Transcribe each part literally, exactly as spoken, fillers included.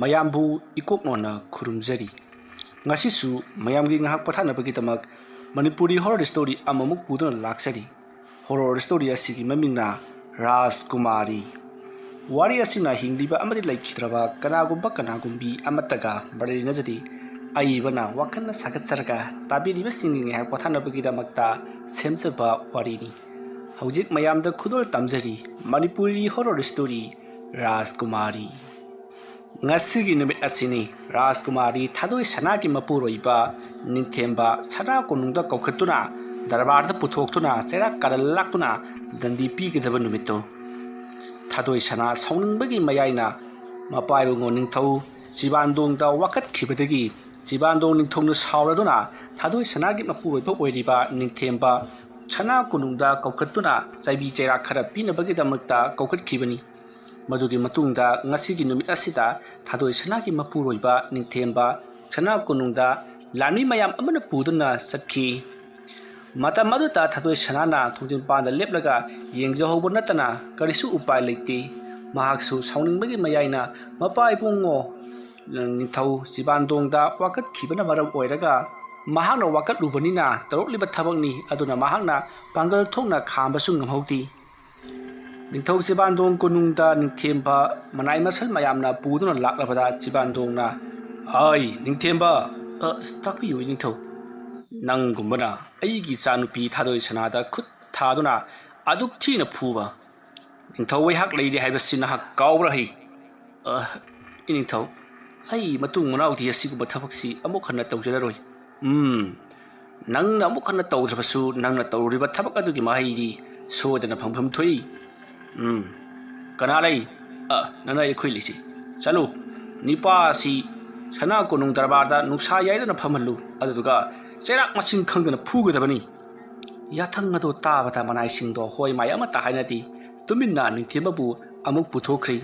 ꯃꯌꯥꯝꯕꯨ ꯏꯀꯣꯛ ꯅꯣꯟꯅ ꯈꯨꯔꯨꯝꯖꯔꯤ꯫ ꯉꯁꯤꯁꯨ ꯃꯌꯥꯝꯒꯤ ꯉꯥꯏꯍꯥꯛ ꯄꯣꯊꯥꯅꯕꯒꯤꯗꯃꯛ ꯃꯅꯤꯄꯨꯔꯤ ꯍꯣꯔꯔ ꯁ꯭ꯇꯣꯔꯤ ꯑꯃꯃꯨꯛ ꯄꯨꯗꯨꯅ ꯂꯥꯛꯆꯔꯤ꯫ ꯍꯣꯔꯔ ꯁ꯭ꯇꯣꯔꯤ ꯑꯁꯤꯒꯤ ꯃꯃꯤꯡꯅ ꯔꯥꯖꯀꯨꯃꯥꯔꯤ꯫ ꯋꯥꯔꯤ ꯑꯁꯤꯅ ꯍꯤꯡꯂꯤꯕ ꯑꯃꯗꯤ ꯂꯩꯈꯤꯗ꯭ꯔꯕ ꯀꯅꯥꯒꯨꯝꯕ ꯀꯅꯥꯒꯨꯝꯕꯤ ꯑꯃꯠꯇꯒ ꯃꯔꯤ ꯂꯩꯅꯖꯗꯦ꯫ ꯑꯏꯕꯅ ꯋꯥꯈꯜꯅ ꯁꯥꯒꯠꯆꯔꯒ ꯇꯥꯕꯤꯔꯤꯕꯁꯤꯡꯒꯤ ꯉꯥꯏꯍꯥꯛ ꯄꯣꯊꯥꯅꯕꯒꯤꯗꯃꯛꯇ ꯁꯦꯝꯖꯕ ꯋꯥꯔꯤꯅꯤ꯫ ꯍꯧꯖꯤꯛ ꯃꯌꯥꯝꯗ ꯈꯨꯗꯣꯜ ꯇꯝꯖꯔꯤ ꯃꯅꯤꯄꯨꯔꯤ ꯍꯣꯔꯔ ꯁ꯭ꯇꯣꯔꯤ ꯔꯥꯖꯀꯨꯃꯥꯔꯤ꯫ ꯉꯁꯤꯒꯤ ꯅꯨꯃꯤꯠ ꯑꯁꯤꯅꯤ ꯔꯥꯖꯀꯨꯃꯥꯔꯤ ꯊꯥꯗꯣꯏ ꯁꯅꯥꯒꯤ ꯃꯄꯨꯔꯣꯏꯕ ꯅꯤꯡꯊꯦꯝꯕ ꯁꯅꯥ ꯀꯣꯅꯨꯡꯗ ꯀꯧꯈꯠꯇꯨꯅ ꯗꯔꯕꯥꯔꯗ ꯄꯨꯊꯣꯛꯇꯨꯅ ꯆꯩꯔꯥꯛ ꯀꯥꯔꯟ ꯂꯥꯛꯇꯨꯅ ꯗꯟꯗꯤ ꯄꯤꯒꯗꯕ ꯅꯨꯃꯤꯠꯇꯨ꯫ ꯊꯥꯗꯣꯏ ꯁꯅꯥ ꯁꯥꯎꯅꯤꯡꯕꯒꯤ ꯃꯌꯥꯏꯅ ꯃꯄꯥ ꯏꯕꯨꯡꯉꯣ ꯅꯤꯡꯊꯧ ꯆꯤꯕꯥꯟꯗꯣꯡꯗ ꯋꯥꯀꯠꯈꯤꯕꯗꯒꯤ ꯆꯤꯕꯥꯟꯗꯣꯡ ꯅꯤꯡꯊꯧꯅ ꯁꯥꯎꯔꯗꯨꯅ ꯊꯥꯗꯣꯏ ꯁꯅꯥꯒꯤ ꯃꯄꯨꯔꯣꯏꯕ ꯑꯣꯏꯔꯤꯕ ꯅꯤꯡꯊꯦꯝꯕ ꯁꯅꯥ ꯀꯣꯅꯨꯡꯗ ꯀꯧꯈꯠꯇꯨꯅ ꯆꯩꯕꯤ ꯆꯩꯔꯥꯛ ꯈꯔ ꯄꯤꯅꯕꯒꯤꯗꯃꯛꯇ ꯀꯧꯈꯠꯈꯤꯕꯅꯤ꯫ ꯃꯗꯨꯒꯤ ꯃꯇꯨꯡꯗ ꯉꯁꯤꯒꯤ ꯅꯨꯃꯤꯠ ꯑꯁꯤꯗ ꯊꯥꯗꯣꯏ ꯁꯅꯥꯒꯤ ꯃꯄꯨꯔꯣꯏꯕ ꯅꯤꯡꯊꯦꯝꯕ ꯁꯅꯥ ꯀꯣꯅꯨꯡꯗ ꯂꯥꯟꯃꯤ ꯃꯌꯥꯝ ꯑꯃꯅ ꯄꯨꯗꯨꯅ ꯆꯠꯈꯤ꯫ ꯃꯇꯝ ꯑꯗꯨꯗ ꯊꯥꯗꯣꯏ ꯁꯅꯥꯅ ꯊꯣꯡꯖꯤꯟ ꯄꯥꯟꯗ ꯂꯦꯞꯂꯒ ꯌꯦꯡꯖꯍꯧꯕ ꯅꯠꯇꯅ ꯀꯔꯤꯁꯨ ꯎꯄꯥꯏ ꯂꯩꯇꯦ꯫ ꯃꯍꯥꯛꯁꯨ ꯁꯥꯎꯅꯤꯡꯕꯒꯤ ꯃꯌꯥꯏꯅ ꯃꯄꯥ ꯏꯕꯨꯡꯉꯣ ꯅꯤꯡꯊꯧ ꯆꯤꯕꯥꯟꯗꯣꯡꯗ ꯋꯥꯀꯠꯈꯤꯕꯅ ꯃꯔꯝ ꯑꯣꯏꯔꯒ ꯃꯍꯥꯛꯅ ꯋꯥꯀꯠꯂꯨꯕꯅꯤꯅ ꯇꯧꯔꯛꯂꯤꯕ ꯊꯕꯛꯅꯤ꯫ ꯑꯗꯨꯅ ꯃꯍꯥꯛꯅ ꯄꯥꯡꯒꯜ ꯊꯣꯛꯅ ꯈꯥꯝꯕꯁꯨ ꯉꯝꯍꯧꯗꯦ꯫ ꯅꯤꯡꯊꯧ ꯆꯤꯕꯥꯟꯗꯣꯡ ꯀꯣꯅꯨꯡꯗ ꯅꯤꯡꯊꯦꯝꯕ ꯃꯅꯥꯏ ꯃꯁꯜ ꯃꯌꯥꯝꯅ ꯄꯨꯗꯨꯅ ꯂꯥꯛꯂꯕꯗ ꯆꯤꯕꯥꯟꯗꯣꯡꯅ, "ꯑꯩ ꯅꯤꯡꯊꯦꯝꯕ, ꯑ, ꯇꯥꯛꯄꯤꯌꯨ ꯅꯤꯡꯊꯧ꯫ ꯅꯪꯒꯨꯝꯕꯅ ꯑꯩꯒꯤ ꯏꯆꯥꯅꯨꯄꯤ ꯊꯥꯗꯣꯏ ꯁꯅꯥꯗ ꯈꯨꯠ ꯊꯥꯗꯨꯅ ꯑꯗꯨꯛ ꯊꯤꯅ ꯐꯨꯕ꯫ ꯅꯤꯡꯊꯧ ꯑꯩꯍꯥꯛ ꯂꯩꯔꯤ ꯍꯥꯏꯕꯁꯤ ꯅꯍꯥꯛ ꯀꯥꯎꯕ꯭ꯔꯥ ꯍꯩ? ꯑ, ꯏꯅꯤꯡꯊꯧ, ꯑꯩ ꯃꯇꯨꯡ ꯃꯅꯥꯎꯗꯤ ꯑꯁꯤꯒꯨꯝꯕ ꯊꯕꯛꯁꯤ ꯑꯃꯨꯛ ꯍꯟꯅ ꯇꯧꯖꯔꯔꯣꯏ꯫ ꯎꯝ, ꯅꯪꯅ ꯑꯃꯨꯛ ꯍꯟꯅ ꯇꯧꯗ꯭ꯔꯕꯁꯨ ꯅꯪꯅ ꯇꯧꯔꯨꯔꯤꯕ ꯊꯕꯛ ꯑꯗꯨꯒꯤ ꯃꯍꯩꯗꯤ ꯁꯣꯏꯗꯅ ꯐꯪꯐꯝ ꯊꯣꯛꯏ꯫ ꯎꯝ, ꯀꯅꯥ ꯂꯩ? ꯑ, ꯅꯅꯥꯏ ꯑꯩꯈꯣꯏ ꯂꯩꯁꯤ꯫ ꯆꯠꯂꯨ, ꯅꯤꯄꯥ ꯑꯁꯤ ꯁꯅꯥ ꯀꯣꯅꯨꯡ ꯗꯔꯕꯥꯔꯗ ꯅꯨꯡꯁꯥ ꯌꯥꯏꯗꯅ ꯐꯝꯍꯜꯂꯨ, ꯑꯗꯨꯗꯨꯒ ꯆꯩꯔꯥꯛ ꯃꯁꯤꯡ ꯈꯪꯗꯅ ꯐꯨꯒꯗꯕꯅꯤ꯫ ꯌꯥꯊꯪ ꯑꯗꯨ ꯇꯥꯕꯗ ꯃꯅꯥꯏꯁꯤꯡꯗꯣ ꯍꯣꯏ ꯃꯥꯏ ꯑꯃꯠꯇ ꯍꯥꯏꯅꯗꯦ꯫ ꯇꯨꯃꯤꯟꯅ ꯅꯤꯡꯊꯦꯝꯕꯕꯨ ꯑꯃꯨꯛ ꯄꯨꯊꯣꯛꯈ꯭ꯔꯤ꯫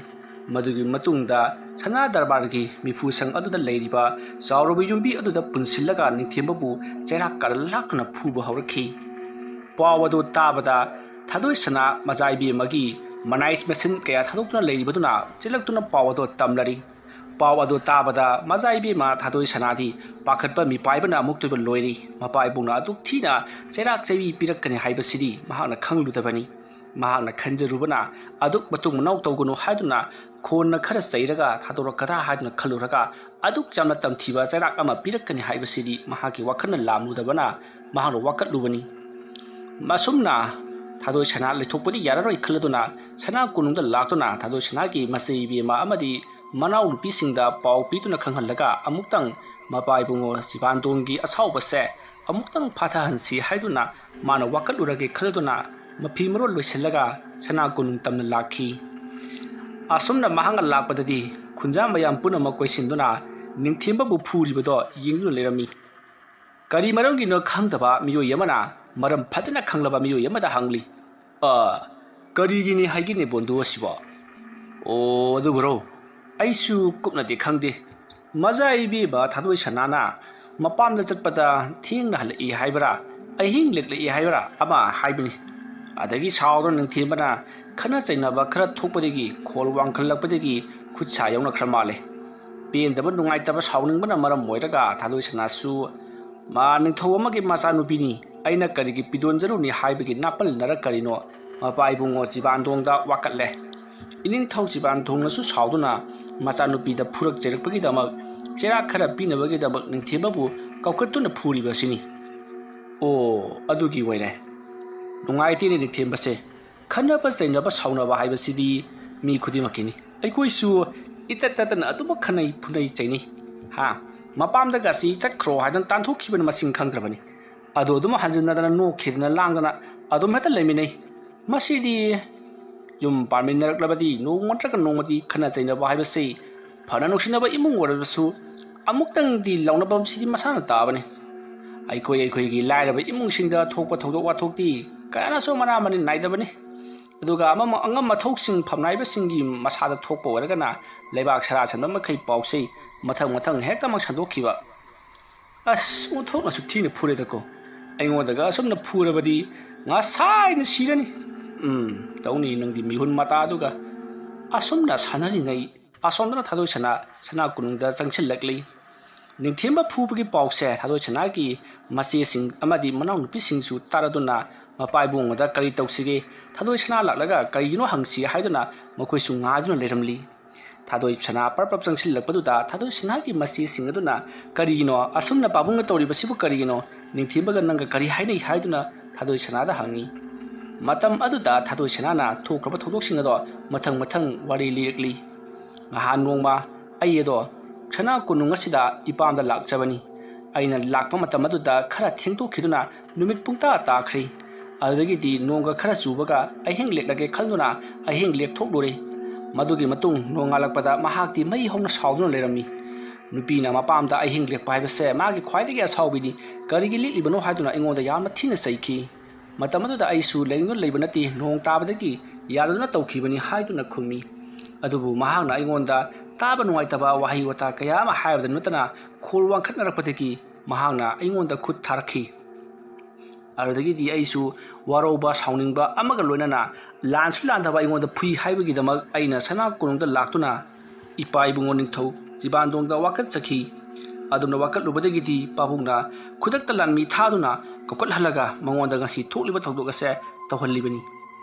ꯃꯗꯨꯒꯤ ꯃꯇꯨꯡꯗ ꯁꯅꯥ ꯗꯔꯕꯥꯔꯒꯤ ꯃꯤꯐꯨꯁꯪ ꯑꯗꯨꯗ ꯂꯩꯔꯤꯕ ꯆꯥꯎꯔꯕ ꯌꯨꯝꯕꯤ ꯑꯗꯨꯗ ꯄꯨꯟꯁꯤꯜꯂꯒ ꯅꯤꯡꯊꯦꯝꯕꯕꯨ ꯆꯩꯔꯥꯛ ꯀꯥꯔꯟ ꯂꯥꯛꯇꯨꯅ ꯐꯨꯕ ꯍꯧꯔꯛꯈꯤ꯫ ꯄꯥꯎ ꯑꯗꯨ ꯇꯥꯕꯗ ꯊꯥꯗꯣꯏ ꯁꯅꯥ ꯃꯖꯥꯏꯕꯤ ꯑꯃꯒꯤ ꯃꯅꯥꯏ ꯃꯁꯤꯡ ꯀꯌꯥ ꯊꯥꯗꯣꯛꯇꯨꯅ ꯂꯩꯔꯤꯕꯗꯨꯅ ꯆꯦꯜꯂꯛꯇꯨꯅ ꯄꯥꯎ ꯑꯗꯨ ꯇꯝꯂꯔꯤ꯫ ꯄꯥꯎ ꯑꯗꯨ ꯇꯥꯕꯗ ꯃꯖꯥ ꯏꯕꯦꯝꯃ ꯊꯥꯗꯣꯏ ꯁꯅꯥꯗꯤ ꯄꯥꯈꯠꯄ ꯃꯤꯄꯥꯏꯕꯅ ꯑꯃꯨꯛꯇꯣꯏꯕ ꯂꯣꯏꯔꯤ꯫ ꯃꯄꯥ ꯏꯕꯨꯡꯅ ꯑꯗꯨꯛ ꯊꯤꯅ ꯆꯩꯔꯥꯛ ꯆꯩꯕꯤ ꯄꯤꯔꯛꯀꯅꯤ ꯍꯥꯏꯕꯁꯤꯗꯤ ꯃꯍꯥꯛꯅ ꯈꯪꯂꯨꯗꯕꯅꯤ꯫ ꯃꯍꯥꯛꯅ ꯈꯟꯖꯔꯨꯕꯅ ꯑꯗꯨꯛ ꯃꯇꯨꯡ ꯃꯅꯥꯎ ꯇꯧꯒꯅꯨ ꯍꯥꯏꯗꯨꯅ ꯈꯣꯟꯅ ꯈꯔ ꯆꯩꯔꯒ ꯊꯥꯗꯣꯔꯛꯀꯗ꯭ꯔꯥ ꯍꯥꯏꯗꯨꯅ ꯈꯜꯂꯨꯔꯒ ꯑꯗꯨꯛ ꯌꯥꯝꯅ ꯇꯝꯊꯤꯕ ꯆꯩꯔꯥꯛ ꯑꯃ ꯄꯤꯔꯛꯀꯅꯤ ꯍꯥꯏꯕꯁꯤꯗꯤ ꯃꯍꯥꯛꯀꯤ ꯋꯥꯈꯜꯅ ꯂꯥꯝꯂꯨꯗꯕꯅ ꯃꯍꯥꯛꯅ ꯋꯥꯀꯠꯂꯨꯕꯅꯤ꯫ ꯑꯁꯨꯝꯅ ꯊꯥꯗꯣꯏ ꯁꯅꯥ ꯂꯩꯊꯣꯛꯄꯗꯤ ꯌꯥꯔꯔꯣꯏ ꯈꯜꯂꯗꯨꯅ ꯁꯅꯥ ꯀꯣꯅꯨꯡꯗ ꯂꯥꯛꯇꯨꯅ ꯊꯥꯗꯣꯏ ꯁꯅꯥꯒꯤ ꯃꯆꯦ ꯏꯕꯦꯝꯃ ꯑꯃꯗꯤ ꯃꯅꯥꯎꯅꯨꯄꯤꯁꯤꯡꯗ ꯄꯥꯎ ꯄꯤꯗꯨꯅ ꯈꯪꯍꯜꯂꯒ ꯑꯃꯨꯛꯇꯪ ꯃꯄꯥ ꯏꯕꯨꯡꯉꯣ ꯆꯤꯕꯥꯟꯗꯣꯡꯒꯤ ꯑꯁꯥꯎꯕꯁꯦ ꯑꯃꯨꯛꯇꯪ ꯐꯥꯊꯍꯟꯁꯤ ꯍꯥꯏꯗꯨꯅ ꯃꯥꯅ ꯋꯥꯀꯠꯂꯨꯔꯒꯦ ꯈꯜꯂꯗꯨꯅ ꯃꯐꯤ ꯃꯔꯣꯜ ꯂꯣꯏꯁꯤꯜꯂꯒ ꯁꯅꯥ ꯀꯣꯅꯨꯡ ꯇꯝꯅ ꯂꯥꯛꯈꯤ꯫ ꯑꯁꯨꯝꯅ ꯃꯍꯥꯛꯅ ꯂꯥꯛꯄꯗꯗꯤ ꯈꯨꯟꯖꯥ ꯃꯌꯥꯝ ꯄꯨꯝꯅꯃꯛ ꯀꯣꯏꯁꯤꯟꯗꯨꯅ ꯅꯤꯡꯊꯦꯝꯕꯕꯨ ꯐꯨꯔꯤꯕꯗꯣ ꯌꯦꯡꯗꯨꯅ ꯂꯩꯔꯝꯃꯤ꯫ ꯀꯔꯤ ꯃꯔꯝꯒꯤꯅꯣ ꯈꯪꯗꯕ ꯃꯤꯑꯣꯏ ꯑꯃꯅ ꯃꯔꯝ ꯐꯖꯅ ꯈꯪꯂꯕ ꯃꯤꯑꯣꯏ ꯑꯃꯗ ꯍꯪꯂꯤ, "ꯑ, ꯀꯔꯤꯒꯤꯅꯤ ꯍꯥꯏꯒꯦꯅꯦ ꯕꯣꯟꯗꯨ ꯑꯁꯤꯕꯣ?" "ꯑꯣ, ꯑꯗꯨꯕꯨꯔꯣ, ꯑꯩꯁꯨ ꯀꯨꯞꯅꯗꯤ ꯈꯪꯗꯦ꯫ ꯃꯖꯥ ꯏꯕꯦꯝꯃ ꯊꯥꯗꯣꯏ ꯁꯅꯥꯅ ꯃꯄꯥꯝꯗ ꯆꯠꯄꯗ ꯊꯦꯡꯅ ꯍꯜꯂꯛꯏ ꯍꯥꯏꯕ꯭ꯔꯥ, ꯑꯍꯤꯡ ꯂꯦꯛꯂꯛꯏ ꯍꯥꯏꯕ꯭ꯔꯥ ꯑꯃ ꯍꯥꯏꯕꯅꯤ꯫ ꯑꯗꯒꯤ ꯁꯥꯎꯗꯨꯅ ꯅꯤꯡꯊꯦꯝꯕꯅ ꯈꯠꯅ ꯆꯩꯅꯕ ꯈꯔ ꯊꯣꯛꯄꯗꯒꯤ ꯈꯣꯜ ꯋꯥꯡꯈꯠꯂꯛꯄꯗꯒꯤ ꯈꯨꯠ ꯁꯥ ꯌꯥꯎꯅꯈ꯭ꯔ ꯃꯥꯜꯂꯦ꯫ ꯄꯦꯟꯗꯕ, ꯅꯨꯡꯉꯥꯏꯇꯕ, ꯁꯥꯎꯅꯤꯡꯕꯅ ꯃꯔꯝ ꯑꯣꯏꯔꯒ ꯊꯥꯗꯣꯏ ꯁꯅꯥꯁꯨ ꯃꯥ ꯅꯤꯡꯊꯧ ꯑꯃꯒꯤ ꯃꯆꯥꯅꯨꯄꯤꯅꯤ, ꯑꯩꯅ ꯀꯔꯤꯒꯤ ꯄꯤꯗꯣꯟꯖꯔꯨꯅꯤ ꯍꯥꯏꯕꯒꯤ ꯅꯥꯄꯜꯅꯔ ꯀꯔꯤꯅꯣ ꯃꯄꯥ ꯏꯕꯨꯡꯉꯣ ꯆꯤꯕꯥꯟꯗꯣꯡꯗ ꯋꯥꯀꯠꯂꯦ꯫ ꯏꯅꯤꯡꯊꯧ ꯆꯤꯕꯥꯟꯗꯣꯡꯅꯁꯨ ꯁꯥꯎꯗꯨꯅ ꯃꯆꯥꯅꯨꯄꯤꯗ ꯐꯨꯔꯛ ꯆꯩꯔꯛꯄꯒꯤꯗꯃꯛ ꯆꯩꯔꯥꯛ ꯈꯔ ꯄꯤꯅꯕꯒꯤꯗꯃꯛ ꯅꯤꯡꯊꯦꯝꯕꯕꯨ ꯀꯧꯈꯠꯇꯨꯅ ꯐꯨꯔꯤꯕꯁꯤꯅꯤ꯫ ꯑꯣ, ꯑꯗꯨꯒꯤ ꯑꯣꯏꯔꯦ꯫ ꯅꯨꯡꯉꯥꯏꯇꯦꯅꯦ ꯅꯤꯡꯊꯦꯝꯕꯁꯦ꯫ ꯈꯟꯅꯕ ꯆꯩꯅꯕ ꯁꯥꯎꯅꯕ ꯍꯥꯏꯕꯁꯤꯗꯤ ꯃꯤ ꯈꯨꯗꯤꯡꯃꯛꯀꯤꯅꯤ꯫ ꯑꯩꯈꯣꯏꯁꯨ ꯏꯇꯠ ꯇꯠꯇꯅ ꯑꯗꯨꯃꯛ ꯈꯟꯅꯩ, ꯐꯨꯅꯩ, ꯆꯩꯅꯩ꯫ ꯍꯥ? ꯃꯄꯥꯝꯗꯒꯁꯤ ꯆꯠꯈ꯭ꯔꯣ ꯍꯥꯏꯗꯅ ꯇꯥꯟꯊꯣꯛꯈꯤꯕꯅ ꯃꯁꯤꯡ ꯈꯪꯗ꯭ꯔꯕꯅꯤ꯫ ꯑꯗꯨ ꯑꯗꯨꯝ ꯍꯟꯖꯤꯟꯅꯗꯅ ꯅꯣꯛꯈꯤꯗꯅ ꯂꯥꯡꯗꯅ ꯑꯗꯨꯝ ꯍꯦꯛꯇ ꯂꯩꯃꯤꯟꯅꯩ꯫ ꯃꯁꯤꯗꯤ ꯌꯨꯝ ꯄꯥꯟꯃꯤꯟꯅꯔꯛꯂꯕꯗꯤ ꯅꯣꯡꯃ ꯅꯠꯇ꯭ꯔꯒ ꯅꯣꯡꯃꯗꯤ ꯈꯠꯅ ꯆꯩꯅꯕ ꯍꯥꯏꯕꯁꯤ ꯐꯅ ꯅꯨꯡꯁꯤꯅꯕ ꯏꯃꯨꯡ ꯑꯣꯏꯔꯕꯁꯨ ꯑꯃꯨꯛꯇꯪꯗꯤ ꯂꯥꯎꯅꯐꯝꯁꯤꯗꯤ ꯃꯁꯥꯅ ꯇꯥꯕꯅꯤ꯫ ꯑꯩꯈꯣꯏ ꯑꯩꯈꯣꯏꯒꯤ ꯂꯥꯏꯔꯕ ꯏꯃꯨꯡꯁꯤꯡꯗ ꯊꯣꯛꯄ ꯊꯧꯗꯣꯛ ꯋꯥꯊꯣꯛꯇꯤ ꯀꯌꯥꯅꯁꯨ ꯃꯅꯥ ꯃꯅꯤꯟ ꯅꯥꯏꯗꯕꯅꯤ꯫ ꯑꯗꯨꯒ ꯑꯃ-, ꯑꯉꯝ ꯑꯊꯧꯁꯤꯡ ꯐꯝꯅꯥꯏꯕꯁꯤꯡꯒꯤ ꯃꯁꯥꯗ ꯊꯣꯛꯄ ꯑꯣꯏꯔꯒꯅ ꯂꯩꯕꯥꯛ ꯁꯔꯥ ꯁꯟꯕ ꯃꯈꯩ ꯄꯥꯎꯁꯤ ꯃꯊꯪ ꯃꯊꯪ ꯍꯦꯛꯇꯃꯛ ꯁꯟꯗꯣꯛꯈꯤꯕ꯫ ꯑꯁ, ꯑꯣꯟꯊꯣꯛꯅꯁꯨ ꯊꯤꯅ ꯐꯨꯔꯦꯗꯀꯣ꯫ ꯑꯩꯉꯣꯟꯗꯒ ꯑꯁꯨꯝꯅ ꯐꯨꯔꯕꯗꯤ ꯉꯁꯥꯏꯅ ꯁꯤꯔꯅꯤ꯫ ꯎꯝ, ꯇꯧꯅꯤ ꯅꯪꯗꯤ ꯃꯤꯍꯨꯟ ꯃꯇꯥꯗꯨꯒ꯫ ꯑꯁꯨꯝꯅ ꯁꯥꯟꯅꯔꯤꯉꯩ ꯑꯁꯣꯝꯗꯅ ꯊꯥꯗꯣꯏ ꯁꯅꯥ ꯁꯅꯥ ꯀꯣꯅꯨꯡꯗ ꯆꯪꯁꯤꯜꯂꯛꯂꯤ꯫ ꯅꯤꯡꯊꯦꯝꯕ ꯐꯨꯕꯒꯤ ꯄꯥꯎꯁꯦ ꯊꯥꯗꯣꯏ ꯁꯅꯥꯒꯤ ꯃꯆꯦꯁꯤꯡ ꯑꯃꯗꯤ ꯃꯅꯥꯎꯅꯨꯄꯤꯁꯤꯡꯁꯨ ꯇꯥꯔꯗꯨꯅ ꯃꯄꯥ ꯏꯕꯨꯡꯉꯣꯗ "ꯀꯔꯤ ꯇꯧꯁꯤꯒꯦ? ꯊꯥꯗꯣꯏ ꯁꯅꯥ ꯂꯥꯛꯂꯒ ꯀꯔꯤꯒꯤꯅꯣ ꯍꯪꯁꯤ" ꯍꯥꯏꯗꯨꯅ ꯃꯈꯣꯏꯁꯨ ꯉꯥꯏꯗꯨꯅ ꯂꯩꯔꯝꯂꯤ꯫ ꯊꯥꯗꯣꯏ ꯁꯅꯥ ꯄꯔꯞ ꯄꯔꯞ ꯆꯪꯁꯤꯜꯂꯛꯄꯗꯨꯗ ꯊꯥꯗꯣꯏ ꯁꯅꯥꯒꯤ ꯃꯆꯦꯁꯤꯡ ꯑꯗꯨꯅ "ꯀꯔꯤꯒꯤꯅꯣ ꯑꯁꯨꯝꯅ ꯄꯥꯕꯨꯡꯒ ꯇꯧꯔꯤꯕꯁꯤꯕꯨ ꯀꯔꯤꯒꯤꯅꯣ? ꯅꯤꯡꯊꯦꯝꯕꯒ ꯅꯪꯒ ꯀꯔꯤ ꯍꯥꯏꯅꯩ?" ꯍꯥꯏꯗꯨꯅ ꯊꯥꯗꯣꯏ ꯁꯅꯥꯗ ꯍꯪꯉꯤ꯫ ꯃꯇꯝ ꯑꯗꯨꯗ ꯊꯥꯗꯣꯏ ꯁꯅꯥꯅ ꯊꯣꯛꯈ꯭ꯔꯕ ꯊꯧꯗꯣꯛꯁꯤꯡ ꯑꯗꯣ ꯃꯊꯪ ꯃꯊꯪ ꯋꯥꯔꯤ ꯂꯤꯔꯛꯂꯤ꯫ "ꯉꯍꯥꯟ ꯅꯣꯡꯃ ꯑꯩ ꯑꯗꯣ ꯁꯅꯥ ꯀꯣꯅꯨꯡ ꯑꯁꯤꯗ ꯏꯄꯥꯝꯗ ꯂꯥꯛꯆꯕꯅꯤ꯫ ꯑꯩꯅ ꯂꯥꯛꯄ ꯃꯇꯝ ꯑꯗꯨꯗ ꯈꯔ ꯊꯦꯡꯗꯣꯛꯈꯤꯗꯨꯅ ꯅꯨꯃꯤꯠ ꯄꯨꯡꯇꯥ ꯇꯥꯈ꯭ꯔꯦ꯫ ꯑꯗꯨꯗꯒꯤꯗꯤ ꯅꯣꯡꯒ ꯈꯔ ꯆꯨꯕꯒ ꯑꯍꯤꯡ ꯂꯦꯛꯂꯒꯦ ꯈꯟꯗꯨꯅ ꯑꯍꯤꯡ ꯂꯦꯛꯊꯣꯛꯂꯨꯔꯦ꯫ ꯃꯗꯨꯒꯤ ꯃꯇꯨꯡ ꯅꯣꯡꯉꯥꯜꯂꯛꯄꯗ ꯃꯍꯥꯛꯇꯤ ꯃꯩ ꯍꯧꯅ ꯁꯥꯎꯗꯨꯅ ꯂꯩꯔꯝꯃꯤ꯫ ꯅꯨꯄꯤꯅ ꯃꯄꯥꯝꯗ ꯑꯍꯤꯡ ꯂꯦꯛꯄ ꯍꯥꯏꯕꯁꯦ ꯃꯥꯒꯤ ꯈ꯭ꯋꯥꯏꯗꯒꯤ ꯑꯁꯥꯎꯕꯤꯅꯤ꯫ ꯀꯔꯤꯒꯤ ꯂꯦꯛꯂꯤꯕꯅꯣ?" ꯍꯥꯏꯗꯨꯅ ꯑꯩꯉꯣꯟꯗ ꯌꯥꯝꯅ ꯊꯤꯅ ꯆꯩꯈꯤ꯫ ꯃꯇꯝ ꯑꯗꯨꯗ ꯑꯩꯁꯨ ꯂꯩꯅꯤꯡꯗꯨꯅ ꯂꯩꯕ ꯅꯠꯇꯦ, ꯅꯣꯡ ꯇꯥꯕꯗꯒꯤ ꯌꯥꯗꯗꯨꯅ ꯇꯧꯈꯤꯕꯅꯤ ꯍꯥꯏꯗꯨꯅ ꯈꯨꯝꯃꯤ꯫ ꯑꯗꯨꯕꯨ ꯃꯍꯥꯛꯅ ꯑꯩꯉꯣꯟꯗ ꯇꯥꯕ ꯅꯨꯡꯉꯥꯏꯇꯕ ꯋꯥꯍꯩ ꯋꯥꯇꯥ ꯀꯌꯥ ꯑꯃ ꯍꯥꯏꯕꯗ ꯅꯠꯇꯅ ꯈꯣꯜ ꯋꯥꯡꯈꯠꯅꯔꯛꯄꯗꯒꯤ ꯃꯍꯥꯛꯅ ꯑꯩꯉꯣꯟꯗ ꯈꯨꯠ ꯊꯥꯔꯛꯈꯤ꯫ ꯑꯗꯨꯗꯒꯤꯗꯤ ꯑꯩꯁꯨ ꯋꯥꯔꯧꯕ ꯁꯥꯎꯅꯤꯡꯕ ꯑꯃꯒ ꯂꯣꯏꯅꯅ ꯂꯥꯟꯁꯨ ꯂꯥꯟꯗꯕ ꯑꯩꯉꯣꯟꯗ ꯐꯨꯏ ꯍꯥꯏꯕꯒꯤꯗꯃꯛ ꯑꯩꯅ ꯁꯅꯥ ꯀꯣꯅꯨꯡꯗ ꯂꯥꯛꯇꯨꯅ ꯏꯄꯥ ꯏꯕꯨꯡꯉꯣ ꯅꯤꯡꯊꯧ ꯆꯤꯕꯥꯟꯗꯣꯡꯗ ꯋꯥꯀꯠꯆꯈꯤ꯫ ꯑꯗꯨꯝꯅ ꯋꯥꯀꯠꯂꯨꯕꯗꯒꯤꯗꯤ ꯄꯥꯕꯨꯡꯅ ꯈꯨꯗꯛꯇ ꯂꯥꯟꯃꯤ ꯊꯥꯗꯨꯅ ꯀꯧꯈꯠꯍꯜꯂꯒ ꯃꯉꯣꯟꯗ ꯉꯁꯤ ꯊꯣꯛꯂꯤꯕ ꯊꯧꯗꯣꯛ ꯑꯁꯦ ꯇꯧꯍꯜꯂꯤꯕꯅꯤ꯫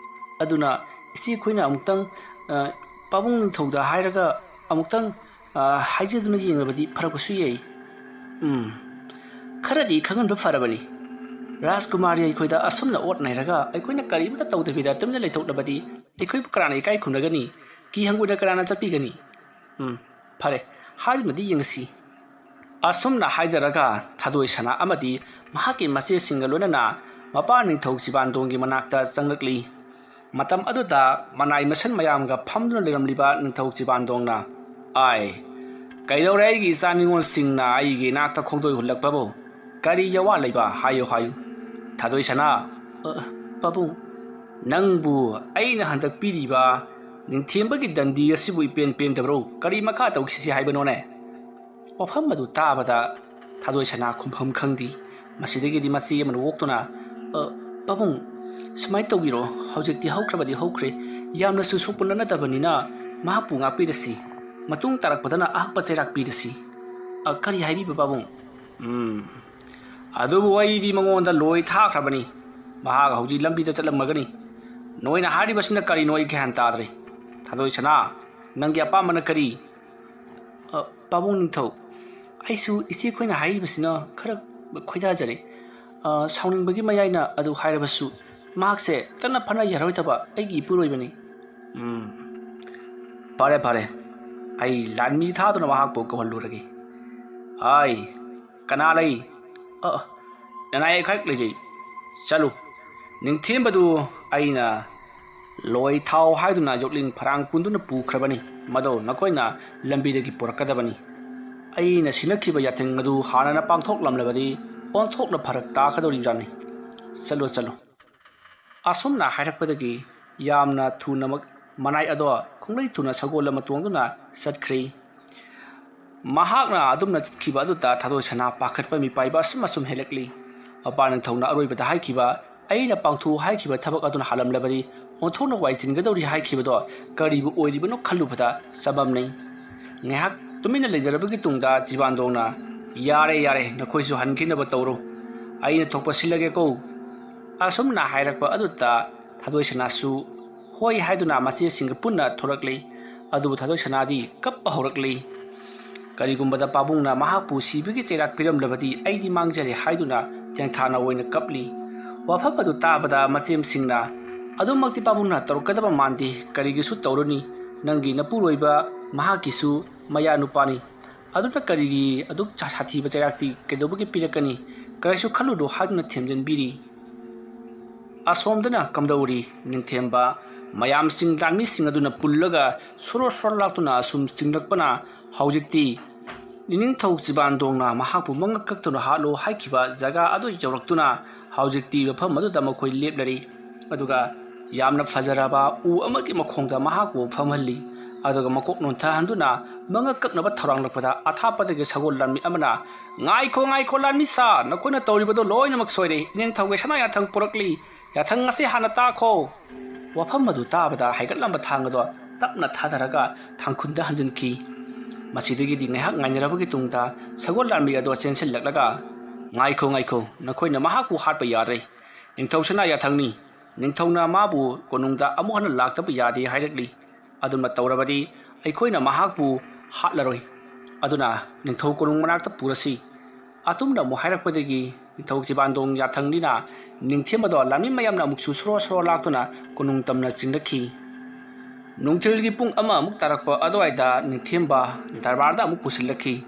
ꯑꯗꯨꯅ ꯏꯆꯦ ꯑꯩꯈꯣꯏꯅ ꯑꯃꯨꯛꯇꯪ, ꯑ, ꯄꯥꯕꯨꯡ ꯅꯤꯡꯊꯧꯗ ꯍꯥꯏꯔꯒ ꯑꯃꯨꯛꯇꯪ, ꯑ, ꯍꯥꯏꯖꯗꯨꯅ ꯌꯦꯡꯂꯕꯗꯤ ꯐꯔꯛꯄꯁꯨ ꯌꯥꯏ꯫ ꯎꯝ, ꯈꯔꯗꯤ ꯈꯪꯍꯟꯕ ꯐꯔꯕꯅꯤ꯫ ꯔꯥꯖꯀꯨꯃꯥꯔꯤ ꯑꯩꯈꯣꯏꯗ ꯑꯁꯨꯝꯅ ꯑꯣꯠ ꯅꯩꯔꯒ ꯑꯩꯈꯣꯏꯅ ꯀꯔꯤꯃꯠꯇ ꯇꯧꯗꯕꯤꯗ ꯇꯨꯃꯤꯟꯅ ꯂꯩꯊꯣꯛꯂꯕꯗꯤ ꯑꯩꯈꯣꯏꯕꯨ ꯀꯅꯥꯅ ꯏꯀꯥꯏ ꯈꯨꯝꯅꯒꯅꯤ? ꯀꯤ ꯍꯪꯒꯣꯏꯅ ꯀꯅꯥꯅ ꯆꯠꯄꯤꯒꯅꯤ? ꯎꯝ, ꯐꯔꯦ, ꯍꯥꯏꯗꯨꯅꯗꯤ ꯌꯦꯡꯁꯤ꯫ ꯑꯁꯨꯝꯅ ꯍꯥꯏꯖꯔꯒ ꯊꯥꯗꯣꯏ ꯁꯅꯥ ꯑꯃꯗꯤ ꯃꯍꯥꯛꯀꯤ ꯃꯆꯦꯁꯤꯡꯒ ꯂꯣꯏꯅꯅ ꯃꯄꯥ ꯅꯤꯡꯊꯧ ꯆꯤꯕꯥꯟꯗꯣꯡꯒꯤ ꯃꯅꯥꯛꯇ ꯆꯪꯂꯛꯂꯤ꯫ ꯃꯇꯝ ꯑꯗꯨꯗ ꯃꯅꯥꯏ ꯃꯁꯟ ꯃꯌꯥꯝꯒ ꯐꯝꯗꯨꯅ ꯂꯩꯔꯝꯂꯤꯕ ꯅꯤꯡꯊꯧ ꯆꯤꯕꯥꯟꯗꯣꯡꯅ, "ꯑꯥꯏ, ꯀꯩꯗꯧꯔꯦ ꯑꯩꯒꯤ ꯏꯆꯥ ꯅꯤꯉꯣꯜꯁꯤꯡꯅ ꯑꯩꯒꯤ ꯏꯅꯥꯛꯇ ꯈꯣꯡꯗꯣꯏ ꯍꯨꯜꯂꯛꯄꯕꯨ? ꯀꯔꯤ ꯌꯋꯥ ꯂꯩꯕ? ꯍꯥꯏꯌꯨ, ꯍꯥꯏꯌꯨ꯫ ꯊꯥꯗꯣꯏ ꯁꯅꯥ, ꯑ, ꯄꯥꯕꯨꯡ, ꯅꯪꯕꯨ ꯑꯩꯅ ꯍꯟꯗꯛ ꯄꯤꯔꯤꯕ ꯅꯤꯡꯊꯦꯝꯕꯒꯤ ꯗꯟꯗꯤ ꯑꯁꯤꯕꯨ ꯏꯄꯦꯟ ꯄꯦꯟꯗꯕ꯭ꯔꯣ? ꯀꯔꯤ ꯃꯈꯥ ꯇꯧꯈꯤꯁꯤ ꯍꯥꯏꯕꯅꯣꯅꯦ?" ꯋꯥꯐꯝ ꯑꯗꯨ ꯇꯥꯕꯗ ꯊꯥꯗꯣꯏ ꯁꯅꯥ ꯈꯨꯝꯐꯝ ꯈꯪꯗꯦ꯫ ꯃꯁꯤꯗꯒꯤꯗꯤ ꯃꯆꯦ ꯑꯃꯅ ꯑꯣꯛꯇꯨꯅ, "ꯑ, ꯄꯥꯕꯨꯡ, ꯁꯨꯃꯥꯏꯅ ꯇꯧꯕꯤꯔꯣ, ꯍꯧꯖꯤꯛꯇꯤ ꯍꯧꯈ꯭ꯔꯕꯗꯤ ꯍꯧꯈ꯭ꯔꯦ, ꯌꯥꯝꯅꯁꯨ ꯁꯣꯛꯄ ꯅꯠꯇꯕꯅꯤꯅ ꯃꯍꯥꯛꯄꯨ ꯉꯥꯛꯄꯤꯔꯁꯤ꯫ ꯃꯇꯨꯡ ꯇꯥꯔꯛꯄꯗꯅ ꯑꯍꯛꯄ ꯆꯩꯔꯥꯛ ꯄꯤꯔꯁꯤ꯫ "ꯑ, ꯀꯔꯤ ꯍꯥꯏꯕꯤꯕ ꯄꯥꯕꯨꯡ?" "ꯎꯝ, ꯑꯗꯨꯕꯨ ꯑꯩꯗꯤ ꯃꯉꯣꯟꯗ ꯂꯣꯏ ꯊꯥꯈ꯭ꯔꯕꯅꯤ꯫ ꯃꯍꯥꯛ ꯍꯧꯖꯤꯛ ꯂꯝꯕꯤꯗ ꯆꯠꯂꯝꯃꯒꯅꯤ꯫ ꯅꯣꯏꯅ ꯍꯥꯏꯔꯤꯕꯁꯤꯅ ꯀꯔꯤꯅꯣ ꯑꯩ ꯒ꯭ꯌꯥꯟ ꯇꯥꯗ꯭ꯔꯦ꯫ ꯊꯥꯗꯣꯏ ꯁꯅꯥ, ꯅꯪꯒꯤ ꯑꯄꯥꯝꯕꯅ ꯀꯔꯤ?" "ꯑ, ꯄꯥꯕꯨꯡ ꯅꯤꯡꯊꯧ, ꯑꯩꯁꯨ ꯏꯆꯦꯈꯣꯏꯅ ꯍꯥꯏꯔꯤꯕꯁꯤꯅ ꯈꯔ ꯈꯣꯏꯗꯥꯖꯔꯦ꯫ ꯑ, ꯁꯥꯎꯅꯤꯡꯕꯒꯤ ꯃꯌꯥꯏꯅ ꯑꯗꯨ ꯍꯥꯏꯔꯕꯁꯨ, ꯃꯍꯥꯛꯁꯦ ꯇꯠꯅ ꯐꯅ ꯌꯥꯔꯣꯏꯗꯕ ꯑꯩꯒꯤ ꯏꯄꯨꯔꯣꯏꯕꯅꯤ꯫" "ꯎꯝ, ꯐꯔꯦ, ꯐꯔꯦ꯫ ꯑꯩ ꯂꯥꯟꯃꯤ ꯊꯥꯗꯨꯅ ꯃꯍꯥꯛꯄꯨ ꯀꯧꯍꯜꯂꯨꯔꯒꯦ꯫ ꯑꯩ, ꯀꯅꯥ ꯂꯩ? ꯑ, ꯅꯅꯥꯏ ꯑꯩꯈꯛ ꯂꯩꯖꯩ꯫ ꯆꯠꯂꯨ꯫ ꯅꯤꯡꯊꯦꯝꯕꯗꯨ ꯑꯩꯅ ꯂꯣꯏ ꯊꯥꯎ ꯍꯥꯏꯗꯨꯅ ꯌꯣꯛꯂꯤꯡ ꯐꯔꯥꯡ ꯄꯨꯟꯗꯨꯅ ꯄꯨꯈ꯭ꯔꯕꯅꯤ꯫ ꯃꯗꯨ ꯅꯈꯣꯏꯅ ꯂꯝꯕꯤꯗꯒꯤ ꯄꯨꯔꯛꯀꯗꯕꯅꯤ꯫ ꯑꯩꯅ ꯁꯤꯟꯅꯈꯤꯕ ꯌꯥꯊꯪ ꯑꯗꯨ ꯍꯥꯟꯅꯅ ꯄꯥꯡꯊꯣꯛꯂꯝꯂꯕꯗꯤ ꯑꯣꯟꯊꯣꯛꯅ ꯐꯔꯛ ꯇꯥꯒꯗꯧꯔꯤꯕꯖꯥꯠꯅꯤ꯫ ꯆꯠꯂꯨ, ꯆꯠꯂꯨ꯫" ꯑꯁꯨꯝꯅ ꯍꯥꯏꯔꯛꯄꯗꯒꯤ ꯌꯥꯝꯅ ꯊꯨꯅꯃꯛ ꯃꯅꯥꯏ ꯑꯗꯣ ꯈꯣꯡꯂꯩ ꯊꯨꯅ ꯁꯒꯣꯜ ꯑꯃ ꯇꯣꯡꯗꯨꯅ ꯆꯠꯈ꯭ꯔꯦ꯫ ꯃꯍꯥꯛꯅ ꯑꯗꯨꯝꯅ ꯆꯠꯈꯤꯕ ꯑꯗꯨꯗ ꯊꯥꯗꯣꯏ ꯁꯅꯥ ꯄꯥꯈꯠꯄ ꯃꯤꯄꯥꯏꯕ ꯑꯁꯨꯝ ꯑꯁꯨꯝ ꯍꯦꯜꯂꯛꯂꯤ꯫ ꯃꯄꯥ ꯅꯤꯡꯊꯧꯅ ꯑꯔꯣꯏꯕꯗ ꯍꯥꯏꯈꯤꯕ, "ꯑꯩꯅ ꯄꯥꯡꯊꯣꯛꯎ ꯍꯥꯏꯈꯤꯕ ꯊꯕꯛ ꯑꯗꯨꯅ ꯍꯥꯜꯂꯝꯂꯕꯗꯤ ꯑꯣꯟꯊꯣꯛꯅ ꯋꯥꯏꯆꯤꯟꯒꯗꯧꯔꯤ" ꯍꯥꯏꯈꯤꯕꯗꯣ ꯀꯔꯤꯕꯨ ꯑꯣꯏꯔꯤꯕꯅꯣ ꯈꯜꯂꯨꯕꯗ ꯆꯃꯝꯅꯩ꯫ ꯉꯥꯏꯍꯥꯛ ꯇꯨꯃꯤꯟꯅ ꯂꯩꯅꯔꯕꯒꯤ ꯇꯨꯡꯗ ꯖꯤꯕꯥꯟꯗꯣꯡꯅ, "ꯌꯥꯔꯦ, ꯌꯥꯔꯦ, ꯅꯈꯣꯏꯁꯨ ꯍꯟꯈꯤꯅꯕ ꯇꯧꯔꯣ꯫ ꯑꯩꯅ ꯊꯣꯛꯄ ꯁꯤꯜꯂꯒꯦꯀꯣ꯫" ꯑꯁꯨꯝꯅ ꯍꯥꯏꯔꯛꯄ ꯑꯗꯨꯗ ꯊꯥꯗꯣꯏ ꯁꯅꯥꯁꯨ ꯍꯣꯏ ꯍꯥꯏꯗꯨꯅ ꯃꯆꯦꯁꯤꯡꯒ ꯄꯨꯟꯅ ꯊꯣꯔꯛꯂꯤ꯫ ꯑꯗꯨꯕꯨ ꯊꯥꯗꯣꯏ ꯁꯅꯥꯗꯤ ꯀꯞꯄ ꯍꯧꯔꯛꯂꯤ꯫ ꯀꯔꯤꯒꯨꯝꯕꯗ ꯄꯥꯕꯨꯡꯅ ꯃꯍꯥꯛꯄꯨ ꯁꯤꯕꯒꯤ ꯆꯩꯔꯥꯛ ꯄꯤꯔꯝꯂꯕꯗꯤ ꯑꯩꯗꯤ ꯃꯥꯡꯖꯔꯦ ꯍꯥꯏꯗꯨꯅ ꯇꯦꯡꯊꯥꯅ ꯑꯣꯏꯅ ꯀꯞꯂꯤ꯫ ꯋꯥꯐꯝ ꯑꯗꯨ ꯇꯥꯕꯗ ꯃꯆꯦꯝꯁꯤꯡꯅ, "ꯑꯗꯨꯃꯛꯇꯤ ꯄꯥꯕꯨꯡꯅ ꯇꯧꯔꯛꯀꯗꯕ ꯃꯥꯟꯗꯦ, ꯀꯔꯤꯒꯤꯁꯨ ꯇꯧꯔꯨꯅꯤ? ꯅꯪꯒꯤ ꯅꯄꯨꯔꯣꯏꯕ ꯃꯍꯥꯛꯀꯤꯁꯨ ꯃꯌꯥ ꯅꯨꯄꯥꯅꯤ꯫ ꯑꯗꯨꯅ ꯀꯔꯤꯒꯤ ꯑꯗꯨꯛ ꯁꯥ-, ꯁꯥꯊꯤꯕ ꯆꯩꯔꯥꯛꯇꯤ ꯀꯩꯗꯧꯕꯒꯤ ꯄꯤꯔꯛꯀꯅꯤ? ꯀꯔꯤꯁꯨ ꯈꯜꯂꯨꯅꯨ" ꯍꯥꯏꯗꯨꯅ ꯊꯦꯝꯖꯤꯟꯕꯤꯔꯤ꯫ ꯑꯁꯣꯝꯗꯅ ꯀꯝꯗꯧꯔꯤ? ꯅꯤꯡꯊꯦꯝꯕ ꯃꯌꯥꯝꯁꯤꯡ, ꯂꯥꯟꯃꯤꯁꯤꯡ ꯑꯗꯨꯅ ꯄꯨꯜꯂꯒ ꯁꯣꯔꯣ ꯁꯣꯔꯣ ꯂꯥꯛꯇꯨꯅ ꯑꯁꯨꯝ ꯆꯤꯡꯂꯛꯄꯅ ꯍꯧꯖꯤꯛꯇꯤ ꯅꯤꯡꯊꯧ ꯖꯤꯕꯥꯟꯗꯣꯡꯅ ꯃꯍꯥꯛꯄꯨ ꯃꯉꯛ ꯀꯛꯇꯨꯅ ꯍꯥꯠꯂꯨ ꯍꯥꯏꯈꯤꯕ ꯖꯒꯥ ꯑꯗꯨ ꯌꯧꯔꯛꯇꯨꯅ ꯍꯧꯖꯤꯛꯇꯤ ꯃꯐꯝ ꯑꯗꯨꯗ ꯃꯈꯣꯏ ꯂꯦꯞꯂꯔꯤ꯫ ꯑꯗꯨꯒ ꯌꯥꯝꯅ ꯐꯖꯔꯕ ꯎ ꯑꯃꯒꯤ ꯃꯈꯣꯡꯗ ꯃꯍꯥꯛꯄꯨ ꯐꯝꯍꯜꯂꯤ꯫ ꯑꯗꯨꯒ ꯃꯀꯣꯛ ꯅꯣꯟꯊꯍꯟꯗꯨꯅ ꯃꯉꯛ ꯀꯛꯅꯕ ꯊꯧꯔꯥꯡꯂꯛꯄꯗ ꯑꯊꯥꯞꯄꯗꯒꯤ ꯁꯒꯣꯜ ꯂꯥꯟꯃꯤ ꯑꯃꯅ, "ꯉꯥꯏꯈꯣ, ꯉꯥꯏꯈꯣ, ꯂꯥꯟꯃꯤ ꯁꯥ, ꯅꯈꯣꯏꯅ ꯇꯧꯔꯤꯕꯗꯣ ꯂꯣꯏꯅꯃꯛ ꯁꯣꯏꯔꯦ꯫ ꯏꯅꯤꯡꯊꯧꯒꯤ ꯁꯅꯥ ꯌꯥꯊꯪ ꯄꯨꯔꯛꯂꯤ꯫ ꯌꯥꯊꯪ ꯑꯁꯤ ꯍꯥꯟꯅ ꯇꯥꯈꯣ꯫" ꯋꯥꯐꯝ ꯑꯗꯨ ꯇꯥꯕꯗ ꯍꯥꯏꯒꯠꯂꯝꯕ ꯊꯥꯡ ꯑꯗꯣ ꯇꯞꯅ ꯊꯥꯗꯔꯒ ꯊꯥꯡꯈꯨꯜꯗ ꯍꯟꯖꯤꯟꯈꯤ꯫ ꯃꯁꯤꯗꯒꯤꯗꯤ ꯉꯥꯏꯍꯥꯛ ꯉꯥꯏꯅꯔꯕꯒꯤ ꯇꯨꯡꯗ ꯁꯒꯣꯜ ꯂꯥꯟꯃꯤ ꯑꯗꯣ ꯆꯦꯟꯁꯤꯜꯂꯛꯂꯒ, "ꯉꯥꯏꯈꯣ, ꯉꯥꯏꯈꯣ, ꯅꯈꯣꯏꯅ ꯃꯍꯥꯛꯄꯨ ꯍꯥꯠꯄ ꯌꯥꯗ꯭ꯔꯦ꯫ ꯅꯤꯡꯊꯧ ꯁꯅꯥ ꯌꯥꯊꯪꯅꯤ꯫ ꯅꯤꯡꯊꯧꯅ ꯃꯥꯕꯨ ꯀꯣꯅꯨꯡꯗ ꯑꯃꯨꯛ ꯍꯟꯅ ꯂꯥꯛꯇꯕ ꯌꯥꯗꯦ ꯍꯥꯏꯔꯛꯂꯤ꯫ ꯑꯗꯨꯝꯅ ꯇꯧꯔꯕꯗꯤ ꯑꯩꯈꯣꯏꯅ ꯃꯍꯥꯛꯄꯨ ꯍꯥꯠꯂꯔꯣꯏ꯫ ꯑꯗꯨꯅ ꯅꯤꯡꯊꯧ ꯀꯣꯅꯨꯡ ꯃꯅꯥꯛꯇ ꯄꯨꯔꯁꯤ꯫" ꯑꯗꯨꯝꯅ ꯑꯃꯨꯛ ꯍꯥꯏꯔꯛꯄꯗꯒꯤ ꯅꯤꯡꯊꯧ ꯆꯤꯕꯥꯟꯗꯣꯡ ꯌꯥꯊꯪꯅꯤꯅ ꯅꯤꯡꯊꯦꯝꯕꯗꯣ ꯂꯥꯟꯃꯤ ꯃꯌꯥꯝꯅ ꯑꯃꯨꯛꯁꯨ ꯁꯣꯔꯣ ꯁꯣꯔꯣ ꯂꯥꯛꯇꯨꯅ ꯀꯣꯅꯨꯡ ꯇꯝꯅ ꯆꯤꯡꯂꯛꯈꯤ꯫ ꯅꯨꯡꯊꯤꯜꯒꯤ ꯄꯨꯡ ꯑꯃꯃꯨꯛ ꯇꯥꯔꯛꯄ ꯑꯗꯨꯋꯥꯏꯗ ꯅꯤꯡꯊꯦꯝꯕ ꯗꯔꯕꯥꯔꯗ ꯑꯃꯨꯛ ꯄꯨꯁꯤꯜꯂꯛꯈꯤ꯫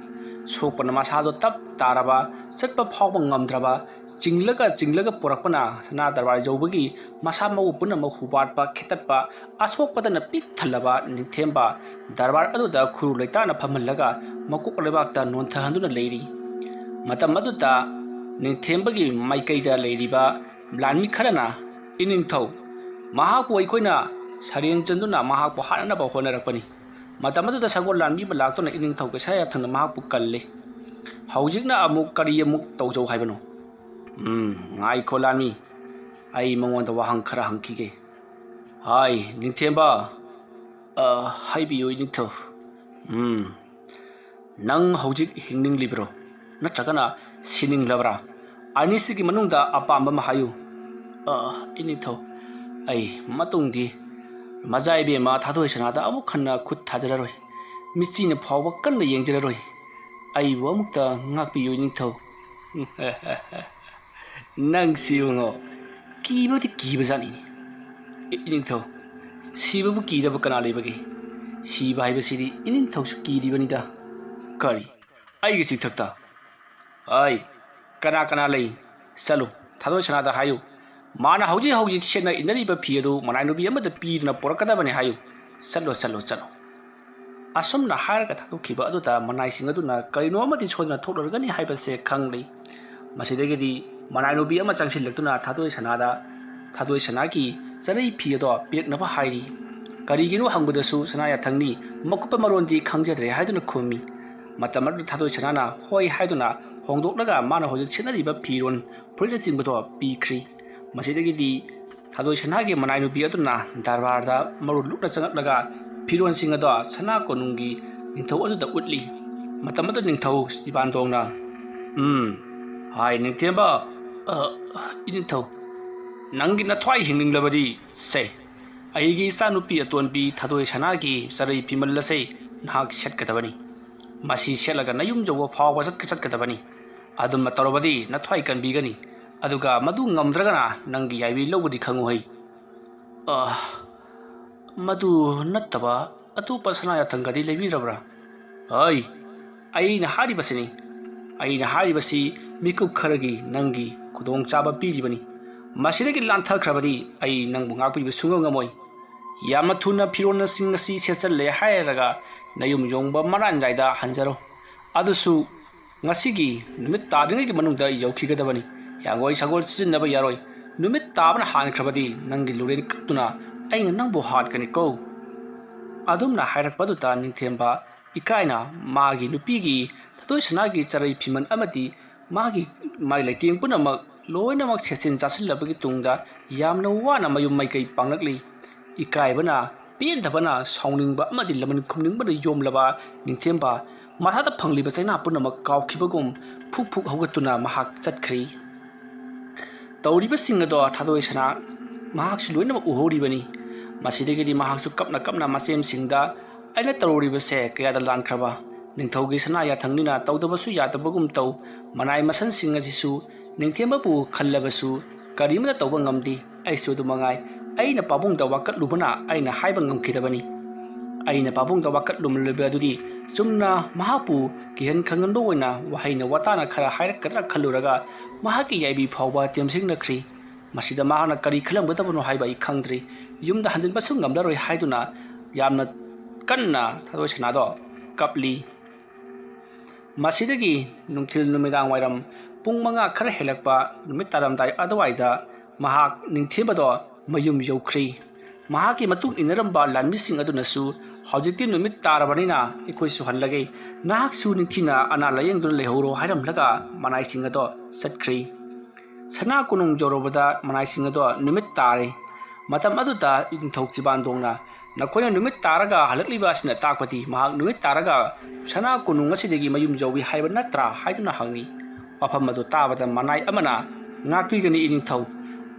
ꯁꯣꯛꯄꯅ ꯃꯁꯥꯗꯣ ꯇꯞ ꯇꯥꯔꯕ, ꯆꯠꯄ ꯐꯥꯎꯕ ꯉꯝꯗ꯭ꯔꯕ, ꯆꯤꯡꯂꯒ ꯆꯤꯡꯂꯒ ꯄꯨꯔꯛꯄꯅ ꯁꯅꯥ ꯗꯔꯕꯥꯔ ꯌꯧꯕꯒꯤ ꯃꯁꯥ ꯃꯎ ꯄꯨꯝꯅꯃꯛ ꯍꯨꯕꯥꯠꯄ, ꯈꯦꯠꯇꯠꯄ, ꯑꯁꯣꯛꯄꯗꯅ ꯄꯤꯛ ꯊꯜꯂꯕ ꯅꯤꯡꯊꯦꯝꯕ ꯗꯔꯕꯥꯔ ꯑꯗꯨꯗ ꯈꯨꯔꯨ ꯂꯩꯇꯥꯅ ꯐꯝꯍꯜꯂꯒ ꯃꯀꯣꯛ ꯂꯩꯕꯥꯛꯇ ꯅꯣꯟꯊꯍꯟꯗꯨꯅ ꯂꯩꯔꯤ꯫ ꯃꯇꯝ ꯑꯗꯨꯗ ꯅꯤꯡꯊꯦꯝꯕꯒꯤ ꯃꯥꯏꯀꯩꯗ ꯂꯩꯔꯤꯕ ꯂꯥꯟꯃꯤ ꯈꯔꯅ, "ꯏꯅꯤꯡꯊꯧ, ꯃꯍꯥꯛꯄꯨ ꯑꯩꯈꯣꯏꯅ ꯁꯔꯦꯡ ꯆꯟꯗꯨꯅ ꯃꯍꯥꯛꯄꯨ ꯍꯥꯠꯅꯅꯕ ꯍꯣꯠꯅꯔꯛꯄꯅꯤ꯫ ꯃꯇꯝ ꯑꯗꯨꯗ ꯁꯒꯣꯜ ꯂꯥꯟꯃꯤ ꯑꯃ ꯂꯥꯛꯇꯨꯅ ꯏꯅꯤꯡꯊꯧꯒꯤ ꯁꯅꯥ ꯌꯥꯊꯪꯅ ꯃꯍꯥꯛꯄꯨ ꯀꯜꯂꯤ꯫ ꯍꯧꯖꯤꯛꯅ ꯑꯃꯨꯛ ꯀꯔꯤ ꯑꯃꯨꯛ ꯇꯧꯖꯧ ꯍꯥꯏꯕꯅꯣ?" "ꯎꯝ, ꯉꯥꯏꯈꯣ ꯂꯥꯟꯃꯤ, ꯑꯩ ꯃꯉꯣꯟꯗ ꯋꯥꯍꯪ ꯈꯔ ꯍꯪꯈꯤꯒꯦ꯫ ꯍꯥꯏ, ꯅꯤꯡꯊꯦꯝꯕ, ꯑ, ꯍꯥꯏꯕꯤꯌꯨ ꯏꯅꯤꯡꯊꯧ꯫ ꯎꯝ, ꯅꯪ ꯍꯧꯖꯤꯛ ꯍꯤꯡꯅꯤꯡꯂꯤꯕ꯭ꯔꯣ? ꯅꯠꯇ꯭ꯔꯒꯅ ꯁꯤꯅꯤꯡꯂꯕ꯭ꯔꯥ? ꯑꯅꯤꯁꯤꯒꯤ ꯃꯅꯨꯡꯗ ꯑꯄꯥꯝꯕ ꯑꯃ ꯍꯥꯏꯌꯨ꯫" "ꯑ, ꯏꯅꯤꯡꯊꯧ, ꯑꯩ ꯃꯇꯨꯡꯗꯤ ꯃꯖꯥ ꯏꯕꯦꯝꯃ ꯊꯥꯗꯣꯏ ꯁꯅꯥꯗ ꯑꯃꯨꯛ ꯍꯟꯅ ꯈꯨꯠ ꯊꯥꯖꯔꯔꯣꯏ꯫ ꯃꯤꯠꯆꯤꯅ ꯐꯥꯎꯕ ꯀꯟꯅ ꯌꯦꯡꯖꯔꯔꯣꯏ꯫ ꯑꯩꯕꯨ ꯑꯃꯨꯛꯇ ꯉꯥꯛꯄꯤꯌꯨ ꯏꯅꯤꯡꯊꯧ꯫" "ꯅꯪ ꯁꯤꯕꯉꯣ, ꯀꯤꯕꯗꯤ ꯀꯤꯕꯖꯥꯠꯅꯤꯅꯦ꯫ ꯏ-, ꯏꯅꯤꯡꯊꯧ, ꯁꯤꯕꯕꯨ ꯀꯤꯗꯕ ꯀꯅꯥ ꯂꯩꯕꯒꯦ? ꯁꯤꯕ ꯍꯥꯏꯕꯁꯤꯗꯤ ꯏꯅꯤꯡꯊꯧꯁꯨ ꯀꯤꯔꯤꯕꯅꯤꯗ꯫" "ꯀꯔꯤ? ꯑꯩꯒꯤ ꯆꯤꯛꯊꯛꯇ? ꯑꯩ, ꯀꯅꯥ ꯀꯅꯥ ꯂꯩ? ꯆꯠꯂꯨ, ꯊꯥꯗꯣꯏ ꯁꯅꯥꯗ ꯍꯥꯏꯌꯨ꯫ ꯃꯥꯅ ꯍꯧꯖꯤꯛ ꯍꯧꯖꯤꯛ ꯁꯦꯠꯅ ꯏꯟꯅꯔꯤꯕ ꯐꯤ ꯑꯗꯨ ꯃꯅꯥꯏ ꯅꯨꯄꯤ ꯑꯃꯗ ꯄꯤꯗꯨꯅ ꯄꯨꯔꯛꯀꯗꯕꯅꯤ ꯍꯥꯏꯌꯨ꯫ ꯆꯠꯂꯣ, ꯆꯠꯂꯣ, ꯆꯠꯂꯣ꯫" ꯑꯁꯨꯝꯅ ꯍꯥꯏꯔꯒ ꯊꯥꯗꯣꯛꯈꯤꯕ ꯑꯗꯨꯗ ꯃꯅꯥꯏꯁꯤꯡ ꯑꯗꯨꯅ ꯀꯔꯤꯅꯣ ꯑꯃꯗꯤ ꯁꯣꯏꯗꯅ ꯊꯣꯛꯂꯔꯒꯅꯤ ꯍꯥꯏꯕꯁꯦ ꯈꯪꯂꯤ꯫ ꯃꯁꯤꯗꯒꯤꯗꯤ ꯃꯅꯥꯏ ꯅꯨꯄꯤ ꯑꯃ ꯆꯪꯁꯤꯜꯂꯛꯇꯨꯅ ꯊꯥꯗꯣꯏ ꯁꯅꯥꯗ ꯊꯥꯗꯣꯏ ꯁꯅꯥꯒꯤ ꯆꯔꯩ ꯐꯤ ꯑꯗꯣ ꯄꯤꯔꯛꯅꯕ ꯍꯥꯏꯔꯤ꯫ ꯀꯔꯤꯒꯤꯅꯣ ꯍꯪꯕꯗꯁꯨ ꯁꯅꯥ ꯌꯥꯊꯪꯅꯤ ꯃꯀꯨꯞꯄ ꯃꯔꯣꯟꯗꯤ ꯈꯪꯖꯗ꯭ꯔꯦ ꯍꯥꯏꯗꯨꯅ ꯈꯨꯝꯃꯤ꯫ ꯃꯇꯝ ꯑꯗꯨꯗ ꯊꯥꯗꯣꯏ ꯁꯅꯥꯅ ꯍꯣꯏ ꯍꯥꯏꯗꯨꯅ ꯍꯣꯡꯗꯣꯛꯂꯒ ꯃꯥꯅ ꯍꯧꯖꯤꯛ ꯁꯦꯠꯅꯔꯤꯕ ꯐꯤꯔꯣꯜ, ꯐꯨꯔꯤꯠꯅꯆꯤꯡꯕꯗꯣ ꯄꯤꯈ꯭ꯔꯤ꯫ ꯃꯁꯤꯗꯒꯤꯗꯤ ꯊꯥꯗꯣꯏ ꯁꯅꯥꯒꯤ ꯃꯅꯥꯏ ꯅꯨꯄꯤ ꯑꯗꯨꯅ ꯗꯔꯕꯥꯔꯗ ꯃꯔꯨ ꯂꯨꯞꯅ ꯆꯪꯂꯛꯂꯒ ꯐꯤꯔꯣꯜꯁꯤꯡ ꯑꯗꯣ ꯁꯅꯥ ꯀꯣꯅꯨꯡꯒꯤ ꯅꯤꯡꯊꯧ ꯑꯗꯨꯗ ꯎꯠꯂꯤ꯫ ꯃꯇꯝ ꯑꯗꯨꯗ ꯅꯤꯡꯊꯧ ꯁꯤꯕꯥꯟꯗꯣꯡꯅ, "ꯎꯝ, ꯍꯥꯏ ꯅꯤꯡꯊꯦꯝꯕ, ꯑ, ꯏꯅꯤꯡꯊꯧ, ꯅꯪꯒꯤ ꯅꯊ꯭ꯋꯥꯏ ꯍꯤꯡꯅꯤꯡꯂꯕꯗꯤ ꯁꯦ, ꯑꯩꯒꯤ ꯏꯆꯥꯅꯨꯄꯤ ꯑꯇꯣꯟꯕꯤ ꯊꯥꯗꯣꯏ ꯁꯅꯥꯒꯤ ꯆꯔꯩ ꯐꯤꯃꯜ ꯑꯁꯦ ꯅꯍꯥꯛ ꯁꯦꯠꯀꯗꯕꯅꯤ꯫ ꯃꯁꯤ ꯁꯦꯠꯂꯒ ꯅꯌꯨꯝ ꯌꯧꯕ ꯐꯥꯎꯕ ꯆꯠꯀ-, ꯆꯠꯀꯗꯕꯅꯤ꯫ ꯑꯗꯨꯝꯅ ꯇꯧꯔꯕꯗꯤ ꯅꯊ꯭ꯋꯥꯏ ꯀꯟꯕꯤꯒꯅꯤ꯫ ꯑꯗꯨꯒ ꯃꯗꯨ ꯉꯝꯗ꯭ꯔꯒꯅ ꯅꯪꯒꯤ ꯌꯥꯏꯕꯤ ꯂꯧꯕꯗꯤ ꯈꯪꯉꯨꯍꯩ꯫" "ꯑ, ꯃꯗꯨ ꯅꯠꯇꯕ ꯑꯇꯣꯞꯄ ꯁꯅꯥ ꯌꯥꯊꯪꯒꯗꯤ ꯂꯩꯕꯤꯔꯕ꯭ꯔꯥ?" "ꯍꯣꯏ, ꯑꯩꯅ ꯍꯥꯏꯔꯤꯕꯁꯤꯅꯤ꯫ ꯑꯩꯅ ꯍꯥꯏꯔꯤꯕꯁꯤ ꯃꯤꯀꯨꯞ ꯈꯔꯒꯤ ꯅꯪꯒꯤ ꯈꯨꯗꯣꯡꯆꯥꯕ ꯄꯤꯔꯤꯕꯅꯤ꯫ ꯃꯁꯤꯗꯒꯤ ꯂꯥꯟꯊꯈ꯭ꯔꯕꯗꯤ ꯑꯩ ꯅꯪꯕꯨ ꯉꯥꯛꯄꯤꯕ ꯁꯨꯡꯉꯝ ꯉꯝꯃꯣꯏ꯫ ꯌꯥꯝꯅ ꯊꯨꯅ ꯐꯤꯔꯣꯜꯁꯤꯡ ꯑꯁꯤ ꯁꯦꯠꯆꯜꯂꯦ ꯍꯥꯏꯔꯒ ꯅꯌꯨꯝ ꯌꯣꯡꯕ ꯃꯔꯥꯟꯖꯥꯏꯗ ꯍꯟꯖꯔꯣ꯫ ꯑꯗꯨꯁꯨ ꯉꯁꯤꯒꯤ ꯅꯨꯃꯤꯠ ꯇꯥꯗ꯭ꯔꯤꯉꯩꯒꯤ ꯃꯅꯨꯡꯗ ꯌꯧꯈꯤꯒꯗꯕꯅꯤ꯫ ꯌꯥꯡꯒꯣꯏ ꯁꯒꯣꯜ ꯁꯤꯖꯤꯟꯅꯕ ꯌꯥꯔꯣꯏ꯫ ꯅꯨꯃꯤꯠ ꯇꯥꯕꯅ ꯍꯥꯟꯈ꯭ꯔꯕꯗꯤ ꯅꯪꯒꯤ ꯂꯨꯔꯦꯟ ꯀꯛꯇꯨꯅ ꯑꯩꯅ ꯅꯪꯕꯨ ꯍꯥꯠꯀꯅꯤꯀꯣ꯫" ꯑꯗꯨꯝꯅ ꯍꯥꯏꯔꯛꯄꯗꯨꯗ ꯅꯤꯡꯊꯦꯝꯕ ꯏꯀꯥꯏꯅ ꯃꯥꯒꯤ ꯅꯨꯄꯤꯒꯤ ꯊꯥꯗꯣꯏ ꯁꯅꯥꯒꯤ ꯆꯔꯩ ꯐꯤꯃꯟ ꯑꯃꯗꯤ ꯃꯥꯒꯤ, ꯃꯥꯒꯤ ꯂꯩꯇꯦꯡ ꯄꯨꯝꯅꯃꯛ ꯂꯣꯏꯅꯃꯛ ꯁꯦꯠꯆꯤꯟ ꯆꯥꯁꯤꯜꯂꯕꯒꯤ ꯇꯨꯡꯗ ꯌꯥꯝꯅ ꯋꯥꯅ ꯃꯌꯨꯝ ꯃꯥꯏꯀꯩ ꯄꯥꯡꯂꯛꯂꯤ꯫ ꯏꯀꯥꯏꯕꯅ, ꯄꯦꯟꯗꯕꯅ, ꯁꯥꯎꯅꯤꯡꯕ ꯑꯃꯗꯤ ꯂꯃꯟ ꯈꯨꯝꯅꯤꯡꯕꯅ ꯌꯣꯝꯂꯕ ꯅꯤꯡꯊꯦꯝꯕ ꯃꯁꯥꯗ ꯐꯪꯂꯤꯕ ꯆꯩꯅꯥ ꯄꯨꯝꯅꯃꯛ ꯀꯥꯎꯈꯤꯕꯒꯨꯝ ꯐꯨꯛ ꯐꯨꯛ ꯍꯧꯒꯠꯇꯨꯅ ꯃꯍꯥꯛ ꯆꯠꯈ꯭ꯔꯤ꯫ ꯇꯧꯔꯤꯕꯁꯤꯡ ꯑꯗꯣ ꯊꯥꯗꯣꯏ ꯁꯅꯥ ꯃꯍꯥꯛꯁꯨ ꯂꯣꯏꯅꯃꯛ ꯎꯍꯧꯔꯤꯕꯅꯤ꯫ ꯃꯁꯤꯗꯒꯤꯗꯤ ꯃꯍꯥꯛꯁꯨ ꯀꯞꯅ ꯀꯞꯅ ꯃꯆꯦꯝꯁꯤꯡꯗ, "ꯑꯩꯅ ꯇꯧꯔꯨꯔꯤꯕꯁꯦ ꯀꯌꯥꯗ ꯂꯥꯟꯈ꯭ꯔꯕ? ꯅꯤꯡꯊꯧꯒꯤ ꯁꯅꯥ ꯌꯥꯊꯪꯅꯤꯅ ꯇꯧꯗꯕꯁꯨ ꯌꯥꯗꯕꯒꯨꯝ ꯇꯧ꯫" ꯃꯅꯥꯏ ꯃꯁꯟꯁꯤꯡ ꯑꯁꯤꯁꯨ ꯅꯤꯡꯊꯦꯝꯕꯕꯨ ꯈꯜꯂꯕꯁꯨ ꯀꯔꯤꯃꯠꯇ ꯇꯧꯕ ꯉꯝꯗꯦ꯫ ꯑꯩꯁꯨ ꯑꯗꯨ ꯃꯉꯥꯏ꯫ ꯑꯩꯅ ꯄꯥꯕꯨꯡꯗ ꯋꯥꯀꯠꯂꯨꯕꯅ ꯑꯩꯅ ꯍꯥꯏꯕ ꯉꯝꯈꯤꯗꯕꯅꯤ꯫ ꯑꯩꯅ ꯄꯥꯕꯨꯡꯗ ꯋꯥꯀꯠꯂꯨꯕ ꯑꯗꯨꯗꯤ ꯆꯨꯝꯅ ꯃꯍꯥꯛꯄꯨ ꯀꯤꯍꯟ ꯈꯪꯍꯟꯕ ꯑꯣꯏꯅ ꯋꯥꯍꯩꯅ ꯋꯥꯇꯥꯅ ꯈꯔ ꯍꯥꯏꯔꯛꯀꯗ꯭ꯔꯥ ꯈꯜꯂꯨꯔꯒ ꯃꯍꯥꯛꯀꯤ ꯌꯥꯏꯕꯤ ꯐꯥꯎꯕ ꯇꯦꯝꯁꯤꯡꯅꯈ꯭ꯔꯤ꯫ ꯃꯁꯤꯗ ꯃꯍꯥꯛꯅ ꯀꯔꯤ ꯈꯜꯂꯝꯒꯗꯕꯅꯣ ꯍꯥꯏꯕ ꯑꯩ ꯈꯪꯗ꯭ꯔꯤ꯫ ꯌꯨꯝꯗ ꯍꯟꯖꯤꯟꯕꯁꯨ ꯉꯝꯂꯔꯣꯏ ꯍꯥꯏꯗꯨꯅ ꯌꯥꯝꯅ ꯀꯟꯅ ꯊꯥꯗꯣꯏ ꯁꯅꯥꯗꯣ ꯀꯞꯂꯤ꯫ ꯃꯁꯤꯗꯒꯤ ꯅꯨꯡꯊꯤꯜ ꯅꯨꯃꯤꯗꯥꯡ ꯋꯥꯏꯔꯝ ꯄꯨꯡ ꯃꯉꯥ ꯈꯔ ꯍꯦꯜꯂꯛꯄ ꯅꯨꯃꯤꯠ ꯇꯥꯔꯝꯗꯥꯏ ꯑꯗꯨꯋꯥꯏꯗ ꯃꯍꯥꯛ ꯅꯤꯡꯊꯦꯝꯕꯗꯣ ꯃꯌꯨꯝ ꯌꯧꯈ꯭ꯔꯤ꯫ ꯃꯍꯥꯛꯀꯤ ꯃꯇꯨꯡ ꯏꯟꯅꯔꯝꯕ ꯂꯥꯟꯃꯤꯁꯤꯡ ꯑꯗꯨꯅꯁꯨ, "ꯍꯧꯖꯤꯛꯇꯤ ꯅꯨꯃꯤꯠ ꯇꯥꯔꯕꯅꯤꯅ ꯑꯩꯈꯣꯏꯁꯨ ꯍꯜꯂꯒꯦ, ꯅꯍꯥꯛꯁꯨ ꯅꯤꯡꯊꯤꯅ ꯑꯅꯥ ꯂꯥꯌꯦꯡꯗꯨꯅ ꯂꯩꯍꯧꯔꯣ" ꯍꯥꯏꯔꯝꯂꯒ ꯃꯅꯥꯏꯁꯤꯡ ꯑꯗꯣ ꯆꯠꯈ꯭ꯔꯤ꯫ ꯁꯅꯥ ꯀꯣꯅꯨꯡ ꯌꯧꯔꯕꯗ ꯃꯅꯥꯏꯁꯤꯡ ꯑꯗꯣ ꯅꯨꯃꯤꯠ ꯇꯥꯔꯦ꯫ ꯃꯇꯝ ꯑꯗꯨꯗ ꯏꯅꯤꯡꯊꯧ ꯊꯤꯕꯥꯟꯗꯣꯡꯅ, "ꯅꯈꯣꯏꯅ ꯅꯨꯃꯤꯠ ꯇꯥꯔꯒ ꯍꯜꯂꯛꯂꯤꯕ ꯑꯁꯤꯅ ꯇꯥꯛꯄꯗꯤ ꯃꯍꯥꯛ ꯅꯨꯃꯤꯠ ꯇꯥꯔꯒ ꯁꯅꯥ ꯀꯣꯅꯨꯡ ꯑꯁꯤꯗꯒꯤ ꯃꯌꯨꯝ ꯌꯧꯏ ꯍꯥꯏꯕ ꯅꯠꯇ꯭ꯔꯥ?" ꯍꯥꯏꯗꯨꯅ ꯍꯪꯉꯤ꯫ ꯋꯥꯐꯝ ꯑꯗꯨ ꯇꯥꯕꯗ ꯃꯅꯥꯏ ꯑꯃꯅ, "ꯉꯥꯛꯄꯤꯒꯅꯤ ꯏꯅꯤꯡꯊꯧ,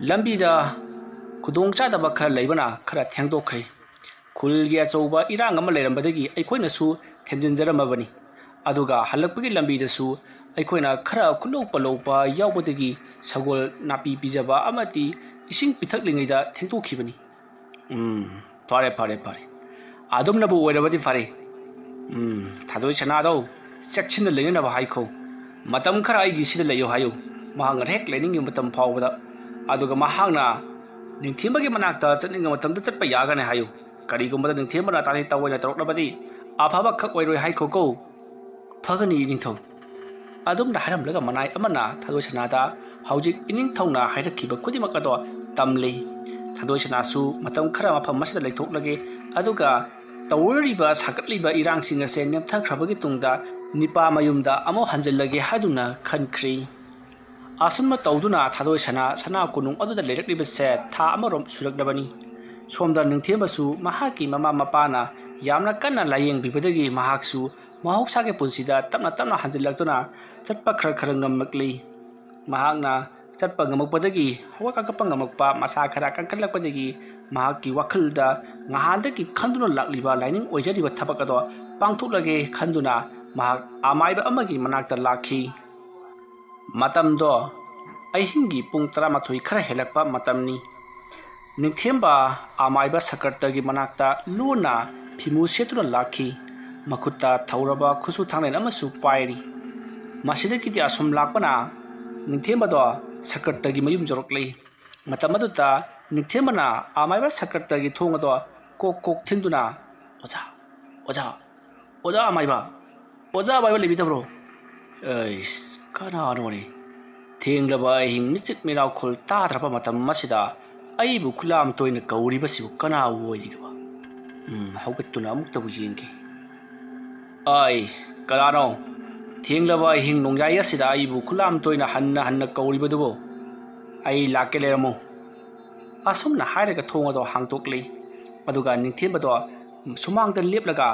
ꯂꯝꯕꯤꯗ ꯈꯨꯗꯣꯡꯆꯥꯗꯕ ꯈꯔ ꯂꯩꯕꯅ ꯈꯔ ꯊꯦꯡꯗꯣꯛꯈ꯭ꯔꯦ꯫ ꯈꯨꯜꯒꯤ ꯑꯆꯧꯕ ꯏꯔꯥꯡ ꯑꯃ ꯂꯩꯔꯝꯕꯗꯒꯤ ꯑꯩꯈꯣꯏꯅꯁꯨ ꯊꯦꯝꯖꯤꯟꯖꯔꯝꯃꯕꯅꯤ꯫ ꯑꯗꯨꯒ ꯍꯜꯂꯛꯄꯒꯤ ꯂꯝꯕꯤꯗꯁꯨ ꯑꯩꯈꯣꯏꯅ ꯈꯔ ꯈꯨꯂꯧ ꯄꯂꯧꯕ ꯌꯥꯎꯕꯗꯒꯤ ꯁꯒꯣꯜ ꯅꯥꯄꯤ ꯄꯤꯖꯕ ꯑꯃꯗꯤ ꯏꯁꯤꯡ ꯄꯤꯊꯛꯂꯤꯉꯩꯗ ꯊꯦꯡꯗꯣꯛꯈꯤꯕꯅꯤ꯫" "ꯎꯝ, ꯐꯔꯦ, ꯐꯔꯦ, ꯐꯔꯦ꯫ ꯑꯗꯨꯝꯅꯕꯨ ꯑꯣꯏꯔꯕꯗꯤ ꯐꯔꯦ꯫ ꯎꯝ, ꯊꯥꯗꯣꯏ ꯁꯅꯥꯗꯧ, ꯆꯦꯛꯁꯤꯟꯅ ꯂꯩꯅꯅꯕ ꯍꯥꯏꯈꯣ꯫ ꯃꯇꯝ ꯈꯔ ꯑꯩꯒꯤ ꯁꯤꯗ ꯂꯩꯌꯨ ꯍꯥꯏꯌꯨ꯫ ꯃꯍꯥꯛꯅ ꯍꯦꯛ ꯂꯩꯅꯤꯡꯉꯤꯕ ꯃꯇꯝ ꯐꯥꯎꯕꯗ꯫ ꯑꯗꯨꯒ ꯃꯍꯥꯛꯅ ꯅꯤꯡꯊꯦꯝꯕꯒꯤ ꯃꯅꯥꯛꯇ ꯆꯠꯅꯤꯡꯕ ꯃꯇꯝꯗ ꯆꯠꯄ ꯌꯥꯒꯅꯤ ꯍꯥꯏꯌꯨ꯫ ꯀꯔꯤꯒꯨꯝꯕꯗ ꯅꯤꯡꯊꯦꯝꯕꯅ ꯇꯥꯊꯤ ꯇꯥꯑꯣꯏꯅ ꯇꯧꯔꯛꯂꯕꯗꯤ ꯑꯐꯕ ꯈꯛ ꯑꯣꯏꯔꯣꯏ ꯍꯥꯏꯈꯣꯀꯣ꯫" "ꯐꯒꯅꯤ ꯏꯅꯤꯡꯊꯧ꯫" ꯑꯗꯨꯝꯅ ꯍꯥꯏꯔꯝꯂꯒ ꯃꯅꯥꯏ ꯑꯃꯅ ꯊꯥꯗꯣꯏ ꯁꯅꯥꯗ, ꯍꯧꯖꯤꯛ ꯏꯅꯤꯡꯊꯧꯅ ꯍꯥꯏꯔꯛꯈꯤꯕ ꯈꯨꯗꯤꯡꯃꯛ ꯑꯗꯣ ꯇꯝꯂꯤ꯫ ꯊꯥꯗꯣꯏ ꯁꯅꯥꯁꯨ ꯃꯇꯝ ꯈꯔ ꯃꯐꯝ ꯑꯁꯤꯗ ꯂꯩꯊꯣꯛꯂꯒꯦ, ꯑꯗꯨꯒ ꯇꯧꯔꯤꯕ ꯁꯥꯒꯠꯂꯤꯕ ꯏꯔꯥꯡꯁꯤꯡ ꯑꯁꯦ ꯅꯦꯝꯊꯈ꯭ꯔꯕꯒꯤ ꯇꯨꯡꯗ ꯅꯤꯄꯥ ꯃꯌꯨꯝꯗ ꯑꯃꯨꯛ ꯍꯟꯖꯤꯜꯂꯒꯦ ꯍꯥꯏꯗꯨꯅ ꯈꯟꯈ꯭ꯔꯤ꯫ ꯑꯁꯨꯝꯅ ꯇꯧꯗꯨꯅ ꯊꯥꯗꯣꯏ ꯁꯅꯥ ꯁꯅꯥ ꯀꯣꯅꯨꯡ ꯑꯗꯨꯗ ꯂꯩꯔꯛꯂꯤꯕꯁꯦ ꯊꯥ ꯑꯃꯔꯣꯝ ꯁꯨꯔꯛꯂꯕꯅꯤ꯫ ꯁꯣꯝꯗ ꯅꯤꯡꯊꯦꯝꯕꯁꯨ ꯃꯍꯥꯛꯀꯤ ꯃꯃꯥ ꯃꯄꯥꯅ ꯌꯥꯝꯅ ꯀꯟꯅ ꯂꯥꯌꯦꯡꯕꯤꯕꯗꯒꯤ ꯃꯍꯥꯛꯁꯨ ꯃꯍꯧꯁꯥꯒꯤ ꯄꯨꯟꯁꯤꯗ ꯇꯞꯅ ꯇꯞꯅ ꯍꯟꯖꯤꯜꯂꯛꯇꯨꯅ ꯆꯠꯄ ꯈꯔ ꯈꯔ ꯉꯝꯂꯛꯂꯤ꯫ ꯃꯍꯥꯛꯅ ꯆꯠꯄ ꯉꯝꯃꯛꯄꯗꯒꯤ, ꯍꯧꯒꯠ ꯀꯥꯡꯈꯠꯄ ꯉꯝꯃꯛꯄ, ꯃꯁꯥ ꯈꯔ ꯀꯟꯈꯠꯂꯛꯄꯗꯒꯤ ꯃꯍꯥꯛꯀꯤ ꯋꯥꯈꯜꯗ ꯉꯍꯥꯟꯗꯒꯤ ꯈꯟꯗꯨꯅ ꯂꯥꯛꯂꯤꯕ ꯂꯥꯏꯅꯤꯡ ꯑꯣꯏꯖꯔꯤꯕ ꯊꯕꯛ ꯑꯗꯣ ꯄꯥꯡꯊꯣꯛꯂꯒꯦ ꯈꯟꯗꯨꯅ ꯃꯍꯥꯛ ꯑꯃꯥꯏꯕ ꯑꯃꯒꯤ ꯃꯅꯥꯛꯇ ꯂꯥꯛꯈꯤ꯫ ꯃꯇꯝꯗꯣ ꯑꯍꯤꯡꯒꯤ ꯄꯨꯡ ꯇꯔꯥꯃꯥꯊꯣꯏ ꯈꯔ ꯍꯦꯜꯂꯛꯄ ꯃꯇꯝꯅꯤ꯫ ꯅꯤꯡꯊꯦꯝꯕ ꯑꯃꯥꯏꯕ ꯁꯀ꯭ꯔꯇꯒꯤ ꯃꯅꯥꯛꯇ ꯂꯣꯟꯅ ꯐꯤꯃꯨ ꯁꯦꯠꯇꯨꯅ ꯂꯥꯛꯈꯤ꯫ ꯃꯈꯨꯠꯇ ꯊꯧꯔꯕ ꯈꯨꯠꯁꯨ ꯊꯥꯡꯂꯦꯟ ꯑꯃꯁꯨ ꯄꯥꯏꯔꯤ꯫ ꯃꯁꯤꯗꯒꯤꯗꯤ ꯑꯁꯨꯝ ꯂꯥꯛꯄꯅ ꯅꯤꯡꯊꯦꯝꯕꯗꯣ ꯁꯀ꯭ꯔꯇꯒꯤ ꯃꯌꯨꯝ ꯌꯧꯔꯛꯂꯤ꯫ ꯃꯇꯝ ꯑꯗꯨꯗ ꯅꯤꯡꯊꯦꯝꯕꯅ ꯑꯃꯥꯏꯕ ꯁꯀ꯭ꯔꯇꯒꯤ ꯊꯣꯡ ꯑꯗꯣ ꯀꯣꯛ ꯀꯣꯛ ꯊꯤꯟꯗꯨꯅ, "ꯑꯣꯖꯥ, ꯑꯣꯖꯥ, ꯑꯣꯖꯥ ꯑꯃꯥꯏꯕ, ꯑꯣꯖꯥ ꯑꯃꯥꯏꯕ ꯂꯩꯕꯤꯗꯕ꯭ꯔꯣ? ꯑꯩꯁ, ꯀꯅꯥꯅꯣꯅꯦ? ꯊꯦꯡꯂꯕ ꯑꯍꯤꯡ ꯃꯤꯆꯤꯛ ꯃꯤꯔꯥꯎꯈꯣꯜ ꯇꯥꯗ꯭ꯔꯕ ꯃꯇꯝ ꯑꯁꯤꯗ ꯑꯩꯕꯨ ꯈꯨꯂꯥꯝ ꯇꯣꯏꯅ ꯀꯧꯔꯤꯕꯁꯤꯕꯨ ꯀꯅꯥ ꯑꯣꯏꯔꯤꯒꯕ? ꯎꯝ, ꯍꯧꯒꯠꯇꯨꯅ ꯑꯃꯨꯛꯇꯕꯨ ꯌꯦꯡꯒꯦ꯫ ꯑꯩ, ꯀꯅꯥꯅꯣ? ꯊꯦꯡꯂꯕ ꯑꯍꯤꯡ ꯅꯣꯡꯌꯥꯏ ꯑꯁꯤꯗ ꯑꯩꯕꯨ ꯈꯨꯂꯥꯝ ꯇꯣꯏꯅ ꯍꯟꯅ ꯍꯟꯅ ꯀꯧꯔꯤꯕꯗꯨꯕꯨ? "ꯑꯩ ꯂꯥꯛꯀꯦ, ꯂꯩꯔꯝꯃꯨ"꯫ ꯑꯁꯨꯝꯅ ꯍꯥꯏꯔꯒ ꯊꯣꯡ ꯑꯗꯣ ꯍꯥꯡꯗꯣꯛꯂꯤ꯫ ꯑꯗꯨꯒ ꯅꯤꯡꯊꯦꯝꯕꯗꯣ ꯁꯨꯃꯥꯡꯗ ꯂꯦꯞꯂꯒ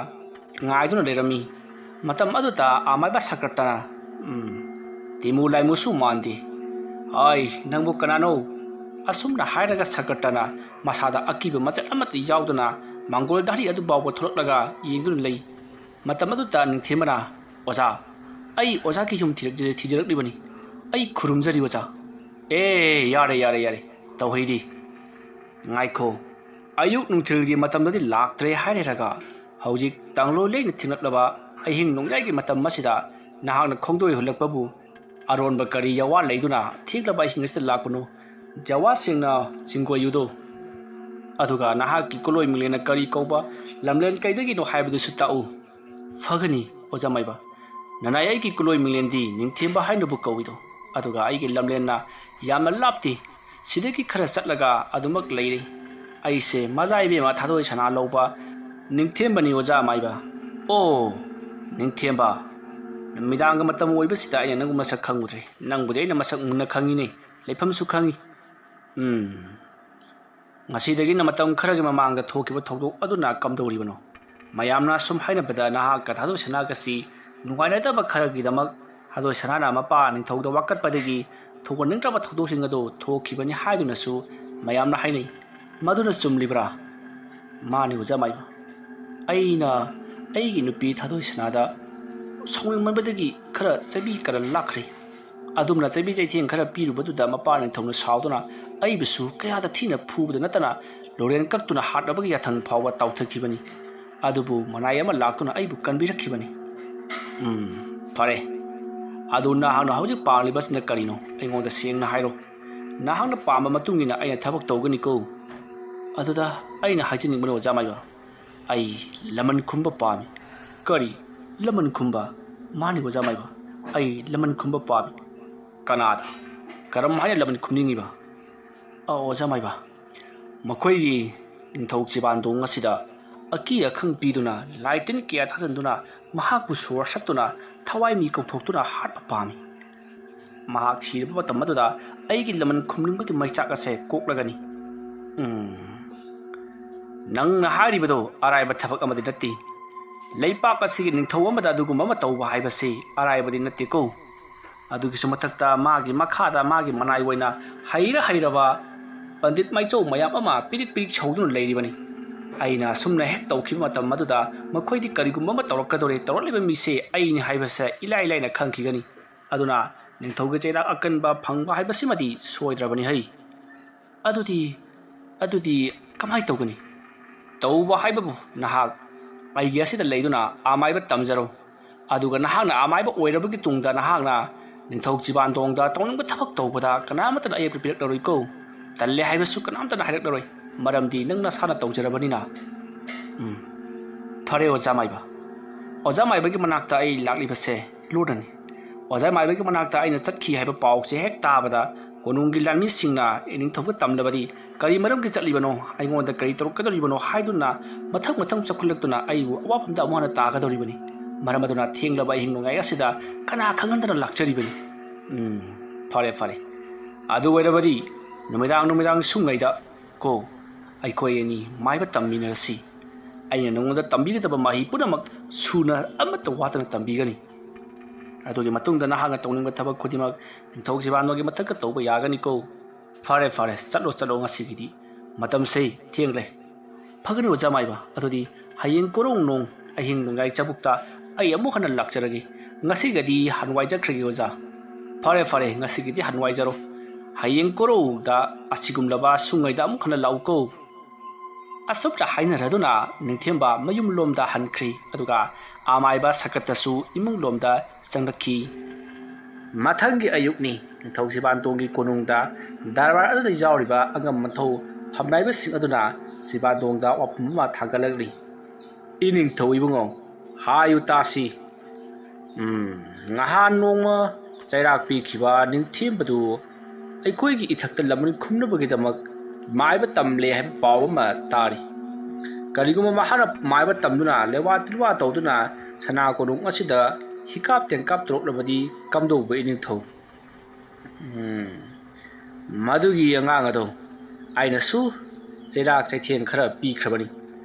ꯉꯥꯏꯗꯨꯅ ꯂꯩꯔꯝꯃꯤ꯫ ꯃꯇꯝ ꯑꯗꯨꯗ ꯑꯃꯥꯏꯕ ꯁꯀ꯭ꯔꯇꯅ, "ꯎꯝ, ꯇꯤꯃꯨ ꯂꯥꯏꯃꯨꯁꯨ ꯃꯥꯟꯗꯦ꯫ ꯑꯩ, ꯅꯪꯕꯨ ꯀꯅꯥꯅꯣ?" ꯑꯁꯨꯝꯅ ꯍꯥꯏꯔꯒ ꯁꯀ꯭ꯔꯇꯅ ꯃꯁꯥꯗ ꯑꯀꯤꯕ ꯃꯆꯦꯠ ꯑꯃꯠꯇ ꯌꯥꯎꯗꯅ ꯃꯪꯒꯣꯜ ꯙꯥꯔꯤ ꯑꯗꯨ ꯐꯥꯎꯕ ꯊꯣꯛꯂꯛꯂꯒ ꯌꯦꯡꯗꯨꯅ ꯂꯩ꯫ ꯃꯇꯝ ꯑꯗꯨꯗ ꯅꯤꯡꯊꯦꯝꯕꯅ, "ꯑꯣꯖꯥ, ꯑꯩ ꯑꯣꯖꯥꯒꯤ ꯌꯨꯝ ꯊꯤꯔꯛ-, ꯊꯤꯖꯔꯛꯂꯤꯕꯅꯤ꯫ ꯑꯩ ꯈꯨꯔꯨꯝꯖꯔꯤ ꯑꯣꯖꯥ"꯫ "ꯑꯦ, ꯌꯥꯔꯦ, ꯌꯥꯔꯦ, ꯌꯥꯔꯦ, ꯇꯧꯍꯩꯗꯦ꯫ ꯉꯥꯏꯈꯣ, ꯑꯌꯨꯛ ꯅꯨꯡꯊꯤꯜꯒꯤ ꯃꯇꯝꯗꯗꯤ ꯂꯥꯛꯇ꯭ꯔꯦ ꯍꯥꯏꯔꯦꯔꯒ, ꯍꯧꯖꯤꯛ ꯇꯥꯡꯂꯣꯏ ꯂꯩꯅ ꯊꯤꯡꯂꯛꯂꯕ ꯑꯍꯤꯡ ꯅꯣꯡꯌꯥꯏꯒꯤ ꯃꯇꯝ ꯑꯁꯤꯗ ꯅꯍꯥꯛꯅ ꯈꯣꯡꯗꯣꯏ ꯍꯨꯜꯂꯛꯄꯕꯨ ꯑꯔꯣꯟꯕ ꯀꯔꯤ ꯌꯥꯋꯥ ꯂꯩꯗꯨꯅ ꯊꯦꯡꯂꯕ ꯑꯍꯤꯡ ꯑꯁꯤꯗ ꯂꯥꯛꯄꯅꯣ? ꯌꯥꯋꯥꯁꯤꯡꯅ ꯆꯤꯡꯒꯣꯏꯌꯨꯗꯣ꯫ ꯑꯗꯨꯒ ꯅꯍꯥꯛꯀꯤ ꯀꯨꯂꯣꯏ ꯃꯤꯡꯂꯦꯟꯅ ꯀꯔꯤ ꯀꯧꯕ ꯂꯝꯂꯦꯟ ꯀꯩꯗꯒꯤꯅꯣ ꯍꯥꯏꯕꯗꯨꯁꯨ ꯇꯥꯛꯎ"꯫ "ꯐꯒꯅꯤ, ꯑꯣꯖꯥ ꯃꯥꯏꯕ꯫ ꯅꯅꯥꯏ, ꯑꯩꯒꯤ ꯀꯨꯂꯣꯏ ꯃꯤꯡꯂꯦꯟꯗꯤ ꯅꯤꯡꯊꯦꯝꯕ ꯍꯥꯏꯅꯕꯨ ꯀꯧꯏꯗꯣ꯫ ꯑꯗꯨꯒ ꯑꯩꯒꯤ ꯂꯝꯂꯦꯟꯅ ꯌꯥꯝꯅ ꯂꯥꯞꯇꯦ꯫ ꯁꯤꯗꯒꯤ ꯈꯔ ꯆꯠꯂꯒ ꯑꯗꯨꯃꯛ ꯂꯩꯔꯦ꯫ ꯑꯩꯁꯦ ꯃꯖꯥ ꯏꯕꯦꯝꯃ ꯊꯥꯗꯣꯏ ꯁꯅꯥ ꯂꯧꯕ ꯅꯤꯡꯊꯦꯝꯕꯅꯤ, ꯑꯣꯖꯥ ꯃꯥꯏꯕ"꯫ "ꯑꯣ, ꯅꯤꯡꯊꯦꯝꯕ꯫ ꯅꯨꯃꯤꯗꯥꯡꯒ ꯃꯇꯝ ꯑꯣꯏꯕꯁꯤꯗ ꯑꯩꯅ ꯅꯪꯕꯨ ꯃꯁꯛ ꯈꯪꯉꯨꯗ꯭ꯔꯦ꯫ ꯅꯪꯕꯨꯗꯤ ꯑꯩꯅ ꯃꯁꯛ ꯃꯨꯟꯅ ꯈꯪꯉꯤꯅꯦ, ꯂꯩꯐꯝꯁꯨ ꯈꯪꯉꯤ꯫ ꯎꯝ, ꯉꯁꯤꯗꯒꯤꯅ ꯃꯇꯝ ꯈꯔꯒꯤ ꯃꯃꯥꯡꯗ ꯊꯣꯛꯈꯤꯕ ꯊꯧꯗꯣꯛ ꯑꯗꯨꯅ ꯀꯝꯗꯧꯔꯤꯕꯅꯣ? ꯃꯌꯥꯝꯅ ꯁꯨꯝ ꯍꯥꯏꯅꯕꯗ ꯅꯍꯥꯛꯀ ꯊꯥꯗꯣꯏ ꯁꯅꯥꯒꯁꯤ ꯅꯨꯡꯉꯥꯏꯅꯗꯕ ꯈꯔꯒꯤꯗꯃꯛ ꯊꯥꯗꯣꯏ ꯁꯅꯥꯅ ꯃꯄꯥ ꯅꯤꯡꯊꯧꯗ ꯋꯥꯀꯠꯄꯗꯒꯤ ꯊꯧꯒꯠꯅꯤꯡꯗ꯭ꯔꯕ ꯊꯧꯗꯣꯛꯁꯤꯡ ꯑꯗꯨ ꯊꯣꯛꯈꯤꯕꯅꯤ ꯍꯥꯏꯗꯨꯅꯁꯨ ꯃꯌꯥꯝꯅ ꯍꯥꯏꯅꯩ꯫ ꯃꯗꯨꯅ ꯆꯨꯝꯂꯤꯕ꯭ꯔꯥ?" "ꯃꯥꯅꯤ, ꯑꯣꯖꯥ ꯃꯥꯏꯕ꯫ ꯑꯩꯅ ꯑꯩꯒꯤ ꯅꯨꯄꯤ ꯊꯥꯗꯣꯏ ꯁꯅꯥꯗ ꯁꯥꯎꯅꯤꯡꯃꯟꯕꯗꯒꯤ ꯈꯔ ꯆꯩꯕꯤ ꯈꯔ ꯂꯥꯛꯈ꯭ꯔꯦ꯫ ꯑꯗꯨꯝꯅ ꯆꯩꯕꯤ ꯆꯩꯊꯦꯡ ꯈꯔ ꯄꯤꯔꯨꯕꯗꯨꯗ ꯃꯄꯥ ꯅꯤꯡꯊꯧꯅ ꯁꯥꯎꯗꯨꯅ ꯑꯩꯕꯨꯁꯨ ꯀꯌꯥꯗ ꯊꯤꯅ ꯐꯨꯕꯗ ꯅꯠꯇꯅ ꯂꯣꯔꯦꯟ ꯀꯛꯇꯨꯅ ꯍꯥꯠꯅꯕꯒꯤ ꯌꯥꯊꯪ ꯐꯥꯎꯕ ꯇꯥꯎꯊꯈꯤꯕꯅꯤ꯫ ꯑꯗꯨꯕꯨ ꯃꯅꯥꯏ ꯑꯃ ꯂꯥꯛꯇꯨꯅ ꯑꯩꯕꯨ ꯀꯟꯕꯤꯔꯛꯈꯤꯕꯅꯤ"꯫ "ꯎꯝ, ꯐꯔꯦ꯫ ꯑꯗꯨ ꯅꯍꯥꯛꯅ ꯍꯧꯖꯤꯛ ꯄꯥꯝꯂꯤꯕꯁꯤꯅ ꯀꯔꯤꯅꯣ? ꯑꯩꯉꯣꯟꯗ ꯁꯦꯡꯅ ꯍꯥꯏꯔꯣ꯫ ꯅꯍꯥꯛꯅ ꯄꯥꯝꯕ ꯃꯇꯨꯡ ꯏꯟꯅ ꯑꯩꯅ ꯊꯕꯛ ꯇꯧꯒꯅꯤꯀꯣ"꯫ "ꯑꯗꯨꯗ ꯑꯩꯅ ꯍꯥꯏꯖꯅꯤꯡꯕꯅ, ꯑꯣꯖꯥ ꯃꯥꯏꯕ, ꯑꯩ ꯂꯃꯟ ꯈꯨꯝꯕ ꯄꯥꯝꯃꯤ"꯫ "ꯀꯔꯤ? ꯂꯃꯟ ꯈꯨꯝꯕ?" "ꯃꯥꯅꯤ, ꯑꯣꯖꯥ ꯃꯥꯏꯕ, ꯑꯩ ꯂꯃꯟ ꯈꯨꯝꯕ ꯄꯥꯝꯃꯤ"꯫ "ꯀꯅꯥꯗ? ꯀꯔꯝ ꯍꯥꯏꯅ ꯂꯃꯟ ꯈꯨꯝꯅꯤꯡꯉꯤꯕ?" "ꯑ, ꯑꯣꯖꯥ ꯃꯥꯏꯕ, ꯃꯈꯣꯏꯒꯤ ꯅꯤꯡꯊꯧ ꯆꯤꯕꯥꯟꯗꯣꯡ ꯑꯁꯤꯗ ꯑꯀꯤ ꯑꯈꯪ ꯄꯤꯗꯨꯅ, ꯂꯥꯏ ꯇꯤꯟ ꯀꯌꯥ ꯊꯥꯖꯤꯟꯗꯨꯅ, ꯃꯍꯥꯛꯄꯨ ꯁꯣꯔ ꯁꯠꯇꯨꯅ, ꯊꯋꯥꯏ ꯃꯤ ꯀꯧꯊꯣꯛꯇꯨꯅ ꯍꯥꯠꯄ ꯄꯥꯝꯃꯤ"꯫ ꯃꯍꯥꯛ ꯁꯤꯔꯕ ꯃꯇꯝ ꯑꯗꯨꯗ ꯑꯩꯒꯤ ꯂꯃꯟ ꯈꯨꯝꯅꯤꯡꯕꯒꯤ ꯃꯩꯆꯥꯛ ꯑꯁꯦ ꯀꯣꯛꯂꯒꯅꯤ꯫ ꯎꯝ, ꯅꯪꯅ ꯍꯥꯏꯔꯤꯕꯗꯣ ꯑꯔꯥꯏꯕ ꯊꯕꯛ ꯑꯃꯗꯤ ꯅꯠꯇꯦ꯫ ꯂꯩꯄꯥꯛ ꯑꯁꯤꯒꯤ ꯅꯤꯡꯊꯧ ꯑꯃꯗ ꯑꯗꯨꯒꯨꯝꯕ ꯑꯃ ꯇꯧꯕ ꯍꯥꯏꯕꯁꯤ ꯑꯔꯥꯏꯕꯗꯤ ꯅꯠꯇꯦꯀꯣ꯫ ꯑꯗꯨꯒꯤꯁꯨ ꯃꯊꯛꯇ ꯃꯥꯒꯤ ꯃꯈꯥꯗ ꯃꯥꯒꯤ ꯃꯅꯥꯏ ꯑꯣꯏꯅ ꯍꯩꯔ ꯍꯩꯔꯕ ꯄꯟꯗꯤꯠ ꯃꯥꯏꯆꯧ ꯃꯌꯥꯝ ꯑꯃ ꯄꯤꯔꯤꯛ ꯄꯤꯔꯤꯛ ꯁꯧꯗꯨꯅ ꯂꯩꯔꯤꯕꯅꯤ꯫ ꯑꯩꯅ ꯑꯁꯨꯝꯅ ꯍꯦꯛ ꯇꯧꯈꯤꯕ ꯃꯇꯝ ꯑꯗꯨꯗ ꯃꯈꯣꯏꯗꯤ ꯀꯔꯤꯒꯨꯝꯕ ꯑꯃ ꯇꯧꯔꯛꯀꯗꯧꯔꯦ, ꯇꯧꯔꯛꯂꯤꯕ ꯃꯤꯁꯦ ꯑꯩꯅꯤ ꯍꯥꯏꯕꯁꯦ ꯏꯂꯥꯏ ꯂꯥꯏꯅ ꯈꯪꯈꯤꯒꯅꯤ꯫ ꯑꯗꯨꯅ ꯅꯤꯡꯊꯧꯒꯤ ꯆꯩꯔꯥꯛ ꯑꯀꯟꯕ ꯐꯪꯕ ꯍꯥꯏꯕꯁꯤꯃꯗꯤ ꯁꯣꯏꯗ꯭ꯔꯕꯅꯤ ꯍꯩ꯫ ꯑꯗꯨꯗꯤ, ꯑꯗꯨꯗꯤ ꯀꯃꯥꯏꯅ ꯇꯧꯒꯅꯤ? ꯇꯧꯕ ꯍꯥꯏꯕꯕꯨ ꯅꯍꯥꯛ ꯑꯩꯒꯤ ꯑꯁꯤꯗ ꯂꯩꯗꯨꯅ ꯑꯃꯥꯏꯕ ꯇꯝꯖꯔꯣ꯫ ꯑꯗꯨꯒ ꯅꯍꯥꯛꯅ ꯑꯃꯥꯏꯕ ꯑꯣꯏꯔꯕꯒꯤ ꯇꯨꯡꯗ ꯅꯍꯥꯛꯅ ꯅꯤꯡꯊꯧ ꯆꯤꯕꯥꯟꯗꯣꯡꯗ ꯇꯧꯅꯤꯡꯕ ꯊꯕꯛ ꯇꯧꯕꯗ ꯀꯅꯥꯃꯠꯇꯅ ꯑꯌꯦꯠꯄ ꯄꯤꯔꯛꯂꯔꯣꯏꯀꯣ꯫ ꯇꯜꯂꯦ ꯍꯥꯏꯕꯁꯨ ꯀꯅꯥꯝꯇꯅ ꯍꯥꯏꯔꯛꯂꯔꯣꯏ, ꯃꯔꯝꯗꯤ ꯅꯪ ꯅꯁꯥꯅ ꯇꯧꯖꯔꯕꯅꯤꯅ꯫ ꯎꯝ, ꯐꯔꯦ ꯑꯣꯖꯥ ꯃꯥꯏꯕ꯫ ꯑꯣꯖꯥ ꯃꯥꯏꯕꯒꯤ ꯃꯅꯥꯛꯇ ꯑꯩ ꯂꯥꯛꯂꯤꯕꯁꯦ ꯂꯣꯟꯅꯅꯤ꯫ ꯑꯣꯖꯥ ꯃꯥꯏꯕꯒꯤ ꯃꯅꯥꯛꯇ ꯑꯩꯅ ꯆꯠꯈꯤ ꯍꯥꯏꯕ ꯄꯥꯎꯁꯦ ꯍꯦꯛ ꯇꯥꯕꯗ ꯀꯣꯅꯨꯡꯒꯤ ꯂꯥꯟꯃꯤꯁꯤꯡꯅ ꯏꯅꯤꯡꯊꯧꯗ ꯇꯝꯂꯕꯗꯤ ꯀꯔꯤ ꯃꯔꯝꯒꯤ ꯆꯠꯂꯤꯕꯅꯣ, ꯑꯩꯉꯣꯟꯗ ꯀꯔꯤ ꯇꯧꯔꯛꯀꯗꯧꯔꯤꯕꯅꯣ ꯍꯥꯏꯗꯨꯅ ꯃꯊꯪ ꯃꯊꯪ ꯆꯥꯎꯈꯠꯂꯛꯇꯨꯅ ꯑꯩꯕꯨ ꯑꯋꯥꯐꯝꯗ ꯑꯃꯨꯛ ꯍꯟꯅ ꯇꯥꯒꯗꯧꯔꯤꯕꯅꯤ꯫ ꯃꯔꯝ ꯑꯗꯨꯅ ꯊꯦꯡꯂꯕ ꯑꯍꯤꯡ ꯅꯣꯡꯌꯥꯏ ꯑꯁꯤꯗ ꯀꯅꯥ ꯈꯪꯍꯟꯗꯅ ꯂꯥꯛꯆꯔꯤꯕꯅꯤ꯫ ꯎꯝ, ꯐꯔꯦ ꯐꯔꯦ꯫ ꯑꯗꯨ ꯑꯣꯏꯔꯕꯗꯤ ꯅꯨꯃꯤꯗꯥꯡ ꯅꯨꯃꯤꯗꯥꯡ ꯁꯨꯡꯉꯩꯗ ꯀꯣ, ꯑꯩꯈꯣꯏ ꯑꯅꯤ ꯃꯥꯏꯕ ꯇꯝꯃꯤꯟꯅꯔꯁꯤ꯫ ꯑꯩꯅ ꯅꯉꯣꯟꯗ ꯇꯝꯕꯤꯒꯗꯕ ꯃꯍꯩ ꯄꯨꯝꯅꯃꯛ ꯁꯨꯅ ꯑꯃꯠꯇ ꯋꯥꯠꯇꯅ ꯇꯝꯕꯤꯒꯅꯤ꯫ ꯑꯗꯨꯒꯤ ꯃꯇꯨꯡꯗ ꯅꯍꯥꯛꯅ ꯇꯧꯅꯤꯡꯕ ꯊꯕꯛ ꯈꯨꯗꯤꯡꯃꯛ ꯅꯤꯡꯊꯧ ꯁꯤꯕꯥꯅꯣꯒꯤ ꯃꯊꯛꯇ ꯇꯧꯕ ꯌꯥꯒꯅꯤꯀꯣ꯫ ꯐꯔꯦ ꯐꯔꯦ, ꯆꯠꯂꯣ ꯆꯠꯂꯣ, ꯉꯁꯤꯒꯤꯗꯤ ꯃꯇꯝꯁꯦ ꯊꯦꯡꯂꯦ꯫ ꯐꯒꯅꯤ ꯑꯣꯖꯥ ꯃꯥꯏꯕ, ꯑꯗꯨꯗꯤ ꯍꯌꯦꯡ ꯀꯣꯔꯧ ꯅꯣꯡ ꯑꯍꯤꯡ ꯅꯣꯡꯌꯥꯏ ꯆꯥꯕꯨꯛꯇ ꯑꯩ ꯑꯃꯨꯛ ꯍꯟꯅ ꯂꯥꯛꯆꯔꯒꯦ꯫ ꯉꯁꯤꯒꯗꯤ ꯍꯟꯋꯥꯏꯖꯈ꯭ꯔꯒꯦ ꯑꯣꯖꯥ꯫ ꯐꯔꯦ ꯐꯔꯦ, ꯉꯁꯤꯒꯤꯗꯤ ꯍꯟꯋꯥꯏꯖꯔꯣ꯫ ꯍꯌꯦꯡ ꯀꯣꯔꯧꯗ ꯑꯁꯤꯒꯨꯝꯂꯕ ꯁꯨꯡꯉꯩꯗ ꯑꯃꯨꯛ ꯍꯟꯅ ꯂꯥꯛꯎꯀꯣ꯫ ꯑꯁꯨꯝꯅ ꯍꯥꯏꯅꯔꯗꯨꯅ ꯅꯤꯡꯊꯦꯝꯕ ꯃꯌꯨꯝꯂꯣꯝꯗ ꯍꯟꯈ꯭ꯔꯤ꯫ ꯑꯗꯨꯒ ꯑꯃꯥꯏꯕ ꯁꯀꯠꯇꯁꯨ ꯏꯃꯨꯡꯂꯣꯝꯗ ꯆꯪꯂꯛꯈꯤ꯫ ꯃꯊꯪꯒꯤ ꯑꯌꯨꯛꯅꯤ꯫ ꯅꯤꯡꯊꯧ ꯁꯤꯕꯥꯟꯗꯣꯡꯒꯤ ꯀꯣꯅꯨꯡꯗ ꯗꯔꯕꯥꯔ ꯑꯗꯨꯗ ꯌꯥꯎꯔꯤꯕ ꯑꯉꯝ ꯃꯊꯧ ꯐꯝꯅꯥꯏꯕꯁꯤꯡ ꯑꯗꯨꯅ ꯁꯤꯕꯥꯟꯗꯣꯡꯗ ꯋꯥꯐꯝ ꯑꯃ ꯊꯥꯡꯒꯠꯂꯛꯂꯤ꯫ "ꯏꯅꯤꯡꯊꯧ ꯏꯕꯨꯡꯉꯣ, ꯍꯥꯏꯌꯨ ꯇꯥꯁꯤ꯫ ꯎꯝ, ꯉꯍꯥꯟ ꯅꯣꯡꯃ ꯆꯩꯔꯥꯛ ꯄꯤꯈꯤꯕ ꯅꯤꯡꯊꯦꯝꯕꯗꯨ ꯑꯩꯈꯣꯏꯒꯤ ꯏꯊꯛꯇ ꯂꯃꯟ ꯈꯨꯝꯅꯕꯒꯤꯗꯃꯛ ꯃꯥꯏꯕ ꯇꯝꯂꯦ ꯍꯥꯏꯕ ꯄꯥꯎ ꯑꯃ ꯇꯥꯔꯤ꯫ ꯀꯔꯤꯒꯨꯝꯕ ꯃꯍꯥꯛꯅ ꯃꯥꯏꯕ ꯇꯝꯗꯨꯅ ꯂꯦꯋꯥ ꯇꯤꯜꯋꯥ ꯇꯧꯗꯨꯅ ꯁꯅꯥ ꯀꯣꯅꯨꯡ ꯑꯁꯤꯗ ꯍꯤꯀꯥꯞ ꯇꯦꯟꯀꯥꯞ ꯇꯧꯔꯛꯂꯕꯗꯤ ꯀꯝꯗꯧꯕ ꯏꯅꯤꯡꯊꯧ?" ꯎꯝ, ꯃꯗꯨꯒꯤ ꯑꯉꯥꯡ ꯑꯗꯣ ꯑꯩꯅꯁꯨ ꯆꯩꯔꯥꯛ ꯆꯩꯊꯦꯡ ꯈꯔ ꯄꯤꯈ꯭ꯔꯕꯅꯤ꯫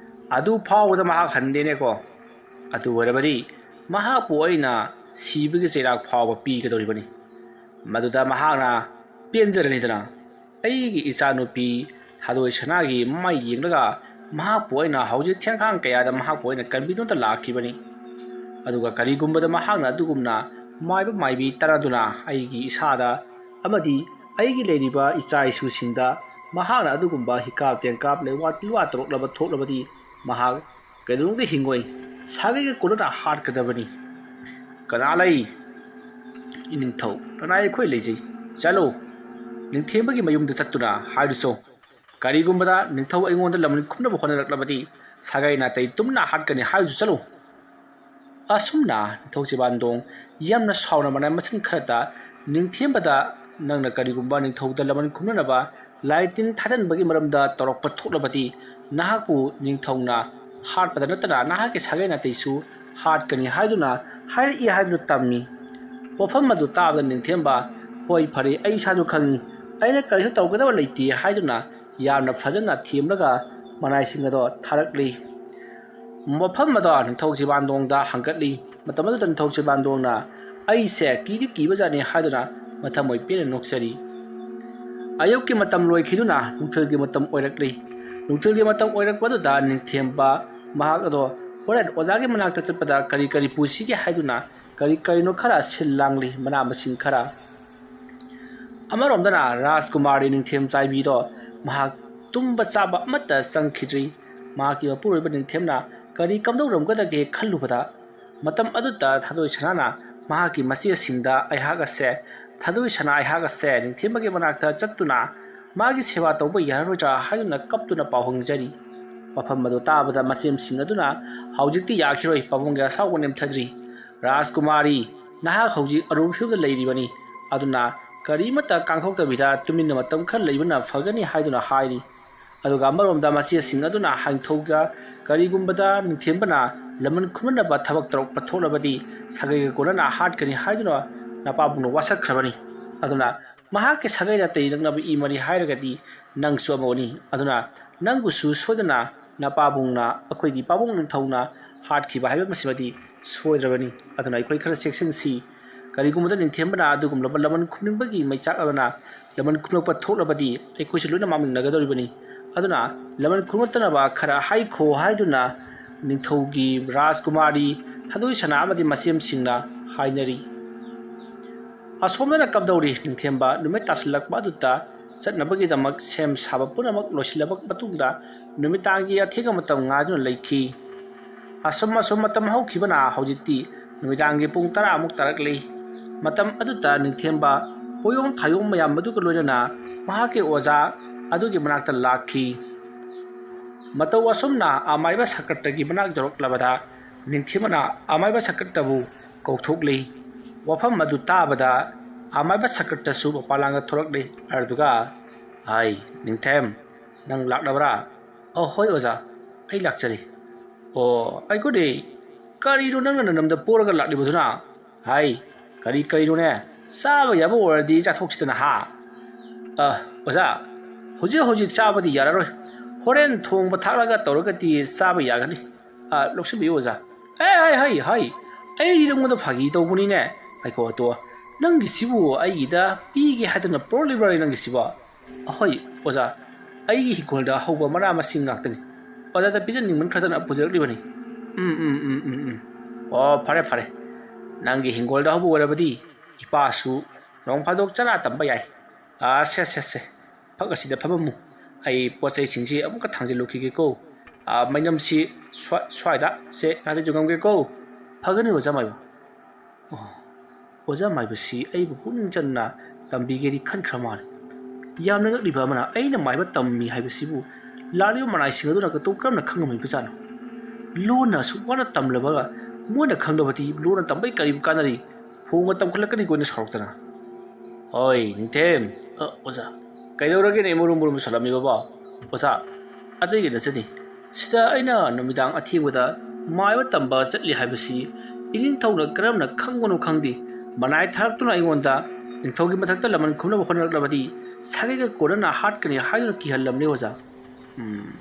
ꯑꯗꯨ ꯐꯥꯎꯕꯗ ꯃꯍꯥꯛ ꯍꯟꯗꯦꯅꯦꯀꯣ꯫ ꯑꯗꯨ ꯑꯣꯏꯔꯕꯗꯤ ꯃꯍꯥꯛꯄꯨ ꯑꯩꯅ ꯁꯤꯕꯒꯤ ꯆꯩꯔꯥꯛ ꯐꯥꯎꯕ ꯄꯤꯒꯗꯧꯔꯤꯕꯅꯤ꯫ ꯃꯗꯨꯗ ꯃꯍꯥꯛꯅ ꯄꯦꯟꯖꯔꯅꯤꯗꯅ꯫ ꯑꯩꯒꯤ ꯏꯆꯥꯅꯨꯄꯤ ꯊꯥꯗꯣꯏ ꯁꯅꯥꯒꯤ ꯃꯃꯥꯏ ꯌꯦꯡꯂꯒ ꯃꯍꯥꯛꯄꯨ ꯑꯩꯅ ꯍꯧꯖꯤꯛ ꯊꯦꯡꯈꯥꯡ ꯀꯌꯥꯗ ꯃꯍꯥꯛꯄꯨ ꯑꯩꯅ ꯀꯟꯕꯤꯗꯨꯅꯇ ꯂꯥꯛꯈꯤꯕꯅꯤ꯫ ꯑꯗꯨꯒ ꯀꯔꯤꯒꯨꯝꯕꯗ ꯃꯍꯥꯛꯅ ꯑꯗꯨꯒꯨꯝꯅ ꯃꯥꯏꯕ ꯃꯥꯏꯕꯤ ꯇꯥꯟꯅꯗꯨꯅ ꯑꯩꯒꯤ ꯏꯁꯥꯗ ꯑꯃꯗꯤ ꯑꯩꯒꯤ ꯂꯩꯔꯤꯕ ꯏꯆꯥ ꯏꯁꯨꯁꯤꯡꯗ ꯃꯍꯥꯛꯅ ꯑꯗꯨꯒꯨꯝꯕ ꯍꯤꯀꯥꯞ ꯇꯦꯡꯀꯥꯞ ꯂꯩꯋꯥ ꯇꯤꯜꯋꯥ ꯇꯧꯔꯛꯂꯕ ꯊꯣꯛꯂꯕꯗꯤ ꯃꯍꯥꯛ ꯀꯩꯗꯧꯅꯨꯡꯗ ꯍꯤꯡꯉꯣꯏ꯫ ꯁꯥꯒꯩꯒ ꯀꯣꯟꯅꯅ ꯍꯥꯠꯀꯗꯕꯅꯤ꯫ ꯀꯅꯥ ꯂꯩ? ꯏꯅꯤꯡꯊꯧ ꯅꯅꯥꯏ ꯑꯩꯈꯣꯏ ꯂꯩꯖꯩ꯫ ꯆꯠꯂꯨ, ꯅꯤꯡꯊꯦꯝꯕꯒꯤ ꯃꯌꯨꯝꯗ ꯆꯠꯇꯨꯅ ꯍꯥꯏꯔꯨꯆꯣ꯫ ꯀꯔꯤꯒꯨꯝꯕꯗ ꯅꯤꯡꯊꯧ ꯑꯩꯉꯣꯟꯗ ꯂꯃꯟ ꯈꯨꯝꯅꯕ ꯍꯣꯠꯅꯔꯛꯂꯕꯗꯤ ꯁꯥꯒꯩ ꯅꯥꯇꯩ ꯇꯨꯝꯅ ꯍꯥꯠꯀꯅꯤ ꯍꯥꯏꯔꯨꯆꯣ꯫ ꯆꯠꯂꯨ꯫ ꯑꯁꯨꯝꯅ ꯅꯤꯡꯊꯧ ꯆꯤꯕꯥꯟꯗꯣꯡ ꯌꯥꯝꯅ ꯁꯥꯎꯅ ꯃꯅꯥ ꯃꯁꯤꯡ ꯈꯔꯇ ꯅꯤꯡꯊꯦꯝꯕꯗ, ꯅꯪꯅ ꯀꯔꯤꯒꯨꯝꯕ ꯅꯤꯡꯊꯧꯗ ꯂꯃꯟ ꯈꯨꯝꯅꯅꯕ ꯂꯥꯏ ꯇꯤꯟ ꯊꯥꯖꯟꯕꯒꯤ ꯃꯔꯝꯗ ꯇꯧꯔꯛꯄ ꯊꯣꯛꯂꯕꯗꯤ ꯅꯍꯥꯛꯄꯨ ꯅꯤꯡꯊꯧꯅ ꯍꯥꯠꯄꯗ ꯅꯠꯇꯅ ꯅꯍꯥꯛꯀꯤ ꯁꯥꯒꯩ ꯅꯥꯇꯩꯁꯨ ꯍꯥꯠꯀꯅꯤ ꯍꯥꯏꯗꯨꯅ ꯍꯥꯏꯔꯛꯏ ꯍꯥꯏꯗꯨꯅ ꯇꯝꯃꯤ꯫ ꯋꯥꯐꯝ ꯑꯗꯨ ꯇꯥꯕꯗ ꯅꯤꯡꯊꯦꯝꯕ, "ꯍꯣꯏ, ꯐꯔꯦ, ꯑꯩ ꯏꯁꯥꯁꯨ ꯈꯪꯏ, ꯑꯩꯅ ꯀꯔꯤꯁꯨ ꯇꯧꯒꯗꯕ ꯂꯩꯇꯦ" ꯍꯥꯏꯗꯨꯅ ꯌꯥꯝꯅ ꯐꯖꯅ ꯊꯦꯝꯂꯒ ꯃꯅꯥꯏꯁꯤꯡ ꯑꯗꯣ ꯊꯥꯔꯛꯂꯤ꯫ ꯃꯐꯝ ꯑꯗꯣ ꯅꯤꯡꯊꯧ ꯆꯤꯕꯥꯟꯗꯣꯡꯗ ꯍꯪꯒꯠꯂꯤ꯫ ꯃꯇꯝ ꯑꯗꯨꯗ ꯅꯤꯡꯊꯧ ꯆꯤꯕꯥꯟꯗꯣꯡꯅ, "ꯑꯩꯁꯦ ꯀꯤꯗꯤ ꯀꯤꯕꯖꯥꯠꯅꯤ" ꯍꯥꯏꯗꯨꯅ ꯃꯊꯃꯣꯏ ꯄꯦꯟꯅ ꯅꯣꯛꯆꯔꯤ꯫ ꯑꯌꯨꯛꯀꯤ ꯃꯇꯝ ꯂꯣꯏꯈꯤꯗꯨꯅ ꯅꯨꯡꯊꯤꯜꯒꯤ ꯃꯇꯝ ꯑꯣꯏꯔꯛꯂꯤ꯫ ꯅꯨꯡꯊꯤꯜꯒꯤ ꯃꯇꯝ ꯑꯣꯏꯔꯛꯄ ꯑꯗꯨꯗ ꯅꯤꯡꯊꯦꯝꯕ ꯃꯍꯥꯛ ꯑꯗꯣ ꯍꯣꯔꯦꯟ ꯑꯣꯖꯥꯒꯤ ꯃꯅꯥꯛꯇ ꯆꯠꯄꯗ ꯀꯔꯤ ꯀꯔꯤ ꯄꯨꯁꯤꯒꯦ ꯍꯥꯏꯗꯨꯅ ꯀꯔꯤ ꯀꯔꯤꯅꯣ ꯈꯔ ꯁꯤꯜ ꯂꯥꯡꯂꯤ, ꯃꯅꯥ ꯃꯁꯤꯡ ꯈꯔ꯫ ꯑꯃꯔꯣꯝꯗꯅ ꯔꯥꯖꯀꯨꯃꯥꯔꯤ ꯅꯤꯡꯊꯦꯝ ꯆꯥꯏꯕꯤꯗꯣ ꯃꯍꯥꯛ ꯇꯨꯝꯕ ꯆꯥꯕ ꯑꯃꯠꯇ ꯆꯪꯈꯤꯗ꯭ꯔꯤ꯫ ꯃꯍꯥꯛꯀꯤ ꯃꯄꯨꯔꯣꯏꯕ ꯅꯤꯡꯊꯦꯝꯅ ꯀꯔꯤ ꯀꯝꯗꯧꯔꯝꯒꯗꯒꯦ ꯈꯜꯂꯨꯕꯗ, ꯃꯇꯝ ꯑꯗꯨꯗ ꯊꯥꯗꯣꯏ ꯁꯅꯥꯅ ꯃꯍꯥꯛꯀꯤ ꯃꯆꯦꯁꯤꯡꯗ, "ꯑꯩꯍꯥꯛ ꯑꯁꯦ, ꯊꯥꯗꯣꯏ ꯁꯅꯥ ꯑꯩꯍꯥꯛ ꯑꯁꯦ ꯅꯤꯡꯊꯦꯝꯕꯒꯤ ꯃꯅꯥꯛꯇ ꯆꯠꯇꯨꯅ ꯃꯥꯒꯤ ꯁꯦꯕꯥ ꯇꯧꯕ ꯌꯥꯔꯔꯣꯏꯗ꯭ꯔꯥ?" ꯍꯥꯏꯗꯨꯅ ꯀꯞꯇꯨꯅ ꯄꯥꯎ ꯍꯪꯖꯔꯤ꯫ ꯋꯥꯐꯝ ꯑꯗꯨ ꯇꯥꯕꯗ ꯃꯆꯦꯁꯤꯡ ꯑꯗꯨꯅ, "ꯍꯧꯖꯤꯛꯇꯤ ꯌꯥꯈꯤꯔꯣꯏ, ꯄꯥꯕꯨꯡꯒꯤ ꯑꯁꯥꯎꯕ ꯅꯦꯝꯊꯗ꯭ꯔꯤ꯫ ꯔꯥꯖꯀꯨꯃꯥꯔꯤ, ꯅꯍꯥꯛ ꯍꯧꯖꯤꯛ ꯑꯔꯨꯕ ꯐꯤꯕꯝꯗ ꯂꯩꯔꯤꯕꯅꯤ, ꯑꯗꯨꯅ ꯀꯔꯤꯃꯠꯇ ꯀꯥꯡꯊꯣꯛꯇꯕꯤꯗ ꯇꯨꯃꯤꯟꯅ ꯃꯇꯝ ꯈꯔ ꯂꯩꯕꯅ ꯐꯒꯅꯤ" ꯍꯥꯏꯗꯨꯅ ꯍꯥꯏꯔꯤ꯫ ꯑꯗꯨꯒ ꯑꯃꯔꯣꯝꯗ ꯃꯆꯦꯁꯤꯡ ꯑꯗꯨꯅ ꯍꯥꯏꯊꯧꯒ ꯀꯔꯤꯒꯨꯝꯕꯗ ꯅꯤꯡꯊꯦꯝꯕꯅ ꯂꯃꯟ ꯈꯨꯝꯅꯅꯕ ꯊꯕꯛ ꯇꯧꯔꯛꯄ ꯊꯣꯛꯂꯕꯗꯤ ꯁꯥꯒꯩꯒ ꯀꯣꯟꯅꯅ ꯍꯥꯠꯀꯅꯤ ꯍꯥꯏꯗꯨꯅ ꯅꯄꯥꯕꯨꯡꯅ ꯋꯥꯁꯛꯈ꯭ꯔꯕꯅꯤ꯫ ꯑꯗꯨꯅ ꯃꯍꯥꯛꯀꯤ ꯁꯥꯒꯩ ꯅꯥꯇꯩ ꯅꯛꯅꯕ ꯏ ꯃꯔꯤ ꯍꯥꯏꯔꯒꯗꯤ ꯅꯪꯁꯨ ꯑꯃꯅꯤ꯫ ꯑꯗꯨꯅ ꯅꯪꯕꯨꯁꯨ ꯁꯣꯏꯗꯅ ꯅꯄꯥꯕꯨꯡꯅ, ꯑꯩꯈꯣꯏꯒꯤ ꯄꯥꯕꯨꯡ ꯅꯤꯡꯊꯧꯅ ꯍꯥꯠꯈꯤꯕ ꯍꯥꯏꯕ ꯃꯁꯤꯃꯗꯤ ꯁꯣꯏꯗ꯭ꯔꯕꯅꯤ꯫ ꯑꯗꯨꯅ ꯑꯩꯈꯣꯏ ꯈꯔ ꯆꯦꯛꯁꯤꯟꯁꯤ꯫ ꯀꯔꯤꯒꯨꯝꯕꯗ ꯅꯤꯡꯊꯦꯝꯕꯅ ꯑꯗꯨꯒꯨꯝꯂꯕ ꯂꯃꯟ ꯈꯨꯝꯅꯤꯡꯕꯒꯤ ꯃꯩꯆꯥꯛ ꯑꯃꯅ ꯂꯃꯟ ꯈꯨꯝꯂꯛꯄ ꯊꯣꯛꯂꯕꯗꯤ ꯑꯩꯈꯣꯏꯁꯨ ꯂꯣꯏꯅ ꯃꯥꯡꯃꯤꯟꯅꯒꯗꯧꯔꯤꯕꯅꯤ꯫ ꯑꯗꯨꯅ ꯂꯃꯟ ꯈꯨꯝꯂꯛꯇꯅꯕ ꯈꯔ ꯍꯥꯏꯈꯣ ꯍꯥꯏꯗꯨꯅ ꯅꯤꯡꯊꯧꯒꯤ ꯔꯥꯖꯀꯨꯃꯥꯔꯤ ꯊꯥꯗꯣꯏ ꯁꯅꯥ ꯑꯃꯗꯤ ꯃꯆꯦꯝꯁꯤꯡꯅ ꯍꯥꯏꯅꯔꯤ꯫ ꯑꯁꯣꯝꯗꯅ ꯀꯝꯗꯧꯔꯤ? ꯅꯤꯡꯊꯦꯝꯕ ꯅꯨꯃꯤꯠ ꯇꯥꯁꯤꯜꯂꯛꯄ ꯑꯗꯨꯗ ꯆꯠꯅꯕꯒꯤꯗꯃꯛ ꯁꯦꯝ ꯁꯥꯕ ꯄꯨꯝꯅꯃꯛ ꯂꯣꯏꯁꯤꯜꯂꯕ ꯃꯇꯨꯡꯗ ꯅꯨꯃꯤꯗꯥꯡꯒꯤ ꯑꯊꯦꯡꯕ ꯃꯇꯝ ꯉꯥꯏꯗꯨꯅ ꯂꯩꯈꯤ꯫ ꯑꯁꯨꯝ ꯑꯁꯨꯝ ꯃꯇꯝ ꯍꯧꯈꯤꯕꯅ ꯍꯧꯖꯤꯛꯇꯤ ꯅꯨꯃꯤꯗꯥꯡꯒꯤ ꯄꯨꯡ ꯇꯔꯥꯃꯨꯛ ꯇꯥꯔꯛꯂꯤ꯫ ꯃꯇꯝ ꯑꯗꯨꯗ ꯅꯤꯡꯊꯦꯝꯕ ꯄꯣꯌꯣꯡ ꯊꯥꯌꯣꯡ ꯃꯌꯥꯝ ꯑꯗꯨꯒ ꯂꯣꯏꯅꯅ ꯃꯍꯥꯛꯀꯤ ꯑꯣꯖꯥ ꯑꯗꯨꯒꯤ ꯃꯅꯥꯛꯇ ꯂꯥꯛꯈꯤ꯫ ꯃꯇꯧ ꯑꯁꯨꯝꯅ ꯑꯃꯥꯏꯕ ꯁꯀ꯭ꯔꯇꯒꯤ ꯃꯅꯥꯛ ꯌꯧꯔꯛꯂꯕꯗ ꯅꯤꯡꯊꯦꯝꯕꯅ ꯑꯃꯥꯏꯕ ꯁꯀ꯭ꯔꯇꯕꯨ ꯀꯧꯊꯣꯛꯂꯤ꯫ ꯋꯥꯐꯝ ꯑꯗꯨ ꯇꯥꯕꯗ ꯑꯃꯥꯏꯕ ꯁꯀ꯭ꯔꯇꯁꯨ ꯃꯄꯥꯂꯥꯡꯗ ꯊꯣꯔꯛꯂꯤ꯫ ꯑꯗꯨꯒ, "ꯍꯥꯏ, ꯅꯤꯡꯊꯦꯝ, ꯅꯪ ꯂꯥꯛꯂꯕ꯭ꯔꯥ?" "ꯑꯣ, ꯍꯣꯏ ꯑꯣꯖꯥ, ꯑꯩ ꯂꯥꯛꯆꯔꯤ꯫" "ꯑꯣ, ꯑꯩꯈꯣꯏꯗꯤ ꯀꯔꯤꯅꯣ ꯅꯪꯅ ꯅꯅꯝꯗ ꯄꯣꯔꯒ ꯂꯥꯛꯂꯤꯕꯗꯨꯅ?" "ꯍꯥꯏ, ꯀꯔꯤ ꯀꯔꯤꯅꯣꯅꯦ? ꯆꯥꯕ ꯌꯥꯕ ꯑꯣꯏꯔꯗꯤ ꯆꯥꯊꯣꯛꯁꯤꯗꯅ ꯍꯥ?" "ꯑ, ꯑꯣꯖꯥ, ꯍꯧꯖꯤꯛ ꯍꯧꯖꯤꯛ ꯆꯥꯕꯗꯤ ꯌꯥꯔꯔꯣꯏ꯫ ꯍꯣꯔꯦꯟ ꯊꯣꯡꯕ ꯊꯥꯛꯂꯒ ꯇꯧꯔꯒꯗꯤ ꯆꯥꯕ ꯌꯥꯒꯅꯤ꯫ ꯑ, ꯂꯧꯁꯤꯟꯕꯤꯌꯨ ꯑꯣꯖꯥ꯫" "ꯑꯦ, ꯍꯥꯏ, ꯍꯥꯏ, ꯍꯥꯏ, ꯑꯩ ꯅꯉꯣꯟꯗ ꯐꯥꯒꯤ ꯇꯧꯕꯅꯤꯅꯦ꯫ ꯉꯥꯏꯈꯣ, ꯑꯇꯣ, ꯅꯪꯒꯤꯁꯤꯕꯨ ꯑꯩꯒꯤꯗ ꯄꯤꯒꯦ ꯍꯥꯏꯗꯅ ꯄꯣꯔꯛꯂꯤꯕ꯭ꯔꯥ ꯅꯪꯒꯤꯁꯤꯕꯣ?" "ꯑꯍꯣꯏ, ꯑꯣꯖꯥ, ꯑꯩꯒꯤ ꯍꯤꯡꯈꯣꯜꯗ ꯍꯧꯕ ꯃꯅꯥ ꯃꯁꯤꯡ ꯉꯥꯛꯇꯅꯤ꯫ ꯑꯣꯖꯥꯗ ꯄꯤꯖꯅꯤꯡꯃꯟꯈ꯭ꯔꯗꯅ ꯄꯨꯖꯔꯛꯂꯤꯕꯅꯤ꯫" "ꯎꯝ, ꯎꯝ, ꯎꯝ, ꯎꯝ, ꯎꯝ꯫ ꯑꯣ, ꯐꯔꯦ, ꯐꯔꯦ꯫ ꯅꯪꯒꯤ ꯍꯤꯡꯒꯣꯜꯗ ꯍꯧꯕ ꯑꯣꯏꯔꯕꯗꯤ ꯏꯄꯥꯁꯨ ꯅꯣꯡ ꯐꯥꯗꯣꯛ ꯆꯔꯥ ꯇꯝꯕ ꯌꯥꯏ꯫ ꯑꯥ, ꯁꯦ, ꯁꯦ, ꯁꯦ꯫ ꯐꯛ ꯑꯁꯤꯗ ꯐꯝꯃꯝꯃꯨ꯫ ꯑꯩ ꯄꯣꯠ ꯆꯩꯁꯤꯡꯁꯤ ꯑꯃꯨꯛꯀ ꯊꯥꯡꯖꯤꯜꯂꯨꯈꯤꯒꯦꯀꯣ꯫ ꯑꯥ, ꯃꯩꯅꯝꯁꯤ ꯁ꯭ꯋꯥ-, ꯁ꯭ꯋꯥꯏꯗ, ꯁꯦ, ꯉꯥꯏꯍꯥꯛꯇ ꯌꯨꯡꯉꯝꯒꯦꯀꯣ꯫ ꯐꯒꯅꯤ, ꯑꯣꯖꯥ ꯃꯥꯏꯕ꯫" ꯑꯣ, ꯑꯣꯖꯥ ꯃꯥꯏꯕꯁꯤ ꯑꯩꯕꯨ ꯄꯨꯛꯅꯤꯡ ꯆꯟꯅ ꯇꯝꯕꯤꯒꯦꯗꯤ ꯈꯟꯈ꯭ꯔ ꯃꯥꯜꯂꯦ꯫ ꯌꯥꯝꯅ ꯉꯛꯂꯤꯕ ꯑꯃꯅ, ꯑꯩꯅ ꯃꯥꯏꯕ ꯇꯝꯃꯤ ꯍꯥꯏꯕꯁꯤꯕꯨ ꯂꯥꯛꯂꯤꯕ ꯃꯅꯥꯏꯁꯤꯡ ꯑꯗꯨꯅ ꯀꯇꯧ ꯀꯔꯝꯅ ꯈꯪꯉꯝꯃꯤꯕꯖꯥꯠꯅꯣ? ꯂꯣꯟꯅ ꯑꯁꯨꯛ ꯋꯥꯅ ꯇꯝꯂꯕꯒ ꯃꯣꯏꯅ ꯈꯪꯗꯕꯗꯤ ꯂꯣꯟꯅ ꯇꯝꯕꯩ ꯀꯔꯤꯕꯨ ꯀꯥꯟꯅꯔꯤ? ꯐꯣꯡꯅ ꯇꯝꯈꯠꯂꯛꯀꯅꯤꯀꯣ ꯑꯩꯅ ꯁꯥꯎꯔꯛꯇꯅ꯫ "ꯍꯣꯏ, ꯅꯤꯡꯊꯦꯝ꯫" "ꯑ, ꯑꯣꯖꯥ, ꯀꯩꯗꯧꯔꯒꯦꯅꯦ ꯃꯨꯔꯨꯝ ꯃꯨꯔꯨꯝ ꯁꯣꯜꯂꯝꯃꯤꯕꯕꯣ?" "ꯑꯣꯖꯥ, ꯑꯇꯩꯒꯤ ꯅꯠꯆꯗꯦ꯫ ꯁꯤꯗ ꯑꯩꯅ ꯅꯨꯃꯤꯗꯥꯡ ꯑꯊꯦꯡꯕꯗ ꯃꯥꯏꯕ ꯇꯝꯕ ꯆꯠꯂꯤ ꯍꯥꯏꯕꯁꯤ ꯏꯅꯤꯡꯊꯧꯅ ꯀꯔꯝꯅ ꯈꯪꯕꯅꯣ ꯈꯪꯗꯦ꯫ ꯃꯅꯥꯏ ꯊꯥꯔꯛꯇꯨꯅ ꯑꯩꯉꯣꯟꯗ ꯅꯤꯡꯊꯧꯒꯤ ꯃꯊꯛꯇ ꯂꯃꯟ ꯈꯨꯝꯅꯕ ꯍꯣꯠꯅꯔꯛꯂꯕꯗꯤ ꯁꯥꯒꯩꯒ ꯀꯣꯟꯅꯅ ꯍꯥꯠꯀꯅꯤ ꯍꯥꯏꯗꯨꯅ ꯀꯤꯍꯜꯂꯝꯂꯦ ꯑꯣꯖꯥ꯫ ꯎꯝ,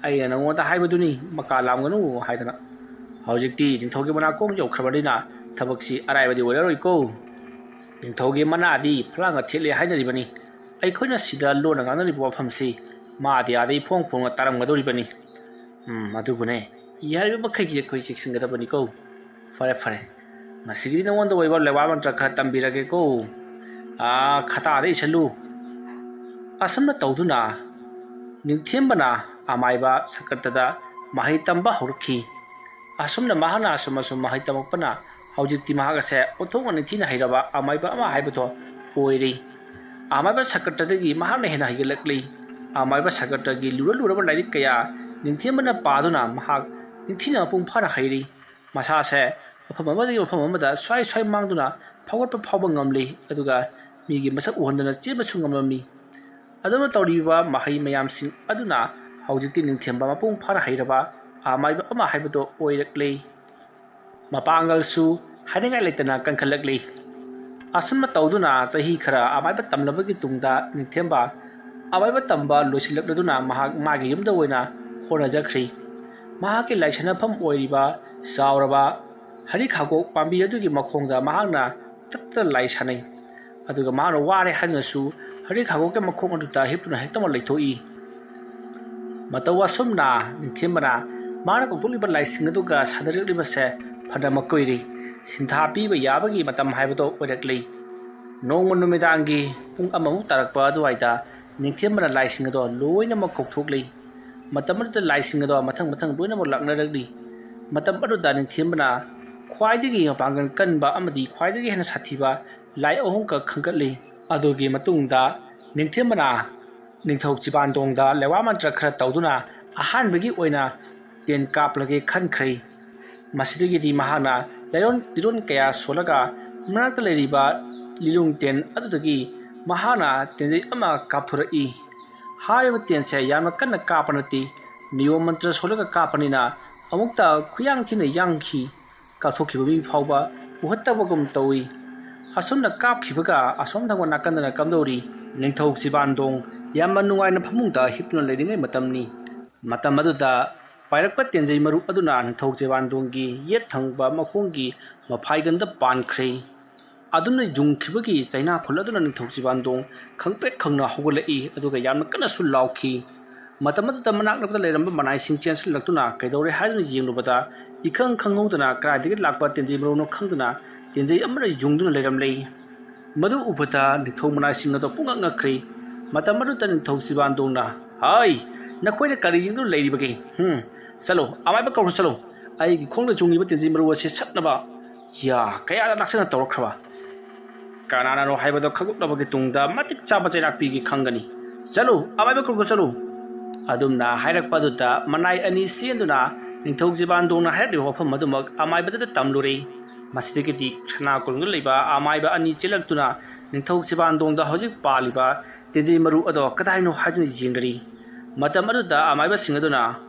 ꯑꯩꯅ ꯅꯉꯣꯟꯗ ꯍꯥꯏꯕꯗꯨꯅꯤ, ꯃꯀꯥ ꯂꯥꯝꯒꯅꯨ ꯍꯥꯏꯗꯅ꯫ ꯍꯧꯖꯤꯛꯇꯤ ꯅꯤꯡꯊꯧꯒꯤ ꯃꯅꯥꯀꯣꯡ ꯌꯧꯈ꯭ꯔꯕꯅꯤꯅ ꯊꯕꯛꯁꯤ ꯑꯔꯥꯏꯕꯗꯤ ꯑꯣꯏꯔꯔꯣꯏꯀꯣ꯫ ꯅꯤꯡꯊꯧꯒꯤ ꯃꯅꯥꯗꯤ ꯐꯂꯥꯡꯒ ꯊꯦꯠꯂꯦ ꯍꯥꯏꯅꯔꯤꯕꯅꯤ꯫ ꯑꯩꯈꯣꯏꯅ ꯁꯤꯗ ꯂꯣꯟꯅ ꯉꯥꯡꯅꯔꯤꯕ ꯋꯥꯐꯝꯁꯤ ꯃꯥꯗꯤ ꯑꯥꯗ ꯏꯐꯣꯡ ꯐꯣꯡꯅ ꯇꯥꯔꯝꯒꯗꯧꯔꯤꯕꯅꯤ꯫ ꯎꯝ, ꯑꯗꯨꯕꯨꯅꯦ, ꯌꯥꯔꯤꯕ ꯃꯈꯩꯗꯤ ꯑꯩꯈꯣꯏ ꯆꯦꯛꯁꯤꯟꯒꯗꯕꯅꯤꯀꯣ꯫ ꯐꯔꯦ, ꯐꯔꯦ, ꯃꯁꯤꯒꯤꯗꯤ ꯅꯉꯣꯟꯗ ꯑꯣꯏꯕ ꯂꯩꯋꯥ ꯃꯟꯇ꯭ꯔ ꯈꯔ ꯇꯝꯕꯤꯔꯒꯦꯀꯣ꯫ ꯑꯥ, ꯈꯇꯥꯗ ꯏꯁꯜꯂꯨ꯫ ꯑꯁꯨꯝꯅ ꯇꯧꯗꯨꯅ ꯅꯤꯡꯊꯦꯝꯕꯅ ꯑꯃꯥꯏꯕ ꯁꯀ꯭ꯔꯇꯗ ꯃꯍꯩ ꯇꯝꯕ ꯍꯧꯔꯛꯈꯤ꯫ ꯑꯁꯨꯝꯅ ꯃꯍꯥꯛꯅ ꯑꯁꯨꯝ ꯑꯁꯨꯝ ꯃꯍꯩ ꯇꯝꯃꯛꯄꯅ ꯍꯧꯖꯤꯛꯇꯤ ꯃꯍꯥꯛ ꯑꯁꯦ ꯑꯣꯟꯊꯣꯛꯅ ꯅꯤꯡꯊꯤꯅ ꯍꯩꯔꯕ ꯑꯃꯥꯏꯕ ꯑꯃ ꯍꯥꯏꯕꯗꯣ ꯑꯣꯏꯔꯦ꯫ ꯑꯃꯥꯏꯕ ꯁꯀ꯭ꯔꯇꯗꯒꯤ ꯃꯍꯥꯛꯅ ꯍꯦꯟꯅ ꯍꯩꯒꯠꯂꯛꯂꯤ꯫ ꯑꯃꯥꯏꯕ ꯁꯀ꯭ꯔꯇꯒꯤ ꯂꯨꯔ ꯂꯨꯔꯕ ꯂꯥꯏꯔꯤꯛ ꯀꯌꯥ ꯅꯤꯡꯊꯦꯝꯕꯅ ꯄꯥꯗꯨꯅ ꯃꯍꯥꯛ ꯅꯤꯡꯊꯤꯅ ꯃꯄꯨꯡ ꯐꯥꯅ ꯍꯩꯔꯤ꯫ ꯃꯁꯥꯁꯦ ꯃꯐꯝ ꯑꯃꯗꯒꯤ ꯃꯐꯝ ꯑꯃꯗ ꯁ꯭ꯋꯥꯏ ꯁ꯭ꯋꯥꯏ ꯃꯥꯡꯗꯨꯅ ꯐꯥꯎꯒꯠꯄ ꯐꯥꯎꯕ ꯉꯝꯂꯤ, ꯑꯗꯨꯒ ꯃꯤꯒꯤ ꯃꯁꯛ ꯎꯍꯟꯗꯅ ꯆꯦꯟꯕꯁꯨ ꯉꯝꯂꯝꯃꯤ꯫ ꯑꯗꯨꯝꯅ ꯇꯧꯔꯤꯕ ꯃꯍꯩ ꯃꯌꯥꯝꯁꯤꯡ ꯑꯗꯨꯅ ꯍꯧꯖꯤꯛꯇꯤ ꯅꯤꯡꯊꯦꯝꯕ ꯃꯄꯨꯡ ꯐꯥꯅ ꯍꯩꯔꯕ ꯑꯃꯥꯏꯕ ꯑꯃ ꯍꯥꯏꯕꯗꯨ ꯑꯣꯏꯔꯛꯂꯦ꯫ ꯃꯄꯥꯡꯒꯜꯁꯨ ꯍꯥꯏꯅꯤꯡꯉꯥꯏ ꯂꯩꯇꯅ ꯀꯟꯈꯠꯂꯛꯂꯤ꯫ ꯑꯁꯨꯝꯅ ꯇꯧꯗꯨꯅ ꯆꯍꯤ ꯈꯔ ꯑꯃꯥꯏꯕ ꯇꯝꯂꯕꯒꯤ ꯇꯨꯡꯗ ꯅꯤꯡꯊꯦꯝꯕ ꯑꯃꯥꯏꯕ ꯇꯝꯕ ꯂꯣꯏꯁꯤꯜꯂꯛꯂꯗꯨꯅ ꯃꯍꯥꯛ ꯃꯥꯒꯤ ꯌꯨꯝꯗ ꯑꯣꯏꯅ ꯍꯣꯠꯅꯖꯈ꯭ꯔꯤ꯫ ꯃꯍꯥꯛꯀꯤ ꯂꯥꯏꯁꯥꯟꯅꯐꯝ ꯑꯣꯏꯔꯤꯕ ꯆꯥꯎꯔꯕ ꯍꯔꯤꯈꯥꯒꯣꯛ ꯄꯥꯝꯕꯤ ꯑꯗꯨꯒꯤ ꯃꯈꯣꯡꯗ ꯃꯍꯥꯛꯅ ꯇꯞ ꯇꯞꯅ ꯂꯥꯏ ꯁꯥꯟꯅꯩ꯫ ꯑꯗꯨꯒ ꯃꯍꯥꯛꯅ ꯋꯥꯔꯦ ꯍꯥꯏꯗꯨꯅꯁꯨ ꯍꯔꯤꯈꯥꯒꯣꯛꯀꯤ ꯃꯈꯣꯡ ꯑꯗꯨꯗ ꯍꯤꯞꯇꯨꯅ ꯍꯦꯛꯇꯃꯛ ꯂꯩꯊꯣꯛꯏ꯫ ꯃꯇꯧ ꯑꯁꯨꯝꯅ ꯅꯤꯡꯊꯦꯝꯕꯅ ꯃꯥꯅ ꯀꯧꯊꯣꯛꯂꯤꯕ ꯂꯥꯏꯁꯤꯡ ꯑꯗꯨꯒ ꯁꯥꯟꯅꯔꯛꯂꯤꯕꯁꯦ ꯐꯅ ꯃꯀꯨꯏꯔꯤ꯫ ꯁꯤꯟꯊꯥ ꯄꯤꯕ ꯌꯥꯕꯒꯤ ꯃꯇꯝ ꯍꯥꯏꯕꯗꯣ ꯑꯣꯏꯔꯛꯂꯤ꯫ ꯅꯣꯡꯃ ꯅꯨꯃꯤꯗꯥꯡꯒꯤ ꯄꯨꯡ ꯑꯃꯃꯨꯛ ꯇꯥꯔꯛꯄ ꯑꯗꯨꯋꯥꯏꯗ ꯅꯤꯡꯊꯦꯝꯕꯅ ꯂꯥꯏꯁꯤꯡ ꯑꯗꯣ ꯂꯣꯏꯅꯃꯛ ꯀꯧꯊꯣꯛꯂꯤ꯫ ꯃꯇꯝ ꯑꯗꯨꯗ ꯂꯥꯏꯁꯤꯡ ꯑꯗꯣ ꯃꯊꯪ ꯃꯊꯪ ꯂꯣꯏꯅꯃꯛ ꯂꯥꯛꯅꯔꯛꯂꯤ꯫ ꯃꯇꯝ ꯑꯗꯨꯗ ꯅꯤꯡꯊꯦꯝꯕꯅ ꯈ꯭ꯋꯥꯏꯗꯒꯤ ꯃꯄꯥꯡꯒꯜ ꯀꯟꯕ ꯑꯃꯗꯤ ꯈ꯭ꯋꯥꯏꯗꯒꯤ ꯍꯦꯟꯅ ꯁꯥꯊꯤꯕ ꯂꯥꯏ ꯑꯍꯨꯝꯈꯛ ꯈꯟꯒꯠꯂꯤ꯫ ꯑꯗꯨꯒꯤ ꯃꯇꯨꯡꯗ ꯅꯤꯡꯊꯦꯝꯕꯅ ꯅꯤꯡꯊꯧ ꯆꯤꯕꯥꯟꯗꯣꯡꯗ ꯂꯩꯋꯥ ꯃꯟꯇ꯭ꯔ ꯈꯔ ꯇꯧꯗꯨꯅ ꯑꯍꯥꯟꯕꯒꯤ ꯑꯣꯏꯅ ꯇꯦꯟ ꯀꯥꯞꯂꯒꯦ ꯈꯟꯈ꯭ꯔꯦ꯫ ꯃꯁꯤꯗꯒꯤꯗꯤ ꯃꯍꯥꯛꯅ ꯂꯩꯔꯣꯟ ꯇꯤꯔꯣꯟ ꯀꯌꯥ ꯁꯣꯜꯂꯒ ꯃꯅꯥꯛꯇ ꯂꯩꯔꯤꯕ ꯂꯤꯂꯣꯡ ꯇꯦꯟ ꯑꯗꯨꯗꯒꯤ ꯃꯍꯥꯛꯅ ꯇꯦꯟꯖꯩ ꯑꯃ ꯀꯥꯞꯊꯣꯔꯛꯏ꯫ ꯍꯥꯏꯔꯤꯕ ꯇꯦꯟꯁꯦ ꯌꯥꯝꯅ ꯀꯟꯅ ꯀꯥꯞꯄ ꯅꯠꯇꯦ, ꯅꯤꯌꯣꯝ ꯃꯟꯇ꯭ꯔ ꯁꯣꯜꯂꯒ ꯀꯥꯞꯄꯅꯤꯅ ꯑꯃꯨꯛꯇ ꯈꯨꯌꯥꯡ ꯊꯤꯅ ꯌꯥꯡꯈꯤ꯫ ꯀꯥꯞꯊꯣꯛꯈꯤꯕ ꯃꯤ ꯐꯥꯎꯕ ꯎꯍꯠꯇꯕꯒꯨꯝ ꯇꯧꯏ꯫ ꯑꯁꯨꯝꯅ ꯀꯥꯞꯈꯤꯕꯒ ꯑꯁꯣꯝ ꯊꯪꯕ ꯅꯥꯀꯟꯗꯅ ꯀꯝꯗꯧꯔꯤ? ꯅꯤꯡꯊꯧ ꯆꯤꯕꯥꯟꯗꯣꯡ ꯌꯥꯝꯅ ꯅꯨꯡꯉꯥꯏꯅ ꯐꯃꯨꯡꯗ ꯍꯤꯞꯇꯨꯅ ꯂꯩꯔꯤꯉꯩ ꯃꯇꯝꯅꯤ꯫ ꯃꯇꯝ ꯑꯗꯨꯗ ꯄꯥꯏꯔꯛꯄ ꯇꯦꯟꯖꯩ ꯃꯔꯨ ꯑꯗꯨꯅ ꯅꯤꯡꯊꯧ ꯆꯤꯕꯥꯟꯗꯣꯡꯒꯤ ꯌꯦꯠ ꯊꯪꯕ ꯃꯈꯣꯡꯒꯤ ꯃꯐꯥꯏꯒꯟꯗ ꯄꯥꯟꯈ꯭ꯔꯦ꯫ ꯑꯗꯨꯝꯅ ꯌꯨꯡꯈꯤꯕꯒꯤ ꯆꯩꯅꯥꯈꯨꯜ ꯑꯗꯨꯅ ꯅꯤꯡꯊꯧ ꯆꯤꯕꯥꯟꯗꯣꯡ ꯈꯪꯄ꯭ꯔꯦꯛ ꯈꯪꯅ ꯍꯧꯒꯠꯂꯛꯏ, ꯑꯗꯨꯒ ꯌꯥꯝꯅ ꯀꯟꯅꯁꯨ ꯂꯥꯎꯈꯤ꯫ ꯃꯇꯝ ꯑꯗꯨꯗ ꯃꯅꯥꯛ ꯅꯛꯄꯗ ꯂꯩꯔꯝꯕ ꯃꯅꯥꯏꯁꯤꯡ ꯆꯦꯟꯁꯤꯜꯂꯛꯇꯨꯅ ꯀꯩꯗꯧꯔꯦ ꯍꯥꯏꯗꯨꯅ ꯌꯦꯡꯂꯨꯕꯗ, ꯏꯈꯪ ꯈꯪꯍꯧꯗꯅ ꯀꯗꯥꯏꯗꯒꯤ ꯂꯥꯛꯄ ꯇꯦꯟꯖꯩ ꯃꯔꯨꯅꯣ ꯈꯪꯗꯅ ꯇꯦꯟꯖꯩ ꯑꯃꯅ ꯌꯨꯡꯗꯨꯅ ꯂꯩꯔꯝꯂꯦ꯫ ꯃꯗꯨ ꯎꯕꯗ ꯅꯤꯡꯊꯧ ꯃꯅꯥꯏꯁꯤꯡ ꯑꯗꯨ ꯄꯨꯡꯉꯛ ꯉꯛꯈ꯭ꯔꯦ꯫ ꯃꯇꯝ ꯑꯗꯨꯗ ꯅꯤꯡꯊꯧ ꯆꯤꯕꯥꯟꯗꯣꯡꯅ, "ꯍꯥꯏ, ꯅꯈꯣꯏꯅ ꯀꯔꯤ ꯌꯦꯡꯗꯨꯅ ꯂꯩꯔꯤꯕꯒꯦ? ꯍꯨꯝ, ꯆꯠꯂꯣ, ꯑꯃꯥꯏꯕ ꯀꯧꯔꯨ ꯆꯠꯂꯣ꯫ ꯑꯩꯒꯤ ꯈꯣꯡꯗ ꯆꯨꯡꯉꯤꯕ ꯇꯦꯟꯖꯩ ꯃꯔꯨ ꯑꯁꯤ ꯁꯠꯅꯕ ꯌꯥ ꯀꯌꯥꯗ ꯂꯥꯛꯆꯅ ꯇꯧꯔꯛꯈ꯭ꯔꯕ? ꯀꯅꯥꯅꯅꯣ ꯍꯥꯏꯕꯗꯨ ꯈꯪꯗꯣꯛꯂꯕꯒꯤ ꯇꯨꯡꯗ ꯃꯇꯤꯛ ꯆꯥꯕ ꯆꯩꯔꯥꯛ ꯄꯤꯒꯦ ꯈꯪꯒꯅꯤ꯫ ꯆꯠꯂꯨ, ꯑꯃꯥꯏꯕ ꯀꯧꯔꯨ ꯆꯠꯂꯨ!" ꯑꯗꯨꯝꯅ ꯍꯥꯏꯔꯛꯄ ꯑꯗꯨꯗ ꯃꯅꯥꯏ ꯑꯅꯤ ꯆꯦꯟꯗꯨꯅ ꯅꯤꯡꯊꯧ ꯆꯤꯕꯥꯟꯗꯣꯡꯅ ꯍꯥꯏꯔꯛꯂꯤꯕ ꯋꯥꯐꯝ ꯑꯗꯨꯃꯛ ꯑꯃꯥꯏꯕꯗꯨꯗ ꯇꯝꯂꯨꯔꯦ꯫ ꯃꯁꯤꯗꯒꯤꯗꯤ ꯁꯅꯥ ꯀꯣꯅꯨꯡꯗ ꯂꯩꯕ ꯑꯃꯥꯏꯕ ꯑꯅꯤ ꯆꯦꯜꯂꯛꯇꯨꯅ ꯅꯤꯡꯊꯧ ꯆꯤꯕꯥꯟꯗꯣꯡꯗ ꯍꯧꯖꯤꯛ ꯄꯥꯜꯂꯤꯕ ꯇꯦꯟꯖꯩ ꯃꯔꯨ ꯑꯗꯣ ꯀꯗꯥꯏꯅꯣ ꯍꯥꯏꯗꯨꯅ ꯌꯦꯡꯅꯔꯤ꯫ ꯃꯇꯝ ꯑꯗꯨꯗ ꯑꯃꯥꯏꯕꯁꯤꯡ ꯑꯗꯨꯅ,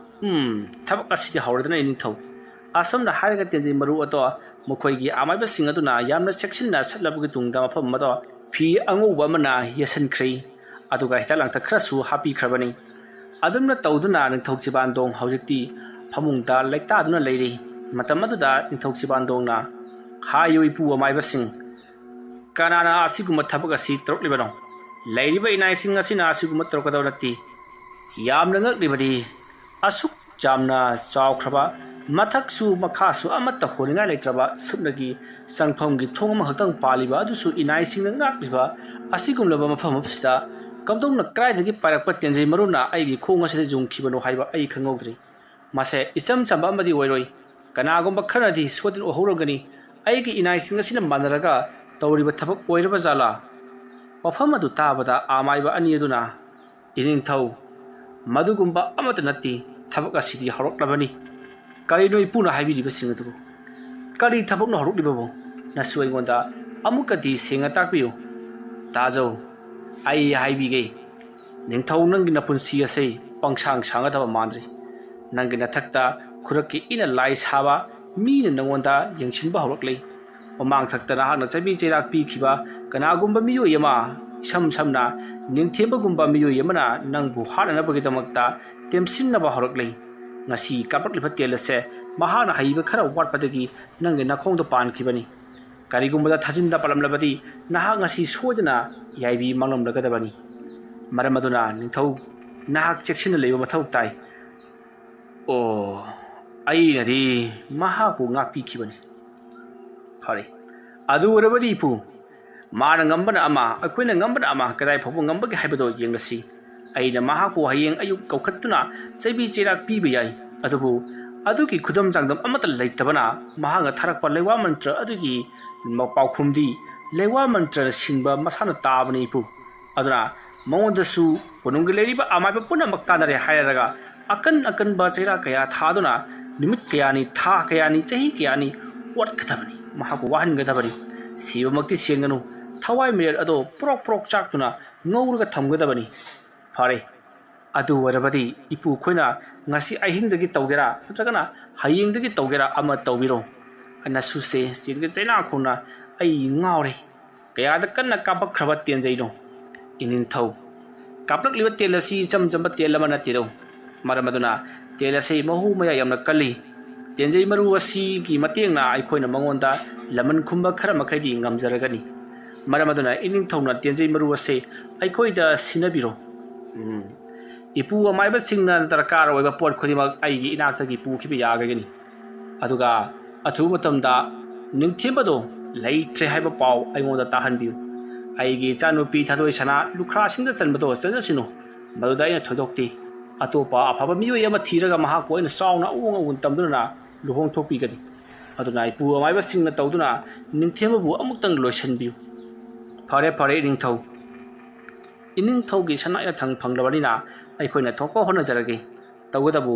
"ꯎꯝ, ꯊꯕꯛ ꯑꯁꯤꯗꯤ ꯍꯧꯔꯗꯅ ꯅꯤꯡꯊꯧ!" ꯑꯁꯨꯝꯅ ꯍꯥꯏꯔꯒ ꯇꯦꯟꯖꯩ ꯃꯔꯨ ꯑꯗꯣ ꯃꯈꯣꯏꯒꯤ ꯑꯃꯥꯏꯕꯁꯤꯡ ꯑꯗꯨꯅ ꯌꯥꯝꯅ ꯆꯦꯛꯁꯤꯟꯅ ꯁꯠꯂꯕꯒꯤ ꯇꯨꯡꯗ ꯃꯐꯝ ꯑꯗꯣ ꯐꯤ ꯑꯉꯧꯕ ꯑꯃꯅ ꯌꯦꯁꯤꯟꯈ꯭ꯔꯦ꯫ ꯑꯗꯨꯒ ꯍꯤꯗꯥꯛ ꯂꯥꯡꯊꯛ ꯈꯔꯁꯨ ꯍꯥꯞꯄꯤꯈ꯭ꯔꯕꯅꯤ꯫ ꯑꯗꯨꯝꯅ ꯇꯧꯗꯨꯅ ꯅꯤꯡꯊꯧ ꯆꯤꯕꯥꯟꯗꯣꯡ ꯍꯧꯖꯤꯛꯇꯤ ꯐꯃꯨꯡꯗ ꯂꯩꯇꯥꯗꯨꯅ ꯂꯩꯔꯤ꯫ ꯃꯇꯝ ꯑꯗꯨꯗ ꯅꯤꯡꯊꯧ ꯆꯤꯕꯥꯟꯗꯣꯡꯅ, "ꯍꯥꯏꯌꯨ ꯏꯄꯨ ꯑꯃꯥꯏꯕꯁꯤꯡ, ꯀꯅꯥꯅ ꯑꯁꯤꯒꯨꯝꯕ ꯊꯕꯛ ꯑꯁꯤ ꯇꯧꯔꯛꯂꯤꯕꯅꯣ? ꯂꯩꯔꯤꯕ ꯏꯅꯥꯏꯁꯤꯡ ꯑꯁꯤꯅ ꯑꯁꯤꯒꯨꯝꯕ ꯇꯧꯔꯛꯀꯗꯕ ꯅꯠꯇꯦ꯫ ꯌꯥꯝꯅ ꯉꯛꯂꯤꯕꯗꯤ ꯑꯁꯨꯛ ꯌꯥꯝꯅ ꯆꯥꯎꯈ꯭ꯔꯕ, ꯃꯊꯛꯁꯨ ꯃꯈꯥꯁꯨ ꯑꯃꯠꯇ ꯍꯣꯟꯅꯤꯡꯉꯥꯏ ꯂꯩꯇ꯭ꯔꯕ ꯁꯨꯞꯅꯒꯤ ꯆꯪꯐꯝꯒꯤ ꯊꯣꯡ ꯑꯃꯈꯛꯇꯪ ꯄꯥꯜꯂꯤꯕ, ꯑꯗꯨꯁꯨ ꯏꯅꯥꯏꯁꯤꯡꯅ ꯉꯥꯛꯂꯤꯕ ꯑꯁꯤꯒꯨꯝꯂꯕ ꯃꯐꯝ ꯑꯁꯤꯗ ꯀꯝꯗꯧꯅ ꯀꯗꯥꯏꯗꯒꯤ ꯄꯥꯏꯔꯛꯄ ꯇꯦꯟꯖꯩ ꯃꯔꯨꯅ ꯑꯩꯒꯤ ꯈꯣꯡ ꯑꯁꯤꯗ ꯌꯨꯡꯈꯤꯕꯅꯣ ꯍꯥꯏꯕ ꯑꯩ ꯈꯪꯍꯧꯗ꯭ꯔꯤ꯫ ꯃꯁꯦ ꯏꯆꯝ ꯆꯝꯕ ꯑꯃꯗꯤ ꯑꯣꯏꯔꯣꯏ꯫ ꯀꯅꯥꯒꯨꯝꯕ ꯈꯔꯅꯗꯤ ꯁꯣꯏꯗꯅ ꯎꯍꯧꯔꯝꯒꯅꯤ꯫ ꯑꯩꯒꯤ ꯏꯅꯥꯏꯁꯤꯡ ꯑꯁꯤꯅ ꯃꯥꯟꯅꯔꯒ ꯇꯧꯔꯤꯕ ꯊꯕꯛ ꯑꯣꯏꯔꯕ ꯖꯥꯠꯂꯥ?" ꯋꯥꯐꯝ ꯑꯗꯨ ꯇꯥꯕꯗ ꯑꯃꯥꯏꯕ ꯑꯅꯤ ꯑꯗꯨꯅ, "ꯏꯅꯤꯡꯊꯧ, ꯃꯗꯨꯒꯨꯝꯕ ꯑꯃꯠꯇ ꯅꯠꯇꯦ꯫ ꯊꯕꯛ ꯑꯁꯤꯗꯤ ꯍꯧꯔꯛꯂꯕꯅꯤ꯫" "ꯀꯔꯤꯅꯣ ꯏꯄꯨꯅ ꯍꯥꯏꯕꯤꯔꯤꯕꯁꯤꯡ ꯑꯗꯨꯕꯨ? ꯀꯔꯤ ꯊꯕꯛꯅꯣ ꯍꯧꯔꯛꯂꯤꯕꯕꯨ? ꯅꯁꯨ ꯑꯩꯉꯣꯟꯗ ꯑꯃꯨꯛꯀꯗꯤ ꯁꯦꯡꯅ ꯇꯥꯛꯄꯤꯌꯨ꯫" "ꯇꯥꯖꯧ, ꯑꯩ ꯍꯥꯏꯕꯤꯒꯦ꯫ ꯅꯤꯡꯊꯧ, ꯅꯪꯒꯤ ꯅꯄꯨꯟꯁꯤ ꯑꯁꯤ ꯄꯪꯁꯥꯡ ꯁꯥꯡꯒꯗꯕ ꯃꯥꯟꯗ꯭ꯔꯤ꯫ ꯅꯪꯒꯤ ꯅꯊꯛꯇ ꯈꯨꯔꯛꯀꯤ ꯏꯅ ꯂꯥꯏ ꯁꯥꯕ ꯃꯤꯅ ꯅꯪꯉꯣꯟꯗ ꯌꯦꯡꯁꯤꯟꯕ ꯍꯧꯔꯛꯂꯤ꯫ ꯃꯃꯥꯡ ꯊꯛꯇ ꯅꯍꯥꯛꯅ ꯆꯩꯕꯤ ꯆꯩꯔꯥꯛ ꯄꯤꯈꯤꯕ ꯀꯅꯥꯒꯨꯝꯕ ꯃꯤꯑꯣꯏ ꯑꯃ, ꯏꯁꯝ ꯁꯝꯅ ꯅꯤꯡꯊꯦꯝꯕꯒꯨꯝꯕ ꯃꯤꯑꯣꯏ ꯑꯃꯅ ꯅꯪꯕꯨ ꯍꯥꯠꯅꯅꯕꯒꯤꯗꯃꯛꯇ ꯇꯦꯝꯁꯤꯟꯅꯕ ꯍꯧꯔꯛꯂꯤ꯫ ꯉꯁꯤ ꯀꯥꯞꯂꯛꯂꯤꯕ ꯇꯦꯜ ꯑꯁꯦ ꯃꯍꯥꯛꯅ ꯍꯩꯕ ꯈꯔ ꯋꯥꯠꯄꯗꯒꯤ ꯅꯪꯒꯤ ꯅꯈꯣꯡꯗ ꯄꯥꯟꯈꯤꯕꯅꯤ꯫ ꯀꯔꯤꯒꯨꯝꯕꯗ ꯊꯥꯖꯤꯟꯗ ꯄꯥꯜꯂꯝꯂꯕꯗꯤ ꯅꯍꯥꯛ ꯉꯁꯤ ꯁꯣꯏꯗꯅ ꯌꯥꯏꯕꯤ ꯃꯥꯡꯂꯝꯂꯒꯗꯕꯅꯤ꯫ ꯃꯔꯝ ꯑꯗꯨꯅ ꯅꯤꯡꯊꯧ, ꯅꯍꯥꯛ ꯆꯦꯛꯁꯤꯟꯅ ꯂꯩꯕ ꯃꯊꯧ ꯇꯥꯏ꯫ ꯑꯣ, ꯑꯩꯅꯗꯤ ꯃꯍꯥꯛꯄꯨ ꯉꯥꯛꯄꯤꯈꯤꯕꯅꯤ꯫ ꯐꯔꯦ, ꯑꯗꯨ ꯑꯣꯏꯔꯕꯗꯤ ꯏꯄꯨ, ꯃꯥꯅ ꯉꯝꯕꯅ ꯑꯃ, ꯑꯩꯈꯣꯏꯅ ꯉꯝꯕꯅ ꯑꯃ, ꯀꯗꯥꯏ ꯐꯥꯎꯕ ꯉꯝꯕꯒꯦ ꯍꯥꯏꯕꯗꯣ ꯌꯦꯡꯂꯁꯤ꯫ ꯑꯩꯅ ꯃꯍꯥꯛꯄꯨ ꯍꯌꯦꯡ ꯑꯌꯨꯛ ꯀꯧꯈꯠꯇꯨꯅ ꯆꯩꯕꯤ ꯆꯩꯔꯥꯛ ꯄꯤꯕ ꯌꯥꯏ, ꯑꯗꯨꯕꯨ ꯑꯗꯨꯒꯤ ꯈꯨꯗꯝ ꯆꯥꯡꯗꯝ ꯑꯃꯠꯇ ꯂꯩꯇꯕꯅ ꯃꯍꯥꯛꯅ ꯊꯥꯔꯛꯄ ꯂꯩꯋꯥ ꯃꯟꯇ꯭ꯔ ꯑꯗꯨꯒꯤ ꯄꯥꯎꯈꯨꯝꯗꯤ ꯂꯩꯋꯥ ꯃꯟꯇ꯭ꯔꯅ ꯁꯤꯡꯕ ꯃꯁꯥꯅ ꯇꯥꯕꯅꯤ ꯏꯄꯨ꯫ ꯑꯗꯨꯅ ꯃꯉꯣꯟꯗꯁꯨ ꯀꯣꯅꯨꯡꯒꯤ ꯂꯩꯔꯤꯕ ꯑꯃꯥꯏꯕ ꯄꯨꯝꯅꯃꯛ ꯇꯥꯟꯅꯔꯦ ꯍꯥꯏꯔꯒ ꯑꯀꯟ ꯑꯀꯟꯕ ꯆꯩꯔꯥꯛ ꯀꯌꯥ ꯊꯥꯗꯨꯅ ꯅꯨꯃꯤꯠ ꯀꯌꯥꯅꯤ, ꯊꯥ ꯀꯌꯥꯅꯤ, ꯆꯍꯤ ꯀꯌꯥꯅꯤ ꯑꯣꯠꯀꯗꯕꯅꯤ, ꯃꯍꯥꯛꯄꯨ ꯋꯥꯍꯟꯒꯗꯕꯅꯤ꯫ ꯁꯤꯕꯃꯛꯇꯤ ꯁꯦꯡꯒꯅꯨ, ꯊꯋꯥꯏ ꯃꯤꯔꯦꯜ ꯑꯗꯣ ꯄ꯭ꯔꯣꯛ ꯄ꯭ꯔꯣꯛ ꯆꯥꯛꯇꯨꯅ ꯉꯧꯔꯒ ꯊꯝꯒꯗꯕꯅꯤ꯫ ꯐꯔꯦ, ꯑꯗꯨ ꯑꯣꯏꯔꯕꯗꯤ ꯏꯄꯨ ꯑꯩꯈꯣꯏꯅ ꯉꯁꯤ ꯑꯍꯤꯡꯗꯒꯤ ꯇꯧꯒꯦꯔꯥ ꯅꯠꯇ꯭ꯔꯒꯅ ꯍꯌꯦꯡꯗꯒꯤ ꯇꯧꯒꯦꯔꯥ ꯑꯃ ꯇꯧꯕꯤꯔꯣ꯫ ꯅꯁꯨꯁꯦ ꯆꯤꯟꯒ ꯆꯩꯅꯥ ꯈꯣꯡꯅ ꯑꯩ ꯉꯥꯎꯔꯦ꯫ ꯀꯌꯥꯗ ꯀꯟꯅ ꯀꯥꯞꯄꯛꯈ꯭ꯔꯕ ꯇꯦꯟꯖꯩꯅꯣ꯫ ꯏꯅꯤꯡꯊꯧ, ꯀꯥꯞꯂꯛꯂꯤꯕ ꯇꯦꯜ ꯑꯁꯤ ꯏꯆꯝ ꯆꯝꯕ ꯇꯦꯜ ꯑꯃ ꯅꯠꯇꯦꯗꯣ꯫ ꯃꯔꯝ ꯑꯗꯨꯅ ꯇꯦꯜ ꯑꯁꯤ ꯃꯍꯨ ꯃꯌꯥꯏ ꯌꯥꯝꯅ ꯀꯜꯂꯤ꯫ ꯇꯦꯟꯖꯩ ꯃꯔꯨ ꯑꯁꯤꯒꯤ ꯃꯇꯦꯡꯅ ꯑꯩꯈꯣꯏꯅ ꯃꯉꯣꯟꯗ ꯂꯃꯟ ꯈꯨꯝꯕ ꯈꯔ ꯃꯈꯩꯗꯤ ꯉꯝꯖꯔꯒꯅꯤ꯫ ꯃꯔꯝ ꯑꯗꯨꯅ ꯏꯅꯤꯡꯊꯧꯅ ꯇꯦꯟꯖꯩ ꯃꯔꯨ ꯑꯁꯤ ꯑꯩꯈꯣꯏꯗ ꯁꯤꯟꯅꯕꯤꯔꯣ꯫ ꯎꯝ꯫ ꯏꯄꯨ ꯑꯃꯥꯏꯕꯁꯤꯡꯅ ꯗꯔꯀꯥꯔ ꯑꯣꯏꯕ ꯄꯣꯠ ꯈꯨꯗꯤꯡꯃꯛ ꯑꯩꯒꯤ ꯏꯅꯥꯛꯇꯒꯤ ꯄꯨꯈꯤꯕ ꯌꯥꯒꯅꯤ꯫ ꯑꯗꯨꯒ ꯑꯊꯨꯕ ꯃꯇꯝꯗ ꯅꯤꯡꯊꯦꯝꯕꯗꯣ ꯂꯩꯇ꯭ꯔꯦ ꯍꯥꯏꯕ ꯄꯥꯎ ꯑꯩꯉꯣꯟꯗ ꯇꯥꯍꯟꯕꯤꯌꯨ꯫ ꯑꯩꯒꯤ ꯏꯆꯥꯅꯨꯄꯤ ꯊꯥꯗꯣꯏ ꯁꯅꯥ ꯂꯨꯈ꯭ꯔꯥꯁꯤꯡꯗ ꯆꯟꯕꯗꯣ ꯆꯠꯅꯁꯤꯅꯨ꯫ ꯃꯗꯨꯗ ꯑꯩꯅ ꯊꯣꯏꯗꯣꯛꯇꯦ꯫ ꯑꯇꯣꯞꯄ ꯑꯐꯕ ꯃꯤꯑꯣꯏ ꯑꯃ ꯊꯤꯔꯒ ꯃꯍꯥꯛꯄꯨ ꯑꯩꯅ ꯆꯥꯎꯅ ꯑꯋꯣꯡ ꯑꯋꯨꯟ ꯇꯝꯗꯨꯅ ꯂꯨꯍꯣꯡꯊꯣꯛꯄꯤꯒꯅꯤ꯫ ꯑꯗꯨꯅ ꯏꯄꯨ ꯑꯃꯥꯏꯕꯁꯤꯡꯅ ꯇꯧꯗꯨꯅ ꯅꯤꯡꯊꯦꯝꯕꯕꯨ ꯑꯃꯨꯛꯇꯪ ꯂꯣꯏꯁꯤꯟꯕꯤꯌꯨ꯫ ꯐꯔꯦ, ꯐꯔꯦ, ꯏꯅꯤꯡꯊꯧ꯫ ꯏꯅꯤꯡꯊꯧꯒꯤ ꯁꯅꯥ ꯌꯥꯊꯪ ꯐꯪꯂꯕꯅꯤꯅ ꯑꯩꯈꯣꯏꯅ ꯊꯣꯛꯄ ꯍꯣꯠꯅꯖꯔꯒꯦ꯫ ꯇꯧꯕꯇꯕꯨ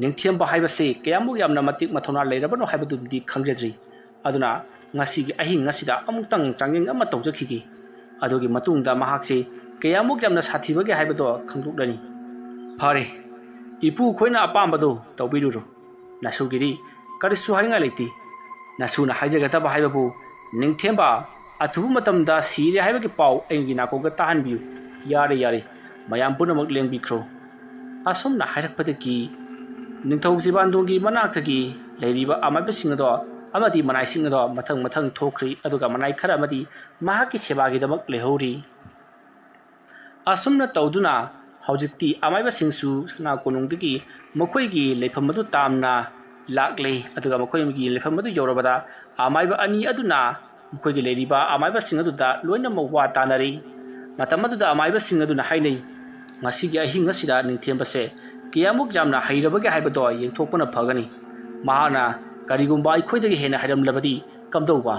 ꯅꯤꯡꯊꯦꯝꯕ ꯍꯥꯏꯕꯁꯤ ꯀꯌꯥꯃꯨꯛ ꯌꯥꯝꯅ ꯃꯇꯤꯛ ꯃꯊꯧꯅꯥ ꯂꯩꯔꯕꯅꯣ ꯍꯥꯏꯕꯗꯨꯃꯗꯤ ꯈꯪꯖꯗ꯭ꯔꯤ꯫ ꯑꯗꯨꯅ ꯉꯁꯤꯒꯤ ꯑꯍꯤꯡ ꯑꯁꯤꯗ ꯑꯃꯨꯛꯇꯪ ꯆꯥꯡꯌꯦꯡ ꯑꯃ ꯇꯧꯖꯈꯤꯒꯦ꯫ ꯑꯗꯨꯒꯤ ꯃꯇꯨꯡꯗ ꯃꯍꯥꯛꯁꯤ ꯀꯌꯥꯃꯨꯛ ꯌꯥꯝꯅ ꯁꯥꯊꯤꯕꯒꯦ ꯍꯥꯏꯕꯗꯣ ꯈꯪꯗꯣꯛꯂꯅꯤ꯫ ꯐꯔꯦ, ꯏꯄꯨ ꯈꯣꯏꯅ ꯑꯄꯥꯝꯕꯗꯨ ꯇꯧꯕꯤꯔꯨꯔꯣ꯫ ꯅꯁꯨꯒꯤꯗꯤ ꯀꯔꯤꯁꯨ ꯍꯥꯏꯅꯤꯡꯉꯥꯏ ꯂꯩꯇꯦ꯫ ꯅꯁꯨꯅ ꯍꯥꯏꯖꯒꯗꯕ ꯍꯥꯏꯕꯕꯨ, "ꯅꯤꯡꯊꯦꯝꯕ, ꯑꯊꯨꯕ ꯃꯇꯝꯗ ꯁꯤꯔꯦ ꯍꯥꯏꯕꯒꯤ ꯄꯥꯎ ꯑꯩꯒꯤ ꯅꯥꯀꯣꯡꯗ ꯇꯥꯍꯟꯕꯤꯌꯨ꯫ ꯌꯥꯔꯦ, ꯌꯥꯔꯦ, ꯃꯌꯥꯝ ꯄꯨꯝꯅꯃꯛ ꯂꯦꯡꯕꯤꯈ꯭ꯔꯣ"꯫ ꯑꯁꯨꯝꯅ ꯍꯥꯏꯔꯛꯄꯗꯒꯤ ꯅꯤꯡꯊꯧ ꯆꯤꯕꯥꯟꯗꯣꯡꯒꯤ ꯃꯅꯥꯛꯇꯒꯤ ꯂꯩꯔꯤꯕ ꯑꯃꯥꯏꯕꯁꯤꯡ ꯑꯗꯣ ꯑꯃꯗꯤ ꯃꯅꯥꯏꯁꯤꯡ ꯑꯗꯣ ꯃꯊꯪ ꯃꯊꯪ ꯊꯣꯛꯈ꯭ꯔꯤ, ꯑꯗꯨꯒ ꯃꯅꯥꯏ ꯈꯔ ꯑꯃꯗꯤ ꯃꯍꯥꯛꯀꯤ ꯁꯦꯕꯥꯒꯤꯗꯃꯛ ꯂꯩꯍꯧꯔꯤ꯫ ꯑꯁꯨꯝꯅ ꯇꯧꯗꯨꯅ ꯍꯧꯖꯤꯛꯇꯤ ꯑꯃꯥꯏꯕꯁꯤꯡꯁꯨ ꯁꯅꯥ ꯀꯣꯅꯨꯡꯗꯒꯤ ꯃꯈꯣꯏꯒꯤ ꯂꯩꯐꯝ ꯑꯗꯨ ꯇꯥꯝꯅ ꯂꯥꯛꯂꯦ, ꯑꯗꯨꯒ ꯃꯈꯣꯏꯒꯤ ꯂꯩꯐꯝ ꯑꯗꯨ ꯌꯧꯔꯕꯗ ꯑꯃꯥꯏꯕ ꯑꯅꯤ ꯑꯗꯨꯅ ꯃꯈꯣꯏꯒꯤ ꯂꯩꯔꯤꯕ ꯑꯃꯥꯏꯕꯁꯤꯡ ꯑꯗꯨꯗ ꯂꯣꯏꯅꯃꯛ ꯋꯥ ꯇꯥꯅꯔꯤ꯫ ꯃꯇꯝ ꯑꯗꯨꯗ ꯑꯃꯥꯏꯕꯁꯤꯡ ꯑꯗꯨꯅ ꯍꯥꯏꯅꯩ, "ꯉꯁꯤꯒꯤ ꯑꯍꯤꯡ ꯑꯁꯤꯗ ꯅꯤꯡꯊꯦꯝꯕꯁꯦ ꯀꯌꯥꯃꯨꯛ ꯌꯥꯝꯅ ꯍꯩꯔꯕꯒꯦ ꯍꯥꯏꯕꯗꯣ ꯌꯦꯡꯊꯣꯛꯄꯅ ꯐꯒꯅꯤ꯫ ꯃꯍꯥꯛꯅ ꯀꯔꯤꯒꯨꯝꯕ ꯑꯩꯈꯣꯏꯗꯒꯤ ꯍꯦꯟꯅ ꯍꯩꯔꯝꯂꯕꯗꯤ ꯀꯝꯗꯧꯕ?"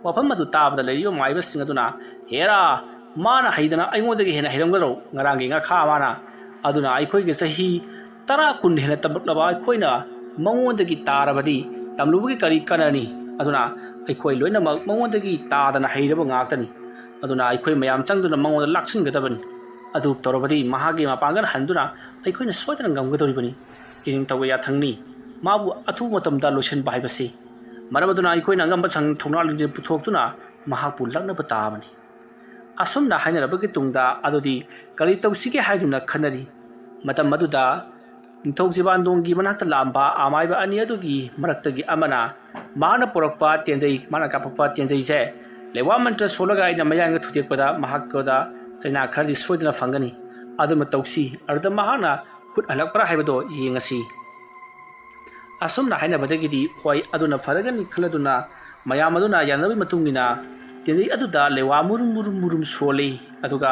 ꯋꯥꯐꯝ ꯑꯗꯨ ꯇꯥꯕꯗ ꯂꯩꯔꯤꯕ ꯃꯥꯏꯕꯁꯤꯡ ꯑꯗꯨꯅ, "ꯍꯦꯔꯥ, ꯃꯥꯅ ꯍꯩꯗꯅ ꯑꯩꯉꯣꯟꯗꯒꯤ ꯍꯦꯟꯅ ꯍꯩꯔꯝꯒꯗ꯭ꯔꯣ? ꯉꯔꯥꯡꯒꯤ ꯉꯥꯈꯥ ꯃꯥꯅ꯫ ꯑꯗꯨꯅ ꯑꯩꯈꯣꯏꯒꯤ ꯆꯍꯤ ꯇꯔꯥ ꯀꯨꯟ ꯍꯦꯟꯅ ꯇꯝꯂꯛꯂꯕ ꯑꯩꯈꯣꯏꯅ ꯃꯉꯣꯟꯗꯒꯤ ꯇꯥꯔꯕꯗꯤ ꯇꯝꯂꯨꯕꯒꯤ ꯀꯔꯤ ꯀꯥꯟꯅꯅꯤ? ꯑꯗꯨꯅ ꯑꯩꯈꯣꯏ ꯂꯣꯏꯅꯃꯛ ꯃꯉꯣꯟꯗꯒꯤ ꯇꯥꯗꯅ ꯍꯩꯔꯕ ꯉꯥꯛꯇꯅꯤ꯫ ꯑꯗꯨꯅ ꯑꯩꯈꯣꯏ ꯃꯌꯥꯝ ꯆꯪꯗꯨꯅ ꯃꯉꯣꯟꯗ ꯂꯥꯛꯁꯤꯟꯒꯗꯕꯅꯤ꯫ ꯑꯗꯨ ꯇꯧꯔꯕꯗꯤ ꯃꯍꯥꯛꯀꯤ ꯃꯄꯥꯡꯒꯜ ꯍꯟꯗꯨꯅ ꯑꯩꯈꯣꯏꯅ ꯁꯣꯏꯗꯅ ꯉꯝꯒꯗꯧꯔꯤꯕꯅꯤ꯫ ꯏꯅꯤꯡꯊꯧꯒ ꯌꯥꯊꯪꯅꯤ ꯃꯥꯕꯨ ꯑꯊꯨꯕ ꯃꯇꯝꯗ ꯂꯣꯏꯁꯤꯟꯕ ꯍꯥꯏꯕꯁꯤ꯫ ꯃꯔꯝ ꯑꯗꯨꯅ ꯑꯩꯈꯣꯏꯅ ꯑꯉꯝꯕ ꯁꯪ ꯊꯧꯅꯥ ꯂꯤꯡꯖꯦꯜ ꯄꯨꯊꯣꯛꯇꯨꯅ ꯃꯍꯥꯛꯄꯨ ꯂꯛꯅꯕ ꯇꯥꯕꯅꯤ"꯫ ꯑꯁꯨꯝꯅ ꯍꯥꯏꯅꯔꯕꯒꯤ ꯇꯨꯡꯗ ꯑꯗꯨꯗꯤ ꯀꯔꯤ ꯇꯧꯁꯤꯒꯦ ꯍꯥꯏꯗꯨꯅ ꯈꯟꯅꯔꯤ꯫ ꯃꯇꯝ ꯑꯗꯨꯗ ꯅꯤꯡꯊꯧ ꯆꯤꯕꯥꯟꯗꯣꯡꯒꯤ ꯃꯅꯥꯛꯇ ꯂꯥꯛꯂꯝꯕ ꯑꯃꯥꯏꯕ ꯑꯅꯤ ꯑꯗꯨꯒꯤ ꯃꯔꯛꯇꯒꯤ ꯑꯃꯅ ꯃꯍꯥꯛꯅ ꯄꯨꯔꯛꯄ ꯇꯦꯟꯖꯩ, ꯃꯥꯅ ꯀꯥꯞꯄꯛꯄ ꯇꯦꯟꯖꯩꯁꯦ ꯂꯩꯋꯥ ꯃꯟꯇ꯭ꯔ ꯁꯣꯜꯂꯒ ꯑꯩꯅ ꯃꯌꯥꯡꯒ ꯊꯨꯗꯦꯛꯄꯗ ꯃꯍꯥꯛꯀꯗ ꯆꯩꯅꯥ ꯈꯔꯗꯤ ꯁꯣꯏꯗꯅ ꯐꯪꯒꯅꯤ꯫ ꯑꯗꯨꯃ ꯇꯧꯁꯤ꯫ ꯑꯗꯨꯗ ꯃꯍꯥꯛꯅ ꯈꯨꯠ ꯍꯜꯂꯛꯄ꯭ꯔꯥ ꯍꯥꯏꯕꯗꯣ ꯌꯦꯡꯉꯁꯤ꯫ ꯑꯁꯨꯝꯅ ꯍꯥꯏꯅꯕꯗꯒꯤꯗꯤ ꯍꯣꯏ, ꯑꯗꯨꯅ ꯐꯔꯒꯅꯤ ꯈꯜꯂꯗꯨꯅ ꯃꯌꯥꯝ ꯑꯗꯨꯅ ꯌꯥꯅꯕꯒꯤ ꯃꯇꯨꯡ ꯏꯟꯅ ꯇꯦꯟꯖꯩ ꯑꯗꯨꯗ ꯂꯩꯋꯥ ꯃꯨꯔꯨꯝ ꯃꯨꯔꯨꯝ ꯃꯨꯔꯨꯝ ꯁꯣꯜꯂꯤ꯫ ꯑꯗꯨꯒ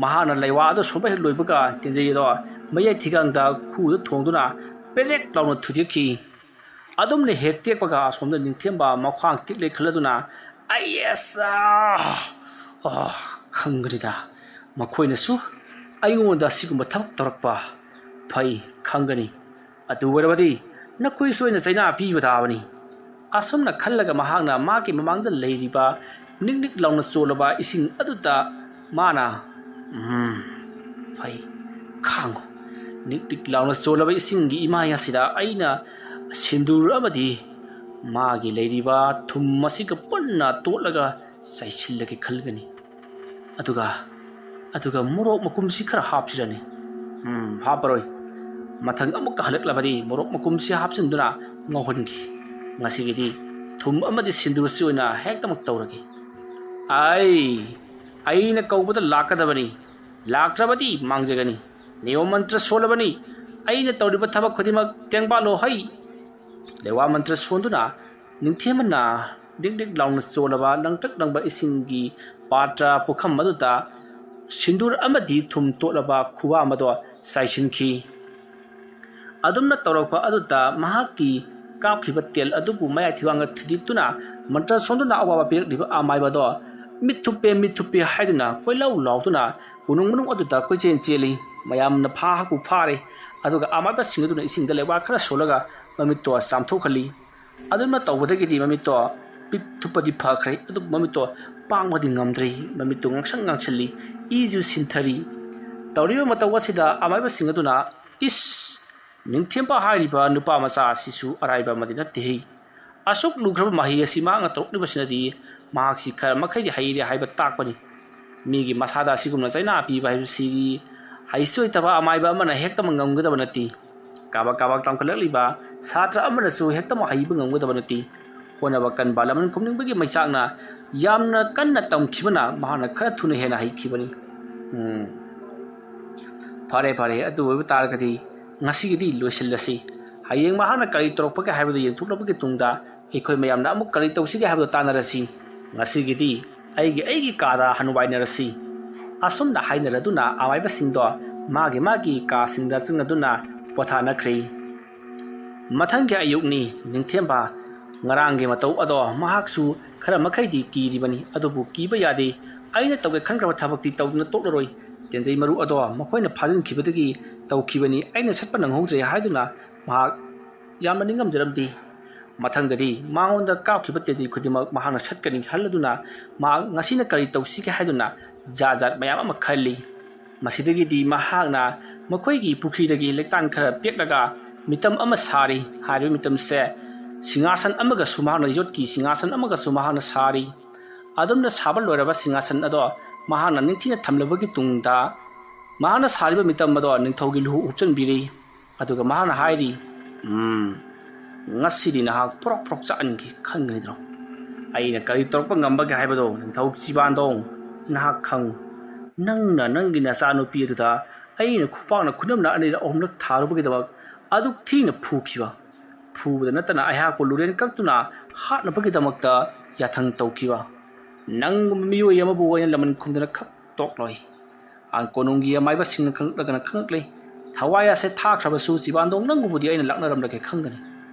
ꯃꯍꯥꯛꯅ ꯂꯩꯋꯥ ꯑꯗꯨ ꯁꯣꯟꯕ ꯍꯦꯛ ꯂꯣꯏꯕꯒ ꯇꯦꯟꯖꯩ ꯑꯗꯣ ꯃꯌꯥꯏ ꯊꯤꯒꯥꯡꯗ ꯈꯨꯗ ꯊꯣꯡꯗꯨꯅ ꯄꯦꯗ꯭ꯔꯦꯛ ꯂꯥꯎꯅ ꯊꯨꯗꯦꯛꯈꯤ꯫ ꯑꯗꯨꯝꯅ ꯍꯦꯛ ꯇꯦꯛꯄꯒ ꯑꯁꯣꯝꯗ ꯅꯤꯡꯊꯦꯝꯕ ꯃꯈ꯭ꯋꯥꯡ ꯇꯦꯛꯂꯦ ꯈꯜꯂꯗꯨꯅ, "ꯑꯩ ꯑꯁ, ꯑꯥ, ꯑꯥ, ꯈꯪꯒꯅꯤꯗ, ꯃꯈꯣꯏꯅꯁꯨ ꯑꯩꯉꯣꯟꯗ ꯑꯁꯤꯒꯨꯝꯕ ꯊꯕꯛ ꯇꯧꯔꯛꯄ ꯐꯩ ꯈꯪꯒꯅꯤ꯫ ꯑꯗꯨ ꯑꯣꯏꯔꯕꯗꯤ ꯅꯈꯣꯏꯁꯨ ꯑꯩꯅ ꯆꯩꯅꯥ ꯄꯤꯕ ꯇꯥꯕꯅꯤ"꯫ ꯑꯁꯨꯝꯅ ꯈꯜꯂꯒ ꯃꯍꯥꯛꯅ ꯃꯥꯒꯤ ꯃꯃꯥꯡꯗ ꯂꯩꯔꯤꯕ ꯅꯤꯛ ꯅꯤꯛ ꯂꯥꯎꯅ ꯆꯣꯠꯂꯕ ꯏꯁꯤꯡ ꯑꯗꯨꯗ ꯃꯥꯅ, "ꯎꯝ, ꯐꯩ, ꯈꯥꯡꯉꯨ꯫ ꯅꯤꯛ ꯅꯤꯛ ꯂꯥꯎꯅ ꯆꯣꯠꯂꯕ ꯏꯁꯤꯡꯒꯤ ꯏꯃꯥꯏ ꯑꯁꯤꯗ ꯑꯩꯅ ꯁꯤꯟꯗꯨꯔ ꯑꯃꯗꯤ ꯃꯥꯒꯤ ꯂꯩꯔꯤꯕ ꯊꯨꯝ ꯑꯁꯤꯒ ꯄꯨꯟꯅ ꯇꯣꯠꯂꯒ ꯆꯥꯏꯁꯤꯜꯂꯒꯦ ꯈꯜꯒꯅꯤ꯫ ꯑꯗꯨꯒ ꯑꯗꯨꯒ ꯃꯣꯔꯣꯛ ꯃꯀꯨꯝꯁꯤ ꯈꯔ ꯍꯥꯞꯁꯤꯔꯅꯤ꯫ ꯎꯝ, ꯍꯥꯞꯄꯔꯣꯏ꯫ ꯃꯊꯪ ꯑꯃꯨꯛꯀ ꯍꯜꯂꯛꯂꯕꯗꯤ ꯃꯣꯔꯣꯛ ꯃꯀꯨꯝꯁꯤ ꯍꯥꯞꯆꯤꯟꯗꯨꯅ ꯉꯧꯍꯟꯈꯤ꯫ ꯉꯁꯤꯒꯤꯗꯤ ꯊꯨꯝ ꯑꯃꯗꯤ ꯁꯤꯟꯗꯨꯔꯁꯤ ꯑꯣꯏꯅ ꯍꯦꯛꯇꯃꯛ ꯇꯧꯔꯒꯦ꯫ ꯑꯩ ꯑꯩꯅ ꯀꯧꯕꯗ ꯂꯥꯛꯀꯗꯕꯅꯤ꯫ ꯂꯥꯛꯇ꯭ꯔꯕꯗꯤ ꯃꯥꯡꯖꯒꯅꯤ꯫ ꯅꯤꯌꯣꯝ ꯃꯟꯇ꯭ꯔ ꯁꯣꯜꯂꯕꯅꯤ꯫ ꯑꯩꯅ ꯇꯧꯔꯤꯕ ꯊꯕꯛ ꯈꯨꯗꯤꯡꯃꯛ ꯇꯦꯡꯕꯥꯠꯂꯣ ꯍꯩ꯫ ꯂꯩꯋꯥ ꯃꯟꯇ꯭ꯔ ꯁꯣꯟꯗꯨꯅ ꯅꯤꯡꯊꯦꯝꯕꯅ ꯗꯤꯛ ꯗꯤꯛ ꯂꯥꯎꯅ ꯆꯣꯜꯂꯕ ꯂꯪꯇ꯭ꯔꯛ ꯂꯪꯕ ꯏꯁꯤꯡꯒꯤ ꯄꯥꯇ꯭ꯔ ꯄꯨꯈꯝ ꯑꯗꯨꯗ ꯁꯤꯟꯗꯨꯔ ꯑꯃꯗꯤ ꯊꯨꯝ ꯇꯣꯠꯂꯕ ꯈꯨꯋꯥ ꯑꯃꯗꯣ ꯆꯥꯏꯁꯤꯟꯈꯤ꯫ ꯑꯗꯨꯝꯅ ꯇꯧꯔꯛꯄ ꯑꯗꯨꯗ ꯃꯍꯥꯛꯀꯤ ꯀꯥꯞꯈꯤꯕ ꯇꯦꯜ ꯑꯗꯨꯕꯨ ꯃꯌꯥꯏ ꯊꯤꯋꯥꯡꯗ ꯊꯤꯗꯤꯠꯇꯨꯅ ꯃꯟꯇ꯭ꯔ ꯁꯣꯟꯗꯨꯅ ꯑꯋꯥꯕ ꯄꯤꯔꯛꯂꯤꯕ ꯑꯃꯥꯏꯕꯗꯣ ꯃꯤꯠ ꯊꯨꯞꯄꯦ, ꯃꯤꯠ ꯊꯨꯞꯄꯦ ꯍꯥꯏꯗꯨꯅ ꯀꯣꯏꯂꯥꯎ ꯂꯥꯎꯗꯨꯅ ꯎꯅꯨꯡ ꯃꯅꯨꯡ ꯑꯗꯨꯗ ꯀꯣꯏꯆꯦꯟ ꯆꯦꯜꯂꯤ꯫ ꯃꯌꯥꯝꯅ ꯐꯥꯕꯨ ꯐꯥꯔꯦ꯫ ꯑꯗꯨꯒ ꯑꯃꯥꯏꯕꯁꯤꯡ ꯑꯗꯨꯅ ꯏꯁꯤꯡꯗ ꯂꯩꯕꯥꯛ ꯈꯔ ꯁꯣꯜꯂꯒ ꯃꯃꯤꯠꯇꯣ ꯆꯥꯝꯊꯣꯛꯍꯜꯂꯤ꯫ ꯑꯗꯨꯝꯅ ꯇꯧꯕꯗꯒꯤꯗꯤ ꯃꯃꯤꯠꯇꯣ ꯄꯤꯛ ꯊꯨꯞꯄꯗꯤ ꯐꯈ꯭ꯔꯦ, ꯑꯗꯨꯕꯨ ꯃꯃꯤꯠꯇꯣ ꯄꯥꯡꯕꯗꯤ ꯉꯝꯗ꯭ꯔꯦ꯫ ꯃꯃꯤꯠꯇꯣ ꯉꯥꯡꯁꯪ ꯉꯥꯡꯁꯜꯂꯤ, ꯏꯁꯨ ꯁꯤꯟꯊꯔꯤ꯫ ꯇꯧꯔꯤꯕ ꯃꯇꯧ ꯑꯁꯤꯗ ꯑꯃꯥꯏꯕꯁꯤꯡ ꯑꯗꯨꯅ, "ꯏꯁ, ꯅꯤꯡꯊꯦꯝꯕ ꯍꯥꯏꯔꯤꯕ ꯅꯨꯄꯥ ꯃꯆꯥ ꯑꯁꯤꯁꯨ ꯑꯔꯥꯏꯕ ꯑꯃꯗꯤ ꯅꯠꯇꯦꯍꯦ꯫ ꯑꯁꯨꯛ ꯂꯨꯈ꯭ꯔꯕ ꯃꯍꯩ ꯑꯁꯤ ꯃꯍꯥꯛꯅ ꯇꯧꯔꯛꯂꯤꯕꯁꯤꯅꯗꯤ ꯃꯍꯥꯛꯁꯤ ꯈꯔ ꯃꯈꯩꯗꯤ ꯍꯩꯔꯦ ꯍꯥꯏꯕ ꯇꯥꯛꯄꯅꯤ꯫ ꯃꯤꯒꯤ ꯃꯁꯥꯗ ꯑꯁꯤꯒꯨꯝꯅ ꯆꯩꯅꯥ ꯄꯤꯕ ꯍꯥꯏꯕꯁꯤꯗꯤ ꯍꯩꯁꯨ ꯍꯩꯇꯕ ꯑꯃꯥꯏꯕ ꯑꯃꯅ ꯍꯦꯛꯇꯃꯛ ꯉꯝꯒꯗꯕ ꯅꯠꯇꯦ꯫ ꯀꯥꯕꯛ ꯀꯥꯕꯛ ꯇꯝꯈꯠꯂꯛꯂꯤꯕ ꯁꯥꯇ꯭ꯔ ꯑꯃꯅꯁꯨ ꯍꯦꯛꯇꯃꯛ ꯍꯩꯕ ꯉꯝꯒꯗꯕ ꯅꯠꯇꯦ꯫ ꯍꯣꯠꯅꯕ ꯀꯟꯕ, ꯂꯃꯟ ꯈꯨꯝꯅꯤꯡꯕꯒꯤ ꯃꯩꯆꯥꯛꯅ ꯌꯥꯝꯅ ꯀꯟꯅ ꯇꯝꯈꯤꯕꯅ ꯃꯍꯥꯛꯅ ꯈꯔ ꯊꯨꯅ ꯍꯦꯟꯅ ꯍꯩꯈꯤꯕꯅꯤ꯫" ꯎꯝ꯫ ꯐꯔꯦ, ꯐꯔꯦ, ꯑꯗꯨ ꯑꯣꯏꯕ ꯇꯥꯔꯒꯗꯤ ꯉꯁꯤꯒꯤꯗꯤ ꯂꯣꯏꯁꯤꯜꯂꯁꯤ꯫ ꯍꯌꯦꯡ ꯃꯍꯥꯛꯅ ꯀꯔꯤ ꯇꯧꯔꯛꯄꯒꯦ ꯍꯥꯏꯕꯗꯨ ꯌꯦꯡꯊꯣꯛꯂꯕꯒꯤ ꯇꯨꯡꯗ ꯑꯩꯈꯣꯏ ꯃꯌꯥꯝꯅ ꯑꯃꯨꯛ ꯀꯔꯤ ꯇꯧꯁꯤꯒꯦ ꯍꯥꯏꯕꯗꯨ ꯇꯥꯟꯅꯔꯁꯤ꯫ ꯉꯁꯤꯒꯤꯗꯤ ꯑꯩꯒꯤ, ꯑꯩꯒꯤ ꯀꯥꯗ ꯍꯟꯋꯥꯏꯅꯔꯁꯤ꯫ ꯑꯁꯨꯝꯅ ꯍꯥꯏꯅꯔꯗꯨꯅ ꯑꯃꯥꯏꯕꯁꯤꯡꯗꯣ ꯃꯥꯒꯤ ꯃꯥꯒꯤ ꯀꯥꯁꯤꯡꯗ ꯆꯪꯅꯗꯨꯅ ꯄꯣꯊꯥꯅꯈ꯭ꯔꯦ꯫ ꯃꯊꯪꯒꯤ ꯑꯌꯨꯛꯅꯤ꯫ ꯅꯤꯡꯊꯦꯝꯕ ꯉꯔꯥꯡꯒꯤ ꯃꯇꯧ ꯑꯗꯣ ꯃꯍꯥꯛꯁꯨ ꯈꯔ ꯃꯈꯩꯗꯤ ꯀꯤꯔꯤꯕꯅꯤ, ꯑꯗꯨꯕꯨ ꯀꯤꯕ ꯌꯥꯗꯦ꯫ ꯑꯩꯅ ꯇꯧꯒꯦ ꯈꯟꯈ꯭ꯔꯕ ꯊꯕꯛꯇꯤ ꯇꯧꯗꯨꯅ ꯇꯣꯛꯂꯔꯣꯏ꯫ ꯇꯦꯟꯖꯩ ꯃꯔꯨ ꯑꯗꯣ ꯃꯈꯣꯏꯅ ꯐꯥꯖꯤꯟꯈꯤꯕꯗꯒꯤ ꯇꯧꯈꯤꯕꯅꯤ꯫ ꯑꯩꯅ ꯁꯠꯄ ꯅꯪꯍꯧꯗ꯭ꯔꯦ ꯍꯥꯏꯗꯨꯅ ꯃꯍꯥꯛ ꯌꯥꯝꯅ ꯅꯤꯡꯉꯝꯖꯔꯝꯗꯦ꯫ ꯃꯊꯪꯗꯗꯤ ꯃꯉꯣꯟꯗ ꯀꯥꯞꯈꯤꯕ ꯇꯦꯟꯖꯩ ꯈꯨꯗꯤꯡꯃꯛ ꯃꯍꯥꯛꯅ ꯁꯠꯀꯅꯤ ꯈꯜꯂꯗꯨꯅ ꯃꯍꯥꯛ ꯉꯁꯤꯅ ꯀꯔꯤ ꯇꯧꯁꯤꯒꯦ ꯍꯥꯏꯗꯨꯅ ꯖꯥꯠ ꯖꯥꯠ ꯃꯌꯥꯝ ꯑꯃ ꯈꯜꯂꯤ꯫ ꯃꯁꯤꯗꯒꯤꯗꯤ ꯃꯍꯥꯛꯅ ꯃꯈꯣꯏꯒꯤ ꯄꯨꯈ꯭ꯔꯤꯗꯒꯤ ꯂꯩꯇꯥꯟ ꯈꯔ ꯄꯦꯛꯂꯒ ꯃꯤꯇꯝ ꯑꯃ ꯁꯥꯔꯤ꯫ ꯍꯥꯏꯔꯤꯕ ꯃꯤꯇꯝꯁꯦ ꯁꯤꯡꯍꯥꯁꯟ ꯑꯃꯒꯁꯨ ꯃꯍꯥꯛꯅ, ꯌꯣꯠꯀꯤ ꯁꯤꯡꯍꯥꯁꯟ ꯑꯃꯒꯁꯨ ꯃꯍꯥꯛꯅ ꯁꯥꯔꯤ꯫ ꯑꯗꯨꯝꯅ ꯁꯥꯕ ꯂꯣꯏꯔꯕ ꯁꯤꯡꯍꯥꯁꯟ ꯑꯗꯣ ꯃꯍꯥꯛꯅ ꯅꯤꯡꯊꯤꯅ ꯊꯝꯂꯕꯒꯤ ꯇꯨꯡꯗ, ꯃꯍꯥꯛꯅ ꯁꯥꯔꯤꯕ ꯃꯤꯇꯝ ꯑꯗꯣ ꯅꯤꯡꯊꯧꯒꯤ ꯂꯨꯍꯨ ꯍꯨꯞꯆꯟꯕꯤꯔꯤ꯫ ꯑꯗꯨꯒ ꯃꯍꯥꯛꯅ ꯍꯥꯏꯔꯤ, "ꯎꯝ, ꯉꯁꯤꯗꯤ ꯅꯍꯥꯛ ꯄ꯭ꯔꯣꯛ ꯄ꯭ꯔꯣꯛ ꯆꯥꯛꯍꯟꯒꯦ, ꯈꯪꯒꯅꯤꯗ꯭ꯔꯣ? ꯑꯩꯅ ꯀꯔꯤ ꯇꯧꯔꯛꯄ ꯉꯝꯕꯒꯦ ꯍꯥꯏꯕꯗꯣ, ꯅꯤꯡꯊꯧ ꯆꯤꯕꯥꯟꯗꯣꯡ, ꯅꯍꯥꯛ ꯈꯪꯉꯨ꯫ ꯅꯪꯅ ꯅꯪꯒꯤ ꯅꯆꯥꯅꯨꯄꯤ ꯑꯗꯨꯗ ꯑꯩꯅ ꯈꯨꯄꯥꯛꯅ ꯈꯨꯅꯝꯅ ꯑꯅꯤꯔꯛ ꯑꯍꯨꯝꯂꯛ ꯊꯥꯔꯨꯕꯒꯤꯗꯃꯛ ꯑꯗꯨꯛ ꯊꯤꯅ ꯐꯨꯈꯤꯕ, ꯐꯨꯕꯗ ꯅꯠꯇꯅ ꯑꯩꯍꯥꯛꯄꯨ ꯂꯨꯔꯦꯟ ꯀꯛꯇꯨꯅ ꯍꯥꯠꯅꯕꯒꯤꯗꯃꯛꯇ ꯌꯥꯊꯪ ꯇꯧꯈꯤꯕ꯫ ꯅꯪꯒꯨꯝꯕ ꯃꯤꯑꯣꯏ ꯑꯃꯕꯨ ꯑꯩꯅ ꯂꯃꯟ ꯈꯨꯝꯗꯅ ꯈꯛ ꯇꯣꯛꯂꯣꯏ꯫" ꯑꯥ, ꯀꯣꯅꯨꯡꯒꯤ ꯑꯃꯥꯏꯕꯁꯤꯡꯅ ꯈꯪꯂꯛꯂꯒꯅ ꯈꯪꯂꯛꯂꯦ꯫ ꯊꯋꯥꯏ ꯑꯁꯦ ꯊꯥꯈ꯭ꯔꯕꯁꯨ ꯆꯤꯕꯥꯟꯗꯣꯡ ꯅꯪꯕꯨꯗꯤ ꯑꯩꯅ ꯂꯥꯛꯅꯔꯝꯂꯒꯦ ꯈꯪꯒꯅꯤ꯫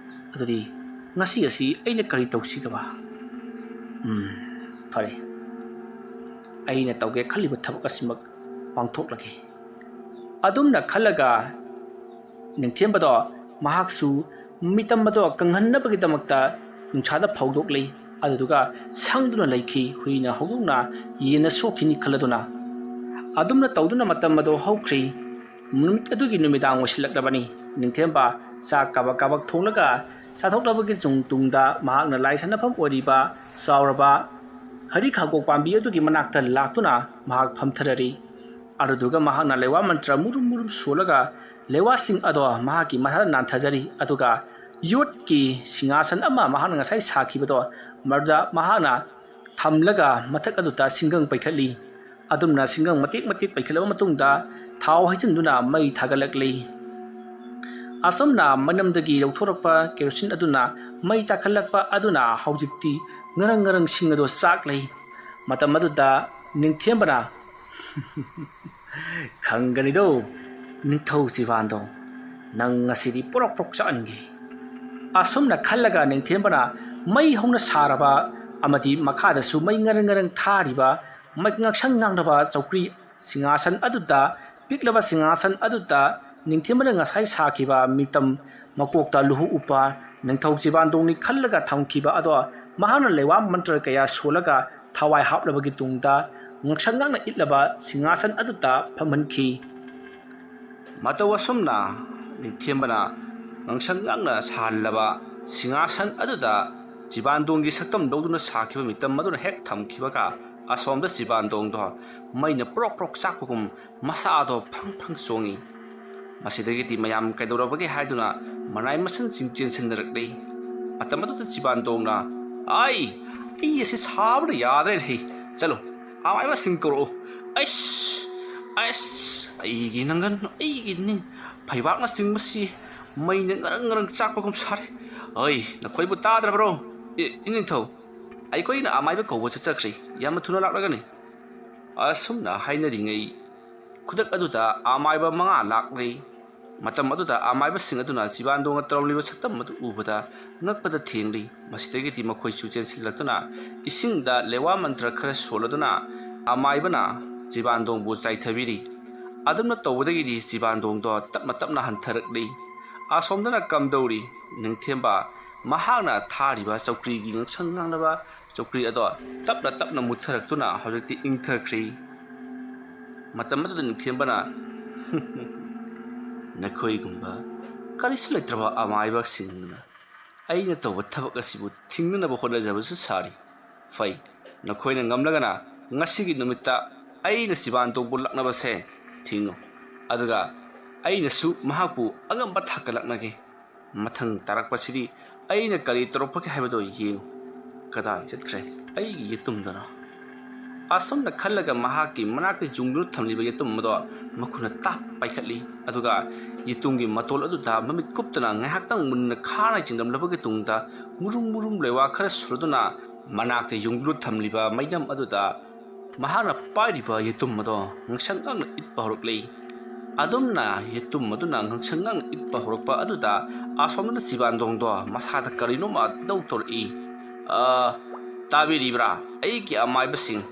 ꯑꯗꯨꯗꯤ ꯉꯁꯤ ꯑꯁꯤ ꯑꯩꯅ ꯀꯔꯤ ꯇꯧꯁꯤꯒꯕ? ꯎꯝ, ꯐꯔꯦ꯫ ꯑꯩꯅ ꯇꯧꯒꯦ ꯈꯜꯂꯤꯕ ꯊꯕꯛ ꯑꯁꯤꯃꯛ ꯄꯥꯡꯊꯣꯛꯂꯒꯦ꯫ ꯑꯗꯨꯝꯅ ꯈꯜꯂꯒ ꯅꯤꯡꯊꯦꯝꯕꯗꯣ ꯃꯍꯥꯛꯁꯨ ꯃꯤꯇꯝ ꯑꯗꯣ ꯀꯪꯍꯟꯅꯕꯒꯤꯗꯃꯛꯇ ꯅꯨꯡꯁꯥꯗ ꯐꯧꯗꯣꯛꯂꯤ꯫ ꯑꯗꯨꯗꯨꯒ ꯁꯪꯗꯨꯅ ꯂꯩꯈꯤ꯫ ꯍꯨꯏꯅ ꯍꯧꯗꯣꯡꯅ ꯌꯦꯟꯅ ꯁꯣꯛꯈꯤꯅꯤ ꯈꯜꯂꯗꯨꯅ꯫ ꯑꯗꯨꯝꯅ ꯇꯧꯗꯨꯅ ꯃꯇꯝ ꯑꯗꯣ ꯍꯧꯈ꯭ꯔꯤ꯫ ꯅꯨꯃꯤꯠ ꯑꯗꯨꯒꯤ ꯅꯨꯃꯤꯗꯥꯡ ꯑꯣꯏꯁꯤꯜꯂꯛꯂꯕꯅꯤ꯫ ꯅꯤꯡꯊꯦꯝꯕ ꯆꯥꯛ ꯀꯥꯕꯛ ꯀꯥꯕꯛ ꯊꯣꯡꯂꯒ ꯆꯥꯊꯣꯛꯂꯕꯒꯤ ꯆꯨꯡ ꯇꯨꯡꯗ ꯃꯍꯥꯛꯅ ꯂꯥꯏ ꯁꯥꯟꯅꯐꯝ ꯑꯣꯏꯔꯤꯕ ꯆꯥꯎꯔꯕ ꯍꯔꯤ ꯈꯥꯒꯣꯛ ꯄꯥꯝꯕꯤ ꯑꯗꯨꯒꯤ ꯃꯅꯥꯛꯇ ꯂꯥꯛꯇꯨꯅ ꯃꯍꯥꯛ ꯐꯝꯊꯔꯔꯤ꯫ ꯑꯗꯨꯗꯨꯒ ꯃꯍꯥꯛꯅ ꯂꯩꯋꯥ ꯃꯟꯇ꯭ꯔ ꯃꯨꯔꯨꯝ ꯃꯨꯔꯨꯝ ꯁꯣꯜꯂꯒ ꯂꯩꯋꯥꯁꯤꯡ ꯑꯗꯣ ꯃꯍꯥꯛꯀꯤ ꯃꯊꯥꯗ ꯅꯥꯟꯊꯖꯔꯤ꯫ ꯑꯗꯨꯒ ꯌꯣꯠꯀꯤ ꯁꯤꯡꯍꯥꯁꯟ ꯑꯃ ꯃꯍꯥꯛꯅ ꯉꯁꯥꯏ ꯁꯥꯈꯤꯕꯗꯣ ꯃꯗꯨꯗ ꯃꯍꯥꯛꯅ ꯊꯝꯂꯒ ꯃꯊꯛ ꯑꯗꯨꯗ ꯁꯤꯡꯒꯪ ꯄꯩꯈꯠꯂꯤ꯫ ꯑꯗꯨꯝꯅ ꯁꯤꯡꯒꯪ ꯃꯇꯦꯛ ꯃꯇꯦꯛ ꯄꯩꯈꯠꯂꯕ ꯃꯇꯨꯡꯗ ꯊꯥꯎ ꯍꯩꯖꯤꯟꯗꯨꯅ ꯃꯩ ꯊꯥꯒꯠꯂꯛꯂꯤ꯫ ꯑꯁꯨꯝꯅ ꯃꯅꯝꯗꯒꯤ ꯂꯧꯊꯣꯔꯛꯄ ꯀꯦꯔꯣꯁꯤꯟ ꯑꯗꯨꯅ ꯃꯩ ꯆꯥꯛꯈꯠꯂꯛꯄ ꯑꯗꯨꯅ ꯍꯧꯖꯤꯛꯇꯤ ꯉꯔꯪ ꯉꯔꯪ ꯁꯤꯡ ꯑꯗꯨ ꯆꯥꯛꯂꯤ꯫ ꯃꯇꯝ ꯑꯗꯨꯗ ꯅꯤꯡꯊꯦꯝꯕꯅ, "ꯈꯪꯒꯅꯤꯗꯣ, ꯅꯤꯡꯊꯧ ꯆꯤꯕꯥꯟꯗꯣ, ꯅꯪ ꯉꯁꯤꯗꯤ ꯄ꯭ꯔꯣꯛ ꯄ꯭ꯔꯣꯛ ꯆꯥꯛꯍꯟꯒꯦ꯫" ꯑꯁꯨꯝꯅ ꯈꯜꯂꯒ ꯅꯤꯡꯊꯦꯝꯕꯅ ꯃꯩ ꯍꯧꯅ ꯁꯥꯔꯕ ꯑꯃꯗꯤ ꯃꯈꯥꯗꯁꯨ ꯃꯩ ꯉꯔꯪ ꯉꯔꯪ ꯊꯥꯔꯤꯕ ꯃꯩ ꯉꯥꯡꯁꯪ ꯉꯥꯡꯂꯕ ꯆꯧꯀ꯭ꯔꯤ ꯁꯤꯡꯍꯥꯁꯟ ꯑꯗꯨꯗ, ꯄꯤꯛꯂꯕ ꯁꯤꯡꯍꯥꯁꯟ ꯑꯗꯨꯗ ꯅꯤꯡꯊꯦꯝꯕꯅ ꯉꯁꯥꯏ ꯁꯥꯈꯤꯕ ꯃꯤꯇꯝ ꯃꯀꯣꯛꯇ ꯂꯨꯍꯨ ꯎꯞꯄ ꯅꯤꯡꯊꯧ ꯆꯤꯕꯥꯟꯗꯣꯡꯅꯤ ꯈꯜꯂꯒ ꯊꯝꯈꯤꯕ ꯑꯗꯣ ꯃꯍꯥꯛꯅ ꯂꯩꯋꯥ ꯃꯟꯇ꯭ꯔ ꯀꯌꯥ ꯁꯣꯜꯂꯒ ꯊꯋꯥꯏ ꯍꯥꯞꯂꯕꯒꯤ ꯇꯨꯡꯗ ꯉꯛꯁꯪ ꯉꯥꯡꯅ ꯏꯠꯂꯕ ꯁꯤꯡꯍꯥꯁꯟ ꯑꯗꯨꯗ ꯐꯝꯍꯟꯈꯤ꯫ ꯃꯇꯧ ꯑꯁꯨꯝꯅ ꯅꯤꯡꯊꯦꯝꯕꯅ ꯉꯛꯁꯪ ꯉꯥꯡꯅ ꯁꯥꯍꯜꯂꯕ ꯁꯤꯡꯍꯥꯁꯟ ꯑꯗꯨꯗ ꯆꯤꯕꯥꯟꯗꯣꯡꯒꯤ ꯁꯛꯇꯝ ꯂꯧꯗꯨꯅ ꯁꯥꯈꯤꯕ ꯃꯤꯇꯝ ꯑꯗꯨꯅ ꯍꯦꯛ ꯊꯝꯈꯤꯕꯒ, ꯑꯁꯣꯝꯗ ꯆꯤꯕꯥꯟꯗꯣꯡꯗꯣ ꯃꯩꯅ ꯄ꯭ꯔꯣꯛ ꯄ꯭ꯔꯣꯛ ꯆꯥꯛꯄꯒꯨꯝ ꯃꯁꯥꯗꯣ ꯐꯪ ꯐꯪ ꯆꯣꯡꯉꯤ꯫ ꯃꯁꯤꯗꯒꯤꯗꯤ ꯃꯌꯥꯝ ꯀꯩꯗꯧꯔꯕꯒꯦ ꯍꯥꯏꯗꯨꯅ ꯃꯅꯥꯏ ꯃꯁꯤꯟꯁꯤꯡ ꯆꯦꯟꯁꯤꯟꯅꯔꯛꯂꯤ꯫ ꯃꯇꯝ ꯑꯗꯨꯗ ꯆꯤꯕꯥꯟꯗꯣꯡꯅ, "ꯑꯩ, ꯑꯩ ꯑꯁꯤ ꯁꯥꯕꯅ ꯌꯥꯗ꯭ꯔꯦꯅꯦ꯫ ꯍꯩ, ꯆꯠꯂꯣ, ꯑꯃꯥꯏꯕꯁꯤꯡ ꯀꯧꯔꯛꯎ꯫ ꯑꯩꯁ, ꯑꯩꯁ, ꯑꯩꯒꯤ ꯅꯪꯒꯟ, ꯑꯩꯒꯤ ꯅꯤꯡ, ꯐꯩꯕꯥꯛꯅꯆꯤꯡꯕꯁꯤ ꯃꯩꯅ ꯉꯔꯪ ꯉꯔꯪ ꯆꯥꯛꯄꯒꯨꯝ ꯁꯥꯔꯦ꯫ ꯑꯩ, ꯅꯈꯣꯏꯕꯨ ꯇꯥꯗ꯭ꯔꯕ꯭ꯔꯣ? ꯑꯦ, ꯏꯅꯤꯡꯊꯧ, ꯑꯩꯈꯣꯏꯅ ꯑꯃꯥꯏꯕ ꯀꯧꯕ ꯆꯠꯆꯈ꯭ꯔꯦ꯫ ꯌꯥꯝꯅ ꯊꯨꯅ ꯂꯥꯛꯂꯒꯅꯤ꯫" ꯑꯁꯨꯝꯅ ꯍꯥꯏꯅꯔꯤꯉꯩ, ꯈꯨꯗꯛ ꯑꯗꯨꯗ ꯑꯃꯥꯏꯕ ꯃꯉꯥ ꯂꯥꯛꯂꯤ꯫ ꯃꯇꯝ ꯑꯗꯨꯗ ꯑꯃꯥꯏꯕꯁꯤꯡ ꯑꯗꯨꯅ ꯆꯤꯕꯥꯟꯗꯣꯡꯅ ꯇꯧꯔꯝꯂꯤꯕ ꯁꯛꯇꯝ ꯑꯗꯨ ꯎꯕꯗ ꯉꯛꯄꯗ ꯊꯦꯡꯂꯤ꯫ ꯃꯁꯤꯗꯒꯤꯗꯤ ꯃꯈꯣꯏꯁꯨ ꯆꯦꯟꯁꯤꯜꯂꯛꯇꯨꯅ ꯏꯁꯤꯡꯗ ꯂꯦꯋꯥ ꯃꯟꯇ꯭ꯔ ꯈꯔ ꯁꯣꯜꯂꯗꯨꯅ ꯑꯃꯥꯏꯕꯅ ꯆꯤꯕꯥꯟꯗꯣꯡꯕꯨ ꯆꯥꯏꯊꯕꯤꯔꯤ꯫ ꯑꯗꯨꯝꯅ ꯇꯧꯕꯗꯒꯤꯗꯤ ꯆꯤꯕꯥꯟꯗꯣꯡꯗꯣ ꯇꯞꯅ ꯇꯞꯅ ꯍꯟꯊꯔꯛꯂꯤ꯫ ꯑꯁꯣꯝꯗꯅ ꯀꯝꯗꯧꯔꯤ? ꯅꯤꯡꯊꯦꯝꯕ ꯃꯍꯥꯛꯅ ꯊꯥꯔꯤꯕ ꯆꯧꯀ꯭ꯔꯤꯒꯤ ꯉꯛꯁꯪ ꯉꯥꯡꯂꯕ ꯆꯧꯀ꯭ꯔꯤ ꯑꯗꯣ ꯇꯞꯅ ꯇꯞꯅ ꯃꯨꯠꯊꯔꯛꯇꯨꯅ ꯍꯧꯖꯤꯛꯇꯤ ꯏꯪꯊꯈ꯭ꯔꯤ꯫ ꯃꯇꯝ ꯑꯗꯨꯗ ꯅꯤꯡꯊꯦꯝꯕꯅ, "ꯅꯈꯣꯏꯒꯨꯝꯕ ꯀꯔꯤꯁꯨ ꯂꯩꯇ꯭ꯔꯕ ꯑꯃꯥꯏꯕꯁꯤꯡꯅ ꯑꯩꯅ ꯇꯧꯕ ꯊꯕꯛ ꯑꯁꯤꯕꯨ ꯊꯤꯡꯅꯅꯕ ꯍꯣꯠꯅꯖꯕꯁꯨ ꯁꯥꯔꯤ꯫ ꯐꯩ, ꯅꯈꯣꯏꯅ ꯉꯝꯂꯒꯅ ꯉꯁꯤꯒꯤ ꯅꯨꯃꯤꯠꯇ ꯑꯩꯅ ꯆꯤꯕꯥꯟꯗꯣꯡꯕꯨ ꯂꯥꯛꯅꯕꯁꯦ ꯊꯤꯡꯉꯨ, ꯑꯗꯨꯒ ꯑꯩꯅꯁꯨ ꯃꯍꯥꯛꯄꯨ ꯑꯉꯝꯕ ꯊꯥꯛꯇ ꯂꯥꯛꯅꯒꯦ꯫ ꯃꯊꯪ ꯇꯥꯔꯛꯄꯁꯤꯗꯤ ꯑꯩꯅ ꯀꯔꯤ ꯇꯧꯔꯛꯄꯒꯦ ꯍꯥꯏꯕꯗꯣ ꯌꯦꯡꯉꯨ꯫ ꯀꯗꯥꯏ ꯆꯠꯈ꯭ꯔꯦ ꯑꯩꯒꯤ ꯌꯦꯇꯨꯝꯗꯨꯅ?" ꯑꯁꯨꯝꯅ ꯈꯜꯂꯒ ꯃꯍꯥꯛꯀꯤ ꯃꯅꯥꯛꯇ ꯌꯨꯡꯗꯨꯅ ꯊꯝꯂꯤꯕ ꯌꯦꯇꯨꯝ ꯑꯗꯣ ꯃꯈꯨꯠꯅ ꯇꯥꯞ ꯄꯥꯏꯈꯠꯂꯤ꯫ ꯑꯗꯨꯒ ꯌꯦꯇꯨꯝꯒꯤ ꯃꯇꯣꯜ ꯑꯗꯨꯗ ꯃꯃꯤꯠ ꯀꯨꯞꯇꯅ ꯉꯥꯏꯍꯥꯛꯇꯪ ꯃꯨꯟꯅ ꯈꯥꯅ ꯌꯦꯡꯂꯝꯂꯕꯒꯤ ꯇꯨꯡꯗ ꯃꯨꯔꯨꯝ ꯃꯨꯔꯨꯝ ꯂꯩꯋꯥ ꯈꯔ ꯁꯨꯔꯗꯨꯅ ꯃꯅꯥꯛꯇ ꯌꯨꯡꯗꯨꯅ ꯊꯝꯂꯤꯕ ꯃꯩꯅꯝ ꯑꯗꯨꯗ ꯃꯍꯥꯛꯅ ꯄꯥꯏꯔꯤꯕ ꯌꯦꯇꯨꯝ ꯑꯗꯣ ꯉꯛꯁꯪ ꯉꯥꯡꯅ ꯏꯠꯄ ꯍꯧꯔꯛꯂꯤ꯫ ꯑꯗꯨꯝꯅ ꯌꯦꯇꯨꯝ ꯑꯗꯨꯅ ꯉꯛꯁꯪ ꯉꯥꯡꯅ ꯏꯠꯄ ꯍꯧꯔꯛꯄ ꯑꯗꯨꯗ ꯑꯁꯣꯝꯗꯅ ꯆꯤꯕꯥꯟꯗꯣꯡꯗꯣ ꯃꯁꯥꯗ ꯀꯔꯤꯅꯣꯃ ꯏꯇꯧ ꯇꯧꯔꯛꯏ꯫ "ꯑ, ꯇꯥꯕꯤꯔꯤꯕ꯭ꯔꯥ ꯑꯩꯒꯤ ꯑꯃꯥꯏꯕꯁꯤꯡ?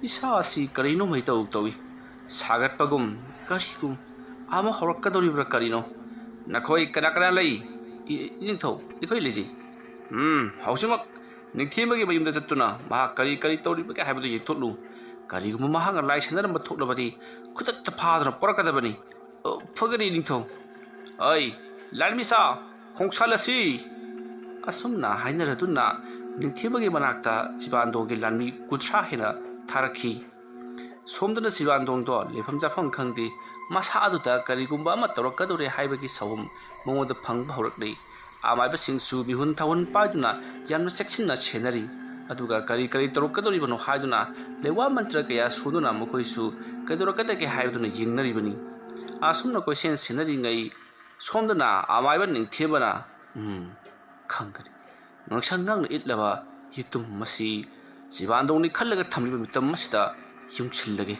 ꯏꯁꯥ ꯑꯁꯤ ꯀꯔꯤꯅꯣꯃ ꯏꯇꯧ ꯇꯧꯏ꯫ ꯁꯥꯒꯠꯄꯒꯨꯝ ꯀꯔꯤꯒꯨꯝ ꯑꯃ ꯍꯧꯔꯛꯀꯗꯧꯔꯤꯕ꯭ꯔꯥ ꯀꯔꯤꯅꯣ? ꯅꯈꯣꯏ ꯀꯅꯥ ꯀꯅꯥ ꯂꯩ?" "ꯏ-, ꯏꯅꯤꯡꯊꯧ, ꯑꯩꯈꯣꯏ ꯂꯩꯖꯩ꯫" "ꯎꯝ, ꯍꯧꯖꯤꯛꯃꯛ ꯅꯤꯡꯊꯦꯝꯕꯒꯤ ꯃꯌꯨꯝꯗ ꯆꯠꯇꯨꯅ ꯃꯍꯥꯛ ꯀꯔꯤ ꯀꯔꯤ ꯇꯧꯔꯤꯕꯒꯦ ꯍꯥꯏꯕꯗꯨ ꯌꯦꯡꯊꯣꯛꯂꯨ꯫ ꯀꯔꯤꯒꯨꯝꯕ ꯃꯍꯥꯛꯅ ꯂꯥꯏ ꯁꯥꯟꯅꯔꯝꯕ ꯊꯣꯛꯂꯕꯗꯤ ꯈꯨꯗꯛꯇ ꯐꯥꯗꯨꯅ ꯄꯨꯔꯛꯀꯗꯕꯅꯤ꯫" "ꯑ, ꯐꯒꯅꯤ ꯏꯅꯤꯡꯊꯧ꯫" "ꯑꯩ, ꯂꯥꯟꯃꯤꯁꯥ, ꯈꯣꯡꯁꯥꯜ ꯑꯁꯤ!" ꯑꯁꯨꯝꯅ ꯍꯥꯏꯅꯔꯗꯨꯅ ꯅꯤꯡꯊꯦꯝꯕꯒꯤ ꯃꯅꯥꯛꯇ ꯆꯤꯕꯥꯟꯗꯣꯡꯒꯤ ꯂꯥꯟꯃꯤ ꯀꯨꯟꯊ꯭ꯔꯥ ꯍꯦꯟꯅ ꯊꯥꯔꯛꯈꯤ꯫ ꯁꯣꯝꯗꯅ ꯆꯤꯕꯥꯟꯗꯣꯡꯗꯣ ꯂꯩꯐꯝ ꯆꯥꯐꯝ ꯈꯪꯗꯦ, ꯃꯁꯥ ꯑꯗꯨꯗ ꯀꯔꯤꯒꯨꯝꯕ ꯑꯃ ꯇꯧꯔꯛꯀꯗꯧꯔꯦ ꯍꯥꯏꯕꯒꯤ ꯁꯥꯎꯍꯨꯝ ꯃꯉꯣꯟꯗ ꯐꯪꯕ ꯍꯧꯔꯛꯂꯤ꯫ ꯑꯃꯥꯏꯕꯁꯤꯡꯁꯨ ꯃꯤꯍꯨꯟ ꯊꯥꯍꯨꯟ ꯄꯥꯏꯗꯨꯅ ꯌꯥꯝꯅ ꯆꯦꯛꯁꯤꯟꯅ ꯁꯦꯟꯅꯔꯤ꯫ ꯑꯗꯨꯒ ꯀꯔꯤ ꯀꯔꯤ ꯇꯧꯔꯛꯀꯗꯧꯔꯤꯕꯅꯣ ꯍꯥꯏꯗꯨꯅ ꯂꯩꯋꯥ ꯃꯟꯇ꯭ꯔ ꯀꯌꯥ ꯁꯣꯟꯗꯨꯅ ꯃꯈꯣꯏꯁꯨ ꯀꯩꯗꯧꯔꯛꯀꯗꯒꯦ ꯍꯥꯏꯕꯗꯨꯅ ꯌꯦꯡꯅꯔꯤꯕꯅꯤ꯫ ꯑꯁꯨꯝꯅ ꯀꯣꯏꯁꯦꯟ ꯁꯦꯟꯅꯔꯤꯉꯩ ꯁꯣꯝꯗꯅ ꯑꯃꯥꯏꯕ ꯅꯤꯡꯊꯦꯝꯕꯅ, "ꯎꯝ, ꯈꯪꯒꯅꯤ꯫ ꯉꯥꯡꯁꯪ ꯉꯥꯡꯅ ꯏꯠꯂꯕ ꯌꯦꯇꯨꯝ ꯃꯁꯤ ꯆꯤꯕꯥꯟꯗꯣꯡꯅꯤ ꯈꯜꯂꯒ ꯊꯝꯂꯤꯕ ꯃꯤꯇꯝ ꯑꯁꯤꯗ ꯌꯨꯡꯁꯤꯜꯂꯒꯦ꯫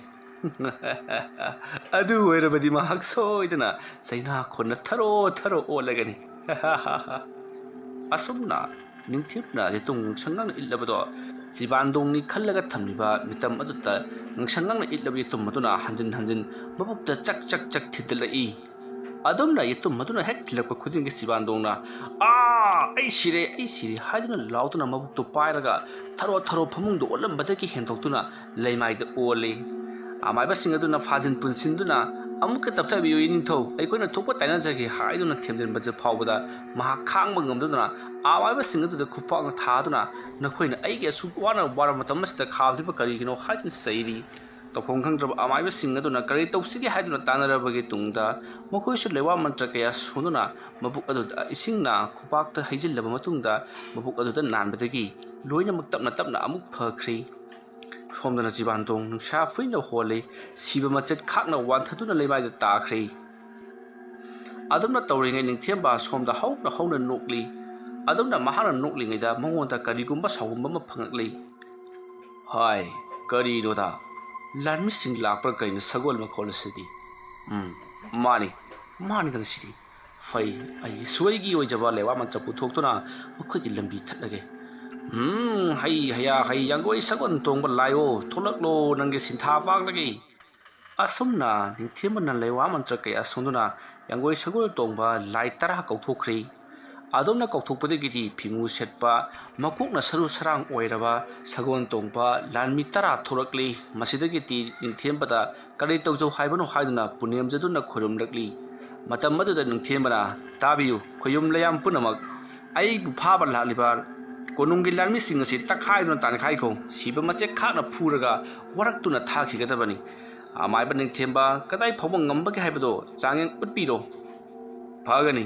ꯑꯗꯨ ꯑꯣꯏꯔꯕꯗꯤ ꯃꯍꯥꯛ ꯁꯣꯏꯗꯅ ꯆꯩꯅꯥ ꯈꯣꯟꯅ ꯊꯔꯣ ꯊꯔꯣ ꯑꯣꯜꯂꯒꯅꯤ꯫" ꯑꯁꯨꯝꯅ ꯅꯤꯡꯊꯦꯝꯅ ꯌꯦꯇꯨꯝ ꯉꯥꯡꯁꯪ ꯉꯥꯡꯅ ꯏꯠꯂꯕꯗꯣ ꯆꯤꯕꯥꯟꯗꯣꯡꯅꯤ ꯈꯜꯂꯒ ꯊꯝꯂꯤꯕ ꯃꯤꯇꯝ ꯑꯗꯨꯗ ꯉꯥꯡꯁꯪ ꯉꯥꯡꯅ ꯏꯠꯂꯕ ꯌꯦꯇꯨꯝ ꯑꯗꯨꯅ ꯍꯟꯖꯤꯟ ꯍꯟꯖꯤꯟ ꯃꯕꯨꯛꯇ ꯆꯛ ꯆꯛ ꯆꯛ ꯊꯤꯟꯗꯠꯂꯛꯏ꯫ ꯑꯗꯨꯝꯅ ꯌꯦꯇꯨꯝ ꯑꯗꯨꯅ ꯍꯦꯛ ꯊꯤꯜꯂꯛꯄ ꯈꯨꯗꯤꯡꯒꯤ ꯆꯤꯕꯥꯟꯗꯣꯡꯅ, "ꯑꯥ, ꯑꯩ ꯁꯤꯔꯦ, ꯑꯩ ꯁꯤꯔꯦ" ꯍꯥꯏꯗꯨꯅ ꯂꯥꯎꯗꯨꯅ ꯃꯕꯨꯛꯇꯨ ꯄꯥꯏꯔꯒ ꯊꯔꯣ ꯊꯔꯣ ꯐꯃꯨꯡꯗ ꯑꯣꯜꯂꯝꯕꯗꯒꯤ ꯍꯦꯟꯗꯣꯛꯇꯨꯅ ꯂꯩꯃꯥꯏꯗ ꯑꯣꯜꯂꯤ꯫ ꯑꯃꯥꯏꯕꯁꯤꯡ ꯑꯗꯨꯅ ꯐꯥꯖꯤꯟ ꯄꯨꯟꯁꯤꯟꯗꯨꯅ, "ꯑꯃꯨꯛꯀ ꯇꯞꯊꯕꯤꯌꯨ ꯏꯅꯤꯡꯊꯧ, ꯑꯩꯈꯣꯏꯅ ꯊꯣꯛꯄ ꯇꯥꯏꯅꯖꯒꯦ" ꯍꯥꯏꯗꯨꯅ ꯊꯦꯝꯖꯤꯟꯕꯁꯦ ꯐꯥꯎꯕꯗ ꯃꯍꯥꯛ ꯈꯥꯡꯕ ꯉꯝꯗꯗꯨꯅ ꯑꯃꯥꯏꯕꯁꯤꯡ ꯑꯗꯨꯗ ꯈꯨꯄꯥꯛꯅ ꯊꯥꯗꯨꯅ, "ꯅꯈꯣꯏꯅ ꯑꯩꯒꯤ ꯑꯁꯨꯛ ꯋꯥꯅ ꯋꯥꯔꯕ ꯃꯇꯝ ꯑꯁꯤꯗ ꯈꯥꯝꯂꯤꯕ ꯀꯔꯤꯒꯤꯅꯣ?" ꯍꯥꯏꯗꯨꯅ ꯆꯩꯔꯤ꯫ ꯇꯧꯐꯝ ꯈꯪꯗ꯭ꯔꯕ ꯑꯃꯥꯏꯕꯁꯤꯡ ꯑꯗꯨꯅ ꯀꯔꯤ ꯇꯧꯁꯤꯒꯦ ꯍꯥꯏꯗꯨꯅ ꯇꯥꯟꯅꯔꯕꯒꯤ ꯇꯨꯡꯗ ꯃꯈꯣꯏꯁꯨ ꯂꯩꯋꯥ ꯃꯟꯇ꯭ꯔ ꯀꯌꯥ ꯁꯣꯟꯗꯨꯅ ꯃꯕꯨꯛ ꯑꯗꯨꯗ ꯏꯁꯤꯡꯅ ꯈꯨꯄꯥꯛꯇ ꯍꯩꯖꯤꯜꯂꯕ ꯃꯇꯨꯡꯗ ꯃꯕꯨꯛ ꯑꯗꯨꯗ ꯅꯥꯟꯕꯗꯒꯤ ꯂꯣꯏꯅꯃꯛ ꯇꯞꯅ ꯇꯞꯅ ꯑꯃꯨꯛ ꯐꯈ꯭ꯔꯤ꯫ ꯁꯣꯝꯗꯅ ꯆꯤꯕꯥꯟꯗꯣꯡ ꯅꯨꯡꯁꯥ ꯐꯨꯏꯅ ꯍꯣꯜꯂꯤ, ꯁꯤꯕ ꯃꯆꯦꯠ ꯈꯥꯛꯅ ꯋꯥꯟꯊꯗꯨꯅ ꯂꯩꯃꯥꯏꯗ ꯇꯥꯈ꯭ꯔꯤ꯫ ꯑꯗꯨꯝꯅ ꯇꯧꯔꯤꯉꯩ ꯅꯤꯡꯊꯦꯝꯕ ꯁꯣꯝꯗ ꯍꯧꯅ ꯍꯧꯅ ꯅꯣꯛꯂꯤ꯫ ꯑꯗꯨꯝꯅ ꯃꯍꯥꯛꯅ ꯅꯣꯛꯂꯤꯉꯩꯗ ꯃꯉꯣꯟꯗ ꯀꯔꯤꯒꯨꯝꯕ ꯁꯥꯎꯒꯨꯝꯕ ꯑꯃ ꯐꯪꯉꯛꯂꯤ꯫ "ꯍꯥꯏ, ꯀꯔꯤꯅꯣꯗ? ꯂꯥꯟꯃꯤꯁꯤꯡ ꯂꯥꯛꯄ꯭ꯔꯥ ꯀꯩꯅꯣ ꯁꯒꯣꯜ ꯃꯈꯣꯜ ꯑꯁꯤꯗꯤ? ꯎꯝ, ꯃꯥꯅꯤ, ꯃꯥꯅꯤꯗꯅ ꯁꯤꯗꯤ꯫ ꯐꯩ, ꯑꯩ ꯁꯣꯏꯒꯤ ꯑꯣꯏꯖꯕ ꯂꯩꯋꯥ ꯃꯟꯇ꯭ꯔ ꯄꯨꯊꯣꯛꯇꯨꯅ ꯃꯈꯣꯏꯒꯤ ꯂꯝꯕꯤ ꯊꯠꯂꯒꯦ꯫ ꯎꯝ, ꯍꯩ ꯍꯌꯥ ꯍꯩ ꯌꯥꯡꯒꯣꯏ ꯁꯒꯣꯜ ꯇꯣꯡꯕ ꯂꯥꯏꯑꯣ, ꯊꯣꯛꯂꯛꯂꯣ ꯅꯪꯒꯤ ꯁꯤꯟꯊꯥ ꯄꯥꯡꯂꯒꯦ꯫" ꯑꯁꯨꯝꯅ ꯅꯤꯡꯊꯦꯝꯕꯅ ꯂꯩꯋꯥ ꯃꯟꯇ꯭ꯔ ꯀꯌꯥ ꯁꯣꯟꯗꯨꯅ ꯌꯥꯡꯒꯣꯏ ꯁꯒꯣꯜ ꯇꯣꯡꯕ ꯂꯥꯏ ꯇꯔꯥ ꯀꯧꯊꯣꯛꯈ꯭ꯔꯤ꯫ ꯑꯗꯨꯝꯅ ꯀꯧꯊꯣꯛꯄꯗꯒꯤꯗꯤ ꯐꯤꯃꯨ ꯁꯦꯠꯄ, ꯃꯀꯣꯛꯅ ꯁꯔꯨ ꯁꯔꯥꯡ ꯑꯣꯏꯔꯕ ꯁꯒꯣꯜ ꯇꯣꯡꯕ ꯂꯥꯟꯃꯤ ꯇꯔꯥ ꯊꯣꯔꯛꯂꯤ꯫ ꯃꯁꯤꯗꯒꯤꯗꯤ ꯅꯤꯡꯊꯦꯝꯕꯗ ꯀꯔꯤ ꯇꯧꯖꯧ ꯍꯥꯏꯕꯅꯣ ꯍꯥꯏꯗꯨꯅ ꯄꯨꯅꯦꯝꯖꯗꯨꯅ ꯈꯣꯏꯔꯨꯝꯂꯛꯂꯤ꯫ ꯃꯇꯝ ꯑꯗꯨꯗ ꯅꯤꯡꯊꯦꯝꯕꯅ, "ꯇꯥꯕꯤꯌꯨ, ꯈꯣꯌꯨꯝ ꯂꯩꯌꯥꯝ ꯄꯨꯝꯅꯃꯛ, ꯑꯩꯕꯨ ꯐꯥꯕ ꯂꯥꯛꯂꯤꯕ ꯀꯣꯅꯨꯡꯒꯤ ꯂꯥꯟꯃꯤꯁꯤꯡ ꯑꯁꯤ ꯇꯛꯈꯥꯏꯗꯨꯅ ꯇꯥꯟꯈꯥꯏꯈꯣ꯫ ꯁꯤꯕ ꯃꯆꯦꯠ ꯈꯥꯛꯅ ꯐꯨꯔꯒ ꯋꯥꯔꯛꯇꯨꯅ ꯊꯥꯈꯤꯒꯗꯕꯅꯤ꯫ ꯑꯃꯥꯏꯕ ꯅꯤꯡꯊꯦꯝꯕ ꯀꯗꯥꯏ ꯐꯥꯎꯕ ꯉꯝꯕꯒꯦ ꯍꯥꯏꯕꯗꯣ ꯆꯥꯡꯌꯦꯡ ꯎꯠꯄꯤꯔꯣ꯫ ꯐꯒꯅꯤ꯫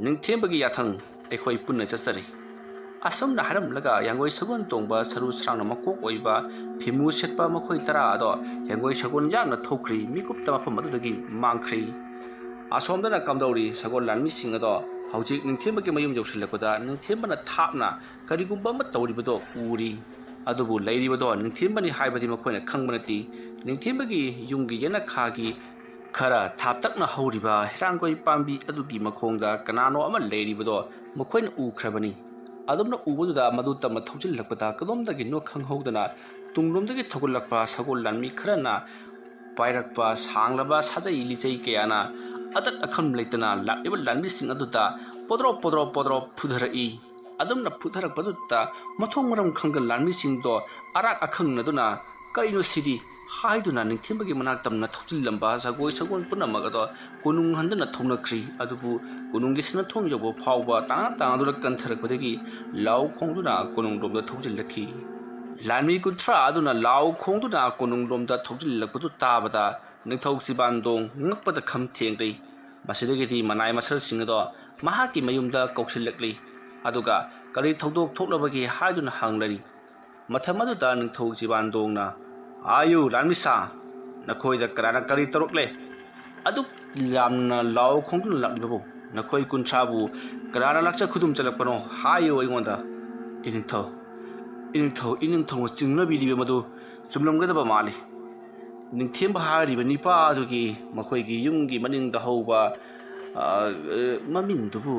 ꯅꯤꯡꯊꯦꯝꯕꯒꯤ ꯌꯥꯊꯪ ꯑꯩꯈꯣꯏ ꯄꯨꯟꯅ ꯆꯠꯆꯔꯤ꯫ ꯑꯁꯨꯝꯅ ꯍꯥꯏꯔꯝꯂꯒ ꯌꯥꯡꯒꯣꯏ ꯁꯒꯣꯜ ꯇꯣꯡꯕ ꯁꯔꯨ ꯁꯔꯥꯡꯅ ꯃꯀꯣꯛ ꯑꯣꯏꯕ ꯐꯤꯃꯨ ꯁꯦꯠꯄ ꯃꯈꯣꯏ ꯇꯔꯥ ꯑꯗꯣ ꯌꯥꯡꯒꯣꯏ ꯁꯒꯣꯜ ꯌꯥꯡꯅ ꯊꯧꯈ꯭ꯔꯤ, ꯃꯤꯀꯨꯞꯇ ꯃꯐꯝ ꯑꯗꯨꯗꯒꯤ ꯃꯥꯡꯈ꯭ꯔꯤ꯫ ꯑꯁꯣꯝꯗꯅ ꯀꯝꯗꯧꯔꯤ? ꯁꯒꯣꯜ ꯂꯥꯟꯃꯤꯁꯤꯡ ꯑꯗꯣ ꯍꯧꯖꯤꯛ ꯅꯤꯡꯊꯦꯝꯕꯒꯤ ꯃꯌꯨꯝ ꯌꯧꯁꯤꯜꯂꯛꯄꯗ ꯅꯤꯡꯊꯦꯝꯕꯅ ꯊꯥꯞꯅ ꯀꯔꯤꯒꯨꯝꯕ ꯑꯃ ꯇꯧꯔꯤꯕꯗꯣ ꯎꯔꯤ꯫ ꯑꯗꯨꯕꯨ ꯂꯩꯔꯤꯕꯗꯣ ꯅꯤꯡꯊꯦꯝꯕꯅꯤ ꯍꯥꯏꯕꯗꯤ ꯃꯈꯣꯏꯅ ꯈꯪꯕ ꯅꯠꯇꯦ꯫ ꯅꯤꯡꯊꯦꯝꯕꯒꯤ ꯌꯨꯝꯒꯤ ꯌꯦꯅꯈꯥꯒꯤ ꯈꯔ ꯊꯥꯞꯇꯛꯅ ꯍꯧꯔꯤꯕ ꯍꯩꯔꯥꯡꯒꯣꯏ ꯄꯥꯝꯕꯤ ꯑꯗꯨꯒꯤ ꯃꯈꯣꯡꯗ ꯀꯅꯥꯅꯣ ꯑꯃ ꯂꯩꯔꯤꯕꯗꯣ ꯃꯈꯣꯏꯅ ꯎꯈ꯭ꯔꯕꯅꯤ꯫ ꯑꯗꯨꯝꯅ ꯎꯕꯗꯨꯗ ꯃꯗꯨ ꯇꯞꯅ ꯊꯧꯖꯤꯜꯂꯛꯄꯗ ꯀꯗꯣꯝꯗꯒꯤꯅꯣ ꯈꯪꯍꯧꯗꯅ ꯇꯨꯡꯂꯣꯝꯗꯒꯤ ꯊꯧꯒꯠꯂꯛꯄ ꯁꯒꯣꯜ ꯂꯥꯟꯃꯤ ꯈꯔꯅ ꯄꯥꯏꯔꯛꯄ ꯁꯥꯡꯂꯕ ꯁꯥꯖꯩ ꯂꯤꯆꯩ ꯀꯌꯥꯅ ꯑꯇꯠ ꯑꯈꯝ ꯂꯩꯇꯅ ꯂꯥꯛꯂꯤꯕ ꯂꯥꯟꯃꯤꯁꯤꯡ ꯑꯗꯨꯗ ꯄꯣꯗ꯭ꯔꯣ ꯄꯣꯗ꯭ꯔꯣ ꯄꯣꯗ꯭ꯔꯣ ꯐꯨꯊꯔꯛꯏ꯫ ꯑꯗꯨꯝꯅ ꯐꯨꯊꯔꯛꯄꯗꯨꯗ ꯃꯊꯣꯡ ꯃꯔꯝ ꯈꯪꯗ ꯂꯥꯟꯃꯤꯁꯤꯡꯗꯣ ꯑꯔꯥꯛ ꯑꯈꯪꯅꯗꯨꯅ "ꯀꯔꯤꯅꯣ ꯁꯤꯗꯤ?" ꯍꯥꯏꯗꯨꯅ ꯅꯤꯡꯊꯦꯝꯕꯒꯤ ꯃꯅꯥꯛ ꯇꯝꯅ ꯊꯧꯖꯤꯜꯂꯝꯕ ꯖꯒꯣꯏ ꯁꯒꯣꯜ ꯄꯨꯝꯅꯃꯛ ꯑꯗꯣ ꯀꯣꯅꯨꯡ ꯍꯟꯗꯨꯅ ꯊꯧꯅꯈ꯭ꯔꯤ꯫ ꯑꯗꯨꯕꯨ ꯀꯣꯅꯨꯡꯒꯤ ꯁꯅꯥꯊꯣꯡ ꯌꯧꯕ ꯐꯥꯎꯕ ꯇꯥꯅ ꯇꯥꯅꯗꯨꯅ ꯀꯟꯊꯔꯛꯄꯗꯒꯤ ꯂꯥꯎ ꯈꯣꯡꯗꯨꯅ ꯀꯣꯅꯨꯡꯂꯣꯝꯗ ꯊꯧꯖꯤꯜꯂꯛꯈꯤ꯫ ꯂꯥꯟꯃꯤ ꯀꯨꯟꯊ꯭ꯔꯥ ꯑꯗꯨꯅ ꯂꯥꯎ ꯈꯣꯡꯗꯨꯅ ꯀꯣꯅꯨꯡꯂꯣꯝꯗ ꯊꯧꯖꯤꯜꯂꯛꯄꯗꯨ ꯇꯥꯕꯗ ꯅꯤꯡꯊꯧ ꯆꯤꯕꯥꯟꯗꯣꯡ ꯉꯛꯄꯗ ꯈꯝ ꯊꯦꯡꯂꯤ꯫ ꯃꯁꯤꯗꯒꯤꯗꯤ ꯃꯅꯥꯏ ꯃꯁꯜꯁꯤꯡ ꯑꯗꯣ ꯃꯍꯥꯛꯀꯤ ꯃꯌꯨꯝꯗ ꯀꯧꯁꯤꯜꯂꯛꯂꯤ꯫ ꯑꯗꯨꯒ ꯀꯔꯤ ꯊꯧꯗꯣꯛ ꯊꯣꯛꯂꯕꯒꯦ ꯍꯥꯏꯗꯨꯅ ꯍꯪꯂꯔꯤ꯫ ꯃꯇꯝ ꯑꯗꯨꯗ ꯅꯤꯡꯊꯧ ꯆꯤꯕꯥꯟꯗꯣꯡꯅ, "ꯍꯥꯏꯌꯨ ꯂꯥꯟꯃꯤꯁꯥ, ꯅꯈꯣꯏꯗ ꯀꯅꯥꯅ ꯀꯔꯤ ꯇꯧꯔꯛꯂꯦ? ꯑꯗꯨꯛ ꯌꯥꯝꯅ ꯂꯥꯎ ꯈꯣꯡꯗꯨꯅ ꯂꯥꯛꯂꯤꯕꯕꯨ ꯅꯈꯣꯏ ꯀꯨꯟꯊ꯭ꯔꯥꯕꯨ ꯀꯅꯥꯅ ꯂꯥꯛꯆ ꯈꯨꯗꯨꯝ ꯆꯠꯂꯛꯄꯅꯣ? ꯍꯥꯏꯌꯨ ꯑꯩꯉꯣꯟꯗ꯫" "ꯏꯅꯤꯡꯊꯧ, ꯏꯅꯤꯡꯊꯧ, ꯏꯅꯤꯡꯊꯧꯅ ꯆꯤꯡꯅꯕꯤꯔꯤꯕ ꯃꯗꯨ ꯆꯨꯝꯂꯝꯒꯗꯕ ꯃꯥꯜꯂꯤ꯫ ꯅꯤꯡꯊꯦꯝꯕ ꯍꯥꯏꯔꯤꯕ ꯅꯤꯄꯥ ꯑꯗꯨꯒꯤ ꯃꯈꯣꯏꯒꯤ ꯌꯨꯝꯒꯤ ꯃꯅꯤꯡꯗ ꯍꯧꯕ, ꯑ, ꯑ, ꯃꯃꯤꯡꯗꯨꯕꯨ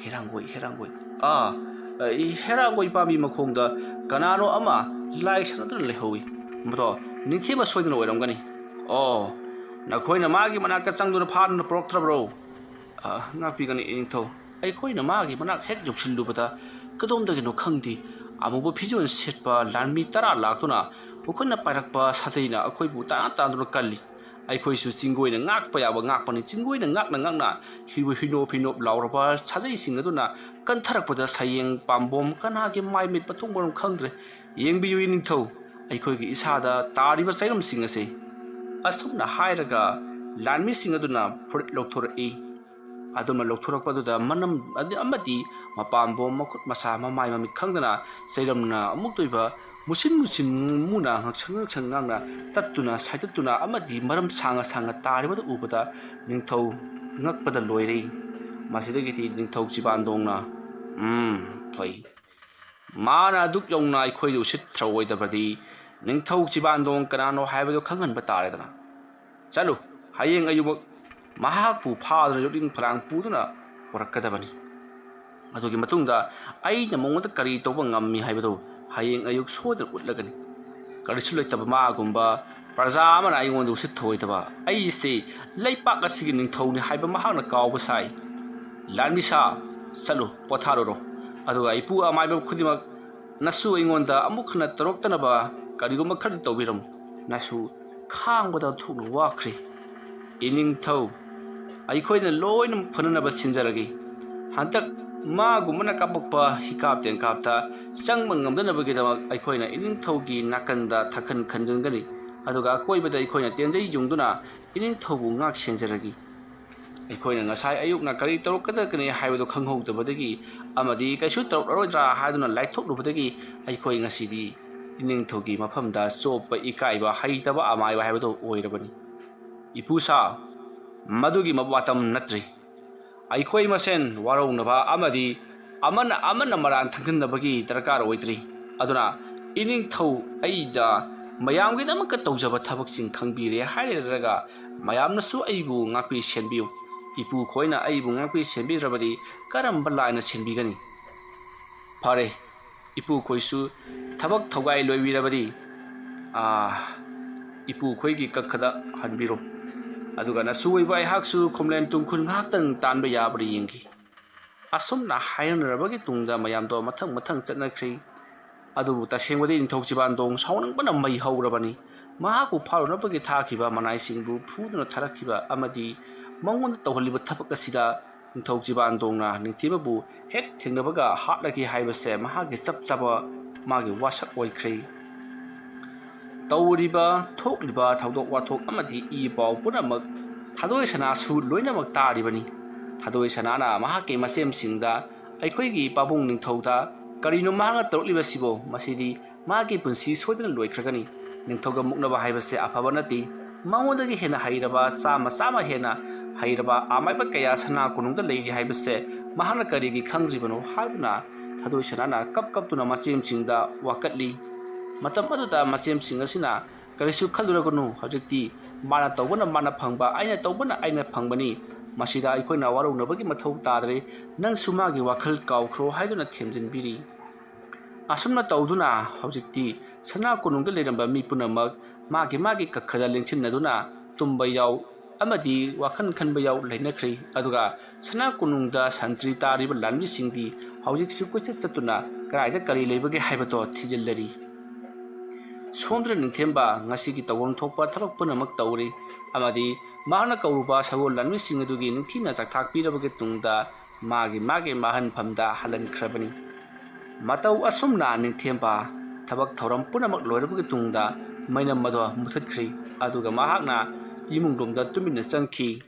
ꯍꯦꯔꯥꯡꯒꯣꯏ, ꯍꯦꯔꯥꯡꯒꯣꯏ, ꯑꯥ, ꯑ, ꯍꯦꯔꯥꯡꯒꯣꯏ ꯄꯥꯝꯕꯤ ꯃꯈꯣꯡꯗ ꯀꯅꯥꯅꯣ ꯑꯃ ꯂꯥꯏ ꯁꯥꯟꯅꯗꯨꯅ ꯂꯩꯍꯧꯏ꯫ ꯃꯗꯣ ꯅꯤꯡꯊꯦꯝꯕ ꯁꯣꯏꯗꯅ ꯑꯣꯏꯔꯝꯒꯅꯤ꯫ ꯑꯣ, ꯅꯈꯣꯏꯅ ꯃꯥꯒꯤ ꯃꯅꯥꯛꯇ ꯆꯪꯗꯨꯅ ꯐꯥꯗꯨꯅ ꯄꯨꯔꯛꯇ꯭ꯔꯕ꯭ꯔꯣ?" "ꯑ, ꯉꯥꯛꯄꯤꯒꯅꯤ ꯏꯅꯤꯡꯊꯧ꯫ ꯑꯩꯈꯣꯏꯅ ꯃꯥꯒꯤ ꯃꯅꯥꯛ ꯍꯦꯛ ꯌꯧꯁꯤꯜꯂꯨꯕꯗ ꯀꯗꯣꯝꯗꯒꯤꯅꯣ ꯈꯪꯗꯦ, ꯑꯃꯨꯕ ꯐꯤꯖꯣꯜ ꯁꯦꯠꯄ ꯂꯥꯟꯃꯤ ꯇꯔꯥ ꯂꯥꯛꯇꯨꯅ ꯃꯈꯣꯏꯅ ꯄꯥꯏꯔꯛꯄ ꯁꯥꯖꯩꯅ ꯑꯩꯈꯣꯏꯕꯨ ꯇꯥꯟ ꯇꯥꯟꯗꯨꯅ ꯀꯜꯂꯤ꯫ ꯑꯩꯈꯣꯏꯁꯨ ꯆꯤꯡꯒꯣꯏꯅ ꯉꯥꯛꯄ ꯌꯥꯕ ꯉꯥꯛꯄꯅꯤ꯫ ꯆꯤꯡꯒꯣꯏꯅ ꯉꯥꯛꯅ ꯉꯥꯛꯅ ꯍꯤꯅꯣꯞ ꯍꯤꯅꯣꯞ ꯂꯥꯎꯔꯕ ꯁꯥꯖꯩꯁꯤꯡ ꯑꯗꯨꯅ ꯀꯟꯊꯔꯛꯄꯗ ꯁꯌꯦꯡ ꯄꯥꯝꯕꯣꯝ ꯀꯅꯥꯒꯤ ꯃꯥꯏ ꯃꯤꯠ ꯃꯊꯣꯡ ꯃꯔꯝ ꯈꯪꯗ꯭ꯔꯦ꯫ ꯌꯦꯡꯕꯤꯌꯨ ꯏꯅꯤꯡꯊꯧ, ꯑꯩꯈꯣꯏꯒꯤ ꯏꯁꯥꯗ ꯇꯥꯔꯤꯕ ꯆꯩꯔꯝꯁꯤꯡ ꯑꯁꯦ꯫ ꯑꯁꯨꯝꯅ ꯍꯥꯏꯔꯒ ꯂꯥꯟꯃꯤꯁꯤꯡ ꯑꯗꯨꯅ ꯐꯨꯔꯤꯠ ꯂꯧꯊꯣꯔꯛꯏ꯫ ꯑꯗꯨꯝꯅ ꯂꯧꯊꯣꯔꯛꯄꯗꯨꯗ ꯃꯅꯝ ꯑꯗ-, ꯑꯃꯗꯤ ꯃꯄꯥꯝꯕꯣꯝ ꯃꯈꯨꯠ ꯃꯁꯥ ꯃꯃꯥꯏ ꯃꯃꯤꯠ ꯈꯪꯗꯅ ꯆꯩꯔꯝꯅ ꯑꯃꯨꯛꯇꯣꯏꯕ ꯃꯨꯁꯤꯟ ꯃꯨꯁꯤꯟ ꯃꯨꯅ ꯉꯛꯁꯪ ꯉꯛꯁꯪ ꯉꯥꯡꯅ ꯇꯠꯇꯨꯅ ꯁꯥꯏꯗꯠꯇꯨꯅ ꯑꯃꯗꯤ ꯃꯔꯝ ꯁꯥꯡꯉ ꯁꯥꯡꯉ ꯇꯥꯔꯤꯕꯗꯨ ꯎꯕꯗ ꯅꯤꯡꯊꯧ ꯉꯛꯄꯗ ꯂꯣꯏꯔꯦ꯫ ꯃꯁꯤꯗꯒꯤꯗꯤ ꯅꯤꯡꯊꯧ ꯆꯤꯕꯥꯟꯗꯣꯡꯅ, "ꯎꯝ, ꯊꯣꯏ꯫ ꯃꯥꯅ ꯑꯗꯨꯛ ꯌꯧꯅ ꯑꯩꯈꯣꯏꯗ ꯎꯁꯤꯠꯇ꯭ꯔꯑꯣꯏꯗꯕꯗꯤ ꯅꯤꯡꯊꯧ ꯆꯤꯕꯥꯟꯗꯣꯡ ꯀꯅꯥꯅꯣ ꯍꯥꯏꯕꯗꯨ ꯈꯪꯍꯟꯕ ꯇꯥꯔꯦꯗꯅ꯫ ꯆꯠꯂꯨ, ꯍꯌꯦꯡ ꯑꯌꯨꯛꯃꯛ ꯃꯍꯥꯛꯄꯨ ꯐꯥꯗꯨꯅ ꯌꯣꯛꯂꯤꯡ ꯐꯂꯥꯡ ꯄꯨꯗꯨꯅ ꯄꯨꯔꯛꯀꯗꯕꯅꯤ꯫ ꯑꯗꯨꯒꯤ ꯃꯇꯨꯡꯗ ꯑꯩꯅ ꯃꯉꯣꯟꯗ ꯀꯔꯤ ꯇꯧꯕ ꯉꯝꯃꯤ ꯍꯥꯏꯕꯗꯨ ꯍꯌꯦꯡ ꯑꯌꯨꯛ ꯁꯣꯏꯗꯅ ꯎꯠꯂꯒꯅꯤ꯫ ꯀꯔꯤꯁꯨ ꯂꯩꯇꯕ ꯃꯥꯒꯨꯝꯕ ꯄ꯭ꯔꯖꯥ ꯑꯃꯅ ꯑꯩꯉꯣꯟꯗ ꯎꯁꯤꯠ ꯊꯑꯣꯏꯗꯕ ꯑꯩꯁꯤ ꯂꯩꯄꯥꯛ ꯑꯁꯤꯒꯤ ꯅꯤꯡꯊꯧꯅꯤ ꯍꯥꯏꯕ ꯃꯍꯥꯛꯅ ꯀꯥꯎꯕ ꯁꯥꯏ꯫ ꯂꯥꯟꯃꯤꯁꯥ, ꯆꯠꯂꯨ, ꯄꯣꯊꯥꯔꯨꯔꯣ꯫ ꯑꯗꯨꯒ ꯏꯄꯨ ꯑꯃꯥꯏꯕ ꯈꯨꯗꯤꯡꯃꯛ ꯅꯁꯨ ꯑꯩꯉꯣꯟꯗ ꯑꯃꯨꯛ ꯍꯟꯅ ꯇꯧꯔꯛꯇꯅꯕ ꯀꯔꯤꯒꯨꯝꯕ ꯈꯔꯗꯤ ꯇꯧꯕꯤꯔꯝꯃꯨ꯫ ꯅꯁꯨ ꯈꯥꯡꯕꯗ ꯊꯣꯛꯅ ꯋꯥꯈ꯭ꯔꯦ꯫ ꯏꯅꯤꯡꯊꯧ, ꯑꯩꯈꯣꯏꯅ ꯂꯣꯏꯅꯃꯛ ꯐꯅꯅꯕ ꯁꯤꯟꯖꯔꯒꯦ꯫ ꯍꯟꯗꯛ ꯃꯥꯒꯨꯝꯕꯅ ꯀꯥꯞꯄꯛꯄ ꯍꯤꯀꯥꯞ ꯇꯦꯟꯀꯥꯞꯇ ꯆꯪꯕ ꯉꯝꯗꯅꯕꯒꯤꯗꯃꯛ ꯑꯩꯈꯣꯏꯅ ꯏꯅꯤꯡꯊꯧꯒꯤ ꯅꯥꯀꯟꯗ ꯊꯥꯈꯟ ꯈꯟꯖꯤꯟꯒꯅꯤ꯫ ꯑꯗꯨꯒ ꯑꯀꯣꯏꯕꯗ ꯑꯩꯈꯣꯏꯅ ꯇꯦꯟꯖꯩ ꯌꯨꯡꯗꯨꯅ ꯏꯅꯤꯡꯊꯧꯕꯨ ꯉꯥꯛ ꯁꯦꯟꯖꯔꯒꯦ꯫ ꯑꯩꯈꯣꯏꯅ ꯉꯁꯥꯏ ꯑꯌꯨꯛꯅ ꯀꯔꯤ ꯇꯧꯔꯛꯀꯗꯒꯅꯤ ꯍꯥꯏꯕꯗꯨ ꯈꯪꯍꯧꯗꯕꯗꯒꯤ ꯑꯃꯗꯤ ꯀꯩꯁꯨ ꯇꯧꯔꯛꯂꯔꯣꯏꯗ꯭ꯔꯥ ꯍꯥꯏꯗꯨꯅ ꯂꯥꯏꯊꯣꯛꯂꯨꯕꯗꯒꯤ ꯑꯩꯈꯣꯏ ꯉꯁꯤꯗꯤ ꯏꯅꯤꯡꯊꯧꯒꯤ ꯃꯐꯝꯗ ꯆꯣꯞꯄ ꯏꯀꯥꯏꯕ ꯍꯩꯇꯕ ꯑꯃꯥꯏꯕ ꯍꯥꯏꯕꯗꯨ ꯑꯣꯏꯔꯕꯅꯤ꯫ ꯏꯄꯨꯁꯥ, ꯃꯗꯨꯒꯤ ꯃꯇꯝ ꯅꯠꯇ꯭ꯔꯤ꯫ ꯑꯩꯈꯣꯏ ꯃꯁꯦꯟ ꯋꯥꯔꯧꯅꯕ ꯑꯃꯗꯤ ꯑꯃꯅ ꯑꯃꯅ ꯃꯔꯥꯟ ꯊꯪꯖꯤꯟꯅꯕꯒꯤ ꯗꯔꯀꯥꯔ ꯑꯣꯏꯗ꯭ꯔꯤ꯫ ꯑꯗꯨꯅ ꯏꯅꯤꯡꯊꯧ ꯑꯩꯗ ꯃꯌꯥꯝꯒꯤꯗꯃꯛꯇ ꯇꯧꯖꯕ ꯊꯕꯛꯁꯤꯡ ꯈꯪꯕꯤꯔꯦ ꯍꯥꯏꯔꯒ ꯃꯌꯥꯝꯅꯁꯨ ꯑꯩꯕꯨ ꯉꯥꯛꯄꯤ ꯁꯦꯟꯕꯤꯌꯨ꯫ ꯏꯄꯨ ꯈꯣꯏꯅ ꯑꯩꯕꯨ ꯉꯥꯛꯄꯤ ꯁꯦꯟꯕꯤꯗ꯭ꯔꯕꯗꯤ ꯀꯔꯝꯕ ꯂꯥꯏꯅ ꯁꯦꯟꯕꯤꯒꯅꯤ? ꯐꯔꯦ, ꯏꯄꯨ ꯈꯣꯏꯁꯨ ꯊꯕꯛ ꯊꯧꯒꯥꯏ ꯂꯣꯏꯕꯤꯔꯕꯗꯤ, ꯑꯥ, ꯏꯄꯨ ꯈꯣꯏꯒꯤ ꯀꯛꯈꯗ ꯍꯟꯕꯤꯔꯣ꯫ ꯑꯗꯨꯒ ꯅꯁꯨ ꯑꯣꯏꯕ ꯑꯩꯍꯥꯛꯁꯨ ꯈꯣꯝꯂꯦꯟ ꯇꯨꯡꯈꯨꯜ ꯉꯥꯏꯍꯥꯛꯇꯪ ꯇꯥꯟꯕ ꯌꯥꯕ꯭ꯔꯥ ꯌꯦꯡꯈꯤ꯫ ꯑꯁꯨꯝꯅ ꯍꯥꯏꯅꯔꯕꯒꯤ ꯇꯨꯡꯗ ꯃꯌꯥꯝꯗꯣ ꯃꯊꯪ ꯃꯊꯪ ꯆꯠꯅꯈ꯭ꯔꯤ꯫ ꯑꯗꯨꯕꯨ ꯇꯁꯦꯡꯕꯗꯤ ꯅꯤꯡꯊꯧ ꯆꯤꯕꯥꯟꯗꯣꯡ ꯁꯥꯎꯅꯤꯡꯕꯅ ꯃꯩ ꯍꯧꯔꯕꯅꯤ꯫ ꯃꯍꯥꯛꯄꯨ ꯐꯥꯔꯨꯅꯕꯒꯤ ꯊꯥꯈꯤꯕ ꯃꯅꯥꯏꯁꯤꯡꯕꯨ ꯐꯨꯗꯨꯅ ꯊꯥꯔꯛꯈꯤꯕ ꯑꯃꯗꯤ ꯃꯉꯣꯟꯗ ꯇꯧꯍꯜꯂꯤꯕ ꯊꯕꯛ ꯑꯁꯤꯗ ꯅꯤꯡꯊꯧ ꯆꯤꯕꯥꯟꯗꯣꯡꯅ ꯅꯤꯡꯊꯤꯕꯕꯨ ꯍꯦꯛ ꯊꯦꯡꯅꯕꯒ ꯍꯥꯠꯂꯒꯦ ꯍꯥꯏꯕꯁꯦ ꯃꯍꯥꯛꯀꯤ ꯆꯞ ꯆꯥꯕ ꯃꯥꯒꯤ ꯋꯥꯁꯛ ꯑꯣꯏꯈ꯭ꯔꯦ꯫ ꯇꯧꯔꯤꯕ ꯊꯣꯛꯂꯤꯕ ꯊꯧꯗꯣꯛ ꯋꯥꯊꯣꯛ ꯑꯃꯗꯤ ꯏ ꯄꯥꯎ ꯄꯨꯝꯅꯃꯛ ꯊꯥꯗꯣꯏ ꯁꯅꯥꯁꯨ ꯂꯣꯏꯅꯃꯛ ꯇꯥꯔꯤꯕꯅꯤ꯫ ꯊꯥꯗꯣꯏ ꯁꯅꯥꯅ ꯃꯍꯥꯛꯀꯤ ꯃꯆꯦꯝꯁꯤꯡꯗ, "ꯑꯩꯈꯣꯏꯒꯤ ꯄꯥꯕꯨꯡ ꯅꯤꯡꯊꯧꯗ ꯀꯔꯤꯅꯣ ꯃꯍꯥꯛꯅ ꯇꯧꯔꯛꯂꯤꯕꯁꯤꯕꯣ? ꯃꯁꯤꯗꯤ ꯃꯥꯒꯤ ꯄꯨꯟꯁꯤ ꯁꯣꯏꯗꯅ ꯂꯣꯏꯈ꯭ꯔꯒꯅꯤ꯫ ꯅꯤꯡꯊꯧꯒ ꯃꯨꯛꯅꯕ ꯍꯥꯏꯕꯁꯦ ꯑꯐꯕ ꯅꯠꯇꯦ꯫ ꯃꯉꯣꯟꯗꯒꯤ ꯍꯦꯟꯅ ꯍꯩꯔꯕ, ꯆꯥꯝꯃ ꯆꯥꯝꯃ ꯍꯦꯟꯅ ꯍꯩꯔꯕ ꯑꯃꯥꯏꯕ ꯀꯌꯥ ꯁꯅꯥ ꯀꯣꯅꯨꯡꯗ ꯂꯩꯔꯤ ꯍꯥꯏꯕꯁꯦ ꯃꯍꯥꯛꯅ ꯀꯔꯤꯒꯤ ꯈꯪꯗ꯭ꯔꯤꯕꯅꯣ?" ꯍꯥꯏꯗꯨꯅ ꯊꯥꯗꯣꯏ ꯁꯅꯥꯅ ꯀꯞ ꯀꯞꯇꯨꯅ ꯃꯆꯦꯝꯁꯤꯡꯗ ꯋꯥꯀꯠꯂꯤ꯫ ꯃꯇꯝ ꯑꯗꯨꯗ ꯃꯆꯦꯝꯁꯤꯡ ꯑꯁꯤꯅ, "ꯀꯔꯤꯁꯨ ꯈꯜꯂꯨꯔꯒꯅꯨ, ꯍꯧꯖꯤꯛꯇꯤ ꯃꯥꯅ ꯇꯧꯕꯅ ꯃꯥꯅ ꯐꯪꯕ, ꯑꯩꯅ ꯇꯧꯕꯅ ꯑꯩꯅ ꯐꯪꯕꯅꯤ꯫ ꯃꯁꯤꯗ ꯑꯩꯈꯣꯏꯅ ꯋꯥꯔꯧꯅꯕꯒꯤ ꯃꯊꯧ ꯇꯥꯗ꯭ꯔꯦ꯫ ꯅꯪꯁꯨ ꯃꯥꯒꯤ ꯋꯥꯈꯜ ꯀꯥꯎꯈ꯭ꯔꯣ" ꯍꯥꯏꯗꯨꯅ ꯊꯦꯝꯖꯤꯟꯕꯤꯔꯤ꯫ ꯑꯁꯨꯝꯅ ꯇꯧꯗꯨꯅ ꯍꯧꯖꯤꯛꯇꯤ ꯁꯅꯥ ꯀꯣꯅꯨꯡꯗ ꯂꯩꯔꯝꯕ ꯃꯤ ꯄꯨꯝꯅꯃꯛ ꯃꯥꯒꯤ ꯃꯥꯒꯤ ꯀꯈꯗ ꯂꯦꯡꯁꯤꯟꯅꯗꯨꯅ ꯇꯨꯝꯕ ꯌꯥꯎ ꯑꯃꯗꯤ ꯋꯥꯈꯜ ꯈꯟꯕ ꯌꯥꯎ ꯂꯩꯅꯈ꯭ꯔꯦ꯫ ꯑꯗꯨꯒ ꯁꯅꯥ ꯀꯣꯅꯨꯡꯗ ꯁꯟꯇ꯭ꯔꯤ ꯇꯥꯔꯤꯕ ꯂꯥꯟꯃꯤꯁꯤꯡꯗꯤ ꯍꯧꯖꯤꯛꯁꯨ ꯀꯣꯏꯆꯠ ꯆꯠꯇꯨꯅ ꯀꯗꯥꯏꯗ ꯀꯔꯤ ꯂꯩꯕꯒꯦ ꯍꯥꯏꯕꯗꯣ ꯊꯤꯖꯤꯜꯂꯔꯤ꯫ ꯁꯣꯝꯗꯅ ꯅꯤꯡꯊꯦꯝꯕ ꯉꯁꯤꯒꯤ ꯇꯧꯐꯝ ꯊꯣꯛꯄ ꯊꯕꯛ ꯄꯨꯝꯅꯃꯛ ꯇꯧꯔꯤ ꯑꯃꯗꯤ ꯃꯍꯥꯛꯅ ꯀꯧꯔꯨꯕ ꯁꯒꯣꯜ ꯂꯥꯟꯃꯤꯁꯤꯡ ꯑꯗꯨꯒꯤ ꯅꯤꯡꯊꯤꯅ ꯆꯥꯛꯊꯥꯛ ꯄꯤꯔꯕꯒꯤ ꯇꯨꯡꯗ ꯃꯥꯒꯤ ꯃꯥꯒꯤ ꯃꯥꯍꯟꯐꯝꯗ ꯍꯜꯍꯟꯈ꯭ꯔꯕꯅꯤ꯫ ꯃꯇꯧ ꯑꯁꯨꯝꯅ ꯅꯤꯡꯊꯦꯝꯕ ꯊꯕꯛ ꯊꯧꯔꯝ ꯄꯨꯝꯅꯃꯛ ꯂꯣꯏꯔꯕꯒꯤ ꯇꯨꯡꯗ ꯃꯩꯅꯝ ꯑꯗꯣ ꯃꯨꯊꯠꯈ꯭ꯔꯤ꯫ ꯑꯗꯨꯒ ꯃꯍꯥꯛꯅ ꯏꯃꯨꯡꯂꯣꯝꯗ ꯇꯨꯃꯤꯟꯅ ꯆꯪꯈꯤ꯫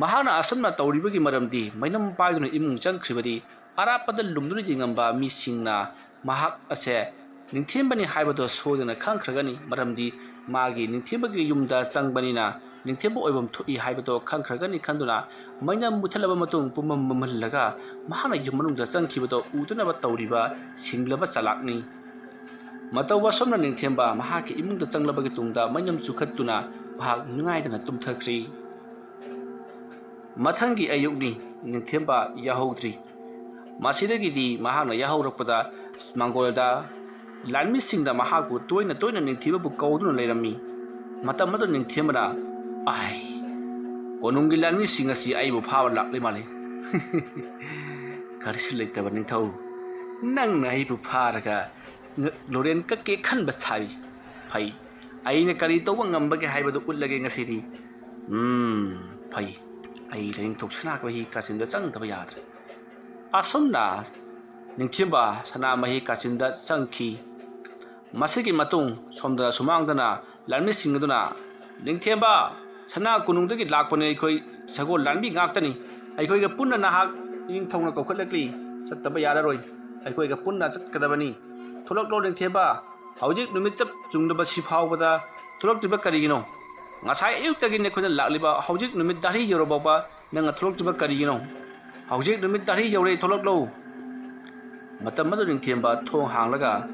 ꯃꯍꯥꯛꯅ ꯑꯁꯨꯝꯅ ꯇꯧꯔꯤꯕꯒꯤ ꯃꯔꯝꯗꯤ ꯃꯩꯅꯝ ꯄꯥꯏꯗꯨꯅ ꯏꯃꯨꯡ ꯆꯪꯈ꯭ꯔꯤꯕꯗꯤ ꯑꯔꯥꯞꯄꯗ ꯂꯨꯝꯗꯨꯅ ꯌꯦꯡꯉꯝꯕ ꯃꯤꯁꯤꯡꯅ ꯃꯍꯥꯛ ꯑꯁꯦ ꯅꯤꯡꯊꯦꯝꯕꯅꯤ ꯍꯥꯏꯕꯗꯣ ꯁꯣꯏꯗꯅ ꯈꯪꯈ꯭ꯔꯒꯅꯤ꯫ ꯃꯔꯝꯗꯤ ꯃꯥꯒꯤ ꯅꯤꯡꯊꯦꯝꯕꯒꯤ ꯌꯨꯝꯗ ꯆꯪꯕꯅꯤꯅ ꯅꯤꯡꯊꯦꯝꯕ ꯑꯣꯏꯐꯝ ꯊꯣꯛꯏ ꯍꯥꯏꯕꯗꯣ ꯈꯪꯈ꯭ꯔꯒꯅꯤ ꯈꯟꯗꯨꯅ ꯃꯩꯅꯝ ꯃꯨꯊꯠꯂꯕ ꯃꯇꯨꯡ ꯄꯨꯝꯃꯝ ꯃꯝꯍꯜꯂꯒ ꯃꯍꯥꯛꯅ ꯌꯨꯝ ꯃꯅꯨꯡꯗ ꯆꯪꯈꯤꯕꯗꯣ ꯎꯗꯅꯕ ꯇꯧꯔꯤꯕ ꯁꯤꯡꯂꯕ ꯆꯥꯂꯥꯛꯅꯤ꯫ ꯃꯇꯧ ꯑꯁꯨꯝꯅ ꯅꯤꯡꯊꯦꯝꯕ ꯃꯍꯥꯛꯀꯤ ꯏꯃꯨꯡꯗ ꯆꯪꯂꯕꯒꯤ ꯇꯨꯡꯗ ꯃꯩꯅꯝ ꯆꯨꯈꯠꯇꯨꯅ ꯃꯍꯥꯛ ꯅꯨꯡꯉꯥꯏꯗꯅ ꯇꯨꯝꯊꯈ꯭ꯔꯤ꯫ ꯃꯊꯪꯒꯤ ꯑꯌꯨꯛꯅꯤ꯫ ꯅꯤꯡꯊꯦꯝꯕ ꯌꯥꯍꯧꯗ꯭ꯔꯤ꯫ ꯃꯁꯤꯗꯒꯤꯗꯤ ꯃꯍꯥꯛꯅ ꯌꯥꯍꯧꯔꯛꯄꯗ ꯃꯪꯒꯣꯜꯗ ꯂꯥꯟꯃꯤꯁꯤꯡꯅ ꯃꯍꯥꯛꯄꯨ ꯇꯣꯏꯅ ꯇꯣꯏꯅ ꯅꯤꯡꯊꯦꯝꯕꯕꯨ ꯀꯧꯗꯨꯅ ꯂꯩꯔꯝꯃꯤ꯫ ꯃꯇꯝ ꯑꯗꯨ ꯅꯤꯡꯊꯦꯝꯕꯅ, "ꯑꯥꯏ, ꯀꯣꯅꯨꯡꯒꯤ ꯂꯥꯟꯃꯤꯁꯤꯡ ꯑꯁꯤ ꯑꯩꯕꯨ ꯐꯥꯕ ꯂꯥꯛꯂꯤ ꯃꯥꯜꯂꯤ꯫ ꯀꯔꯤꯁꯨ ꯂꯩꯇꯕ ꯅꯤꯡꯊꯧ, ꯅꯪꯅ ꯑꯩꯕꯨ ꯐꯥꯔꯒ ꯉ-, ꯂꯣꯔꯦꯟ ꯀꯛꯀꯦ ꯈꯟꯕ ꯁꯥꯔꯤ꯫ ꯐꯩ, ꯑꯩꯅ ꯀꯔꯤ ꯇꯧꯕ ꯉꯝꯕꯒꯦ ꯍꯥꯏꯕꯗꯨ ꯎꯠꯂꯒꯦ ꯉꯁꯤꯗꯤ꯫ ꯎꯝ, ꯐꯩ꯫ ꯑꯩ ꯂꯥꯏꯅꯤꯡꯊꯧ ꯁꯅꯥꯃꯍꯤ ꯀꯥꯆꯤꯟꯗ ꯆꯪꯗꯕ ꯌꯥꯗ꯭ꯔꯦ꯫ ꯑꯁꯨꯝꯅ ꯅꯤꯡꯊꯦꯝꯕ ꯁꯅꯥꯃꯍꯤ ꯀꯥꯆꯤꯟꯗ ꯆꯪꯈꯤ꯫ ꯃꯁꯤꯒꯤ ꯃꯇꯨꯡ ꯁꯣꯝꯗ ꯁꯨꯃꯥꯡꯗꯅ ꯂꯥꯟꯃꯤꯁꯤꯡ ꯑꯗꯨꯅ, "ꯅꯤꯡꯊꯦꯝꯕ, ꯁꯅꯥ ꯀꯣꯅꯨꯡꯗꯒꯤ ꯂꯥꯛꯄꯅꯦ ꯑꯩꯈꯣꯏ ꯁꯒꯣꯜ ꯂꯥꯟꯃꯤ ꯉꯥꯛꯇꯅꯤ꯫ ꯑꯩꯈꯣꯏꯒ ꯄꯨꯟꯅ ꯅꯍꯥꯛ ꯅꯤꯡꯊꯧꯅ ꯀꯧꯈꯠꯂꯛꯂꯤ꯫ ꯆꯠꯇꯕ ꯌꯥꯔꯔꯣꯏ꯫ ꯑꯩꯈꯣꯏꯒ ꯄꯨꯟꯅ ꯆꯠꯀꯗꯕꯅꯤ꯫ ꯊꯣꯛꯂꯛꯂꯣ ꯅꯤꯡꯊꯦꯝꯕ꯫ ꯍꯧꯖꯤꯛ ꯅꯨꯃꯤꯠ ꯆꯞ ꯆꯨꯡꯗꯕꯁꯤ ꯐꯥꯎꯕꯗ ꯊꯣꯛꯂꯛꯇ꯭ꯔꯤꯕ ꯀꯔꯤꯒꯤꯅꯣ? ꯉꯁꯥꯏ ꯑꯌꯨꯛꯇꯒꯤꯅꯦ ꯑꯩꯈꯣꯏꯅ ꯂꯥꯛꯂꯤꯕ, ꯍꯧꯖꯤꯛ ꯅꯨꯃꯤꯠ ꯇꯥꯔꯤ ꯌꯧꯔꯐꯥꯎꯕ ꯅꯪꯅ ꯊꯣꯛꯂꯛꯇ꯭ꯔꯤꯕ ꯀꯔꯤꯒꯤꯅꯣ? ꯍꯧꯖꯤꯛ ꯅꯨꯃꯤꯠ ꯇꯥꯔꯤ ꯌꯧꯔꯦ, ꯊꯣꯛꯂꯛꯂꯣ!" ꯃꯇꯝ ꯑꯗꯨ ꯅꯤꯡꯊꯦꯝꯕ ꯊꯣꯡ ꯍꯥꯡꯂꯒ,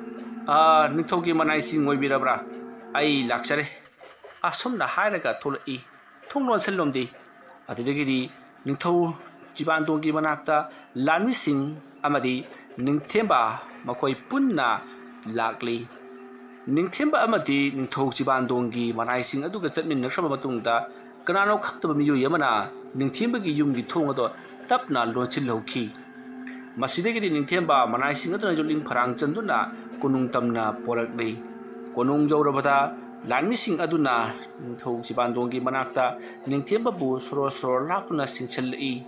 "ꯑꯥ, ꯅꯤꯡꯊꯧꯒꯤ ꯃꯅꯥꯏꯁꯤꯡ ꯑꯣꯏꯕꯤꯔꯕ꯭ꯔꯥ? ꯑꯩ ꯂꯥꯛꯆꯔꯦ" ꯑꯁꯨꯝꯅ ꯍꯥꯏꯔꯒ ꯊꯣꯛꯂꯛꯏ꯫ "ꯊꯣꯡ ꯂꯣꯟꯁꯤꯜꯂꯣꯝꯗꯤ!" ꯑꯗꯨꯗꯒꯤꯗꯤ ꯅꯤꯡꯊꯧ ꯆꯤꯕꯥꯟꯗꯣꯡꯒꯤ ꯃꯅꯥꯛꯇ ꯂꯥꯟꯃꯤꯁꯤꯡ ꯑꯃꯗꯤ ꯅꯤꯡꯊꯦꯝꯕ ꯃꯈꯣꯏ ꯄꯨꯟꯅ ꯂꯥꯛꯂꯤ꯫ ꯅꯤꯡꯊꯦꯝꯕ ꯑꯃꯗꯤ ꯅꯤꯡꯊꯧ ꯆꯤꯕꯥꯟꯗꯣꯡꯒꯤ ꯃꯅꯥꯏꯁꯤꯡ ꯑꯗꯨꯒ ꯆꯠꯃꯤꯟꯅꯈ꯭ꯔꯕ ꯃꯇꯨꯡꯗ, ꯀꯅꯥꯅꯣ ꯈꯪꯗꯕ ꯃꯤꯑꯣꯏ ꯑꯃꯅ ꯅꯤꯡꯊꯦꯝꯕꯒꯤ ꯌꯨꯝꯒꯤ ꯊꯣꯡ ꯑꯗꯨ ꯇꯞꯅ ꯂꯣꯟꯁꯤꯜꯍꯧꯈꯤ꯫ ꯃꯁꯤꯗꯒꯤꯗꯤ ꯅꯤꯡꯊꯦꯝꯕ ꯃꯅꯥꯏꯁꯤꯡ ꯑꯗꯨꯅ ꯌꯣꯠꯂꯤꯡ ꯐꯔꯥꯡ ꯆꯟꯗꯨꯅ ꯀꯣꯅꯨꯡ ꯇꯝꯅ ꯄꯣꯔꯛꯂꯤ꯫ ꯀꯣꯅꯨꯡ ꯌꯧꯔꯕꯗ ꯂꯥꯟꯃꯤꯁꯤꯡ ꯑꯗꯨꯅ ꯅꯤꯡꯊꯧ ꯆꯤꯕꯥꯟꯗꯣꯡꯒꯤ ꯃꯅꯥꯛꯇ ꯅꯤꯡꯊꯦꯝꯕꯕꯨ ꯁꯣꯔꯣ ꯁꯣꯔꯣ ꯂꯥꯛꯇꯨꯅ ꯆꯤꯡꯁꯤꯜꯂꯛꯏ꯫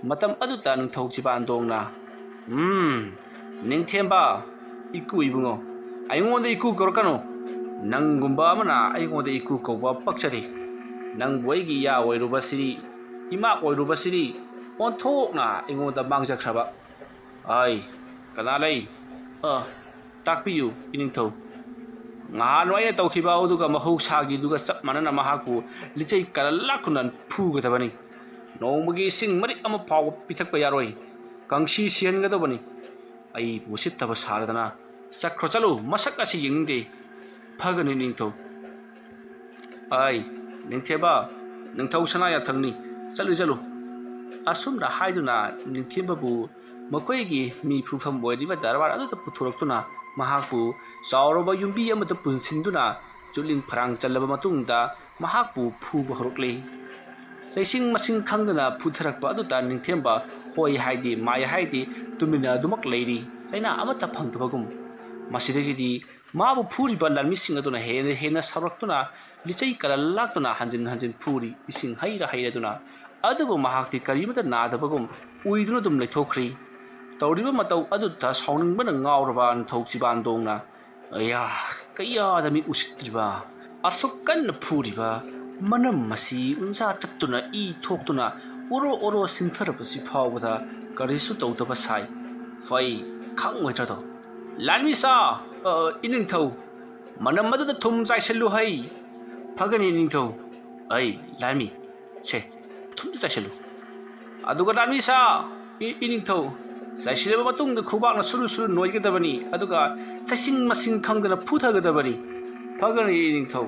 ꯃꯇꯝ ꯑꯗꯨꯗ ꯅꯤꯡꯊꯧ ꯆꯤꯕꯥꯟꯗꯣꯡꯅ, "ꯎꯝ, ꯅꯤꯡꯊꯦꯝꯕ, ꯏꯀꯨ ꯏꯕꯨꯡꯉꯣ, ꯑꯩꯉꯣꯟꯗ ꯏꯀꯨ ꯀꯧꯔꯛꯀꯅꯨ꯫ ꯅꯪꯒꯨꯝꯕ ꯑꯃꯅ ꯑꯩꯉꯣꯟꯗ ꯏꯀꯨ ꯀꯧꯕ ꯄꯛꯆꯗꯦ꯫ ꯅꯪꯕꯨ ꯑꯩꯒꯤ ꯏꯌꯥ ꯑꯣꯏꯔꯨꯕꯁꯤꯗꯤ, ꯏꯃꯥ ꯑꯣꯏꯔꯨꯕꯁꯤꯗꯤ ꯑꯣꯟꯊꯣꯛꯅ ꯑꯩꯉꯣꯟꯗ ꯃꯥꯡꯖꯈ꯭ꯔꯕ"꯫ "ꯑꯩ ꯀꯅꯥ ꯂꯩ? ꯑ, ꯇꯥꯛꯄꯤꯌꯨ, ꯏꯅꯤꯡꯊꯧ꯫ ꯉꯍꯥꯟ ꯑꯩꯅ ꯇꯧꯈꯤꯕ ꯑꯗꯨꯒ ꯃꯍꯧꯁꯥꯒꯤꯗꯨꯒ ꯆꯞ ꯃꯥꯟꯅꯅ ꯃꯍꯥꯛꯄꯨ ꯂꯤꯆꯩ ꯀꯔꯟ ꯂꯥꯛꯇꯨꯅ ꯐꯨꯒꯗꯕꯅꯤ꯫ ꯅꯣꯡꯃꯒꯤ ꯏꯁꯤꯡ ꯃꯔꯤꯛ ꯑꯃ ꯐꯥꯎꯕ ꯄꯤꯊꯛꯄ ꯌꯥꯔꯣꯏ꯫ ꯀꯪꯁꯤ ꯁꯤꯍꯟꯒꯗꯕꯅꯤ꯫ ꯑꯩꯕꯨ ꯎꯁꯤꯠꯇꯕ ꯁꯥꯔꯗꯅ ꯆꯠꯈ꯭ꯔꯣ, ꯆꯠꯂꯨ, ꯃꯁꯛ ꯑꯁꯤ ꯌꯦꯡꯅꯤꯡꯗꯦ꯫ ꯐꯒꯅꯤ, ꯅꯤꯡꯊꯧ꯫ ꯑꯩ, ꯅꯤꯡꯊꯦꯝꯕ, ꯅꯤꯡꯊꯧ ꯁꯅꯥ ꯌꯥꯊꯪꯅꯤ꯫ ꯆꯠꯂꯨ, ꯆꯠꯂꯨ꯫" ꯑꯁꯨꯝꯅ ꯍꯥꯏꯗꯨꯅ ꯅꯤꯡꯊꯦꯝꯕꯕꯨ ꯃꯈꯣꯏꯒꯤ ꯃꯤ ꯐꯨꯐꯝ ꯑꯣꯏꯔꯤꯕ ꯗꯔꯕꯥꯔ ꯑꯗꯨꯗ ꯄꯨꯊꯣꯔꯛꯇꯨꯅ ꯃꯍꯥꯛꯄꯨ ꯆꯥꯎꯔꯕ ꯌꯨꯝꯕꯤ ꯑꯃꯗ ꯄꯨꯟꯁꯤꯟꯗꯨꯅ ꯆꯨꯠꯂꯤꯡ ꯐꯔꯥꯡ ꯆꯜꯂꯕ ꯃꯇꯨꯡꯗ ꯃꯍꯥꯛꯄꯨ ꯐꯨꯕ ꯍꯧꯔꯛꯂꯤ꯫ ꯆꯩꯁꯤꯡ ꯃꯁꯤꯡ ꯈꯪꯗꯅ ꯐꯨꯊꯔꯛꯄ ꯑꯗꯨꯗ ꯅꯤꯡꯊꯦꯝꯕ ꯍꯣꯏ ꯍꯥꯏꯗꯦ, ꯃꯥꯏ ꯍꯥꯏꯗꯦ, ꯇꯨꯃꯤꯟꯅ ꯑꯗꯨꯃꯛ ꯂꯩꯔꯤ, ꯆꯩꯅꯥ ꯑꯃꯠꯇ ꯐꯪꯗꯕꯒꯨꯝ꯫ ꯃꯁꯤꯗꯒꯤꯗꯤ ꯃꯥꯕꯨ ꯐꯨꯔꯤꯕ ꯂꯥꯟꯃꯤꯁꯤꯡ ꯑꯗꯨꯅ ꯍꯦꯟꯅ ꯍꯦꯟꯅ ꯁꯥꯎꯔꯛꯇꯨꯅ ꯂꯤꯆꯩ ꯀꯂꯜ ꯂꯥꯛꯇꯨꯅ ꯍꯟꯖꯤꯟ ꯍꯟꯖꯤꯟ ꯐꯨꯔꯤ, ꯏꯁꯤꯡ ꯍꯩꯔ ꯍꯩꯔꯗꯨꯅ꯫ ꯑꯗꯨꯕꯨ ꯃꯍꯥꯛꯇꯤ ꯀꯔꯤꯃꯠꯇ ꯅꯥꯗꯕꯒꯨꯝ ꯎꯏꯗꯨꯅ ꯑꯗꯨꯝ ꯂꯩꯊꯣꯛꯈ꯭ꯔꯤ꯫ ꯇꯧꯔꯤꯕ ꯃꯇꯧ ꯑꯗꯨꯗ ꯁꯥꯎꯅꯤꯡꯕꯅ ꯉꯥꯎꯔꯕ ꯅꯤꯡꯊꯧ ꯆꯤꯕꯥꯟꯗꯣꯡꯅ, "ꯑꯌꯥ, ꯀꯌꯥꯗ ꯃꯤ ꯎꯁꯤꯠꯇ꯭ꯔꯤꯕ! ꯑꯁꯨꯛ ꯀꯟꯅ ꯐꯨꯔꯤꯕ ꯃꯅꯝ ꯑꯁꯤ ꯎꯟꯁꯥ ꯇꯠꯇꯨꯅ ꯏ ꯊꯣꯛꯇꯨꯅ ꯑꯣꯔꯣ ꯑꯣꯔꯣ ꯁꯤꯟꯊꯔꯕꯁꯤ ꯐꯥꯎꯕꯗ ꯀꯔꯤꯁꯨ ꯇꯧꯗꯕ ꯁꯥꯏ꯫ ꯐꯩ, ꯈꯪꯉꯣꯏꯗ꯭ꯔꯗꯣ? ꯂꯥꯟꯃꯤꯁꯥ, ꯑ, ꯏꯅꯤꯡꯊꯧ, ꯃꯅꯝ ꯑꯗꯨꯗ ꯊꯨꯝ ꯆꯥꯏꯁꯤꯜꯂꯨ ꯍꯩ꯫ ꯐꯒꯅꯤ ꯏꯅꯤꯡꯊꯧ꯫ ꯑꯩ ꯂꯥꯟꯃꯤ, ꯁꯦ, ꯊꯨꯝꯗꯨ ꯆꯥꯏꯁꯤꯜꯂꯨ꯫ ꯑꯗꯨꯒ ꯂꯥꯟꯃꯤꯁꯥ, ꯏ-, ꯏꯅꯤꯡꯊꯧ, ꯆꯥꯏꯁꯤꯜꯂꯕ ꯃꯇꯨꯡꯗ ꯈꯨꯕꯥꯛꯅ ꯁꯨꯔꯨ ꯁꯨꯔꯨ ꯅꯣꯏꯒꯗꯕꯅꯤ, ꯑꯗꯨꯒ ꯆꯩꯁꯤꯡ ꯃꯁꯤꯡ ꯈꯪꯗꯅ ꯐꯨꯊꯒꯗꯕꯅꯤ꯫ ꯐꯒꯅꯤ ꯏꯅꯤꯡꯊꯧ꯫"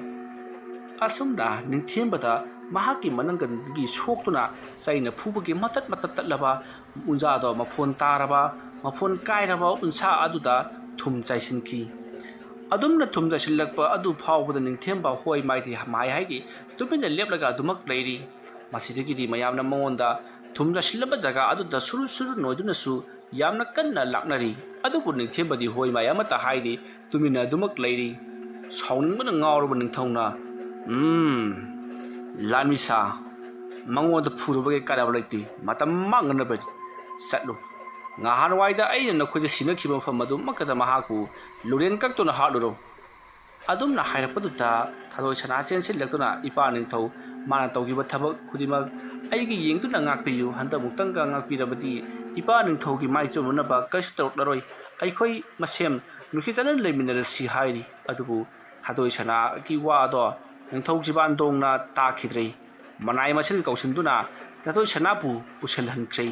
ꯑꯁꯨꯝꯅ ꯅꯤꯡꯊꯦꯝꯕꯗ ꯃꯍꯥꯛꯀꯤ ꯃꯅꯪꯒꯟꯗꯒꯤ ꯁꯣꯛꯇꯨꯅ ꯆꯩꯅ ꯐꯨꯕꯒꯤ ꯃꯇꯠ ꯃꯇꯠ ꯇꯠꯂꯕ ꯎꯟꯖꯥꯗꯣ ꯃꯐꯣꯟ ꯇꯥꯔꯕ, ꯃꯐꯣꯟ ꯀꯥꯏꯔꯕ ꯎꯟꯁꯥ ꯑꯗꯨꯗ ꯊꯨꯝ ꯆꯥꯏꯁꯤꯟꯈꯤ꯫ ꯑꯗꯨꯝꯅ ꯊꯨꯝ ꯆꯥꯏꯁꯤꯜꯂꯛꯄ ꯑꯗꯨ ꯐꯥꯎꯕꯗ ꯅꯤꯡꯊꯦꯝꯕ ꯍꯣꯏ ꯃꯥꯏꯗꯤ ꯃꯥꯏ ꯍꯥꯏꯗꯤ ꯇꯨꯃꯤꯟꯅ ꯂꯦꯞꯂꯒ ꯑꯗꯨꯃꯛ ꯂꯩꯔꯤ꯫ ꯃꯁꯤꯗꯒꯤꯗꯤ ꯃꯌꯥꯝꯅ ꯃꯉꯣꯟꯗ ꯊꯨꯝ ꯆꯥꯏꯁꯤꯜꯂꯕ ꯖꯒꯥ ꯑꯗꯨꯗ ꯁꯨꯔꯨ ꯁꯨꯔꯨ ꯅꯣꯏꯗꯨꯅꯁꯨ ꯌꯥꯝꯅ ꯀꯟꯅ ꯂꯥꯛꯅꯔꯤ꯫ ꯑꯗꯨꯕꯨ ꯅꯤꯡꯊꯦꯝꯕꯗꯤ ꯍꯣꯏ ꯃꯥꯏ ꯑꯃꯠꯇ ꯍꯥꯏꯗꯦ, ꯇꯨꯃꯤꯟꯅ ꯑꯗꯨꯃꯛ ꯂꯩꯔꯤ꯫ ꯁꯥꯎꯅꯤꯡꯕꯅ ꯉꯥꯎꯔꯕ ꯅꯤꯡꯊꯧꯅ, "ꯎꯝ, ꯂꯥꯟꯃꯤꯁꯥ, ꯃꯉꯣꯟꯗ ꯐꯨꯔꯨꯕꯒꯤ ꯀꯥꯟꯅꯕ ꯂꯩꯇꯦ, ꯃꯇꯝ ꯃꯥꯡꯅꯕꯅꯤ꯫ ꯆꯠꯂꯨ꯫ ꯉꯍꯥꯟꯋꯥꯏꯗ ꯑꯩꯅ ꯅꯈꯣꯏꯗ ꯁꯤꯟꯅꯈꯤꯕ ꯃꯐꯝ ꯑꯗꯨꯃꯛꯇꯗ ꯃꯍꯥꯛꯄꯨ ꯂꯨꯔꯦꯟ ꯀꯛꯇꯨꯅ ꯍꯥꯠꯂꯨꯔꯣ꯫" ꯑꯗꯨꯝꯅ ꯍꯥꯏꯔꯛꯄꯗꯨꯗ ꯊꯥꯗꯣꯏ ꯁꯅꯥ ꯆꯦꯟꯁꯤꯜꯂꯛꯇꯨꯅ, "ꯏꯄꯥ ꯅꯤꯡꯊꯧ, ꯃꯥꯅ ꯇꯧꯈꯤꯕ ꯊꯕꯛ ꯈꯨꯗꯤꯡꯃꯛ ꯑꯩꯒꯤ ꯌꯦꯡꯗꯨꯅ ꯉꯥꯛꯄꯤꯌꯨ꯫ ꯍꯟꯗꯛꯃꯨꯛꯇꯪꯒ ꯉꯥꯛꯄꯤꯔꯕꯗꯤ ꯏꯄꯥ ꯅꯤꯡꯊꯧꯒꯤ ꯃꯥꯏ ꯆꯨꯝꯅꯅꯕ ꯀꯔꯤꯁꯨ ꯇꯧꯔꯛꯂꯔꯣꯏ꯫ ꯑꯩꯈꯣꯏ ꯃꯁꯦꯝ ꯅꯨꯡꯁꯤ ꯆꯥꯟꯅꯅ ꯂꯩꯃꯤꯟꯅꯔꯁꯤ" ꯍꯥꯏꯔꯤ꯫ ꯑꯗꯨꯕꯨ ꯊꯥꯗꯣꯏ ꯁꯅꯥꯒꯤ ꯋꯥꯗꯣ ꯅꯤꯡꯊꯧ ꯆꯤꯕꯥꯟꯗꯣꯡꯅ ꯇꯥꯈꯤꯗ꯭ꯔꯦ꯫ ꯃꯅꯥꯏ ꯃꯁꯤꯟ ꯀꯧꯁꯤꯟꯗꯨꯅ ꯊꯥꯗꯣꯏ ꯁꯅꯥꯕꯨ ꯄꯨꯁꯤꯜꯍꯟꯈ꯭ꯔꯦ꯫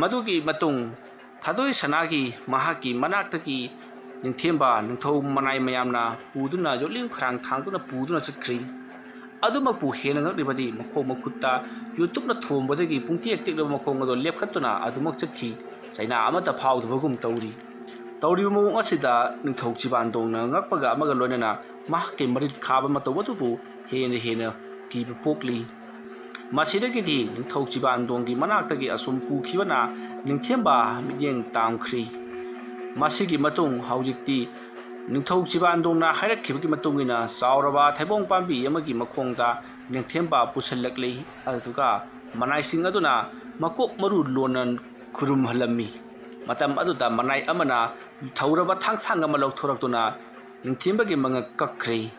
ꯃꯗꯨꯒꯤ ꯃꯇꯨꯡ ꯊꯥꯗꯣꯏ ꯁꯅꯥꯒꯤ ꯃꯍꯥꯛꯀꯤ ꯃꯅꯥꯛꯇꯒꯤ ꯅꯤꯡꯊꯦꯝꯕ ꯅꯤꯡꯊꯧ ꯃꯅꯥꯏ ꯃꯌꯥꯝꯅ ꯄꯨꯗꯨꯅ ꯌꯣꯠꯂꯤꯡ ꯈꯔꯥꯡ ꯊꯥꯡꯗꯨꯅ ꯄꯨꯗꯨꯅ ꯆꯠꯈ꯭ꯔꯤ꯫ ꯑꯗꯨꯃꯛꯄꯨ ꯍꯦꯟꯅ ꯉꯛꯂꯤꯕꯗꯤ ꯃꯈꯣꯡ ꯃꯈꯨꯠꯇ ꯌꯨꯇꯨꯞꯅ ꯊꯣꯝꯕꯗꯒꯤ ꯄꯨꯡꯇꯦꯛ ꯇꯦꯛꯂꯕ ꯃꯈꯣꯡ ꯑꯗꯨ ꯂꯦꯞꯈꯠꯇꯨꯅ ꯑꯗꯨꯃꯛ ꯆꯠꯈꯤ꯫ ꯆꯩꯅꯥ ꯑꯃꯠꯇ ꯐꯥꯎꯗꯕꯒꯨꯝ ꯇꯧꯔꯤ꯫ ꯇꯧꯔꯤꯕ ꯃꯑꯣꯡ ꯑꯁꯤꯗ ꯅꯤꯡꯊꯧ ꯆꯤꯕꯥꯟꯗꯣꯡꯅ ꯉꯛꯄꯒ ꯑꯃꯒ ꯂꯣꯏꯅꯅ ꯃꯍꯥꯛꯀꯤ ꯃꯔꯤꯜ ꯈꯥꯕ ꯃꯇꯧ ꯑꯗꯨꯕꯨ ꯍꯦꯟꯅ ꯍꯦꯟꯅ ꯀꯤꯕ ꯄꯣꯛꯂꯤ꯫ ꯃꯁꯤꯗꯒꯤꯗꯤ ꯅꯤꯡꯊꯧ ꯆꯤꯕꯥꯟꯗꯣꯡꯒꯤ ꯃꯅꯥꯛꯇꯒꯤ ꯑꯁꯨꯝ ꯄꯨꯈꯤꯕꯅ ꯅꯤꯡꯊꯦꯝꯕ ꯃꯤꯠꯌꯦꯡ ꯇꯥꯡꯈ꯭ꯔꯤ꯫ ꯃꯁꯤꯒꯤ ꯃꯇꯨꯡ ꯍꯧꯖꯤꯛꯇꯤ ꯅꯤꯡꯊꯧ ꯆꯤꯕꯥꯟꯗꯣꯡꯅ ꯍꯥꯏꯔꯛꯈꯤꯕꯒꯤ ꯃꯇꯨꯡ ꯏꯟꯅ ꯆꯥꯎꯔꯕ ꯊꯩꯕꯣꯡ ꯄꯥꯝꯕꯤ ꯑꯃꯒꯤ ꯃꯈꯣꯡꯗ ꯅꯤꯡꯊꯦꯝꯕ ꯄꯨꯁꯤꯜꯂꯛꯂꯤ꯫ ꯑꯗꯨꯒ ꯃꯅꯥꯏꯁꯤꯡ ꯑꯗꯨꯅ ꯃꯀꯣꯛ ꯃꯔꯨ ꯂꯣꯟꯅ ꯈꯨꯔꯨꯝꯍꯜꯂꯝꯃꯤ꯫ ꯃꯇꯝ ꯑꯗꯨꯗ ꯃꯅꯥꯏ ꯑꯃꯅ ꯊꯧꯔꯕ ꯊꯥꯡꯁꯥꯡ ꯑꯃ ꯂꯧꯊꯣꯔꯛꯇꯨꯅ ꯅꯤꯡꯊꯦꯝꯕꯒꯤ ꯃꯉꯛ ꯀꯛꯈ꯭ꯔꯦ꯫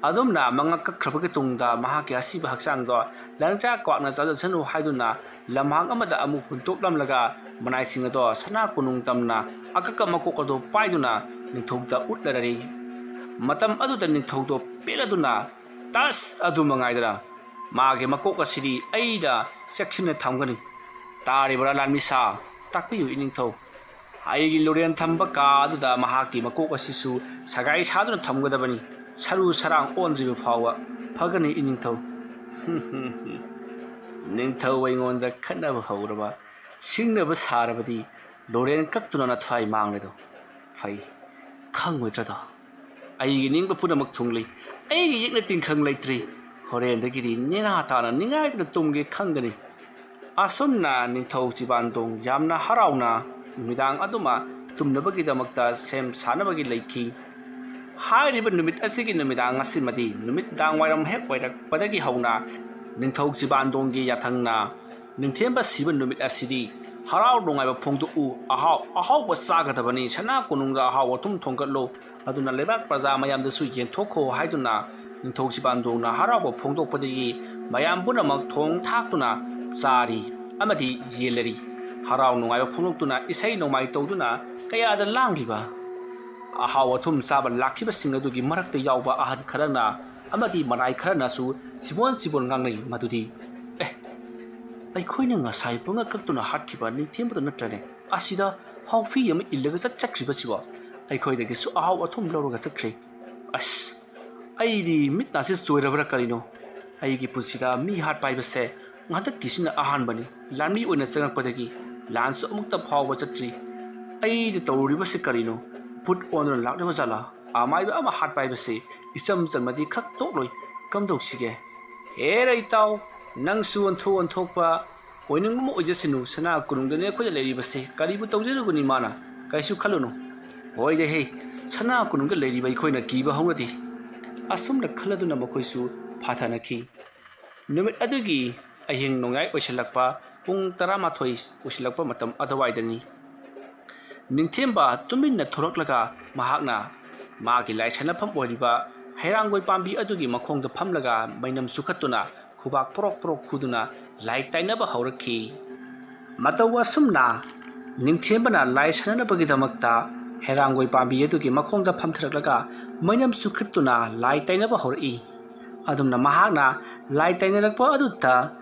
ꯑꯗꯨꯝꯅ ꯃꯉꯛ ꯀꯛꯈ꯭ꯔꯕꯒꯤ ꯇꯨꯡꯗ ꯃꯍꯥꯛꯀꯤ ꯑꯁꯤꯕ ꯍꯛꯆꯥꯡꯗꯣ ꯂꯪꯆꯥꯛ ꯀ꯭ꯋꯥꯛꯅ ꯆꯥꯖꯁꯅꯨ ꯍꯥꯏꯗꯨꯅ ꯂꯝꯍꯥꯡ ꯑꯃꯗ ꯑꯃꯨꯛ ꯍꯨꯟꯇꯣꯛꯂꯝꯂꯒ ꯃꯅꯥꯏꯁꯤꯡ ꯑꯗꯣ ꯁꯅꯥ ꯀꯣꯅꯨꯡ ꯇꯝꯅ ꯑꯀꯛꯀ ꯃꯀꯣꯛ ꯑꯗꯨ ꯄꯥꯏꯗꯨꯅ ꯅꯤꯡꯊꯧꯗ ꯎꯠꯂꯔꯔꯤ꯫ ꯃꯇꯝ ꯑꯗꯨꯗ ꯅꯤꯡꯊꯧꯗꯣ ꯄꯦꯜꯂꯗꯨꯅ, "ꯇꯁ! ꯑꯗꯨ ꯃꯉꯥꯏꯗꯅ ꯃꯥꯒꯤ ꯃꯀꯣꯛ ꯑꯁꯤꯗꯤ ꯑꯩꯅ ꯆꯦꯛꯁꯤꯟꯅ ꯊꯝꯒꯅꯤ꯫ ꯇꯥꯔꯤꯕ꯭ꯔꯥ ꯂꯥꯟꯃꯤꯁꯥ? ꯇꯥꯛꯄꯤꯌꯨ ꯏꯅꯤꯡꯊꯧ꯫ ꯑꯩꯒꯤ ꯂꯣꯔꯦꯟ ꯊꯝꯕ ꯀꯥ ꯑꯗꯨꯗ ꯃꯍꯥꯛꯀꯤ ꯃꯀꯣꯛ ꯑꯁꯤꯁꯨ ꯁꯒꯥꯏ ꯁꯥꯗꯨꯅ ꯊꯝꯒꯗꯕꯅꯤ꯫ ꯁꯔꯨ ꯁꯔꯥꯡ ꯑꯣꯟꯗ꯭ꯔꯤꯕ ꯐꯥꯎꯕ ꯐꯒꯅꯤ ꯏꯅꯤꯡꯊꯧ꯫" "ꯅꯤꯡꯊꯧ ꯑꯩꯉꯣꯟꯗ ꯈꯠꯅꯕ ꯍꯧꯔꯕ, ꯁꯤꯡꯅꯕ ꯁꯥꯔꯕꯗꯤ ꯂꯣꯔꯦꯟ ꯀꯛꯇꯨꯅ ꯅꯊ꯭ꯋꯥꯏ ꯃꯥꯡꯂꯦꯗꯣ꯫ ꯐꯩ, ꯈꯪꯉꯣꯏꯗ꯭ꯔꯗꯣ? ꯑꯩꯒꯤ ꯅꯤꯡꯕ ꯄꯨꯝꯅꯃꯛ ꯊꯨꯡꯂꯤ꯫ ꯑꯩꯒꯤ ꯌꯦꯛꯅ ꯇꯤꯡꯈꯪ ꯂꯩꯇ꯭ꯔꯤ꯫ ꯍꯣꯔꯦꯟꯗꯒꯤꯗꯤ ꯅꯦꯅꯥ ꯇꯥꯅ ꯅꯤꯡꯉꯥꯏꯗꯅ ꯇꯨꯝꯒꯦ ꯈꯪꯒꯅꯤ꯫" ꯑꯁꯨꯝꯅ ꯅꯤꯡꯊꯧ ꯆꯤꯕꯥꯟꯗꯣꯡ ꯌꯥꯝꯅ ꯍꯔꯥꯎꯅ ꯅꯨꯃꯤꯗꯥꯡ ꯑꯗꯨꯃ ꯇꯨꯝꯅꯕꯒꯤꯗꯃꯛꯇ ꯁꯦꯝ ꯁꯥꯅꯕꯒꯤ ꯂꯩꯈꯤ꯫ ꯍꯥꯏꯔꯤꯕ ꯅꯨꯃꯤꯠ ꯑꯁꯤꯒꯤ ꯅꯨꯃꯤꯗꯥꯡ ꯑꯁꯤꯃꯗꯤ ꯅꯨꯃꯤꯗꯥꯡ ꯋꯥꯏꯔꯝ ꯍꯦꯛ ꯑꯣꯏꯔꯛꯄꯗꯒꯤ ꯍꯧꯅ ꯅꯤꯡꯊꯧ ꯆꯤꯕꯥꯟꯗꯣꯡꯒꯤ ꯌꯥꯊꯪꯅ ꯅꯤꯡꯊꯦꯝꯕ ꯁꯤꯕ ꯅꯨꯃꯤꯠ ꯑꯁꯤꯗꯤ ꯍꯔꯥꯎ ꯅꯨꯡꯉꯥꯏꯕ ꯐꯣꯡꯗꯣꯛꯎ, ꯑꯍꯥꯎ ꯑꯍꯥꯎꯕ ꯆꯥꯒꯗꯕꯅꯤ, ꯁꯅꯥ ꯀꯣꯅꯨꯡꯗ ꯑꯍꯥꯎ ꯑꯊꯨꯝ ꯊꯣꯡꯒꯠꯂꯨ, ꯑꯗꯨꯅ ꯂꯩꯕꯥꯛ ꯄ꯭ꯔꯖꯥ ꯃꯌꯥꯝꯗꯁꯨ ꯌꯦꯟꯊꯣꯛꯈꯣ ꯍꯥꯏꯗꯨꯅ ꯅꯤꯡꯊꯧ ꯆꯤꯕꯥꯟꯗꯣꯡꯅ ꯍꯔꯥꯎꯕ ꯐꯣꯡꯗꯣꯛꯄꯗꯒꯤ ꯃꯌꯥꯝ ꯄꯨꯝꯅꯃꯛ ꯊꯣꯡ ꯊꯥꯛꯇꯨꯅ ꯆꯥꯔꯤ ꯑꯃꯗꯤ ꯌꯦꯜꯂꯔꯤ꯫ ꯍꯔꯥꯎ ꯅꯨꯡꯉꯥꯏꯕ ꯐꯣꯡꯗꯣꯛꯇꯨꯅ ꯏꯁꯩ ꯅꯣꯡꯃꯥꯏ ꯇꯧꯗꯨꯅ ꯀꯌꯥꯗ ꯂꯥꯡꯂꯤꯕ꯫ ꯑꯍꯥꯎ ꯑꯊꯨꯝ ꯆꯥꯕ ꯂꯥꯛꯈꯤꯕꯁꯤꯡ ꯑꯗꯨꯒꯤ ꯃꯔꯛꯇ ꯌꯥꯎꯕ ꯑꯍꯟ ꯈꯔꯅ ꯑꯃꯗꯤ ꯃꯅꯥꯏ ꯈꯔꯅꯁꯨ ꯆꯤꯕꯣꯟ ꯆꯤꯕꯣꯟ ꯉꯥꯡꯅꯩ ꯃꯗꯨꯗꯤ, "ꯑꯦ, ꯑꯩꯈꯣꯏꯅ ꯉꯁꯥꯏ ꯄꯨꯡꯉꯛ ꯀꯛꯇꯨꯅ ꯍꯥꯠꯈꯤꯕ ꯅꯤꯡꯊꯦꯝꯕꯗꯨ ꯅꯠꯇ꯭ꯔꯅꯦ? ꯑꯁꯤꯗ ꯍꯥꯎꯐꯤ ꯑꯃ ꯏꯜꯂꯒ ꯆꯠ ꯆꯠꯈ꯭ꯔꯤꯕꯁꯤꯕꯣ? ꯑꯩꯈꯣꯏꯗꯒꯤꯁꯨ ꯑꯍꯥꯎ ꯑꯊꯨꯝ ꯂꯧꯔꯒ ꯆꯠꯈ꯭ꯔꯦ꯫ ꯑꯁ, ꯑꯩꯗꯤ ꯃꯤꯠ ꯅꯥꯁꯤ ꯆꯣꯏꯔꯕ꯭ꯔꯥ ꯀꯔꯤꯅꯣ? ꯑꯩꯒꯤ ꯄꯨꯟꯁꯤꯗ ꯃꯤ ꯍꯥꯠꯄ ꯍꯥꯏꯕꯁꯦ ꯍꯟꯗꯛꯀꯤꯁꯤꯅ ꯑꯍꯥꯟꯕꯅꯤ꯫ ꯂꯥꯟꯃꯤ ꯑꯣꯏꯅ ꯆꯪꯉꯛꯄꯗꯒꯤ ꯂꯥꯟꯁꯨ ꯑꯃꯨꯛꯇ ꯐꯥꯎꯕ ꯆꯠꯇ꯭ꯔꯤ꯫ ꯑꯩꯗꯤ ꯇꯧꯔꯤꯕꯁꯤ ꯀꯔꯤꯅꯣ? ꯚꯨꯠ ꯑꯣꯟꯗꯨꯅ ꯂꯥꯛꯂꯤꯕ ꯖꯥꯠꯂꯥ? ꯑꯃꯥꯏꯕ ꯑꯃ ꯍꯥꯠꯄ ꯍꯥꯏꯕꯁꯤ ꯏꯆꯝ ꯆꯝꯕꯗꯤ ꯈꯛ ꯇꯣꯛꯂꯣꯏ꯫ ꯀꯝꯗꯧꯁꯤꯒꯦ?" "ꯍꯦꯔ ꯏꯇꯥꯎ, ꯅꯪꯁꯨ ꯑꯣꯟꯊꯣꯛ ꯑꯣꯟꯊꯣꯛꯄ ꯑꯣꯏꯅꯤꯡꯕ ꯑꯃ ꯑꯣꯏꯖꯁꯅꯨ꯫ ꯁꯅꯥ ꯀꯣꯅꯨꯡꯗꯅꯤ ꯑꯩꯈꯣꯏꯗ ꯂꯩꯔꯤꯕꯁꯦ꯫ ꯀꯔꯤꯕꯨ ꯇꯧꯖꯔꯨꯒꯅꯤ ꯃꯥꯅ? "ꯀꯩꯁꯨ ꯈꯜꯂꯨꯅꯨ, ꯍꯣꯏꯗꯦ ꯍꯦ, ꯁꯅꯥ ꯀꯣꯅꯨꯡꯗ ꯂꯩꯔꯤꯕ ꯑꯩꯈꯣꯏꯅ ꯀꯤꯕ ꯍꯧꯅꯗꯦ"꯫ ꯑꯁꯨꯝꯅ ꯈꯜꯂꯗꯨꯅ ꯃꯈꯣꯏꯁꯨ ꯐꯥꯊꯅꯈꯤ꯫ ꯅꯨꯃꯤꯠ ꯑꯗꯨꯒꯤ ꯑꯍꯤꯡ ꯅꯣꯡꯌꯥꯏ ꯑꯣꯏꯁꯤꯜꯂꯛꯄ, ꯄꯨꯡ ꯇꯔꯥꯃꯥꯊꯣꯏ ꯑꯣꯏꯁꯤꯜꯂꯛꯄ ꯃꯇꯝ ꯑꯗꯨꯋꯥꯏꯗꯅꯤ꯫ ꯅꯤꯡꯊꯦꯝꯕ ꯇꯨꯃꯤꯟꯅ ꯊꯣꯔꯛꯂꯒ ꯃꯍꯥꯛꯅ ꯃꯥꯒꯤ ꯂꯥꯏ ꯁꯥꯟꯅꯐꯝ ꯑꯣꯏꯔꯤꯕ ꯍꯩꯔꯥꯡꯒꯣꯏ ꯄꯥꯝꯕꯤ ꯑꯗꯨꯒꯤ ꯃꯈꯣꯡꯗ ꯐꯝꯂꯒ ꯃꯩꯅꯝ ꯆꯨꯈꯠꯇꯨꯅ ꯈꯨꯕꯥꯛ ꯄ꯭ꯔꯣꯛ ꯄ꯭ꯔꯣꯛ ꯈꯨꯗꯨꯅ ꯂꯥꯏ ꯇꯥꯏꯅꯕ ꯍꯧꯔꯛꯈꯤ꯫ ꯃꯇꯧ ꯑꯁꯨꯝꯅ ꯅꯤꯡꯊꯦꯝꯕꯅ ꯂꯥꯏ ꯁꯥꯟꯅꯅꯕꯒꯤꯗꯃꯛꯇ ꯍꯩꯔꯥꯡꯒꯣꯏ ꯄꯥꯝꯕꯤ ꯑꯗꯨꯒꯤ ꯃꯈꯣꯡꯗ ꯐꯝꯊꯔꯛꯂꯒ ꯃꯩꯅꯝ ꯆꯨꯈꯠꯇꯨꯅ ꯂꯥꯏ ꯇꯥꯏꯅꯕ ꯍꯧꯔꯛꯏ꯫ ꯑꯗꯨꯝꯅ ꯃꯍꯥꯛꯅ ꯂꯥꯏ ꯇꯥꯏꯅꯔꯛꯄ ꯑꯗꯨꯗ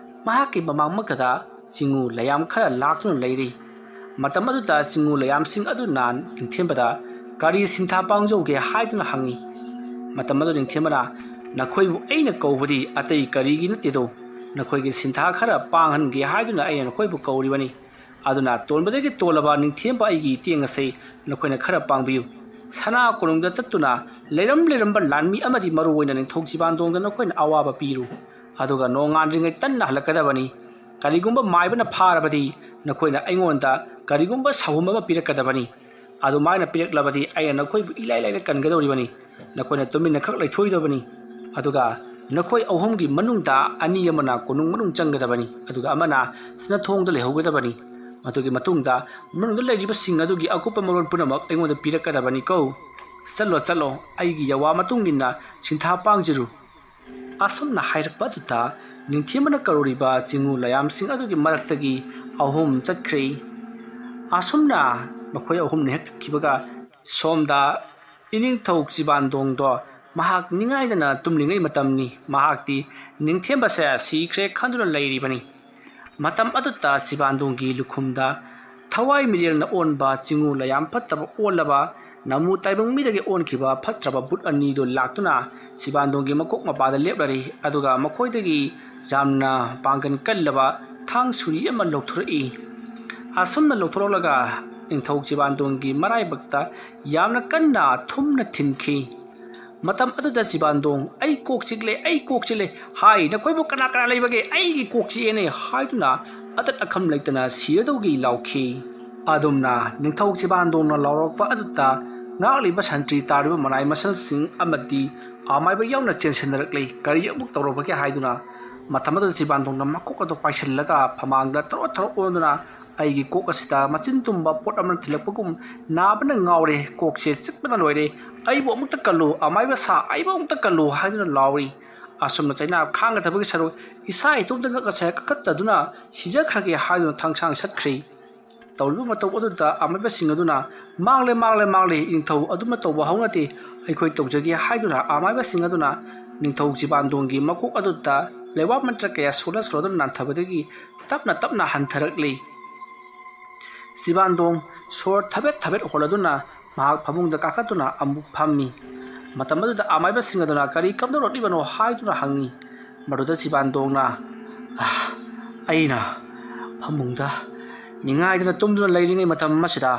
ꯃꯍꯥꯛꯀꯤ ꯃꯃꯥꯡꯃꯛꯇꯗ ꯆꯤꯡꯉꯨ ꯂꯩꯌꯥꯝ ꯈꯔ ꯂꯥꯛꯇꯨꯅ ꯂꯩꯔꯤ꯫ ꯃꯇꯝ ꯑꯗꯨꯗ ꯆꯤꯡꯉꯨ ꯂꯩꯌꯥꯝꯁꯤꯡ ꯑꯗꯨꯅ ꯅꯤꯡꯊꯦꯝꯕꯗ "ꯀꯔꯤ ꯁꯤꯟꯊꯥ ꯄꯥꯡꯖꯧꯒꯦ?" ꯍꯥꯏꯗꯨꯅ ꯍꯪꯉꯤ꯫ ꯃꯇꯝ ꯑꯗꯨ ꯅꯤꯡꯊꯦꯝꯕꯅ, "ꯅꯈꯣꯏꯕꯨ ꯑꯩꯅ ꯀꯧꯕꯗꯤ ꯑꯇꯩ ꯀꯔꯤꯒꯤ ꯅꯠꯇꯦꯗꯣ, ꯅꯈꯣꯏꯒꯤ ꯁꯤꯟꯊꯥ ꯈꯔ ꯄꯥꯡꯍꯟꯒꯦ ꯍꯥꯏꯗꯨꯅ ꯑꯩꯅ ꯅꯈꯣꯏꯕꯨ ꯀꯧꯔꯤꯕꯅꯤ꯫ ꯑꯗꯨꯅ ꯇꯣꯟꯕꯗꯒꯤ ꯇꯣꯜꯂꯕ ꯅꯤꯡꯊꯦꯝꯕ ꯑꯩꯒꯤ ꯏꯇꯦꯡ ꯑꯁꯤ ꯅꯈꯣꯏꯅ ꯈꯔ ꯄꯥꯡꯕꯤꯌꯨ꯫ ꯁꯅꯥ ꯀꯣꯅꯨꯡꯗ ꯆꯠꯇꯨꯅ ꯂꯩꯔꯝ ꯂꯩꯔꯝꯕ ꯂꯥꯟꯃꯤ ꯑꯃꯗꯤ ꯃꯔꯨꯑꯣꯏꯅ ꯅꯤꯡꯊꯧ ꯆꯤꯕꯥꯟꯗꯣꯡꯗ ꯅꯈꯣꯏꯅ ꯑꯋꯥꯕ ꯄꯤꯔꯨ꯫ ꯑꯗꯨꯒ ꯅꯣꯡꯉꯥꯟꯗ꯭ꯔꯤꯉꯩ ꯇꯟꯅ ꯍꯜꯂꯛꯀꯗꯕꯅꯤ꯫ ꯀꯔꯤꯒꯨꯝꯕ ꯃꯥꯏꯕꯅ ꯐꯥꯔꯕꯗꯤ ꯅꯈꯣꯏꯅ ꯑꯩꯉꯣꯟꯗ ꯀꯔꯤꯒꯨꯝꯕ ꯁꯥꯍꯨꯝ ꯑꯃ ꯄꯤꯔꯛꯀꯗꯕꯅꯤ꯫ ꯑꯗꯨꯃꯥꯏꯅ ꯄꯤꯔꯛꯂꯕꯗꯤ ꯑꯩꯅ ꯅꯈꯣꯏꯕꯨ ꯏꯂꯥꯏ ꯂꯥꯏꯅ ꯀꯟꯒꯗꯧꯔꯤꯕꯅꯤ꯫ ꯅꯈꯣꯏꯅ ꯇꯨꯃꯤꯟꯅꯈꯛ ꯂꯩꯊꯣꯛꯏꯗꯕꯅꯤ꯫ ꯑꯗꯨꯒ ꯅꯈꯣꯏ ꯑꯍꯨꯝꯒꯤ ꯃꯅꯨꯡꯗ ꯑꯅꯤ ꯑꯃꯅ ꯀꯣꯅꯨꯡ ꯃꯅꯨꯡ ꯆꯪꯒꯗꯕꯅꯤ, ꯑꯗꯨꯒ ꯑꯃꯅ ꯁꯅꯥꯊꯣꯡꯗ ꯂꯩꯍꯧꯒꯗꯕꯅꯤ꯫ ꯃꯗꯨꯒꯤ ꯃꯇꯨꯡꯗ ꯃꯅꯨꯡꯗ ꯂꯩꯔꯤꯕꯁꯤꯡ ꯑꯗꯨꯒꯤ ꯑꯀꯨꯞꯄ ꯃꯔꯣꯜ ꯄꯨꯝꯅꯃꯛ ꯑꯩꯉꯣꯟꯗ ꯄꯤꯔꯛꯀꯗꯕꯅꯤꯀꯣ꯫ ꯆꯠꯂꯣ, ꯆꯠꯂꯣ, ꯑꯩꯒꯤ ꯌꯥꯋꯥ ꯃꯇꯨꯡ ꯏꯟꯅ ꯁꯤꯟꯊꯥ ꯄꯥꯡꯖꯔꯨ"꯫ ꯑꯁꯨꯝꯅ ꯍꯥꯏꯔꯛꯄ ꯑꯗꯨꯗ ꯅꯤꯡꯊꯦꯝꯕꯅ ꯀꯧꯔꯤꯕ ꯆꯤꯡꯉꯨ ꯂꯩꯌꯥꯝꯁꯤꯡ ꯑꯗꯨꯒꯤ ꯃꯔꯛꯇꯒꯤ ꯑꯍꯨꯝ ꯆꯠꯈ꯭ꯔꯦ꯫ ꯑꯁꯨꯝꯅ ꯃꯈꯣꯏ ꯑꯍꯨꯝꯅ ꯍꯦꯛ ꯆꯠꯈꯤꯕꯒ ꯁꯣꯝꯗ ꯏꯅꯤꯡꯊꯧ ꯆꯤꯕꯥꯟꯗꯣꯡꯗꯣ ꯃꯍꯥꯛ ꯅꯤꯡꯉꯥꯏꯗꯅ ꯇꯨꯝꯂꯤꯉꯩ ꯃꯇꯝꯅꯤ꯫ ꯃꯍꯥꯛꯇꯤ ꯅꯤꯡꯊꯦꯝꯕꯁꯦ ꯁꯤꯈ꯭ꯔꯦ ꯈꯟꯗꯨꯅ ꯂꯩꯔꯤꯕꯅꯤ꯫ ꯃꯇꯝ ꯑꯗꯨꯗ ꯆꯤꯕꯥꯟꯗꯣꯡꯒꯤ ꯂꯨꯈꯨꯝꯗ ꯊꯋꯥꯏ ꯃꯤꯔꯦꯜꯅ ꯑꯣꯟꯕ ꯆꯤꯡꯉꯨ ꯂꯩꯌꯥꯝ ꯐꯠꯇꯕ ꯑꯣꯜꯂꯕ ꯅꯃꯨ ꯇꯥꯏꯕꯪ ꯃꯤꯗꯒꯤ ꯑꯣꯟꯈꯤꯕ ꯐꯠꯇ꯭ꯔꯕ ꯕꯨꯠ ꯑꯅꯤꯗꯨ ꯂꯥꯛꯇꯨꯅ ꯆꯤꯕꯥꯟꯗꯣꯡꯒꯤ ꯃꯀꯣꯛ ꯃꯄꯥꯗ ꯂꯦꯞꯂꯔꯤ꯫ ꯑꯗꯨꯒ ꯃꯈꯣꯏꯗꯒꯤ ꯌꯥꯝꯅ ꯄꯥꯡꯒꯜ ꯀꯜꯂꯕ ꯊꯥꯡ ꯁꯨꯔꯤ ꯑꯃ ꯂꯧꯊꯣꯔꯛꯏ꯫ ꯑꯁꯨꯝꯅ ꯂꯧꯊꯣꯔꯛꯂꯒ ꯅꯤꯡꯊꯧ ꯆꯤꯕꯥꯟꯗꯣꯡꯒꯤ ꯃꯔꯥꯏꯕꯛꯇ ꯌꯥꯝꯅ ꯀꯟꯅ ꯊꯨꯝꯅ ꯊꯤꯟꯈꯤ꯫ ꯃꯇꯝ ꯑꯗꯨꯗ ꯆꯤꯕꯥꯟꯗꯣꯡ, "ꯑꯩ ꯀꯣꯛ ꯆꯤꯛꯂꯦ, ꯑꯩ ꯀꯣꯛ ꯆꯤꯛꯂꯦ, ꯍꯥꯏ, ꯅꯈꯣꯏꯕꯨ ꯀꯅꯥ ꯀꯅꯥ ꯂꯩꯕꯒꯦ? ꯑꯩꯒꯤ ꯀꯣꯛ ꯆꯤꯛꯑꯦꯅꯦ" ꯍꯥꯏꯗꯨꯅ ꯑꯇꯠ ꯑꯈꯝ ꯂꯩꯇꯅ ꯁꯤꯔꯗꯧꯒꯤ ꯂꯥꯎꯈꯤ꯫ ꯑꯗꯨꯝꯅ ꯅꯤꯡꯊꯧ ꯆꯤꯕꯥꯟꯗꯣꯡꯅ ꯂꯥꯎꯔꯛꯄ ꯑꯗꯨꯗ ꯉꯥꯛꯂꯤꯕ ꯁꯟꯇ꯭ꯔꯤ ꯇꯥꯔꯤꯕ ꯃꯅꯥꯏ ꯃꯁꯜꯁꯤꯡ ꯑꯃꯗꯤ ꯑꯃꯥꯏꯕ ꯌꯥꯎꯅ ꯆꯦꯟꯁꯤꯟꯅꯔꯛꯂꯤ꯫ ꯀꯔꯤ ꯑꯃꯨꯛ ꯇꯧꯔꯕꯒꯦ ꯍꯥꯏꯗꯨꯅ ꯃꯇꯝ ꯑꯗꯨꯗ ꯆꯤꯕꯥꯟꯗꯣꯡꯅ ꯃꯀꯣꯛ ꯑꯗꯨ ꯄꯥꯏꯁꯤꯜꯂꯒ ꯐꯃꯥꯡꯗ ꯇꯔꯣꯠ ꯇꯔꯣꯠ ꯑꯣꯟꯗꯨꯅ, "ꯑꯩꯒꯤ ꯀꯣꯛ ꯑꯁꯤꯗ ꯃꯆꯤꯟ ꯇꯨꯝꯕ ꯄꯣꯠ ꯑꯃꯅ ꯊꯤꯜꯂꯛꯄꯒꯨꯝ ꯅꯥꯕꯅ ꯉꯥꯎꯔꯦ, ꯀꯣꯛꯁꯦ ꯆꯤꯛꯄꯅ ꯂꯣꯏꯔꯦ, ꯑꯩꯕꯨ ꯑꯃꯨꯛꯇ ꯀꯜꯂꯨ, ꯑꯃꯥꯏꯕ ꯁꯥ, ꯑꯩꯕꯨ ꯑꯃꯨꯛꯇ ꯀꯜꯂꯨ" ꯍꯥꯏꯗꯨꯅ ꯂꯥꯎꯔꯤ꯫ ꯑꯁꯨꯝꯅ ꯆꯩꯅꯥ ꯈꯥꯡꯒꯗꯕꯒꯤ ꯁꯔꯨꯛ ꯏꯁꯥ ꯏꯇꯣꯝꯇ ꯉꯛ ꯑꯁꯦ ꯀꯛꯊꯠꯇꯗꯨꯅ ꯁꯤꯖꯈ꯭ꯔꯒꯦ ꯍꯥꯏꯗꯨꯅ ꯊꯥꯡꯁꯥꯡ ꯁꯠꯈ꯭ꯔꯤ꯫ ꯇꯧꯔꯤꯕ ꯃꯇꯧ ꯑꯗꯨꯗ ꯑꯃꯥꯏꯕꯁꯤꯡ ꯑꯗꯨꯅ, "ꯃꯥꯡꯂꯦ, ꯃꯥꯡꯂꯦ, ꯃꯥꯡꯂꯦ, ꯏꯅꯤꯡꯊꯧ ꯑꯗꯨꯝꯅ ꯇꯧꯕ ꯍꯧꯅꯗꯦ, ꯑꯩꯈꯣꯏ ꯇꯧꯖꯒꯦ" ꯍꯥꯏꯗꯨꯅ ꯑꯃꯥꯏꯕꯁꯤꯡ ꯑꯗꯨꯅ ꯅꯤꯡꯊꯧ ꯆꯤꯕꯥꯟꯗꯣꯡꯒꯤ ꯃꯀꯣꯛ ꯑꯗꯨꯗ ꯂꯩꯕꯥꯛ ꯃꯟꯇ꯭ꯔ ꯀꯌꯥ ꯁꯣꯜꯂ ꯁꯣꯜꯂꯗꯨꯅ ꯅꯥꯟꯊꯕꯗꯒꯤ ꯇꯞꯅ ꯇꯞꯅ ꯍꯟꯊꯔꯛꯂꯤ꯫ ꯆꯤꯕꯥꯟꯗꯣꯡ ꯁꯣꯔ ꯊꯕꯦꯠ ꯊꯕꯦꯠ ꯍꯣꯜꯂꯗꯨꯅ ꯃꯍꯥꯛ ꯐꯃꯨꯡꯗ ꯀꯥꯈꯠꯇꯨꯅ ꯑꯃꯨꯛ ꯐꯝꯃꯤ꯫ ꯃꯇꯝ ꯑꯗꯨꯗ ꯑꯃꯥꯏꯕꯁꯤꯡ ꯑꯗꯨꯅ ꯀꯔꯤ ꯀꯝꯗꯧꯔꯛꯂꯤꯕꯅꯣ ꯍꯥꯏꯗꯨꯅ ꯍꯪꯉꯤ꯫ ꯃꯗꯨꯗ ꯆꯤꯕꯥꯟꯗꯣꯡꯅ, "ꯑꯥ, ꯑꯩꯅ ꯐꯃꯨꯡꯗ ꯅꯤꯡꯉꯥꯏꯗꯅ ꯇꯨꯝꯗꯨꯅ ꯂꯩꯔꯤꯉꯩ ꯃꯇꯝ ꯑꯃꯁꯤꯗ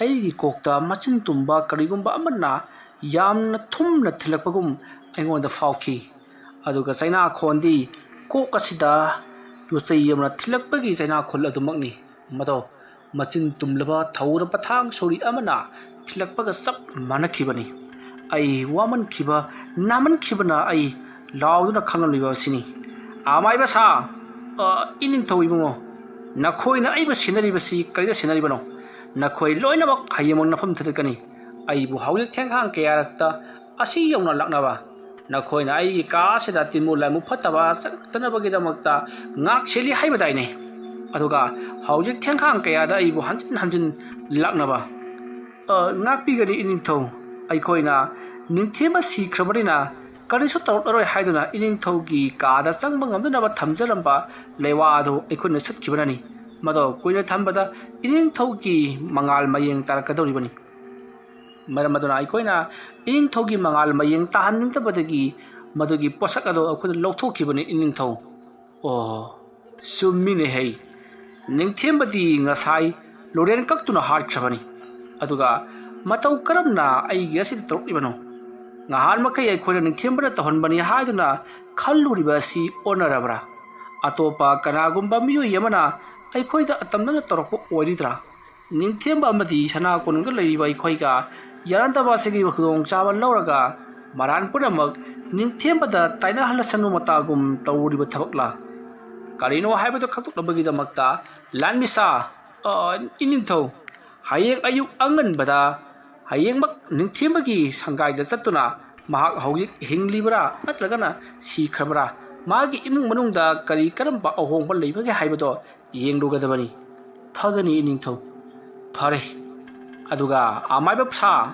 ꯑꯩꯒꯤ ꯀꯣꯛꯇ ꯃꯆꯤꯟ ꯇꯨꯝꯕ ꯀꯔꯤꯒꯨꯝꯕ ꯑꯃꯅ ꯌꯥꯝꯅ ꯊꯨꯝꯅ ꯊꯤꯜꯂꯛꯄꯒꯨꯝ ꯑꯩꯉꯣꯟꯗ ꯐꯥꯎꯈꯤ꯫ ꯑꯗꯨꯒ ꯆꯩꯅꯥꯈꯣꯟꯗꯤ ꯀꯣꯛ ꯑꯁꯤꯗ ꯌꯣꯠꯆꯩ ꯑꯃꯅ ꯊꯤꯜꯂꯛꯄꯒꯤ ꯆꯩꯅꯥꯈꯣꯜ ꯑꯗꯨꯃꯛꯅꯤ꯫ ꯃꯗꯣ ꯃꯆꯤꯟ ꯇꯨꯝꯂꯕ ꯊꯧꯔ ꯄꯊꯥꯡ ꯁꯣꯔꯤ ꯑꯃꯅ ꯊꯤꯜꯂꯛꯄꯒ ꯆꯞ ꯃꯥꯟꯅꯈꯤꯕꯅꯤ꯫ ꯑꯩ ꯋꯥꯃꯟꯈꯤꯕ, ꯅꯥꯃꯟꯈꯤꯕꯅ ꯑꯩ ꯂꯥꯎꯗꯨꯅ ꯈꯥꯡꯂꯝꯂꯤꯕ ꯑꯁꯤꯅꯤ꯫ ꯑꯃꯥꯏꯕ ꯁꯥ, ꯑ, ꯏꯅꯤꯡꯊꯧ ꯏꯕꯨꯡꯉꯣ, ꯅꯈꯣꯏꯅ ꯑꯩꯕꯨ ꯁꯤꯟꯅꯔꯤꯕꯁꯤ ꯀꯔꯤꯗ ꯁꯤꯟꯅꯔꯤꯕꯅꯣ? ꯅꯈꯣꯏ ꯂꯣꯏꯅꯃꯛ ꯍꯌꯦꯡꯃꯛ ꯅꯐꯝ ꯊꯥꯗꯣꯛꯀꯅꯤ꯫ ꯑꯩꯕꯨ ꯍꯧꯖꯤꯛ ꯊꯦꯡꯈꯥꯡ ꯀꯌꯥꯔꯛꯇ ꯑꯁꯤ ꯌꯧꯅ ꯂꯥꯛꯅꯕ, ꯅꯈꯣꯏꯅ ꯑꯩꯒꯤ ꯀꯥ ꯑꯁꯤꯗ ꯇꯤꯟꯃꯨ ꯂꯥꯏꯃꯨ ꯐꯠꯇꯕ ꯆꯪꯂꯛꯇꯅꯕꯒꯤꯗꯃꯛꯇ ꯉꯥꯛ ꯁꯦꯜꯂꯤ ꯍꯥꯏꯕꯗꯥꯏꯅꯦ? ꯑꯗꯨꯒ ꯍꯧꯖꯤꯛ ꯊꯦꯡꯈꯥꯡ ꯀꯌꯥꯗ ꯑꯩꯕꯨ ꯍꯟꯖꯤꯟ ꯍꯟꯖꯤꯟ ꯂꯥꯛꯅꯕ, ꯑ, ꯉꯥꯛꯄꯤꯒꯅꯤ ꯏꯅꯤꯡꯊꯧ꯫ ꯑꯩꯈꯣꯏꯅ ꯅꯤꯡꯊꯦꯝꯕ ꯁꯤꯈ꯭ꯔꯕꯅꯤꯅ ꯀꯔꯤꯁꯨ ꯇꯧꯔꯛꯂꯔꯣꯏ ꯍꯥꯏꯗꯨꯅ ꯏꯅꯤꯡꯊꯧꯒꯤ ꯀꯥꯗ ꯆꯪꯕ ꯉꯝꯗꯅꯕ ꯊꯝꯖꯔꯝꯕ ꯂꯩꯋꯥ ꯑꯗꯨ ꯑꯩꯈꯣꯏꯅ ꯁꯠꯈꯤꯕꯅꯅꯤ꯫ ꯃꯗꯨ ꯀꯨꯏꯅ ꯊꯝꯕꯗ ꯏꯅꯤꯡꯊꯧꯒꯤ ꯃꯉꯥꯜ ꯃꯌꯦꯡ ꯇꯥꯔꯛꯀꯗꯧꯔꯤꯕꯅꯤ꯫ ꯃꯔꯝ ꯑꯗꯨꯅ ꯑꯩꯈꯣꯏꯅ ꯏꯅꯤꯡꯊꯧꯒꯤ ꯃꯉꯥꯜ ꯃꯌꯦꯡ ꯇꯥꯍꯟꯅꯤꯡꯗꯕꯗꯒꯤ ꯃꯗꯨꯒꯤ ꯄꯣꯠꯁꯛ ꯑꯗꯨ ꯑꯩꯈꯣꯏꯅ ꯂꯧꯊꯣꯛꯈꯤꯕꯅꯤ ꯏꯅꯤꯡꯊꯧ꯫ ꯑꯣ, ꯆꯨꯝꯃꯤꯅꯦ ꯍꯩ꯫ ꯅꯤꯡꯊꯦꯝꯕꯗꯤ ꯉꯁꯥꯏ ꯂꯣꯔꯦꯟ ꯀꯛꯇꯨꯅ ꯍꯥꯠꯈ꯭ꯔꯕꯅꯤ꯫ ꯑꯗꯨꯒ ꯃꯇꯧ ꯀꯔꯝꯅ ꯑꯩꯒꯤ ꯑꯁꯤꯗ ꯇꯧꯔꯛꯂꯤꯕꯅꯣ? ꯉꯍꯥꯟ ꯃꯈꯩ ꯑꯩꯈꯣꯏꯅ ꯅꯤꯡꯊꯦꯝꯕꯅ ꯇꯧꯍꯟꯕꯅꯤ ꯍꯥꯏꯗꯨꯅ ꯈꯜꯂꯨꯔꯤꯕ ꯑꯁꯤ ꯑꯣꯟꯅꯔꯕ꯭ꯔꯥ? ꯑꯇꯣꯞꯄ ꯀꯅꯥꯒꯨꯝꯕ ꯃꯤꯑꯣꯏ ꯑꯃꯅ ꯑꯩꯈꯣꯏꯗ ꯑꯇꯝꯅꯅ ꯇꯧꯔꯛꯄ ꯑꯣꯏꯔꯤꯗ꯭ꯔꯥ? ꯅꯤꯡꯊꯦꯝꯕ ꯑꯃꯗꯤ ꯁꯅꯥ ꯀꯣꯅꯨꯡꯗ ꯂꯩꯔꯤꯕ ꯑꯩꯈꯣꯏꯒ ꯌꯥꯅꯗꯕ ꯑꯁꯤꯒꯤ ꯈꯨꯗꯣꯡꯆꯥꯕ ꯂꯧꯔꯒ ꯃꯔꯥꯟ ꯄꯨꯝꯅꯃꯛ ꯅꯤꯡꯊꯦꯝꯕꯗ ꯇꯥꯏꯅꯍꯜꯂꯁꯅꯨ ꯃꯇꯥꯒꯨꯝ ꯇꯧꯔꯤꯕ ꯊꯕꯛꯂꯥ? ꯀꯔꯤꯅꯣ ꯍꯥꯏꯕꯗꯨ ꯈꯪꯗꯣꯛꯅꯕꯒꯤꯗꯃꯛꯇ ꯂꯥꯟꯃꯤꯁꯥ, ꯑ, ꯏꯅꯤꯡꯊꯧ, ꯍꯌꯦꯡ ꯑꯌꯨꯛ ꯑꯉꯟꯕꯗ ꯍꯌꯦꯡꯃꯛ ꯅꯤꯡꯊꯦꯝꯕꯒꯤ ꯁꯪꯒꯥꯏꯗ ꯆꯠꯇꯨꯅ ꯃꯍꯥꯛ ꯍꯧꯖꯤꯛ ꯍꯤꯡꯂꯤꯕ꯭ꯔꯥ ꯅꯠꯇ꯭ꯔꯒꯅ ꯁꯤꯈ꯭ꯔꯕ꯭ꯔꯥ, ꯃꯥꯒꯤ ꯏꯃꯨꯡ ꯃꯅꯨꯡꯗ ꯀꯔꯤ ꯀꯔꯝꯕ ꯑꯍꯣꯡꯕ ꯂꯩꯕꯒꯦ ꯍꯥꯏꯕꯗꯣ ꯌꯦꯡꯂꯨꯒꯗꯕꯅꯤ꯫ ꯐꯒꯅꯤ ꯏꯅꯤꯡꯊꯧ꯫ ꯐꯔꯦ꯫ ꯑꯗꯨꯒ ꯑꯃꯥꯏꯕ ꯁꯥ,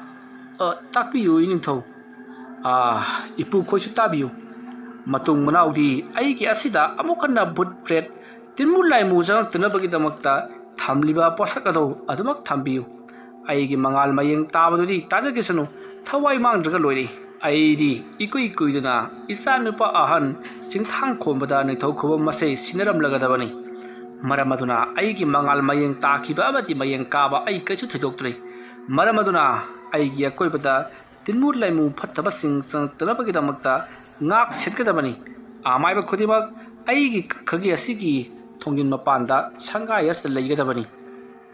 ꯑ, ꯇꯥꯛꯄꯤꯌꯨ ꯏꯅꯤꯡꯊꯧ꯫ ꯑ, ꯏꯄꯨ ꯈꯣꯏꯁꯨ ꯇꯥꯕꯤꯌꯨ꯫ ꯃꯇꯨꯡ ꯃꯅꯥꯎꯗꯤ ꯑꯩꯒꯤ ꯑꯁꯤꯗ ꯑꯃꯨꯛ ꯍꯟꯅ ꯚꯨꯠ ꯄ꯭ꯔꯦꯠ, ꯇꯤꯟꯃꯨ ꯂꯥꯏꯃꯨ ꯆꯪꯂꯛꯇꯅꯕꯒꯤꯗꯃꯛꯇ ꯊꯝꯂꯤꯕ ꯄꯣꯠꯁꯛ ꯑꯗꯨ ꯑꯗꯨꯃꯛ ꯊꯝꯕꯤꯌꯨ꯫ ꯑꯩꯒꯤ ꯃꯉꯥꯜ ꯃꯌꯦꯡ ꯇꯥꯕꯗꯨꯗꯤ ꯇꯥꯖꯈꯤꯁꯅꯨ, ꯊꯋꯥꯏ ꯃꯥꯡꯗ꯭ꯔꯒ ꯂꯣꯏꯔꯦ꯫ ꯑꯩꯗꯤ ꯏꯀꯨꯏ ꯀꯨꯏꯗꯅ ꯏꯆꯥꯅꯨꯄꯥ ꯑꯍꯟ ꯆꯤꯡꯊꯥꯡ ꯈꯣꯝꯕꯗ ꯅꯤꯡꯊꯧ ꯈꯨꯕꯝ ꯑꯁꯦ ꯁꯤꯟꯅꯔꯝꯂꯒꯗꯕꯅꯤ꯫ ꯃꯔꯝ ꯑꯗꯨꯅ ꯑꯩꯒꯤ ꯃꯉꯥꯜ ꯃꯌꯦꯡ ꯇꯥꯈꯤꯕ ꯑꯃꯗꯤ ꯃꯌꯦꯡ ꯀꯥꯕ ꯑꯩ ꯀꯩꯁꯨ ꯊꯣꯏꯗꯣꯛꯇ꯭ꯔꯤ꯫ ꯃꯔꯝ ꯑꯗꯨꯅ ꯑꯩꯒꯤ ꯑꯀꯣꯏꯕꯗ ꯇꯤꯟꯃꯨ ꯂꯥꯏꯃꯨ ꯐꯠꯇꯕꯁꯤꯡ ꯆꯪꯂꯛꯇꯅꯕꯒꯤꯗꯃꯛꯇ ꯉꯥꯛ ꯁꯦꯠꯀꯗꯕꯅꯤ꯫ ꯑꯃꯥꯏꯕ ꯈꯨꯗꯤꯡꯃꯛ ꯑꯩꯒꯤ ꯈꯒꯤ ꯑꯁꯤꯒꯤ ꯊꯣꯡꯖꯤꯟ ꯃꯄꯥꯟꯗ ꯁꯪꯒꯥꯏ ꯑꯁꯤꯗ ꯂꯩꯒꯗꯕꯅꯤ꯫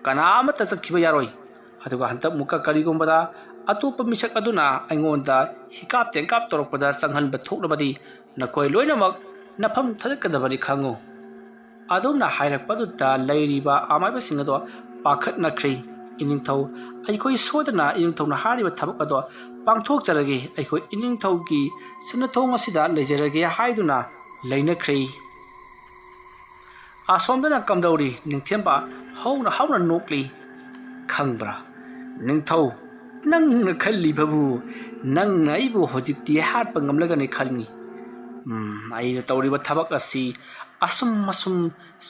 ꯀꯅꯥ ꯑꯃꯠꯇ ꯆꯠꯈꯤꯕ ꯌꯥꯔꯣꯏ꯫ ꯑꯗꯨꯒ ꯍꯟꯗꯛ ꯃꯨꯛꯀ ꯀꯔꯤꯒꯨꯝꯕꯗ ꯑꯇꯣꯞꯄ ꯃꯤꯁꯛ ꯑꯗꯨꯅ ꯑꯩꯉꯣꯟꯗ ꯍꯤꯀꯥꯞ ꯇꯦꯡꯀꯥꯞ ꯇꯧꯔꯛꯄꯗ ꯆꯪꯍꯟꯕ ꯊꯣꯛꯂꯕꯗꯤ ꯅꯈꯣꯏ ꯂꯣꯏꯅꯃꯛ ꯅꯐꯝ ꯊꯥꯗꯠꯀꯗꯕꯅꯤ ꯈꯪꯉꯨ꯫ ꯑꯗꯨꯝꯅ ꯍꯥꯏꯔꯛꯄꯗꯨꯗ ꯂꯩꯔꯤꯕ ꯑꯃꯥꯏꯕꯁꯤꯡ ꯑꯗꯣ ꯄꯥꯈꯠꯅꯈ꯭ꯔꯦ꯫ "ꯏꯅꯤꯡꯊꯧ, ꯑꯩꯈꯣꯏ ꯁꯣꯏꯗꯅ ꯏꯅꯤꯡꯊꯧꯅ ꯍꯥꯏꯔꯤꯕ ꯊꯕꯛ ꯑꯗꯣ ꯄꯥꯡꯊꯣꯛꯆꯔꯒꯦ, ꯑꯩꯈꯣꯏ ꯏꯅꯤꯡꯊꯧꯒꯤ ꯁꯤꯟꯅꯊꯣꯡ ꯑꯁꯤꯗ ꯂꯩꯖꯔꯒꯦ" ꯍꯥꯏꯗꯨꯅ ꯂꯩꯅꯈ꯭ꯔꯦ꯫ ꯑꯁꯣꯝꯗꯅ ꯀꯝꯗꯧꯔꯤ? ꯅꯤꯡꯊꯦꯝꯕ ꯍꯧꯅ ꯍꯧꯅ ꯅꯣꯛꯂꯤ꯫ "ꯈꯪꯕ꯭ꯔꯥ ꯅꯤꯡꯊꯧ, ꯅꯪꯅ ꯈꯜꯂꯤꯕꯕꯨ ꯅꯪꯅ ꯑꯩꯕꯨ ꯍꯧꯖꯤꯛꯇꯤ ꯍꯥꯠꯄ ꯉꯝꯂꯒꯅꯤ ꯈꯜꯂꯤ꯫ ꯎꯝ, ꯑꯩꯅ ꯇꯧꯔꯤꯕ ꯊꯕꯛ ꯑꯁꯤ ꯑꯁꯨꯝ ꯑꯁꯨꯝ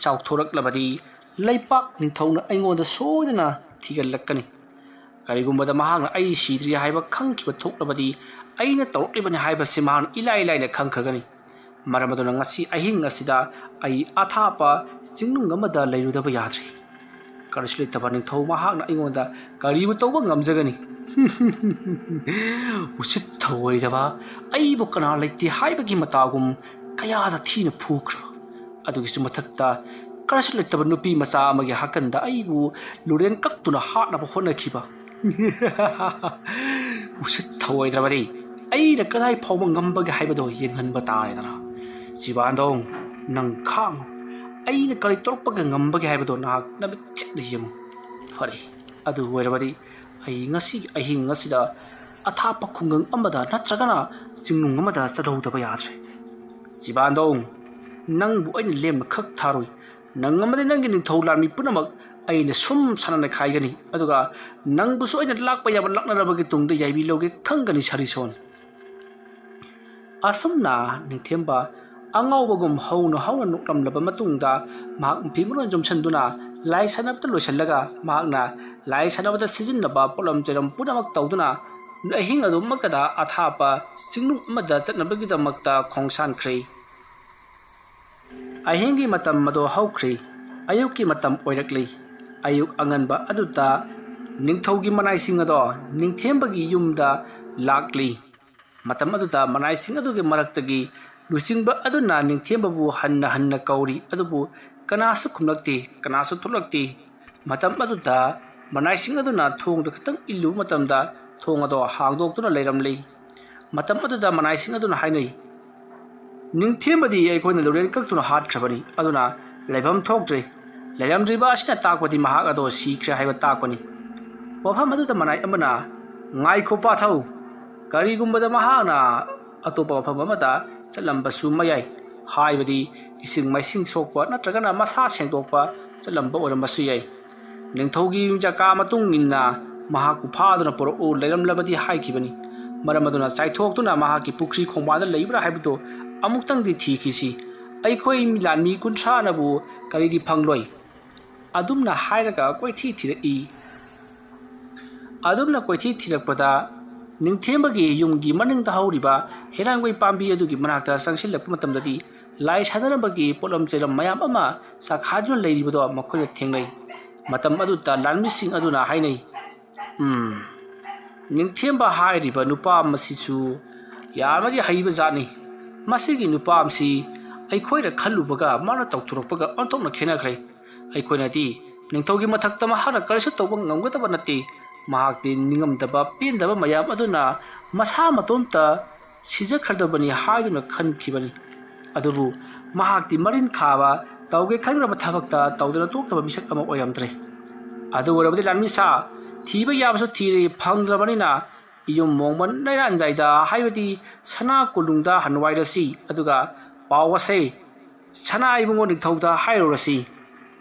ꯆꯥꯎꯊꯣꯔꯛꯂꯕꯗꯤ ꯂꯩꯄꯥꯛ ꯅꯤꯡꯊꯧꯅ ꯑꯩꯉꯣꯟꯗ ꯁꯣꯏꯗꯅ ꯊꯤꯒꯠꯂꯛꯀꯅꯤ꯫ ꯀꯔꯤꯒꯨꯝꯕꯗ ꯃꯍꯥꯛꯅ ꯑꯩ ꯁꯤꯗ꯭ꯔꯤ ꯍꯥꯏꯕ ꯈꯪꯈꯤꯕ ꯊꯣꯛꯂꯕꯗꯤ ꯑꯩꯅ ꯇꯧꯔꯛꯂꯤꯕꯅꯤ ꯍꯥꯏꯕꯁꯤ ꯃꯍꯥꯛꯅ ꯏꯂꯥꯏ ꯂꯥꯏꯅ ꯈꯪꯈ꯭ꯔꯒꯅꯤ꯫ ꯃꯔꯝ ꯑꯗꯨꯅ ꯉꯁꯤ ꯑꯍꯤꯡ ꯑꯁꯤꯗ ꯑꯩ ꯑꯊꯥꯞꯄ ꯆꯤꯡꯅꯨꯡ ꯑꯃꯗ ꯂꯩꯔꯨꯗꯕ ꯌꯥꯗ꯭ꯔꯤ꯫ ꯀꯔꯤꯁꯨ ꯂꯩꯇꯕ ꯅꯤꯡꯊꯧ ꯃꯍꯥꯛꯅ ꯑꯩꯉꯣꯟꯗ ꯀꯔꯤꯕꯨ ꯇꯧꯕ ꯉꯝꯖꯒꯅꯤ?" "ꯎꯁꯤꯠ ꯊꯑꯣꯏꯗꯕ, ꯑꯩꯕꯨ ꯀꯅꯥ ꯂꯩꯇꯦ ꯍꯥꯏꯕꯒꯤ ꯃꯇꯥꯒꯨꯝ ꯀꯌꯥꯗ ꯊꯤꯅ ꯐꯨꯈ꯭ꯔꯕ? ꯑꯗꯨꯒꯤꯁꯨ ꯃꯊꯛꯇ ꯀꯔꯤꯁꯨ ꯂꯩꯇꯕ ꯅꯨꯄꯤ ꯃꯆꯥ ꯑꯃꯒꯤ ꯍꯥꯀꯟꯗ ꯑꯩꯕꯨ ꯂꯨꯔꯦꯟ ꯀꯛꯇꯨꯅ ꯍꯥꯠꯅꯕ ꯍꯣꯠꯅꯈꯤꯕ꯫ ꯎꯁꯤꯠ ꯊꯑꯣꯏꯗ꯭ꯔꯕꯗꯤ ꯑꯩꯅ ꯀꯗꯥꯏ ꯐꯥꯎꯕ ꯉꯝꯕꯒꯦ ꯍꯥꯏꯕꯗꯣ ꯌꯦꯡꯍꯟꯕ ꯇꯥꯔꯦꯗꯅ꯫ ꯆꯤꯕꯥꯟꯗꯣꯡ, ꯅꯪ ꯈꯥꯡꯉꯨ꯫ ꯑꯩꯅ ꯀꯔꯤ ꯇꯧꯔꯛꯄꯒ ꯉꯝꯕꯒꯦ ꯍꯥꯏꯕꯗꯣ ꯅꯍꯥꯛ ꯅꯃꯤꯠ ꯆꯦꯠꯅ ꯌꯦꯡꯉꯨ꯫ ꯐꯔꯦ, ꯑꯗꯨ ꯑꯣꯏꯔꯕꯗꯤ ꯑꯩ ꯉꯁꯤꯒꯤ ꯑꯍꯤꯡ ꯑꯁꯤꯗ ꯑꯊꯥꯞꯄ ꯈꯨꯡꯒꯪ ꯑꯃꯗ ꯅꯠꯇ꯭ꯔꯒꯅ ꯆꯤꯡꯅꯨꯡ ꯑꯃꯗ ꯆꯠꯍꯧꯗꯕ ꯌꯥꯗ꯭ꯔꯦ꯫ ꯆꯤꯕꯥꯟꯗꯣꯡ, ꯅꯪꯕꯨ ꯑꯩꯅ ꯂꯦꯝꯅ ꯈꯛ ꯊꯥꯔꯣꯏ꯫ ꯅꯪ ꯑꯃꯗꯤ ꯅꯪꯒꯤ ꯅꯤꯡꯊꯧ ꯂꯥꯟꯃꯤ ꯄꯨꯝꯅꯃꯛ ꯑꯩꯅ ꯁꯨꯝ ꯁꯥꯟꯅ ꯅꯩꯈꯥꯏꯒꯅꯤ, ꯑꯗꯨꯒ ꯅꯪꯕꯨꯁꯨ ꯑꯩꯅ ꯂꯥꯛꯄ ꯌꯥꯕ ꯂꯥꯛꯅꯔꯕꯒꯤ ꯇꯨꯡꯗ ꯌꯥꯏꯕꯤ ꯂꯧꯒꯦ ꯈꯪꯒꯅꯤ, ꯁꯥꯔꯤꯁꯣꯟ꯫ ꯑꯁꯨꯝꯅ ꯅꯤꯡꯊꯦꯝꯕ ꯑꯉꯥꯎꯕꯒꯨꯝ ꯍꯧꯅ ꯍꯧꯅ ꯅꯣꯛꯂꯝꯂꯕ ꯃꯇꯨꯡꯗ, ꯃꯍꯥꯛ ꯃꯐꯤ ꯃꯔꯣꯟ ꯌꯣꯝꯁꯤꯟꯗꯨꯅ ꯂꯥꯏ ꯁꯥꯟꯅꯕꯗ ꯂꯣꯏꯁꯤꯜꯂꯒ, ꯃꯍꯥꯛꯅ ꯂꯥꯏ ꯁꯥꯟꯅꯕꯗ ꯁꯤꯖꯤꯟꯅꯕ ꯄꯣꯠꯂꯝ ꯆꯩꯔꯝ ꯄꯨꯝꯅꯃꯛ ꯇꯧꯗꯨꯅ, ꯑꯍꯤꯡ ꯑꯗꯨꯃꯛꯇꯗ ꯑꯊꯥꯞꯄ ꯆꯤꯡꯅꯨꯡ ꯑꯃꯗ ꯆꯠꯅꯕꯒꯤꯗꯃꯛꯇ ꯈꯣꯡꯁꯥꯟꯈ꯭ꯔꯦ꯫ ꯑꯍꯤꯡꯒꯤ ꯃꯇꯝ ꯑꯗꯨ ꯍꯧꯈ꯭ꯔꯦ꯫ ꯑꯌꯨꯛꯀꯤ ꯃꯇꯝ ꯑꯣꯏꯔꯛꯂꯤ꯫ ꯑꯌꯨꯛ ꯑꯉꯟꯕ ꯑꯗꯨꯗ ꯅꯤꯡꯊꯧꯒꯤ ꯃꯅꯥꯏꯁꯤꯡ ꯑꯗꯣ ꯅꯤꯡꯊꯦꯝꯕꯒꯤ ꯌꯨꯝꯗ ꯂꯥꯛꯂꯤ꯫ ꯃꯇꯝ ꯑꯗꯨꯗ ꯃꯅꯥꯏꯁꯤꯡ ꯑꯗꯨꯒꯤ ꯃꯔꯛꯇꯒꯤ ꯂꯨꯆꯤꯡꯕ ꯑꯗꯨꯅ ꯅꯤꯡꯊꯦꯝꯕꯕꯨ ꯍꯟꯅ ꯍꯟꯅ ꯀꯧꯔꯤ, ꯑꯗꯨꯕꯨ ꯀꯅꯥꯁꯨ ꯈꯨꯝꯂꯛꯇꯦ, ꯀꯅꯥꯁꯨ ꯊꯣꯛꯂꯛꯇꯦ꯫ ꯃꯇꯝ ꯑꯗꯨꯗ ꯃꯅꯥꯏꯁꯤꯡ ꯑꯗꯨꯅ ꯊꯣꯡꯗ ꯈꯤꯇꯪ ꯏꯜꯂꯨꯕ ꯃꯇꯝꯗ, ꯊꯣꯡ ꯑꯗꯣ ꯍꯥꯡꯗꯣꯛꯇꯨꯅ ꯂꯩꯔꯝꯂꯤ꯫ ꯃꯇꯝ ꯑꯗꯨꯗ ꯃꯅꯥꯏꯁꯤꯡ ꯑꯗꯨꯅ ꯍꯥꯏꯅꯩ, "ꯅꯤꯡꯊꯦꯝꯕꯗꯤ ꯑꯩꯈꯣꯏꯅ ꯂꯨꯔꯦꯟ ꯀꯛꯇꯨꯅ ꯍꯥꯠꯈ꯭ꯔꯕꯅꯤ, ꯑꯗꯨꯅ ꯂꯩꯐꯝ ꯊꯣꯛꯇ꯭ꯔꯦ꯫ ꯂꯩꯔꯝꯗ꯭ꯔꯤꯕ ꯑꯁꯤꯅ ꯇꯥꯛꯄꯗꯤ ꯃꯍꯥꯛ ꯑꯗꯣ ꯁꯤꯈ꯭ꯔꯦ ꯍꯥꯏꯕ ꯇꯥꯛꯄꯅꯤ"꯫ ꯋꯥꯐꯝ ꯑꯗꯨꯗ ꯃꯅꯥꯏ ꯑꯃꯅ, "ꯉꯥꯏꯈꯣ ꯄꯥꯊꯧ, ꯀꯔꯤꯒꯨꯝꯕꯗ ꯃꯍꯥꯛꯅ ꯑꯇꯣꯞꯄ ꯃꯐꯝ ꯑꯃꯗ ꯆꯠꯂꯝꯕꯁꯨ ꯃꯌꯥꯏ, ꯍꯥꯏꯕꯗꯤ ꯏꯁꯤꯡ ꯃꯥꯏꯁꯤꯡ ꯁꯣꯛꯄ ꯅꯠꯇ꯭ꯔꯒꯅ ꯃꯁꯥ ꯁꯦꯡꯗꯣꯛꯄ ꯆꯠꯂꯝꯕ ꯑꯣꯏꯔꯝꯕꯁꯨ ꯌꯥꯏ꯫ ꯅꯤꯡꯊꯧꯒꯤ ꯌꯥꯀꯥ ꯃꯇꯨꯡ ꯏꯟꯅ ꯃꯍꯥꯛꯄꯨ ꯐꯥꯗꯨꯅ ꯄꯨꯔꯛꯎ ꯂꯩꯔꯝꯂꯕꯗꯤ" ꯍꯥꯏꯈꯤꯕꯅꯤ꯫ ꯃꯔꯝ ꯑꯗꯨꯅ ꯆꯥꯏꯊꯣꯛꯇꯨꯅ ꯃꯍꯥꯛꯀꯤ ꯄꯨꯈ꯭ꯔꯤ ꯈꯣꯡꯕꯥꯟꯗ ꯂꯩꯕ꯭ꯔꯥ ꯍꯥꯏꯕꯗꯨ ꯑꯃꯨꯛꯇꯪꯗꯤ ꯊꯤꯈꯤꯁꯤ꯫ ꯑꯩꯈꯣꯏ ꯂꯥꯟꯃꯤ ꯀꯨꯟꯊ꯭ꯔꯥꯅꯕꯨ ꯀꯔꯤꯒꯤ ꯐꯪꯂꯣꯏ? ꯑꯗꯨꯝꯅ ꯍꯥꯏꯔꯒ ꯀꯣꯏꯊꯤ ꯊꯤꯔꯛꯏ꯫ ꯑꯗꯨꯝꯅ ꯀꯣꯏꯊꯤ ꯊꯤꯔꯛꯄꯗ, ꯅꯤꯡꯊꯦꯝꯕꯒꯤ ꯌꯨꯝꯒꯤ ꯃꯅꯤꯡꯗ ꯍꯧꯔꯤꯕ ꯍꯩꯔꯥꯡꯒꯣꯏ ꯄꯥꯝꯕꯤ ꯑꯗꯨꯒꯤ ꯃꯅꯥꯛꯇ ꯆꯪꯁꯤꯜꯂꯛꯄ ꯃꯇꯝꯗꯗꯤ, ꯂꯥꯏ ꯁꯥꯟꯅꯔꯝꯕꯒꯤ ꯄꯣꯠꯂꯝ ꯆꯩꯔꯝ ꯃꯌꯥꯝ ꯑꯃ ꯆꯥꯈꯥꯏꯗꯨꯅ ꯂꯩꯔꯤꯕꯗꯣ ꯃꯈꯣꯏꯅ ꯊꯦꯡꯅꯩ꯫ ꯃꯇꯝ ꯑꯗꯨꯗ ꯂꯥꯟꯃꯤꯁꯤꯡ ꯑꯗꯨꯅ ꯍꯥꯏꯅꯩ, "ꯎꯝ, ꯅꯤꯡꯊꯦꯝꯕ ꯍꯥꯏꯔꯤꯕ ꯅꯨꯄꯥ ꯃꯁꯤꯁꯨ ꯌꯥꯝꯅꯗꯤ ꯍꯩꯕ ꯖꯥꯠꯅꯤ꯫ ꯃꯁꯤꯒꯤ ꯅꯨꯄꯥ ꯑꯃꯁꯤ ꯑꯩꯈꯣꯏꯅ ꯈꯜꯂꯨꯕꯒ ꯃꯥꯅ ꯇꯧꯊꯣꯔꯛꯄꯒ ꯑꯣꯟꯊꯣꯛꯅ ꯈꯦꯠꯅꯈ꯭ꯔꯦ꯫ ꯑꯩꯈꯣꯏꯅꯗꯤ ꯅꯤꯡꯊꯧꯒꯤ ꯃꯊꯛꯇ ꯃꯍꯥꯛꯅ ꯀꯔꯤꯁꯨ ꯇꯧꯕ ꯉꯝꯒꯗꯕ ꯅꯠꯇꯦ꯫ ꯃꯍꯥꯛꯇꯤ ꯅꯤꯡꯉꯝꯗꯕ ꯄꯦꯟꯗꯕ ꯃꯌꯥꯝ ꯑꯗꯨꯅ ꯃꯁꯥ ꯃꯇꯣꯝꯇ ꯁꯤꯖꯈ꯭ꯔꯗꯕꯅꯤ ꯍꯥꯏꯗꯨꯅ ꯈꯟꯈꯤꯕꯅꯤ꯫ ꯑꯗꯨꯕꯨ ꯃꯍꯥꯛꯇꯤ ꯃꯔꯤꯟ ꯈꯥꯕ, ꯇꯧꯒꯦ ꯈꯟꯈ꯭ꯔꯕ ꯊꯕꯛꯇ ꯇꯧꯗꯅ ꯇꯣꯛꯇꯕ ꯃꯤꯁꯛ ꯑꯃ ꯑꯣꯏꯔꯝꯗ꯭ꯔꯦ꯫ ꯑꯗꯨ ꯑꯣꯏꯔꯕꯗꯤ ꯂꯥꯟꯃꯤꯁꯥ, ꯊꯤꯕ ꯌꯥꯕꯁꯨ ꯊꯤꯔꯦ, ꯐꯪꯗ꯭ꯔꯕꯅꯤꯅ ꯌꯨꯝ ꯃꯣꯡꯕ ꯅꯩꯔꯥꯟꯖꯥꯏꯗ, ꯍꯥꯏꯕꯗꯤ ꯁꯅꯥ ꯀꯣꯅꯨꯡꯗ ꯍꯟꯋꯥꯏꯔꯁꯤ, ꯑꯗꯨꯒ ꯄꯥꯎ ꯑꯁꯦ ꯁꯅꯥ ꯏꯕꯨꯡꯉꯣ ꯅꯤꯡꯊꯧꯗ ꯍꯥꯏꯔꯨꯔꯁꯤ꯫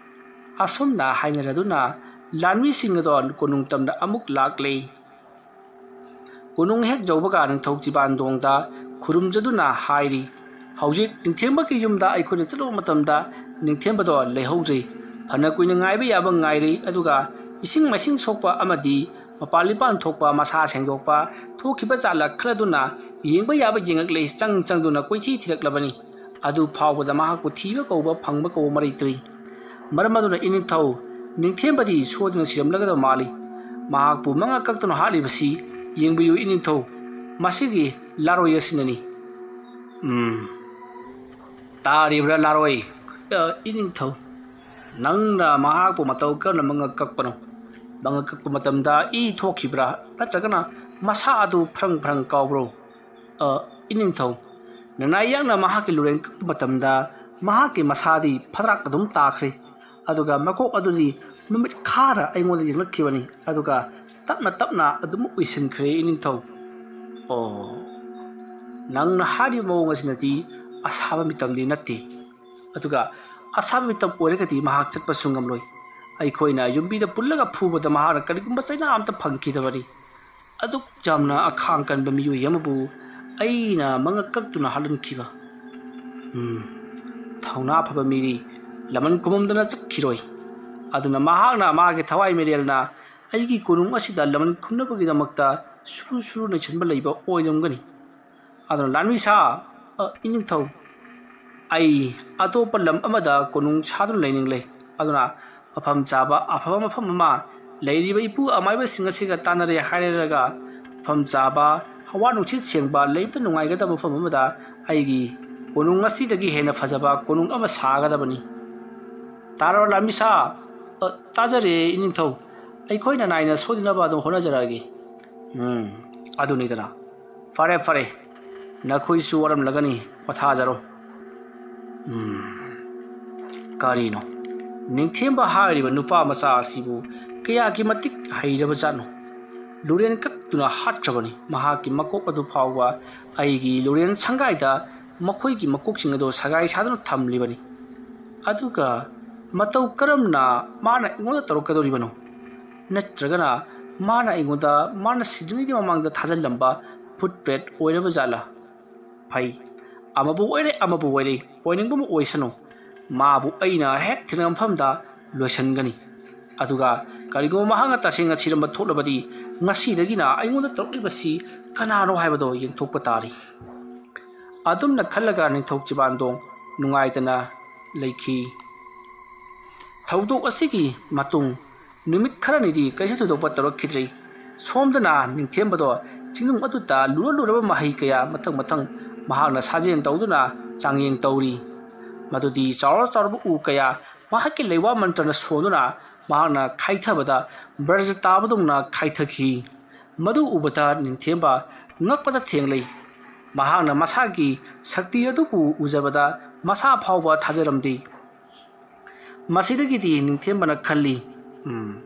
ꯑꯁꯨꯝꯅ ꯍꯥꯏꯅꯔꯗꯨꯅ ꯂꯥꯟꯃꯤꯁꯤꯡ ꯑꯗꯣ ꯀꯣꯅꯨꯡ ꯇꯝꯗ ꯑꯃꯨꯛ ꯂꯥꯛꯂꯦ꯫ ꯀꯣꯅꯨꯡ ꯍꯦꯛ ꯌꯧꯕꯒ ꯅꯤꯡꯊꯧ ꯆꯤꯕꯥꯟꯗꯣꯡꯗ ꯈꯨꯔꯨꯝꯖꯗꯨꯅ ꯍꯥꯏꯔꯤ, "ꯍꯧꯖꯤꯛ ꯅꯤꯡꯊꯦꯝꯕꯒꯤ ꯌꯨꯝꯗ ꯑꯩꯈꯣꯏꯅ ꯆꯠꯂꯨꯕ ꯃꯇꯝꯗ ꯅꯤꯡꯊꯦꯝꯕꯗꯣ ꯂꯩꯍꯧꯗ꯭ꯔꯦ꯫ ꯐꯅ ꯀꯨꯏꯅ ꯉꯥꯏꯕ ꯌꯥꯕ ꯉꯥꯏꯔꯤ, ꯑꯗꯨꯒ ꯏꯁꯤꯡ ꯃꯥꯏꯁꯤꯡ ꯁꯣꯛꯄ ꯑꯃꯗꯤ ꯃꯄꯥꯟ ꯂꯤꯄꯥꯟ ꯊꯣꯛꯄ, ꯃꯁꯥ ꯁꯦꯡꯗꯣꯛꯄ ꯊꯣꯛꯈꯤꯕ ꯖꯥꯠꯂ ꯈꯜꯂꯗꯨꯅ ꯌꯦꯡꯕ ꯌꯥꯕ ꯌꯦꯡꯉꯛꯂꯦ, ꯆꯪ ꯆꯪꯗꯨꯅ ꯀꯣꯏꯊꯤ ꯊꯤꯔꯛꯂꯕꯅꯤ꯫ ꯑꯗꯨ ꯐꯥꯎꯕꯗ ꯃꯍꯥꯛꯄꯨ ꯊꯤꯕ ꯀꯧꯕ, ꯐꯪꯕ ꯀꯧꯕ ꯃꯔꯩꯇ꯭ꯔꯤ꯫ ꯃꯔꯝ ꯑꯗꯨꯅ ꯏꯅꯤꯡꯊꯧ, ꯅꯤꯡꯊꯦꯝꯕꯗꯤ ꯁꯣꯏꯗꯅ ꯁꯤꯔꯝꯂꯒꯗꯕ ꯃꯥꯜꯂꯤ꯫ ꯃꯍꯥꯛꯄꯨ ꯃꯉꯛ ꯀꯛꯇꯨꯅ ꯍꯥꯠꯂꯤꯕꯁꯤ ꯌꯦꯡꯕꯤꯌꯨ ꯏꯅꯤꯡꯊꯧ, ꯃꯁꯤꯒꯤ ꯂꯥꯔꯣꯏ ꯑꯁꯤꯅꯅꯤ꯫" ꯎꯝ, ꯇꯥꯔꯤꯕ꯭ꯔꯥ ꯂꯥꯔꯣꯏ? ꯑ, ꯏꯅꯤꯡꯊꯧ, ꯅꯪꯅ ꯃꯍꯥꯛꯄꯨ ꯃꯇꯧ ꯀꯔꯝꯅ ꯃꯉꯛ ꯀꯛꯄꯅꯣ? ꯃꯉꯛ ꯀꯛꯄ ꯃꯇꯝꯗ ꯏ ꯊꯣꯛꯈꯤꯕ꯭ꯔꯥ? ꯅꯠꯇ꯭ꯔꯒꯅ ꯃꯁꯥ ꯑꯗꯨ ꯐ꯭ꯔꯪ ꯐ꯭ꯔꯪ ꯀꯥꯎꯕ꯭ꯔꯣ? ꯑ, ꯏꯅꯤꯡꯊꯧ, ꯅꯅꯥꯏ ꯌꯥꯡꯅ ꯃꯍꯥꯛꯀꯤ ꯂꯨꯔꯦꯟ ꯀꯛꯄ ꯃꯇꯝꯗ ꯃꯍꯥꯛꯀꯤ ꯃꯁꯥꯗꯤ ꯐꯗ꯭ꯔꯥꯛ ꯑꯗꯨꯝ ꯇꯥꯈ꯭ꯔꯦ꯫ ꯑꯗꯨꯒ ꯃꯀꯣꯛ ꯑꯗꯨꯗꯤ ꯃꯃꯤꯠ ꯈꯥꯔ ꯑꯩꯉꯣꯟꯗ ꯌꯦꯡꯂꯛꯈꯤꯕꯅꯤ꯫ ꯑꯗꯨꯒ ꯇꯞꯅ ꯇꯞꯅ ꯑꯗꯨꯝ ꯎꯏꯁꯤꯟꯈ꯭ꯔꯦ ꯏꯅꯤꯡꯊꯧ꯫ ꯑꯣ, ꯅꯪꯅ ꯍꯥꯏꯔꯤꯕ ꯃꯑꯣꯡ ꯑꯁꯤꯅꯗꯤ ꯑꯁꯥꯕ ꯃꯤꯇꯝꯗꯤ ꯅꯠꯇꯦ꯫ ꯑꯗꯨꯒ ꯑꯁꯥꯕ ꯃꯤꯇꯝ ꯑꯣꯏꯔꯒꯗꯤ ꯃꯍꯥꯛ ꯆꯠꯄꯁꯨ ꯉꯝꯂꯣꯏ꯫ ꯑꯩꯈꯣꯏꯅ ꯌꯨꯝꯕꯤꯗ ꯄꯨꯜꯂꯒ ꯐꯨꯕꯗ ꯃꯍꯥꯛꯅ ꯀꯔꯤꯒꯨꯝꯕ ꯆꯩꯅꯥ ꯑꯃꯇ ꯐꯪꯈꯤꯗꯕꯅꯤ꯫ ꯑꯗꯨꯛ ꯌꯥꯝꯅ ꯑꯈꯥꯡ ꯀꯟꯕ ꯃꯤꯑꯣꯏ ꯑꯃꯕꯨ ꯑꯩꯅ ꯃꯉꯛ ꯀꯛꯇꯨꯅ ꯍꯥꯠꯍꯟꯈꯤꯕ꯫ ꯎꯝ, ꯊꯧꯅꯥ ꯐꯕ ꯃꯤꯗꯤ ꯂꯃꯟ ꯈꯨꯝꯃꯝꯗꯅ ꯆꯠꯈꯤꯔꯣꯏ꯫ ꯑꯗꯨꯅ ꯃꯍꯥꯛꯅ ꯃꯥꯒꯤ ꯊꯋꯥꯏ ꯃꯤꯔꯦꯜꯅ ꯑꯩꯒꯤ ꯀꯣꯅꯨꯡ ꯑꯁꯤꯗ ꯂꯃꯟ ꯈꯨꯝꯅꯕꯒꯤꯗꯃꯛꯇ ꯁꯨꯔꯨ ꯁꯨꯔꯨ ꯅꯩꯁꯤꯟꯕ ꯂꯩꯕ ꯑꯣꯏꯔꯝꯒꯅꯤ꯫ ꯑꯗꯨꯅ ꯂꯥꯟꯃꯤ ꯁꯥ, ꯑ, ꯏꯅꯤꯡꯊꯧ, ꯑꯩ ꯑꯇꯣꯞꯄ ꯂꯝ ꯑꯃꯗ ꯀꯣꯅꯨꯡ ꯁꯥꯗꯨꯅ ꯂꯩꯅꯤꯡꯂꯦ꯫ ꯑꯗꯨꯅ ꯃꯐꯝ ꯆꯥꯕ, ꯑꯐꯕ ꯃꯐꯝ ꯑꯃ, ꯂꯩꯔꯤꯕ ꯏꯄꯨ ꯑꯃꯥꯏꯕꯁꯤꯡ ꯑꯁꯤꯒ ꯇꯥꯟꯅꯔꯦ ꯍꯥꯏꯔꯒ ꯃꯐꯝ ꯆꯥꯕ, ꯍꯋꯥ ꯅꯨꯡꯁꯤꯠ ꯁꯦꯡꯕ, ꯂꯩꯕꯗ ꯅꯨꯡꯉꯥꯏꯒꯗꯕ ꯃꯐꯝ ꯑꯃꯗ ꯑꯩꯒꯤ ꯀꯣꯅꯨꯡ ꯑꯁꯤꯗꯒꯤ ꯍꯦꯟꯅ ꯐꯖꯕ ꯀꯣꯅꯨꯡ ꯑꯃ ꯁꯥꯒꯗꯕꯅꯤ꯫ ꯇꯥꯔꯕ ꯂꯥꯃꯤꯁꯥ? ꯑ, ꯇꯥꯖꯔꯦ ꯏꯅꯤꯡꯊꯧ꯫ ꯑꯩꯈꯣꯏꯅ ꯅꯥꯏꯅ ꯁꯣꯏꯗꯅꯕ ꯑꯗꯨꯝ ꯍꯣꯠꯅꯖꯔꯛꯑꯒꯦ꯫ ꯎꯝ, ꯑꯗꯨꯅꯤꯗꯅ꯫ ꯐꯔꯦ, ꯐꯔꯦ꯫ ꯅꯈꯣꯏꯁꯨ ꯋꯥꯔꯝꯂꯒꯅꯤ, ꯄꯣꯊꯥꯖꯔꯣ꯫ ꯎꯝ, ꯀꯔꯤꯅꯣ? ꯅꯤꯡꯊꯦꯝꯕ ꯍꯥꯏꯔꯤꯕ ꯅꯨꯄꯥ ꯃꯆꯥ ꯑꯁꯤꯕꯨ ꯀꯌꯥꯒꯤ ꯃꯇꯤꯛ ꯍꯩꯔꯕ ꯖꯥꯠꯅꯣ? ꯂꯨꯔꯦꯟ ꯀꯛꯇꯨꯅ ꯍꯥꯠꯈ꯭ꯔꯕꯅꯤ꯫ ꯃꯍꯥꯛꯀꯤ ꯃꯀꯣꯛ ꯑꯗꯨ ꯐꯥꯎꯕ ꯑꯩꯒꯤ ꯂꯨꯔꯦꯟ ꯁꯪꯒꯥꯏꯗ ꯃꯈꯣꯏꯒꯤ ꯃꯀꯣꯛꯁꯤꯡ ꯑꯗꯨ ꯁꯒꯥꯏ ꯁꯥꯗꯨꯅ ꯊꯝꯂꯤꯕꯅꯤ꯫ ꯑꯗꯨꯒ ꯃꯇꯧ ꯀꯔꯝꯅ ꯃꯥꯅ ꯑꯩꯉꯣꯟꯗ ꯇꯧꯔꯛꯀꯗꯧꯔꯤꯕꯅꯣ? ꯅꯠꯇ꯭ꯔꯒꯅ ꯃꯥꯅ ꯑꯩꯉꯣꯟꯗ, ꯃꯥꯅ ꯁꯤꯗ꯭ꯔꯤꯉꯩꯒꯤ ꯃꯃꯥꯡꯗ ꯊꯥꯖꯤꯜꯂꯝꯕ ꯐꯨꯠ ꯄ꯭ꯔꯦꯠ ꯑꯣꯏꯔꯕ ꯖꯥꯠꯂꯥ? ꯐꯩ, ꯑꯃꯕꯨ ꯑꯣꯏꯔꯦ, ꯑꯃꯕꯨ ꯑꯣꯏꯔꯦ, ꯑꯣꯏꯅꯤꯡꯕ ꯑꯃ ꯑꯣꯏꯁꯅꯨ꯫ ꯃꯥꯕꯨ ꯑꯩꯅ ꯍꯦꯛ ꯊꯦꯡꯅꯕ ꯃꯐꯝꯗ ꯂꯣꯏꯁꯤꯟꯒꯅꯤ꯫ ꯑꯗꯨꯒ ꯀꯔꯤꯒꯨꯝꯕ ꯃꯍꯥꯛꯅ ꯇꯁꯦꯡꯅ ꯁꯤꯔꯝꯕ ꯊꯣꯛꯂꯕꯗꯤ, ꯉꯁꯤꯗꯒꯤꯅ ꯑꯩꯉꯣꯟꯗ ꯇꯧꯔꯛꯂꯤꯕꯁꯤ ꯀꯅꯥꯅꯣ ꯍꯥꯏꯕꯗꯣ ꯌꯦꯡꯊꯣꯛꯄ ꯇꯥꯔꯤ꯫ ꯑꯗꯨꯝꯅ ꯈꯜꯂꯒ ꯅꯤꯡꯊꯧ ꯆꯤꯕꯥꯟꯗꯣꯡ ꯅꯨꯡꯉꯥꯏꯇꯅ ꯂꯩꯈꯤ꯫ ꯊꯧꯗꯣꯛ ꯑꯁꯤꯒꯤ ꯃꯇꯨꯡ ꯅꯨꯃꯤꯠ ꯈꯔꯅꯤꯗꯤ ꯀꯩꯁꯨ ꯊꯣꯏꯗꯣꯛꯄ ꯇꯧꯔꯛꯈꯤꯗ꯭ꯔꯦ꯫ ꯁꯣꯝꯗꯅ ꯅꯤꯡꯊꯦꯝꯕꯗꯣ ꯆꯤꯡꯅꯨꯡ ꯑꯗꯨꯗ ꯂꯨꯔ ꯂꯨꯔꯕ ꯃꯍꯩ ꯀꯌꯥ ꯃꯊꯪ ꯃꯊꯪ ꯃꯍꯥꯛꯅ ꯁꯥꯖꯦꯜ ꯇꯧꯗꯨꯅ ꯆꯥꯡꯌꯦꯡ ꯇꯧꯔꯤ꯫ ꯃꯗꯨꯗꯤ ꯆꯥꯎꯔ ꯆꯥꯎꯔꯕ ꯎ ꯀꯌꯥ ꯃꯍꯥꯛꯀꯤ ꯂꯩꯋꯥ ꯃꯟꯇ꯭ꯔꯅ ꯁꯣꯟꯗꯨꯅ ꯃꯍꯥꯛꯅ ꯈꯥꯏꯊꯕꯗ ꯕ꯭ꯔꯖ ꯇꯥꯕꯗꯧꯅ ꯈꯥꯏꯊꯈꯤ꯫ ꯃꯗꯨ ꯎꯕꯗ ꯅꯤꯡꯊꯦꯝꯕ ꯉꯛꯄꯗ ꯊꯦꯡꯂꯩ꯫ ꯃꯍꯥꯛꯅ ꯃꯁꯥꯒꯤ ꯁꯛꯇꯤ ꯑꯗꯨꯕꯨ ꯎꯖꯕꯗ ꯃꯁꯥ ꯐꯥꯎꯕ ꯊꯥꯖꯔꯝꯗꯦ꯫ ꯃꯁꯤꯗꯒꯤꯗꯤ ꯅꯤꯡꯊꯦꯝꯕꯅ ꯈꯜꯂꯤ, "ꯎꯝ,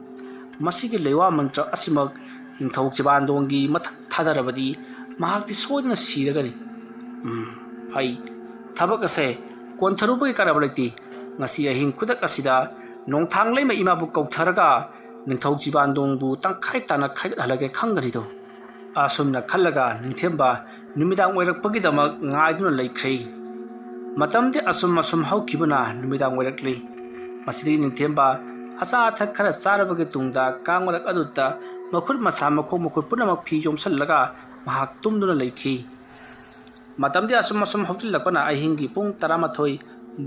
ꯃꯁꯤꯒꯤ ꯂꯩꯋꯥ ꯃꯟꯇ꯭ꯔ ꯑꯁꯤꯃꯛ ꯅꯤꯡꯊꯧ ꯆꯤꯕꯥꯟꯗꯣꯡꯒꯤ ꯃꯊꯛ ꯊꯥꯗꯔꯕꯗꯤ ꯃꯍꯥꯛꯇꯤ ꯁꯣꯏꯗꯅ ꯁꯤꯔꯒꯅꯤ꯫ ꯎꯝ, ꯐꯩ, ꯊꯕꯛ ꯑꯁꯦ ꯀꯣꯟꯊꯔꯨꯕꯒꯤ ꯀꯥꯟꯅꯕ ꯂꯩꯇꯦ꯫ ꯉꯁꯤ ꯑꯍꯤꯡ ꯈꯨꯗꯛ ꯑꯁꯤꯗ ꯅꯣꯡꯊꯥꯡ ꯂꯩꯃ ꯏꯃꯥꯕꯨ ꯀꯧꯊꯔꯒ ꯅꯤꯡꯊꯧ ꯆꯤꯕꯥꯟꯗꯣꯡꯕꯨ ꯇꯪꯈꯥꯏ ꯇꯥꯅ ꯈꯥꯏꯒꯠꯍꯜꯂꯒꯦ ꯈꯪꯒꯅꯤꯗꯣ꯫" ꯑꯁꯨꯝꯅ ꯈꯜꯂꯒ ꯅꯤꯡꯊꯦꯝꯕ ꯅꯨꯃꯤꯗꯥꯡ ꯑꯣꯏꯔꯛꯄꯒꯤꯗꯃꯛ ꯉꯥꯏꯗꯨꯅ ꯂꯩꯈ꯭ꯔꯦ꯫ ꯃꯇꯝꯗꯤ ꯑꯁꯨꯝ ꯑꯁꯨꯝ ꯍꯧꯈꯤꯕꯅ ꯅꯨꯃꯤꯗꯥꯡ ꯑꯣꯏꯔꯛꯂꯤ꯫ ꯃꯁꯤꯗꯒꯤ ꯅꯤꯡꯊꯦꯝꯕ ꯑꯆꯥ ꯑꯊꯛ ꯈꯔ ꯆꯥꯔꯕꯒꯤ ꯇꯨꯡꯗ ꯀꯥꯡ ꯃꯔꯛ ꯑꯗꯨꯗ ꯃꯈꯨꯠ ꯃꯁꯥ ꯃꯈꯣꯡ ꯃꯈꯨꯠ ꯄꯨꯝꯅꯃꯛ ꯐꯤ ꯌꯣꯝꯁꯤꯜꯂꯒ ꯃꯍꯥꯛ ꯇꯨꯝꯗꯨꯅ ꯂꯩꯈꯤ꯫ ꯃꯇꯝꯗꯤ ꯑꯁꯨꯝ ꯑꯁꯨꯝ ꯍꯧꯖꯤꯜꯂꯛꯄꯅ ꯑꯍꯤꯡꯒꯤ ꯄꯨꯡ ꯇꯔꯥꯃꯥꯊꯣꯏ,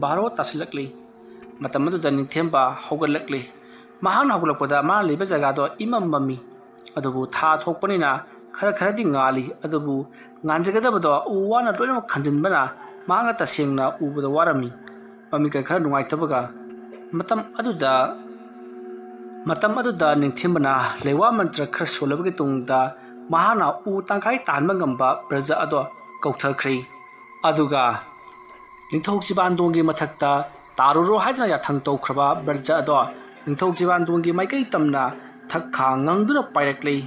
ꯕꯥꯔꯣ ꯇꯥꯁꯤꯜꯂꯛꯂꯤ꯫ ꯃꯇꯝ ꯑꯗꯨꯗ ꯅꯤꯡꯊꯦꯝꯕ ꯍꯧꯒꯠꯂꯛꯂꯤ꯫ ꯃꯍꯥꯛꯅ ꯍꯧꯒꯠꯂꯛꯄꯗ ꯃꯥꯅ ꯂꯩꯕ ꯖꯒꯥꯗꯣ ꯏꯃꯝ ꯃꯝꯃꯤ꯫ ꯑꯗꯨꯕꯨ ꯊꯥ ꯊꯣꯛꯄꯅꯤꯅ ꯈꯔ ꯈꯔꯗꯤ ꯉꯥꯜꯂꯤ꯫ ꯑꯗꯨꯕꯨ ꯉꯥꯟꯖꯒꯗꯕꯗꯣ ꯎ ꯋꯥꯅ ꯂꯣꯏꯅꯃꯛ ꯈꯟꯖꯤꯟꯕꯅ ꯃꯍꯥꯛꯅ ꯇꯁꯦꯡꯅ ꯎꯕꯗ ꯋꯥꯔꯝꯃꯤ꯫ ꯃꯃꯤꯠꯀ ꯈꯔ ꯅꯨꯡꯉꯥꯏꯇꯕꯒ꯫ ꯃꯇꯝ ꯑꯗꯨꯗ ꯃꯇꯝ ꯑꯗꯨꯗ ꯅꯤꯡꯊꯤꯡꯕꯅ ꯂꯩꯋꯥ ꯃꯟꯇ꯭ꯔ ꯈꯔ ꯁꯣꯜꯂꯕꯒꯤ ꯇꯨꯡꯗ ꯃꯍꯥꯛꯅ ꯎ ꯇꯪꯈꯥꯏ ꯇꯥꯍꯟꯕ ꯉꯝꯕ ꯕ꯭ꯔꯖ ꯑꯗꯣ ꯀꯧꯊꯈ꯭ꯔꯦ꯫ ꯑꯗꯨꯒ ꯅꯤꯡꯊꯧ ꯆꯤꯕꯥꯟꯗꯣꯡꯒꯤ ꯃꯊꯛꯇ ꯇꯥꯔꯨꯔꯣ ꯍꯥꯏꯗꯨꯅ ꯌꯥꯊꯪ ꯇꯧꯈ꯭ꯔꯕ ꯕ꯭ꯔꯖ ꯑꯗꯣ ꯅꯤꯡꯊꯧ ꯆꯤꯕꯥꯟꯗꯣꯡꯒꯤ ꯃꯥꯏꯀꯩ ꯇꯝꯅ ꯊꯛ ꯈꯥ ꯉꯪꯗꯨꯅ ꯄꯥꯏꯔꯛꯂꯤ꯫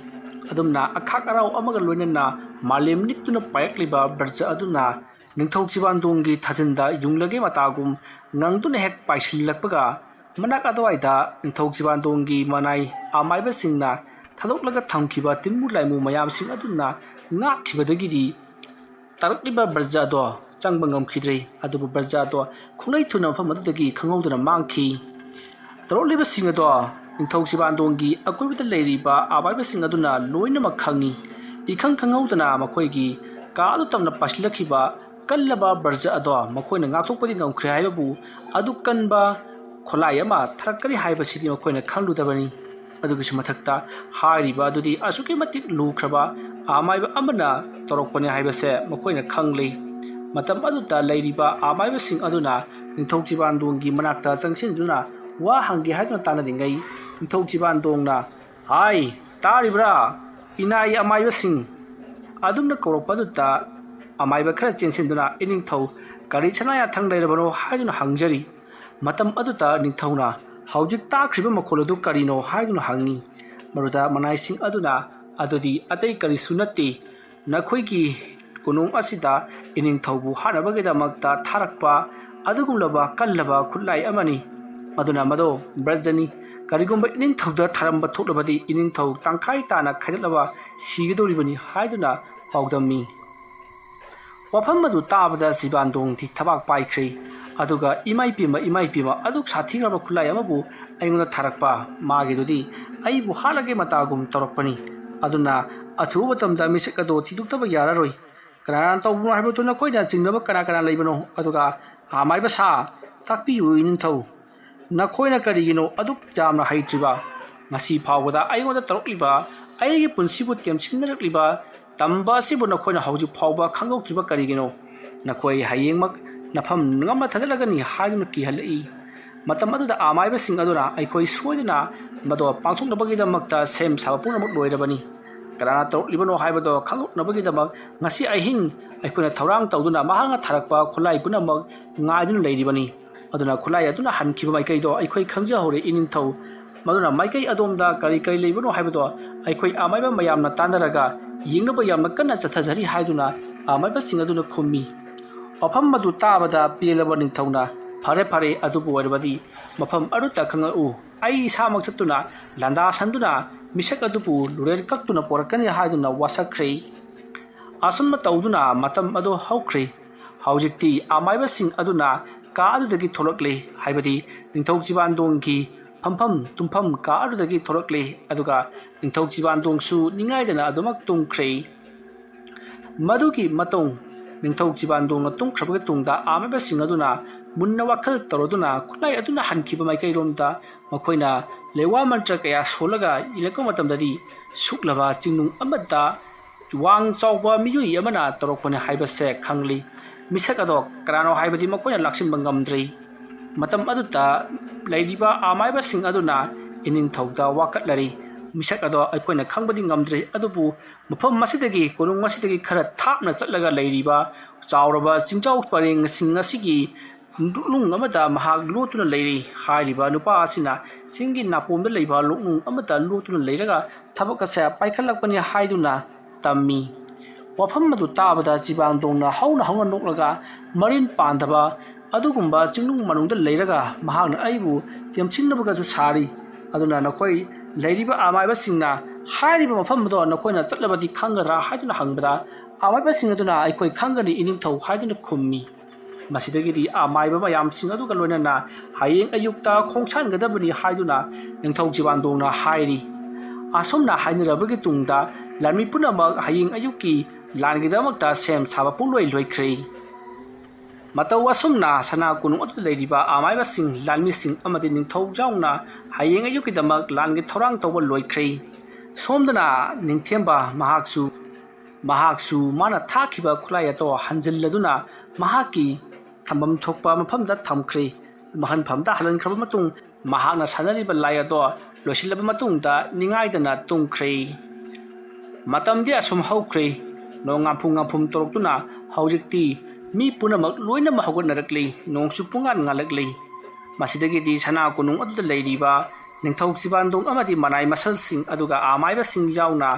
ꯑꯗꯨꯝꯅ ꯑꯈꯥꯛ ꯑꯔꯥꯎ ꯑꯃꯒ ꯂꯣꯏꯅꯅ ꯃꯥꯂꯦꯝ ꯅꯤꯛꯇꯨꯅ ꯄꯥꯏꯔꯛꯂꯤꯕ ꯕ꯭ꯔꯖ ꯑꯗꯨꯅ ꯅꯤꯡꯊꯧ ꯆꯤꯕꯥꯟꯗꯣꯡꯒꯤ ꯊꯥꯖꯤꯟꯗ ꯌꯨꯡꯂꯒꯦ ꯃꯇꯥꯒꯨꯝ ꯉꯪꯗꯨꯅ ꯍꯦꯛ ꯄꯥꯏꯁꯤꯜꯂꯛꯄꯒ, ꯃꯅꯥꯛ ꯑꯗꯨꯋꯥꯏꯗ ꯅꯤꯡꯊꯧ ꯆꯤꯕꯥꯟꯗꯣꯡꯒꯤ ꯃꯅꯥꯏ ꯑꯃꯥꯏꯕꯁꯤꯡꯅ ꯊꯥꯗꯣꯛꯂꯒ ꯊꯝꯈꯤꯕ ꯇꯤꯟꯃꯨ ꯂꯥꯏꯃꯨ ꯃꯌꯥꯝꯁꯤꯡ ꯑꯗꯨꯅ ꯉꯥꯛꯈꯤꯕꯗꯒꯤꯗꯤ ꯇꯥꯔꯛꯂꯤꯕ ꯕ꯭ꯔꯖ ꯑꯗꯣ ꯆꯪꯕ ꯉꯝꯈꯤꯗ꯭ꯔꯦ꯫ ꯑꯗꯨꯕꯨ ꯕ꯭ꯔꯖ ꯑꯗꯣ ꯈꯣꯡꯂꯩ ꯊꯨꯅ ꯃꯐꯝ ꯑꯗꯨꯗꯒꯤ ꯈꯪꯍꯧꯗꯅ ꯃꯥꯡꯈꯤ꯫ ꯇꯧꯔꯛꯂꯤꯕꯁꯤꯡ ꯑꯗꯣ ꯅꯤꯡꯊꯧ ꯆꯤꯕꯥꯟꯗꯣꯡꯒꯤ ꯑꯀꯣꯏꯕꯗ ꯂꯩꯔꯤꯕ ꯑꯃꯥꯏꯕꯁꯤꯡ ꯑꯗꯨꯅ ꯂꯣꯏꯅꯃꯛ ꯈꯪꯏ꯫ ꯏꯈꯪ ꯈꯪꯍꯧꯗꯅ ꯃꯈꯣꯏꯒꯤ ꯀꯥ ꯑꯗꯨ ꯇꯝꯅ ꯄꯥꯏꯁꯤꯜꯂꯛꯈꯤꯕ ꯀꯜꯂꯕ ꯕ꯭ꯔꯖ ꯑꯗꯣ ꯃꯈꯣꯏꯅ ꯉꯥꯛꯊꯣꯛꯄꯗꯤ ꯉꯝꯈ꯭ꯔꯦ ꯍꯥꯏꯕꯕꯨ, ꯑꯗꯨꯛ ꯀꯟꯕ ꯈꯨꯠꯂꯥꯏ ꯑꯃ ꯊꯥꯔꯛꯀꯅꯤ ꯍꯥꯏꯕꯁꯤꯗꯤ ꯃꯈꯣꯏꯅ ꯈꯪꯂꯨꯗꯕꯅꯤ꯫ ꯑꯗꯨꯒꯤꯁꯨ ꯃꯊꯛꯇ, ꯍꯥꯏꯔꯤꯕ ꯑꯗꯨꯗꯤ ꯑꯁꯨꯛꯀꯤ ꯃꯇꯤꯛ ꯂꯨꯈ꯭ꯔꯕ ꯑꯃꯥꯏꯕ ꯑꯃꯅ ꯇꯧꯔꯛꯄꯅꯤ ꯍꯥꯏꯕꯁꯦ ꯃꯈꯣꯏꯅ ꯈꯪꯂꯤ꯫ ꯃꯇꯝ ꯑꯗꯨꯗ ꯂꯩꯔꯤꯕ ꯑꯃꯥꯏꯕꯁꯤꯡ ꯑꯗꯨꯅ ꯅꯤꯡꯊꯧ ꯆꯤꯕꯥꯟꯗꯣꯡꯒꯤ ꯃꯅꯥꯛꯇ ꯆꯪꯁꯤꯟꯗꯨꯅ ꯋꯥ ꯍꯪꯒꯦ ꯍꯥꯏꯗꯨꯅ ꯇꯥꯟꯅꯔꯤꯉꯩ, ꯅꯤꯡꯊꯧ ꯆꯤꯕꯥꯟꯗꯣꯡꯅ, "ꯍꯥꯏ, ꯇꯥꯔꯤꯕ꯭ꯔꯥ, ꯏꯅꯥꯏ ꯑꯃꯥꯏꯕꯁꯤꯡ?" ꯑꯗꯨꯝꯅ ꯀꯧꯔꯛꯄ ꯑꯗꯨꯗ ꯑꯃꯥꯏꯕ ꯈꯔ ꯆꯦꯟꯁꯤꯟꯗꯨꯅ, "ꯏꯅꯤꯡꯊꯧ, ꯀꯔꯤ ꯁꯅꯥ ꯌꯥꯊꯪ ꯂꯩꯔꯕꯅꯣ?" ꯍꯥꯏꯗꯨꯅ ꯍꯪꯖꯔꯤ꯫ ꯃꯇꯝ ꯑꯗꯨꯗ ꯅꯤꯡꯊꯧꯅ, "ꯍꯧꯖꯤꯛ ꯇꯥꯈ꯭ꯔꯤꯕ ꯃꯈꯣꯜ ꯑꯗꯨ ꯀꯔꯤꯅꯣ?" ꯍꯥꯏꯗꯨꯅ ꯍꯪꯉꯤ꯫ ꯃꯗꯨꯗ ꯃꯅꯥꯏꯁꯤꯡ ꯑꯗꯨꯅ, "ꯑꯗꯨꯗꯤ ꯑꯇꯩ ꯀꯔꯤꯁꯨ ꯅꯠꯇꯦ, ꯅꯈꯣꯏꯒꯤ ꯀꯣꯅꯨꯡ ꯑꯁꯤꯗ ꯏꯅꯤꯡꯊꯧꯕꯨ ꯍꯥꯠꯅꯕꯒꯤꯗꯃꯛꯇ ꯊꯥꯔꯛꯄ ꯑꯗꯨꯒꯨꯝꯂꯕ ꯀꯜꯂꯕ ꯈꯨꯠꯂꯥꯏ ꯑꯃꯅꯤ꯫ ꯑꯗꯨꯅ ꯃꯗꯣ ꯕ꯭ꯔꯖꯅꯤ꯫ ꯀꯔꯤꯒꯨꯝꯕ ꯏꯅꯤꯡꯊꯧꯗ ꯊꯥꯔꯝꯕ ꯊꯣꯛꯂꯕꯗꯤ ꯏꯅꯤꯡꯊꯧ ꯇꯪꯈꯥꯏ ꯇꯥꯅ ꯈꯥꯏꯗꯠꯂꯕ ꯁꯤꯒꯗꯧꯔꯤꯕꯅꯤ" ꯍꯥꯏꯗꯨꯅ ꯄꯥꯎꯗꯝꯃꯤ꯫ ꯋꯥꯐꯝ ꯑꯗꯨ ꯇꯥꯕꯗ ꯆꯤꯕꯥꯟꯗꯣꯡꯗꯤ ꯊꯕꯥꯛ ꯄꯥꯏꯈ꯭ꯔꯦ꯫ ꯑꯗꯨꯒ, "ꯏꯃꯥ ꯏꯄꯦꯝꯃ, ꯏꯃꯥ ꯏꯄꯦꯝꯃ, ꯑꯗꯨꯛ ꯁꯥꯊꯤꯈ꯭ꯔꯕ ꯈꯨꯠꯂꯥꯏ ꯑꯃꯕꯨ ꯑꯩꯉꯣꯟꯗ ꯊꯥꯔꯛꯄ? ꯃꯥꯒꯤꯗꯨꯗꯤ ꯑꯩꯕꯨ ꯍꯥꯠꯂꯒꯦ ꯃꯇꯥꯒꯨꯝ ꯇꯧꯔꯛꯄꯅꯤ꯫ ꯑꯗꯨꯅ ꯑꯊꯨꯕ ꯃꯇꯝꯗ ꯃꯤꯁꯛ ꯑꯗꯨ ꯊꯤꯗꯣꯛꯇꯕ ꯌꯥꯔꯔꯣꯏ꯫ ꯀꯅꯥꯅ ꯇꯧꯕꯅꯣ ꯍꯥꯏꯕꯗꯨ ꯅꯈꯣꯏꯅ ꯆꯤꯡꯅꯕ ꯀꯅꯥ ꯀꯅꯥ ꯂꯩꯕꯅꯣ? ꯑꯗꯨꯒ ꯑꯃꯥꯏꯕ ꯁꯥ, ꯇꯥꯛꯄꯤꯌꯨ ꯏꯅꯤꯡꯊꯧ꯫ ꯅꯈꯣꯏꯅ ꯀꯔꯤꯒꯤꯅꯣ ꯑꯗꯨꯛ ꯌꯥꯝꯅ ꯍꯩꯇ꯭ꯔꯤꯕ? ꯉꯁꯤ ꯐꯥꯎꯕꯗ ꯑꯩꯉꯣꯟꯗ ꯇꯧꯔꯛꯂꯤꯕ, ꯑꯩꯒꯤ ꯄꯨꯟꯁꯤꯕꯨ ꯇꯦꯝꯁꯤꯟꯅꯔꯛꯂꯤꯕ ꯇꯝꯕ ꯑꯁꯤꯕꯨ ꯅꯈꯣꯏꯅ ꯍꯧꯖꯤꯛ ꯐꯥꯎꯕ ꯈꯪꯗꯣꯛꯇ꯭ꯔꯤꯕ ꯀꯔꯤꯒꯤꯅꯣ? ꯅꯈꯣꯏ ꯍꯌꯦꯡꯃꯛ ꯅꯐꯝ ꯉꯝꯅ ꯊꯥꯗꯠꯂꯒꯅꯤ" ꯍꯥꯏꯗꯨꯅ ꯀꯤꯍꯜꯂꯛꯏ꯫ ꯃꯇꯝ ꯑꯗꯨꯗ ꯑꯃꯥꯏꯕꯁꯤꯡ ꯑꯗꯨꯅ, "ꯑꯩꯈꯣꯏ ꯁꯣꯏꯗꯅ ꯃꯗꯣ ꯄꯥꯡꯊꯣꯛꯅꯕꯒꯤꯗꯃꯛꯇ ꯁꯦꯝ ꯁꯥꯕ ꯄꯨꯝꯅꯃꯛ ꯂꯣꯏꯔꯕꯅꯤ꯫ ꯀꯅꯥꯅ ꯇꯧꯔꯛꯂꯤꯕꯅꯣ ꯍꯥꯏꯕꯗꯣ ꯈꯪꯗꯣꯛꯅꯕꯒꯤꯗꯃꯛ ꯉꯁꯤ ꯑꯍꯤꯡ ꯑꯩꯈꯣꯏꯅ ꯊꯧꯔꯥꯡ ꯇꯧꯗꯨꯅ ꯃꯍꯥꯛꯅ ꯊꯥꯔꯛꯄ ꯈꯨꯠꯂꯥꯏ ꯄꯨꯝꯅꯃꯛ ꯉꯥꯏꯗꯨꯅ ꯂꯩꯔꯤꯕꯅꯤ꯫ ꯑꯗꯨꯅ ꯈꯨꯠꯂꯥꯏ ꯑꯗꯨꯅ ꯍꯟꯈꯤꯕ ꯃꯥꯏꯀꯩꯗꯣ ꯑꯩꯈꯣꯏ ꯈꯪꯖꯍꯧꯔꯦ, ꯏꯅꯤꯡꯊꯧ꯫ ꯃꯗꯨꯅ ꯃꯥꯏꯀꯩ ꯑꯗꯣꯝꯗ ꯀꯔꯤ ꯀꯔꯤ ꯂꯩꯕꯅꯣ ꯍꯥꯏꯕꯗꯣ ꯑꯩꯈꯣꯏ ꯑꯃꯥꯏꯕ ꯃꯌꯥꯝꯅ ꯇꯥꯟꯅꯔꯒ ꯌꯦꯡꯅꯕ ꯌꯥꯝꯅ ꯀꯟꯅ ꯆꯠꯊꯖꯔꯤ" ꯍꯥꯏꯗꯨꯅ ꯑꯃꯥꯏꯕꯁꯤꯡ ꯑꯗꯨꯅ ꯈꯨꯝꯃꯤ꯫ ꯋꯥꯐꯝ ꯑꯗꯨ ꯇꯥꯕꯗ ꯄꯦꯜꯂꯕ ꯅꯤꯡꯊꯧꯅ, "ꯐꯔꯦ, ꯐꯔꯦ, ꯑꯗꯨꯕꯨ ꯑꯣꯏꯔꯕꯗꯤ ꯃꯐꯝ ꯑꯗꯨꯗ ꯈꯪꯉꯛꯎ꯫ ꯑꯩ ꯏꯁꯥꯃꯛ ꯆꯠꯇꯨꯅ ꯂꯥꯟꯗꯥꯁꯟꯗꯨꯅ ꯃꯤꯁꯛ ꯑꯗꯨꯕꯨ ꯂꯨꯔꯦꯜ ꯀꯛꯇꯨꯅ ꯄꯣꯔꯛꯀꯅꯤ" ꯍꯥꯏꯗꯨꯅ ꯋꯥꯁꯛꯈ꯭ꯔꯦ꯫ ꯑꯁꯨꯝꯅ ꯇꯧꯗꯨꯅ ꯃꯇꯝ ꯑꯗꯨ ꯍꯧꯈ꯭ꯔꯦ꯫ ꯍꯧꯖꯤꯛꯇꯤ ꯑꯃꯥꯏꯕꯁꯤꯡ ꯑꯗꯨꯅ ꯀꯥ ꯑꯗꯨꯗꯒꯤ ꯊꯣꯛꯂꯛꯂꯦ, ꯍꯥꯏꯕꯗꯤ ꯅꯤꯡꯊꯧ ꯆꯤꯕꯥꯟꯗꯣꯡꯒꯤ ꯐꯝꯐꯝ ꯇꯨꯝꯐꯝ ꯀꯥ ꯑꯗꯨꯗꯒꯤ ꯊꯣꯛꯂꯛꯂꯦ, ꯑꯗꯨꯒ ꯅꯤꯡꯊꯧ ꯆꯤꯕꯥꯟꯗꯣꯡꯁꯨ ꯅꯤꯡꯉꯥꯏꯗꯅ ꯑꯗꯨꯃꯛ ꯇꯨꯝꯈ꯭ꯔꯦ꯫ ꯃꯗꯨꯒꯤ ꯃꯇꯨꯡ ꯅꯤꯡꯊꯧ ꯆꯤꯕꯥꯟꯗꯣꯡꯅ ꯇꯨꯝꯈ꯭ꯔꯕꯒꯤ ꯇꯨꯡꯗ ꯑꯃꯥꯏꯕꯁꯤꯡ ꯑꯗꯨꯅ ꯃꯨꯟꯅ ꯋꯥꯈꯜ ꯇꯧꯔꯗꯨꯅ ꯈꯨꯠꯂꯥꯏ ꯑꯗꯨꯅ ꯍꯟꯈꯤꯕ ꯃꯥꯏꯀꯩꯔꯣꯝꯗ ꯃꯈꯣꯏꯅ ꯂꯩꯋꯥ ꯃꯟꯇ꯭ꯔ ꯀꯌꯥ ꯁꯣꯜꯂꯒ ꯏꯜꯂꯛꯄ ꯃꯇꯝꯗꯗꯤ ꯁꯨꯛꯂꯕ ꯆꯤꯡꯅꯨꯡ ꯑꯃꯗ ꯋꯥꯡ ꯆꯥꯎꯕ ꯃꯤꯑꯣꯏ ꯑꯃꯅ ꯇꯧꯔꯛꯄꯅꯤ ꯍꯥꯏꯕꯁꯦ ꯈꯪꯂꯤ꯫ ꯃꯤꯁꯛ ꯑꯗꯣ ꯀꯅꯥꯅꯣ ꯍꯥꯏꯕꯗꯤ ꯃꯈꯣꯏꯅ ꯂꯥꯛꯁꯤꯟꯕ ꯉꯝꯗ꯭ꯔꯤ꯫ ꯃꯇꯝ ꯑꯗꯨꯗ ꯂꯩꯔꯤꯕ ꯑꯃꯥꯏꯕꯁꯤꯡ ꯑꯗꯨꯅ ꯏꯅꯤꯡꯊꯧꯗ ꯋꯥꯀꯠꯂꯔꯤ꯫ "ꯃꯤꯁꯛ ꯑꯗꯣ ꯑꯩꯈꯣꯏꯅ ꯈꯪꯕꯗꯤ ꯉꯝꯗ꯭ꯔꯤ, ꯑꯗꯨꯕꯨ ꯃꯐꯝ ꯑꯁꯤꯗꯒꯤ, ꯀꯣꯅꯨꯡ ꯑꯁꯤꯗꯒꯤ ꯈꯔ ꯊꯥꯞꯅ ꯆꯠꯂꯒ ꯂꯩꯔꯤꯕ ꯆꯥꯎꯔꯕ ꯆꯤꯡꯖꯥꯎ ꯄꯔꯦꯡꯁꯤꯡ ꯑꯁꯤꯒꯤ ꯂꯣꯛꯅꯨꯡ ꯑꯃꯗ ꯃꯍꯥꯛ ꯂꯣꯠꯇꯨꯅ ꯂꯩꯔꯤ꯫ ꯍꯥꯏꯔꯤꯕ ꯅꯨꯄꯥ ꯑꯁꯤꯅ ꯆꯤꯡꯒꯤ ꯅꯥꯄꯣꯝꯗ ꯂꯩꯕ ꯂꯣꯛꯅꯨꯡ ꯑꯃꯗ ꯂꯣꯠꯇꯨꯅ ꯂꯩꯔꯒ ꯊꯕꯛ ꯑꯁꯦ ꯄꯥꯏꯈꯠꯂꯛꯄꯅꯤ" ꯍꯥꯏꯗꯨꯅ ꯇꯝꯃꯤ꯫ ꯋꯥꯐꯝ ꯑꯗꯨ ꯇꯥꯕꯗ ꯆꯤꯕꯥꯟꯗꯣꯡꯅ ꯍꯧꯅ ꯍꯧꯅ ꯅꯣꯛꯂꯒ, "ꯃꯔꯤꯟ ꯄꯥꯟꯗꯕ ꯑꯗꯨꯒꯨꯝꯕ ꯆꯤꯡꯅꯨꯡ ꯃꯅꯨꯡꯗ ꯂꯩꯔꯒ ꯃꯍꯥꯛꯅ ꯑꯩꯕꯨ ꯇꯦꯝꯁꯤꯟꯅꯕꯒꯁꯨ ꯁꯥꯔꯤ꯫ ꯑꯗꯨꯅ ꯅꯈꯣꯏ ꯂꯩꯔꯤꯕ ꯑꯃꯥꯏꯕꯁꯤꯡꯅ ꯍꯥꯏꯔꯤꯕ ꯃꯐꯝ ꯑꯗꯣ ꯅꯈꯣꯏꯅ ꯆꯠꯂꯕꯗꯤ ꯈꯪꯒꯗ꯭ꯔꯥ?" ꯍꯥꯏꯗꯨꯅ ꯍꯪꯕꯗ, ꯑꯃꯥꯏꯕꯁꯤꯡ ꯑꯗꯨꯅ, "ꯑꯩꯈꯣꯏ ꯈꯪꯒꯅꯤ, ꯏꯅꯤꯡꯊꯧ" ꯍꯥꯏꯗꯨꯅ ꯈꯨꯝꯃꯤ꯫ ꯃꯁꯤꯗꯒꯤꯗꯤ ꯑꯃꯥꯏꯕ ꯃꯌꯥꯝꯁꯤꯡ ꯑꯗꯨꯒ ꯂꯣꯏꯅꯅ ꯍꯌꯦꯡ ꯑꯌꯨꯛꯇ ꯈꯣꯡꯁꯥꯟꯒꯗꯕꯅꯤ ꯍꯥꯏꯗꯨꯅ ꯅꯤꯡꯊꯧ ꯆꯤꯕꯥꯟꯗꯣꯡꯅ ꯍꯥꯏꯔꯤ꯫ ꯑꯁꯨꯝꯅ ꯍꯥꯏꯅꯔꯕꯒꯤ ꯇꯨꯡꯗ ꯂꯥꯟꯃꯤ ꯄꯨꯝꯅꯃꯛ ꯍꯌꯦꯡ ꯑꯌꯨꯛꯀꯤ ꯂꯥꯟꯒꯤꯗꯃꯛꯇ ꯁꯦꯝ ꯁꯥꯕ ꯄꯨꯡꯂꯣꯏ ꯂꯣꯏꯈ꯭ꯔꯦ꯫ ꯃꯇꯧ ꯑꯁꯨꯝꯅ ꯁꯅꯥ ꯀꯣꯅꯨꯡ ꯑꯗꯨꯗ ꯂꯩꯔꯤꯕ ꯑꯃꯥꯏꯕꯁꯤꯡ, ꯂꯥꯟꯃꯤꯁꯤꯡ ꯑꯃꯗꯤ ꯅꯤꯡꯊꯧ ꯌꯥꯎꯅ ꯍꯌꯦꯡ ꯑꯌꯨꯛꯀꯤꯗꯃꯛ ꯂꯥꯟꯒꯤ ꯊꯧꯔꯥꯡ ꯇꯧꯕ ꯂꯣꯏꯈ꯭ꯔꯦ꯫ ꯁꯣꯝꯗꯅ ꯅꯤꯡꯊꯦꯝꯕ ꯃꯍꯥꯛꯁꯨ, ꯃꯍꯥꯛꯁꯨ ꯃꯥꯅ ꯊꯥꯈꯤꯕ ꯈꯨꯠꯂꯥꯏ ꯑꯗꯣ ꯍꯟꯖꯤꯜꯂꯗꯨꯅ ꯃꯍꯥꯛꯀꯤ ꯊꯝꯐꯝ ꯊꯣꯛꯄ ꯃꯐꯝꯗ ꯊꯝꯈ꯭ꯔꯦ꯫ ꯃꯍꯟꯐꯝꯗ ꯍꯜꯍꯟꯈ꯭ꯔꯕ ꯃꯇꯨꯡ, ꯃꯍꯥꯛꯅ ꯁꯥꯟꯅꯔꯤꯕ ꯂꯥꯏ ꯑꯗꯣ ꯂꯣꯏꯁꯤꯜꯂꯕ ꯃꯇꯨꯡꯗ ꯅꯤꯡꯉꯥꯏꯗꯅ ꯇꯨꯝꯈ꯭ꯔꯦ꯫ ꯃꯇꯝꯗꯤ ꯑꯁꯨꯝ ꯍꯧꯈ꯭ꯔꯦ꯫ ꯅꯣꯡ ꯉꯥꯝꯐꯨꯝ ꯉꯥꯝꯐꯨꯝ ꯇꯧꯔꯛꯇꯨꯅ ꯍꯧꯖꯤꯛꯇꯤ ꯃꯤ ꯄꯨꯝꯅꯃꯛ ꯂꯣꯏꯅꯃꯛ ꯍꯧꯒꯠꯅꯔꯛꯂꯤ꯫ ꯅꯣꯡꯁꯨ ꯄꯨꯡꯉꯥꯟ ꯉꯥꯜꯂꯛꯂꯤ꯫ ꯃꯁꯤꯗꯒꯤꯗꯤ ꯁꯅꯥ ꯀꯣꯅꯨꯡ ꯑꯗꯨꯗ ꯂꯩꯔꯤꯕ ꯅꯤꯡꯊꯧ ꯆꯤꯕꯥꯟꯗꯣꯡ ꯑꯃꯗꯤ ꯃꯅꯥꯏ ꯃꯁꯜꯁꯤꯡ, ꯑꯗꯨꯒ ꯑꯃꯥꯏꯕꯁꯤꯡ ꯌꯥꯎꯅ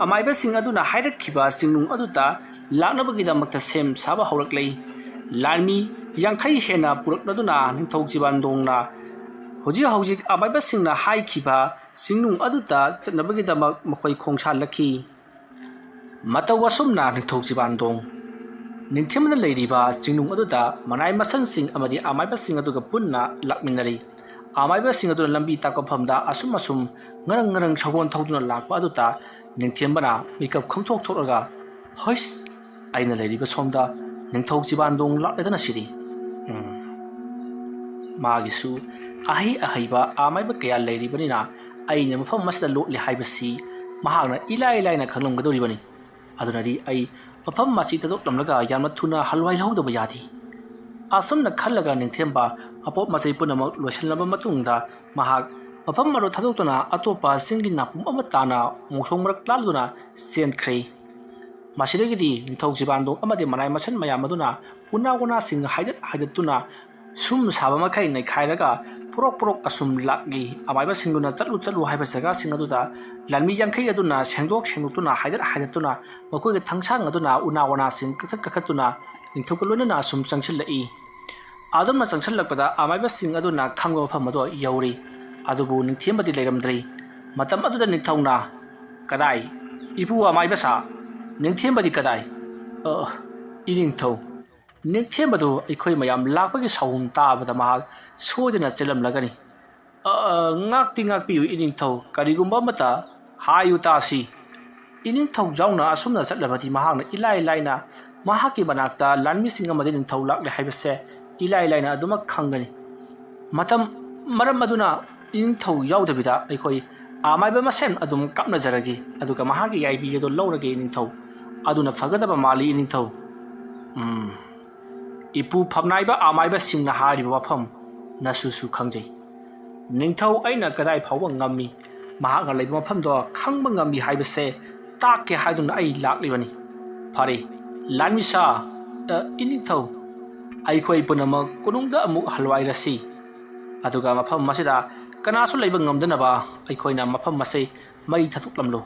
ꯑꯃꯥꯏꯕꯁꯤꯡ ꯑꯗꯨꯅ ꯍꯥꯏꯔꯛꯈꯤꯕ ꯆꯤꯡꯅꯨꯡ ꯑꯗꯨꯗ ꯂꯥꯛꯅꯕꯒꯤꯗꯃꯛꯇ ꯁꯦꯝ ꯁꯥꯕ ꯍꯧꯔꯛꯂꯤ꯫ ꯂꯥꯟꯃꯤ ꯌꯥꯡꯈꯩ ꯍꯦꯟꯅ ꯄꯨꯔꯛꯂꯗꯨꯅ ꯅꯤꯡꯊꯧ ꯆꯤꯕꯥꯟꯗꯣꯡꯅ ꯍꯧꯖꯤꯛ ꯍꯧꯖꯤꯛ ꯑꯃꯥꯏꯕꯁꯤꯡꯅ ꯍꯥꯏꯈꯤꯕ ꯆꯤꯡꯅꯨꯡ ꯑꯗꯨꯗ ꯆꯠꯅꯕꯒꯤꯗꯃꯛ ꯃꯈꯣꯏ ꯈꯣꯡꯁꯥꯜꯂꯛꯈꯤ꯫ ꯃꯇꯧ ꯑꯁꯨꯝꯅ ꯅꯤꯡꯊꯧ ꯆꯤꯕꯥꯟꯗꯣꯡ ꯅꯤꯡꯊꯤꯡꯕꯗ ꯂꯩꯔꯤꯕ ꯆꯤꯡꯅꯨꯡ ꯑꯗꯨꯗ ꯃꯅꯥꯏ ꯃꯁꯟꯁꯤꯡ ꯑꯃꯗꯤ ꯑꯃꯥꯏꯕꯁꯤꯡ ꯑꯗꯨꯒ ꯄꯨꯟꯅ ꯂꯥꯛꯃꯤꯟꯅꯔꯤ꯫ ꯑꯃꯥꯏꯕꯁꯤꯡ ꯑꯗꯨꯅ ꯂꯝꯕꯤ ꯇꯥꯛꯄ ꯃꯐꯝꯗ ꯑꯁꯨꯝ ꯑꯁꯨꯝ ꯉꯔꯪ ꯉꯔꯪ ꯁꯒꯣꯜ ꯊꯧꯗꯨꯅ ꯂꯥꯛꯄ ꯑꯗꯨꯗ ꯅꯤꯡꯊꯦꯝꯕꯅ ꯃꯤꯀꯞ ꯈꯪꯊꯣꯛ ꯊꯣꯛꯂꯒ, "ꯍꯩꯁ, ꯑꯩꯅ ꯂꯩꯔꯤꯕ ꯁꯣꯝꯗ ꯅꯤꯡꯊꯧ ꯆꯤꯕꯥꯟꯗꯣꯡ ꯂꯥꯛꯂꯗꯅ ꯁꯤꯗꯤ꯫ ꯎꯝ, ꯃꯥꯒꯤꯁꯨ ꯑꯍꯩ ꯑꯍꯩꯕ ꯑꯃꯥꯏꯕ ꯀꯌꯥ ꯂꯩꯔꯤꯕꯅꯤꯅ ꯑꯩꯅ ꯃꯐꯝ ꯑꯁꯤꯗ ꯂꯣꯠꯂꯤ ꯍꯥꯏꯕꯁꯤ ꯃꯍꯥꯛꯅ ꯏꯂꯥꯏ ꯂꯥꯏꯅ ꯈꯪꯂꯝꯒꯗꯧꯔꯤꯕꯅꯤ꯫ ꯑꯗꯨꯅꯗꯤ ꯑꯩ ꯃꯐꯝ ꯑꯁꯤ ꯊꯥꯗꯣꯛꯂꯝꯂꯒ ꯌꯥꯝꯅ ꯊꯨꯅ ꯍꯜꯋꯥꯏ ꯂꯧꯍꯧꯗꯕ ꯌꯥꯗꯦ"꯫ ꯑꯁꯨꯝꯅ ꯈꯜꯂꯒ ꯅꯤꯡꯊꯦꯝꯕ ꯑꯄꯣꯠ ꯃꯆꯩ ꯄꯨꯝꯅꯃꯛ ꯂꯣꯏꯁꯤꯜꯂꯕ ꯃꯇꯨꯡꯗ ꯃꯍꯥꯛ ꯃꯐꯝ ꯑꯗꯨ ꯊꯥꯗꯣꯛꯇꯨꯅ ꯑꯇꯣꯞꯄ ꯆꯤꯡꯒꯤ ꯅꯥꯄꯨꯝ ꯑꯃ ꯇꯥꯅ ꯃꯣꯡꯁꯣꯡ ꯃꯔꯛ ꯂꯥꯜꯗꯨꯅ ꯆꯦꯟꯈ꯭ꯔꯦ꯫ ꯃꯁꯤꯗꯒꯤꯗꯤ ꯅꯤꯡꯊꯧ ꯆꯤꯕꯥꯟꯗꯣꯡ ꯑꯃꯗꯤ ꯃꯅꯥꯏ ꯃꯁꯟ ꯃꯌꯥꯝ ꯑꯗꯨꯅ ꯎꯅꯥ ꯋꯥꯅꯥꯁꯤꯡ ꯍꯥꯏꯗꯠ ꯍꯥꯏꯗꯠꯇꯨꯅ ꯁꯨꯝ ꯁꯥꯕ ꯃꯈꯩ ꯅꯩꯈꯥꯏꯔꯒ ꯄꯣꯔꯣꯛ ꯄꯣꯔꯣꯛ ꯑꯁꯨꯝ ꯂꯥꯛꯂꯤ꯫ ꯑꯃꯥꯏꯕꯁꯤꯡꯗꯨꯅ ꯆꯠꯂꯨ ꯆꯠꯂꯨ ꯍꯥꯏꯕ ꯖꯒꯥꯁꯤꯡ ꯑꯗꯨꯗ ꯂꯥꯟꯃꯤ ꯌꯥꯡꯈꯩ ꯑꯗꯨꯅ ꯁꯦꯡꯗꯣꯛ ꯁꯦꯡꯗꯣꯛꯇꯨꯅ ꯍꯥꯏꯗꯠ ꯍꯥꯏꯗꯠꯇꯨꯅ ꯃꯈꯣꯏꯒꯤ ꯊꯥꯡꯁꯥꯡ ꯑꯗꯨꯅ ꯎꯅꯥ ꯋꯥꯅꯥꯁꯤꯡ ꯀꯛꯊꯠ ꯀꯛꯊꯠꯇꯨꯅ ꯅꯤꯡꯊꯧꯒ ꯂꯣꯏꯅꯅ ꯑꯁꯨꯝ ꯆꯪꯁꯤꯜꯂꯛꯏ꯫ ꯑꯗꯨꯝꯅ ꯆꯪꯁꯤꯜꯂꯛꯄꯗ ꯑꯃꯥꯏꯕꯁꯤꯡ ꯑꯗꯨꯅ ꯈꯪꯕ ꯃꯐꯝ ꯑꯗꯨ ꯌꯧꯔꯤ꯫ ꯑꯗꯨꯕꯨ ꯅꯤꯡꯊꯦꯝꯕꯗꯤ ꯂꯩꯔꯝꯗ꯭ꯔꯤ꯫ ꯃꯇꯝ ꯑꯗꯨꯗ ꯅꯤꯡꯊꯧꯅ, "ꯀꯗꯥꯏ? ꯏꯄꯨ ꯑꯃꯥꯏꯕꯁꯥ, ꯅꯤꯡꯊꯦꯝꯕꯗꯤ ꯀꯗꯥꯏ?" "ꯑ, ꯏꯅꯤꯡꯊꯧ, ꯅꯤꯡꯊꯦꯝꯕꯗꯨ ꯑꯩꯈꯣꯏ ꯃꯌꯥꯝ ꯂꯥꯛꯄꯒꯤ ꯁꯥꯎꯍꯨꯝ ꯇꯥꯕꯗ ꯃꯍꯥꯛ ꯁꯣꯏꯗꯅ ꯆꯦꯜꯂꯝꯂꯒꯅꯤ꯫ ꯑ, ꯉꯥꯛꯇꯤ ꯉꯥꯛꯄꯤꯌꯨ ꯏꯅꯤꯡꯊꯧ, ꯀꯔꯤꯒꯨꯝꯕ ꯑꯃꯠꯇ ꯍꯥꯏꯌꯨ ꯇꯥꯁꯤ"꯫ ꯏꯅꯤꯡꯊꯧ ꯌꯥꯎꯅ ꯑꯁꯨꯝꯅ ꯆꯠꯂꯕꯗꯤ ꯃꯍꯥꯛꯅ ꯏꯂꯥꯏ ꯂꯥꯏꯅ ꯃꯍꯥꯛꯀꯤ ꯃꯅꯥꯛꯇ ꯂꯥꯟꯃꯤꯁꯤꯡ ꯑꯃꯗꯤ ꯅꯤꯡꯊꯧ ꯂꯥꯛꯂꯦ ꯍꯥꯏꯕꯁꯦ ꯏꯂꯥꯏ ꯂꯥꯏꯅ ꯑꯗꯨꯃꯛ ꯈꯪꯒꯅꯤ꯫ ꯃꯇꯝ, ꯃꯔꯝ ꯑꯗꯨꯅ ꯏꯅꯤꯡꯊꯧ ꯌꯥꯎꯗꯕꯤꯗ ꯑꯩꯈꯣꯏ ꯑꯃꯥꯏꯕ ꯃꯁꯦꯟ ꯑꯗꯨꯝ ꯀꯥꯞꯅꯖꯔꯒꯦ, ꯑꯗꯨꯒ ꯃꯍꯥꯛꯀꯤ ꯌꯥꯏꯕꯤ ꯑꯗꯨ ꯂꯧꯔꯒꯦ ꯏꯅꯤꯡꯊꯧ꯫ ꯑꯗꯨꯅ ꯐꯒꯗꯕ ꯃꯥꯜꯂꯤ ꯏꯅꯤꯡꯊꯧ꯫ ꯎꯝ, ꯏꯄꯨ ꯐꯝꯅꯥꯏꯕ ꯑꯃꯥꯏꯕꯁꯤꯡꯅ ꯍꯥꯏꯔꯤꯕ ꯋꯥꯐꯝ ꯅꯁꯨꯁꯨ ꯈꯪꯖꯩ꯫ ꯅꯤꯡꯊꯧ ꯑꯩꯅ ꯀꯗꯥꯏ ꯐꯥꯎꯕ ꯉꯝꯃꯤ, ꯃꯍꯥꯛꯅ ꯂꯩꯕ ꯃꯐꯝꯗꯣ ꯈꯪꯕ ꯉꯝꯃꯤ ꯍꯥꯏꯕꯁꯦ ꯇꯥꯛꯀꯦ ꯍꯥꯏꯗꯨꯅ ꯑꯩ ꯂꯥꯛꯂꯤꯕꯅꯤ꯫ ꯐꯔꯦ, ꯂꯥꯟꯃꯤꯁꯥ, ꯑ, ꯏꯅꯤꯡꯊꯧ, ꯑꯩꯈꯣꯏ ꯄꯨꯝꯅꯃꯛ ꯀꯣꯅꯨꯡꯗ ꯑꯃꯨꯛ ꯍꯜꯋꯥꯏꯔꯁꯤ꯫ ꯑꯗꯨꯒ ꯃꯐꯝ ꯑꯁꯤꯗ ꯀꯅꯥꯁꯨ ꯂꯩꯕ ꯉꯝꯗꯅꯕ ꯑꯩꯈꯣꯏꯅ ꯃꯐꯝ ꯑꯁꯤ ꯃꯩ ꯊꯥꯗꯣꯛꯂꯝꯂꯨ꯫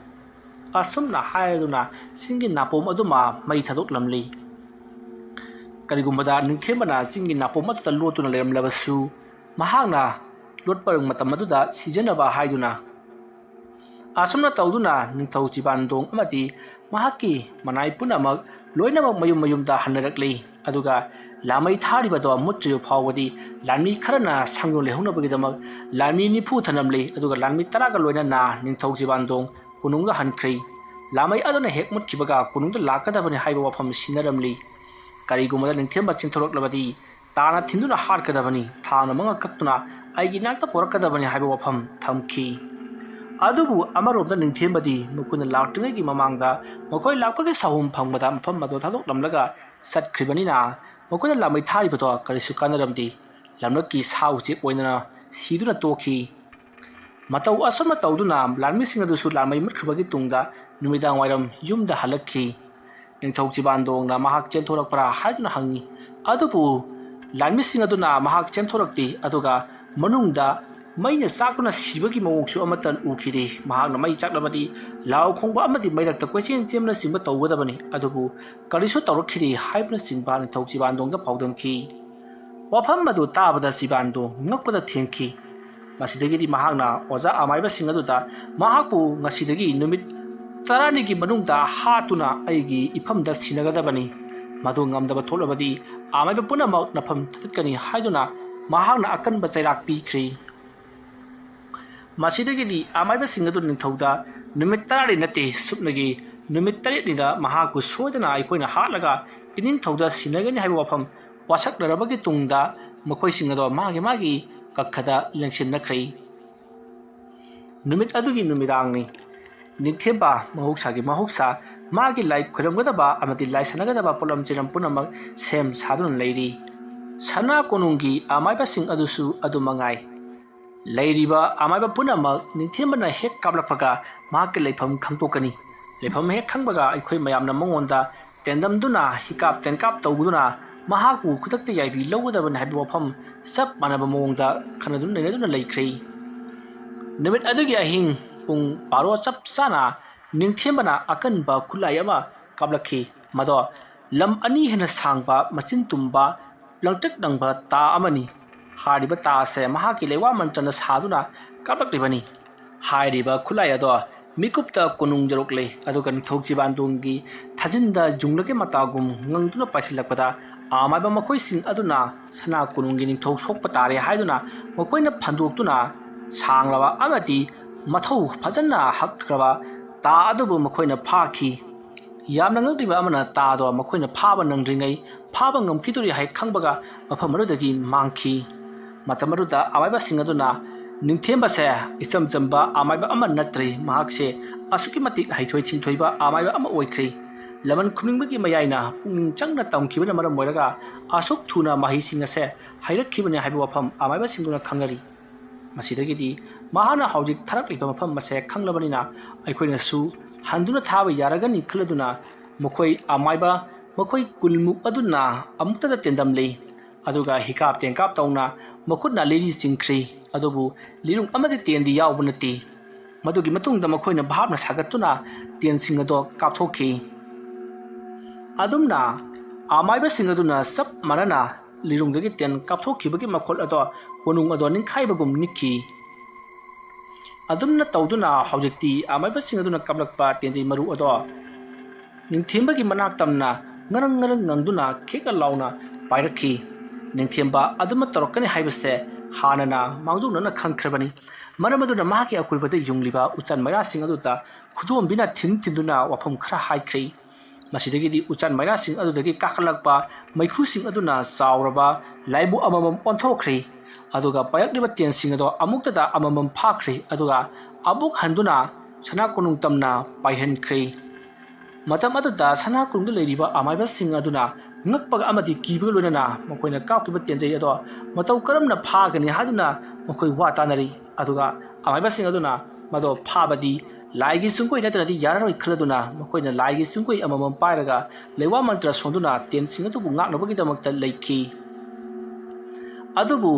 ꯑꯁꯨꯝꯅ ꯍꯥꯏꯗꯨꯅ ꯆꯤꯡꯒꯤ ꯅꯥꯄꯣꯝ ꯑꯗꯨꯃ ꯃꯩ ꯊꯥꯗꯣꯛꯂꯝꯂꯤ꯫ ꯀꯔꯤꯒꯨꯝꯕꯗ ꯅꯤꯡꯊꯦꯝꯕꯅ ꯆꯤꯡꯒꯤ ꯅꯥꯄꯣꯝ ꯑꯗꯨꯗ ꯂꯣꯠꯇꯨꯅ ꯂꯩꯔꯝꯂꯕꯁꯨ, ꯃꯍꯥꯛꯅ ꯂꯣꯠꯄ ꯃꯇꯝ ꯑꯗꯨꯗ ꯁꯤꯖꯅꯕ ꯍꯥꯏꯗꯨꯅ꯫ ꯑꯁꯨꯝꯅ ꯇꯧꯗꯨꯅ ꯅꯤꯡꯊꯧ ꯆꯤꯕꯥꯟꯗꯣꯡ ꯑꯃꯗꯤ ꯃꯍꯥꯛꯀꯤ ꯃꯅꯥꯏ ꯄꯨꯝꯅꯃꯛ ꯂꯣꯏꯅꯃꯛ ꯃꯌꯨꯝ ꯃꯌꯨꯝꯗ ꯍꯟꯅꯔꯛꯂꯤ꯫ ꯑꯗꯨꯒ ꯂꯥꯃꯩ ꯊꯥꯔꯤꯕꯗꯣ ꯃꯨꯠꯇ꯭ꯔꯤꯕ ꯐꯥꯎꯕꯗꯤ ꯂꯥꯟꯃꯤ ꯈꯔꯅ ꯁꯪꯒꯣꯝ ꯂꯩꯍꯧꯅꯕꯒꯤꯗꯃꯛ ꯂꯥꯟꯃꯤ ꯅꯤꯐꯨ ꯊꯅꯝꯂꯤ꯫ ꯑꯗꯨꯒ ꯂꯥꯟꯃꯤ ꯇꯔꯥꯒ ꯂꯣꯏꯅꯅ ꯅꯤꯡꯊꯧ ꯆꯤꯕꯥꯟꯗꯣꯡ ꯀꯣꯅꯨꯡꯗ ꯍꯟꯈ꯭ꯔꯤ꯫ ꯂꯥꯃꯩ ꯑꯗꯨꯅ ꯍꯦꯛ ꯃꯨꯠꯈꯤꯕꯒ ꯀꯣꯅꯨꯡꯗ ꯂꯥꯛꯀꯗꯕꯅꯤ ꯍꯥꯏꯕ ꯋꯥꯐꯝ ꯁꯤꯟꯅꯔꯝꯂꯤ꯫ ꯀꯔꯤꯒꯨꯝꯕꯗ ꯅꯤꯡꯊꯦꯝꯕ ꯆꯦꯟꯊꯣꯔꯛꯂꯕꯗꯤ ꯇꯥꯅ ꯊꯤꯟꯗꯨꯅ ꯍꯥꯠꯀꯗꯕꯅꯤ, ꯊꯥꯡꯅ ꯃꯉꯛ ꯀꯛꯇꯨꯅ ꯑꯩꯒꯤ ꯏꯅꯥꯛꯇ ꯄꯨꯔꯛꯀꯗꯕꯅꯤ ꯍꯥꯏꯕ ꯋꯥꯐꯝ ꯊꯝꯈꯤ꯫ ꯑꯗꯨꯕꯨ ꯑꯃꯔꯣꯝꯗ ꯅꯤꯡꯊꯦꯝꯕꯗꯤ ꯃꯈꯣꯏꯅ ꯂꯥꯛꯇ꯭ꯔꯤꯉꯩꯒꯤ ꯃꯃꯥꯡꯗ ꯃꯈꯣꯏ ꯂꯥꯛꯄꯒꯤ ꯁꯥꯍꯨꯝ ꯐꯪꯕꯗ ꯃꯐꯝ ꯑꯗꯨ ꯊꯥꯗꯣꯛꯂꯝꯂꯒ ꯆꯠꯈ꯭ꯔꯤꯕꯅꯤꯅ ꯃꯈꯣꯏꯅ ꯂꯥꯃꯩ ꯊꯥꯔꯤꯕꯗꯣ ꯀꯔꯤꯁꯨ ꯀꯥꯟꯅꯔꯝꯗꯦ꯫ ꯂꯝꯂꯛꯀꯤ ꯁꯥ ꯎꯆꯦꯛ ꯑꯣꯏꯅ ꯁꯤꯗꯨꯅ ꯇꯣꯛꯈꯤ꯫ ꯃꯇꯧ ꯑꯁꯨꯝꯅ ꯇꯧꯗꯨꯅ ꯂꯥꯟꯃꯤꯁꯤꯡ ꯑꯗꯨꯁꯨ ꯂꯥꯟꯃꯩ ꯃꯨꯠꯈ꯭ꯔꯕꯒꯤ ꯇꯨꯡꯗ ꯅꯨꯃꯤꯗꯥꯡ ꯋꯥꯏꯔꯝ ꯌꯨꯝꯗ ꯍꯜꯂꯛꯈꯤ꯫ ꯅꯤꯡꯊꯧ ꯆꯤꯕꯥꯟꯗꯣꯡꯅ ꯃꯍꯥꯛ ꯆꯦꯟꯊꯣꯔꯛꯄ꯭ꯔꯥ ꯍꯥꯏꯗꯨꯅ ꯍꯪꯉꯤ꯫ ꯑꯗꯨꯕꯨ ꯂꯥꯟꯃꯤꯁꯤꯡ ꯑꯗꯨꯅ ꯃꯍꯥꯛ ꯆꯦꯟꯊꯣꯔꯛꯇꯦ꯫ ꯑꯗꯨꯒ ꯃꯅꯨꯡꯗ ꯃꯩꯅ ꯆꯥꯛꯇꯨꯅ ꯁꯤꯕꯒꯤ ꯃꯑꯣꯡꯁꯨ ꯑꯃꯠꯇ ꯎꯈꯤꯗꯦ꯫ ꯃꯍꯥꯛꯅ ꯃꯩ ꯆꯥꯛꯂꯕꯗꯤ ꯂꯥꯎ ꯈꯣꯡꯕ ꯑꯃꯗꯤ ꯃꯩꯔꯛꯇ ꯀꯣꯏꯆꯦꯟ ꯆꯦꯟꯕꯅꯆꯤꯡꯕ ꯇꯧꯒꯗꯕꯅꯤ꯫ ꯑꯗꯨꯕꯨ ꯀꯔꯤꯁꯨ ꯇꯧꯔꯛꯈꯤꯗꯦ ꯍꯥꯏꯕꯅꯆꯤꯡꯕ ꯅꯤꯡꯊꯧ ꯆꯤꯕꯥꯟꯗꯣꯡꯗ ꯄꯥꯎꯗꯝꯈꯤ꯫ ꯋꯥꯐꯝ ꯑꯗꯨ ꯇꯥꯕꯗ ꯆꯤꯕꯥꯟꯗꯣꯡ ꯉꯛꯄꯗ ꯊꯦꯡꯈꯤ꯫ ꯃꯁꯤꯗꯒꯤꯗꯤ ꯃꯍꯥꯛꯅ ꯑꯣꯖꯥ ꯑꯃꯥꯏꯕꯁꯤꯡ ꯑꯗꯨꯗ ꯃꯍꯥꯛꯄꯨ ꯉꯁꯤꯗꯒꯤ ꯅꯨꯃꯤꯠ ꯇꯔꯥꯅꯤꯒꯤ ꯃꯅꯨꯡꯗ ꯍꯥꯠꯇꯨꯅ ꯑꯩꯒꯤ ꯏꯐꯝꯗ ꯁꯤꯟꯅꯒꯗꯕꯅꯤ꯫ ꯃꯗꯨ ꯉꯝꯗꯕ ꯊꯣꯛꯂꯕꯗꯤ ꯑꯃꯥꯏꯕ ꯄꯨꯝꯅꯃꯛ ꯅꯐꯝ ꯊꯥꯗꯠꯀꯅꯤ ꯍꯥꯏꯗꯨꯅ ꯃꯍꯥꯛꯅ ꯑꯀꯟꯕ ꯆꯩꯔꯥꯛ ꯄꯤꯈ꯭ꯔꯤ꯫ ꯃꯁꯤꯗꯒꯤꯗꯤ ꯑꯃꯥꯏꯕꯁꯤꯡ ꯑꯗꯨ ꯅꯤꯡꯊꯧꯗ ꯅꯨꯃꯤꯠ ꯇꯔꯥꯅꯤ ꯅꯠꯇꯦ, ꯁꯨꯞꯅꯒꯤ ꯅꯨꯃꯤꯠ ꯇꯔꯦꯠꯅꯤꯗ ꯃꯍꯥꯛꯄꯨ ꯁꯣꯏꯗꯅ ꯑꯩꯈꯣꯏꯅ ꯍꯥꯠꯂꯒ ꯏꯅꯤꯡꯊꯧꯗ ꯁꯤꯟꯅꯒꯅꯤ ꯍꯥꯏꯕ ꯋꯥꯐꯝ ꯋꯥꯁꯛꯅꯔꯕꯒꯤ ꯇꯨꯡꯗ ꯃꯈꯣꯏꯁꯤꯡ ꯑꯗꯣ ꯃꯥꯒꯤ ꯃꯥꯒꯤ ꯀꯛꯈꯗ ꯂꯦꯡꯁꯤꯟꯅꯈ꯭ꯔꯦ꯫ ꯅꯨꯃꯤꯠ ꯑꯗꯨꯒꯤ ꯅꯨꯃꯤꯗꯥꯡꯅꯤ꯫ ꯅꯤꯡꯊꯦꯝꯕ ꯃꯍꯧꯁꯥꯒꯤ ꯃꯍꯧꯁꯥ ꯃꯥꯒꯤ ꯂꯥꯏ ꯈꯨꯔꯨꯝꯒꯗꯕ ꯑꯃꯗꯤ ꯂꯥꯏ ꯁꯥꯟꯅꯒꯗꯕ ꯄꯣꯠꯂꯝ ꯆꯩꯔꯝ ꯄꯨꯝꯅꯃꯛ ꯁꯦꯝ ꯁꯥꯗꯨꯅ ꯂꯩꯔꯤ꯫ ꯁꯅꯥ ꯀꯣꯅꯨꯡꯒꯤ ꯑꯃꯥꯏꯕꯁꯤꯡ ꯑꯗꯨꯁꯨ ꯑꯗꯨ ꯃꯉꯥꯏ꯫ ꯂꯩꯔꯤꯕ ꯑꯃꯥꯏꯕ ꯄꯨꯝꯅꯃꯛ ꯅꯤꯡꯊꯦꯝꯕꯅ ꯍꯦꯛ ꯀꯥꯞꯂꯛꯄꯒ ꯃꯍꯥꯛꯀꯤ ꯂꯩꯐꯝ ꯈꯪꯗꯣꯛꯀꯅꯤ꯫ ꯂꯩꯐꯝ ꯍꯦꯛ ꯈꯪꯕꯒ ꯑꯩꯈꯣꯏ ꯃꯌꯥꯝꯅ ꯃꯉꯣꯟꯗ ꯇꯦꯟꯗꯝꯗꯨꯅ ꯍꯤꯀꯥꯞ ꯇꯦꯟꯀꯥꯞ ꯇꯧꯗꯨꯅ ꯃꯍꯥꯛꯄꯨ ꯈꯨꯗꯛꯇ ꯌꯥꯏꯕꯤ ꯂꯧꯒꯗꯕꯅꯤ ꯍꯥꯏꯕ ꯋꯥꯐꯝ ꯆꯞ ꯃꯥꯟꯅꯕ ꯃꯑꯣꯡꯗ ꯈꯟꯅꯗꯨꯅ ꯅꯩꯅꯗꯨꯅ ꯂꯩꯈ꯭ꯔꯦ꯫ ꯅꯨꯃꯤꯠ ꯑꯗꯨꯒꯤ ꯑꯍꯤꯡ ꯄꯨꯡ ꯕꯥꯔꯣ ꯆꯞ ꯆꯥꯅ ꯅꯤꯡꯊꯦꯝꯕꯅ ꯑꯀꯟꯕ ꯈꯨꯠꯂꯥꯏ ꯑꯃ ꯀꯥꯞꯂꯛꯈꯤ꯫ ꯃꯗꯣ ꯂꯝ ꯑꯅꯤ ꯍꯦꯟꯅ ꯁꯥꯡꯕ, ꯃꯆꯤꯟ ꯇꯨꯝꯕ, ꯂꯪꯇ꯭ꯔꯤꯛ ꯂꯪꯕ ꯇꯥ ꯑꯃꯅꯤ꯫ ꯍꯥꯏꯔꯤꯕ ꯇꯥ ꯑꯁꯦ ꯃꯍꯥꯛꯀꯤ ꯂꯩꯋꯥ ꯃꯟꯇ꯭ꯔꯅ ꯁꯥꯗꯨꯅ ꯀꯥꯞꯂꯛꯂꯤꯕꯅꯤ꯫ ꯍꯥꯏꯔꯤꯕ ꯈꯨꯠꯂꯥꯏ ꯑꯗꯣ ꯃꯤꯀꯨꯞꯇ ꯀꯣꯅꯨꯡ ꯌꯧꯔꯛꯂꯦ, ꯑꯗꯨꯒ ꯅꯤꯡꯊꯧ ꯆꯤꯕꯥꯟꯗꯣꯡꯒꯤ ꯊꯥꯖꯤꯟꯗ ꯌꯨꯡꯂꯒꯤ ꯃꯇꯥꯒꯨꯝ ꯉꯪꯗꯨꯅ ꯄꯥꯏꯁꯤꯜꯂꯛꯄꯗ ꯑꯃꯥꯏꯕ ꯃꯈꯣꯏꯁꯤꯡ ꯑꯗꯨꯅ ꯁꯅꯥ ꯀꯣꯅꯨꯡꯒꯤ ꯅꯤꯡꯊꯧ ꯁꯣꯛꯄ ꯇꯥꯔꯦ ꯍꯥꯏꯗꯨꯅ ꯃꯈꯣꯏꯅ ꯐꯟꯗꯣꯛꯇꯨꯅ ꯁꯥꯡꯂꯕ ꯑꯃꯗꯤ ꯃꯊꯧ ꯐꯖꯅ ꯍꯛꯈ꯭ꯔꯕ ꯇꯥ ꯑꯗꯨꯕꯨ ꯃꯈꯣꯏꯅ ꯐꯥꯈꯤ꯫ ꯌꯥꯝꯅ ꯉꯛꯂꯤꯕ ꯑꯃꯅ ꯇꯥꯗꯣ ꯃꯈꯣꯏꯅ ꯐꯥꯕ ꯅꯪꯗ꯭ꯔꯤꯉꯩ ꯐꯥꯕ ꯉꯝꯈꯤꯗꯣꯔꯤ ꯍꯥꯏ ꯈꯪꯕꯒ ꯃꯐꯝ ꯑꯗꯨꯗꯒꯤ ꯃꯥꯡꯈꯤ꯫ ꯃꯇꯝ ꯑꯗꯨꯗ ꯑꯃꯥꯏꯕꯁꯤꯡ ꯑꯗꯨꯅ ꯅꯤꯡꯊꯦꯝꯕꯁꯦ ꯏꯆꯝ ꯆꯝꯕ ꯑꯃꯥꯏꯕ ꯑꯃ ꯅꯠꯇ꯭ꯔꯦ, ꯃꯍꯥꯛꯁꯦ ꯑꯁꯨꯛꯀꯤ ꯃꯇꯤꯛ ꯍꯩꯊꯣꯏ ꯁꯤꯡꯊꯣꯏꯕ ꯑꯃꯥꯏꯕ ꯑꯃ ꯑꯣꯏꯈ꯭ꯔꯦ꯫ ꯂꯃꯟ ꯈꯨꯝꯅꯤꯡꯕꯒꯤ ꯃꯌꯥꯏꯅ ꯄꯨꯛꯅꯤꯡ ꯆꯪꯅ ꯇꯝꯈꯤꯕꯅ ꯃꯔꯝ ꯑꯣꯏꯔꯒ ꯑꯁꯨꯛ ꯊꯨꯅ ꯃꯍꯩꯁꯤꯡ ꯑꯁꯦ ꯍꯩꯔꯛꯈꯤꯕꯅꯤ ꯍꯥꯏꯕ ꯋꯥꯐꯝ ꯑꯃꯥꯏꯕꯁꯤꯡꯗꯨꯅ ꯈꯪꯅꯔꯤ꯫ ꯃꯁꯤꯗꯒꯤꯗꯤ ꯃꯍꯥꯛꯅ ꯍꯧꯖꯤꯛ ꯊꯥꯔꯛꯂꯤꯕ ꯃꯐꯝ ꯑꯁꯦ ꯈꯪꯂꯕꯅꯤꯅ ꯑꯩꯈꯣꯏꯅꯁꯨ ꯍꯟꯗꯨꯅ ꯊꯥꯕ ꯌꯥꯔꯒꯅꯤ ꯈꯜꯂꯗꯨꯅ ꯃꯈꯣꯏ ꯑꯃꯥꯏꯕ ꯃꯈꯣꯏ ꯀꯨꯟꯃꯨꯛ ꯑꯗꯨꯅ ꯑꯃꯨꯛꯇꯗ ꯇꯦꯟꯗꯝꯂꯤ꯫ ꯑꯗꯨꯒ ꯍꯤꯀꯥꯞ ꯇꯦꯟꯀꯥꯞ ꯇꯧꯅ ꯃꯈꯨꯠꯅ ꯂꯤꯔꯤ ꯆꯤꯡꯈ꯭ꯔꯤ꯫ ꯑꯗꯨꯕꯨ ꯂꯤꯔꯨꯡ ꯑꯃꯗꯤ ꯇꯦꯟꯗꯤ ꯌꯥꯎꯕ ꯅꯠꯇꯦ꯫ ꯃꯗꯨꯒꯤ ꯃꯇꯨꯡꯗ ꯃꯈꯣꯏꯅ ꯚꯥꯞꯅ ꯁꯥꯒꯠꯇꯨꯅ ꯇꯦꯟꯁꯤꯡ ꯑꯗꯣ ꯀꯥꯞꯊꯣꯛꯈꯤ꯫ ꯑꯗꯨꯝꯅ ꯑꯃꯥꯏꯕꯁꯤꯡ ꯑꯗꯨꯅ ꯆꯞ ꯃꯥꯟꯅꯅ ꯂꯤꯔꯨꯡꯗꯒꯤ ꯇꯦꯟ ꯀꯥꯞꯊꯣꯛꯈꯤꯕꯒꯤ ꯃꯈꯣꯜ ꯑꯗꯣ ꯀꯣꯅꯨꯡ ꯑꯗꯣ ꯅꯤꯡꯈꯥꯏꯕꯒꯨꯝ ꯅꯤꯛꯈꯤ꯫ ꯑꯗꯨꯝꯅ ꯇꯧꯗꯨꯅ ꯍꯧꯖꯤꯛꯇꯤ ꯑꯃꯥꯏꯕꯁꯤꯡ ꯑꯗꯨꯅ ꯀꯥꯞꯂꯛꯄ ꯇꯦꯟꯖꯩ ꯃꯔꯨ ꯑꯗꯣ ꯅꯤꯡꯊꯦꯝꯕꯒꯤ ꯃꯅꯥꯛ ꯇꯝꯅ ꯉꯔꯪ ꯉꯔꯪ ꯉꯪꯗꯨꯅ ꯈꯦꯛꯅ ꯂꯥꯎꯅ ꯄꯥꯏꯔꯛꯈꯤ꯫ ꯅꯤꯡꯊꯦꯝꯕ ꯑꯗꯨꯃꯛ ꯇꯧꯔꯛꯀꯅꯤ ꯍꯥꯏꯕꯁꯦ ꯍꯥꯟꯅꯅ ꯃꯥꯡꯖꯧꯅꯅ ꯈꯪꯈ꯭ꯔꯕꯅꯤ꯫ ꯃꯔꯝ ꯑꯗꯨꯅ ꯃꯍꯥꯛꯀꯤ ꯑꯀꯣꯏꯕꯗ ꯌꯨꯡꯂꯤꯕ ꯎꯆꯥꯟ ꯃꯩꯔꯥꯁꯤꯡ ꯑꯗꯨꯗ ꯈꯨꯗꯣꯝꯕꯤꯅ ꯊꯤꯟ ꯊꯤꯟꯗꯨꯅ ꯋꯥꯐꯝ ꯈꯔ ꯍꯥꯏꯈ꯭ꯔꯦ꯫ ꯃꯁꯤꯗꯒꯤꯗꯤ ꯎꯆꯥꯟ ꯃꯩꯔꯥꯁꯤꯡ ꯑꯗꯨꯗꯒꯤ ꯀꯥꯈꯠꯂꯛꯄ ꯃꯩꯈꯨꯁꯤꯡ ꯑꯗꯨꯅ ꯆꯥꯎꯔꯕ ꯂꯥꯏꯕꯨ ꯑꯃꯃꯝ ꯑꯣꯟꯊꯣꯛꯈ꯭ꯔꯦ꯫ ꯑꯗꯨꯒ ꯄꯥꯏꯔꯛꯂꯤꯕ ꯇꯦꯟꯁꯤꯡ ꯑꯗꯣ ꯑꯃꯨꯛꯇꯗ ꯑꯃꯃꯝ ꯐꯥꯈ꯭ꯔꯦ꯫ ꯑꯗꯨꯒ ꯑꯃꯨꯛ ꯍꯟꯗꯨꯅ ꯁꯅꯥ ꯀꯣꯅꯨꯡ ꯇꯝꯅ ꯄꯥꯏꯍꯟꯈ꯭ꯔꯦ꯫ ꯃꯇꯝ ꯑꯗꯨꯗ ꯁꯅꯥ ꯀꯣꯅꯨꯡꯗ ꯂꯩꯔꯤꯕ ꯑꯃꯥꯏꯕꯁꯤꯡ ꯑꯗꯨꯅ ꯉꯛꯄꯒ ꯑꯃꯗꯤ ꯀꯤꯕꯒ ꯂꯣꯏꯅꯅ ꯃꯈꯣꯏꯅ ꯀꯥꯞꯈꯤꯕ ꯇꯦꯟꯖꯩ ꯑꯗꯣ ꯃꯇꯧ ꯀꯔꯝꯅ ꯐꯥꯒꯅꯤ ꯍꯥꯏꯗꯨꯅ ꯃꯈꯣꯏ ꯋꯥ ꯇꯥꯅꯔꯤ꯫ ꯑꯗꯨꯒ ꯑꯃꯥꯏꯕꯁꯤꯡ ꯑꯗꯨꯅ ꯃꯗꯣ ꯐꯥꯕꯗꯤ ꯂꯥꯏꯒꯤ ꯆꯨꯡꯒꯣꯏ ꯅꯠꯇ꯭ꯔꯗꯤ ꯌꯥꯔꯔꯣꯏ ꯈꯜꯂꯗꯨꯅ ꯃꯈꯣꯏꯅ ꯂꯥꯏꯒꯤ ꯆꯨꯡꯒꯣꯏ ꯑꯃꯃꯝ ꯄꯥꯏꯔꯒ ꯂꯩꯋꯥ ꯃꯟꯇ꯭ꯔ ꯁꯣꯟꯗꯨꯅ ꯇꯦꯟꯁꯤꯡ ꯑꯗꯨꯕꯨ ꯉꯥꯛꯅꯕꯒꯤꯗꯃꯛꯇ ꯂꯩꯈꯤ꯫ ꯑꯗꯨꯕꯨ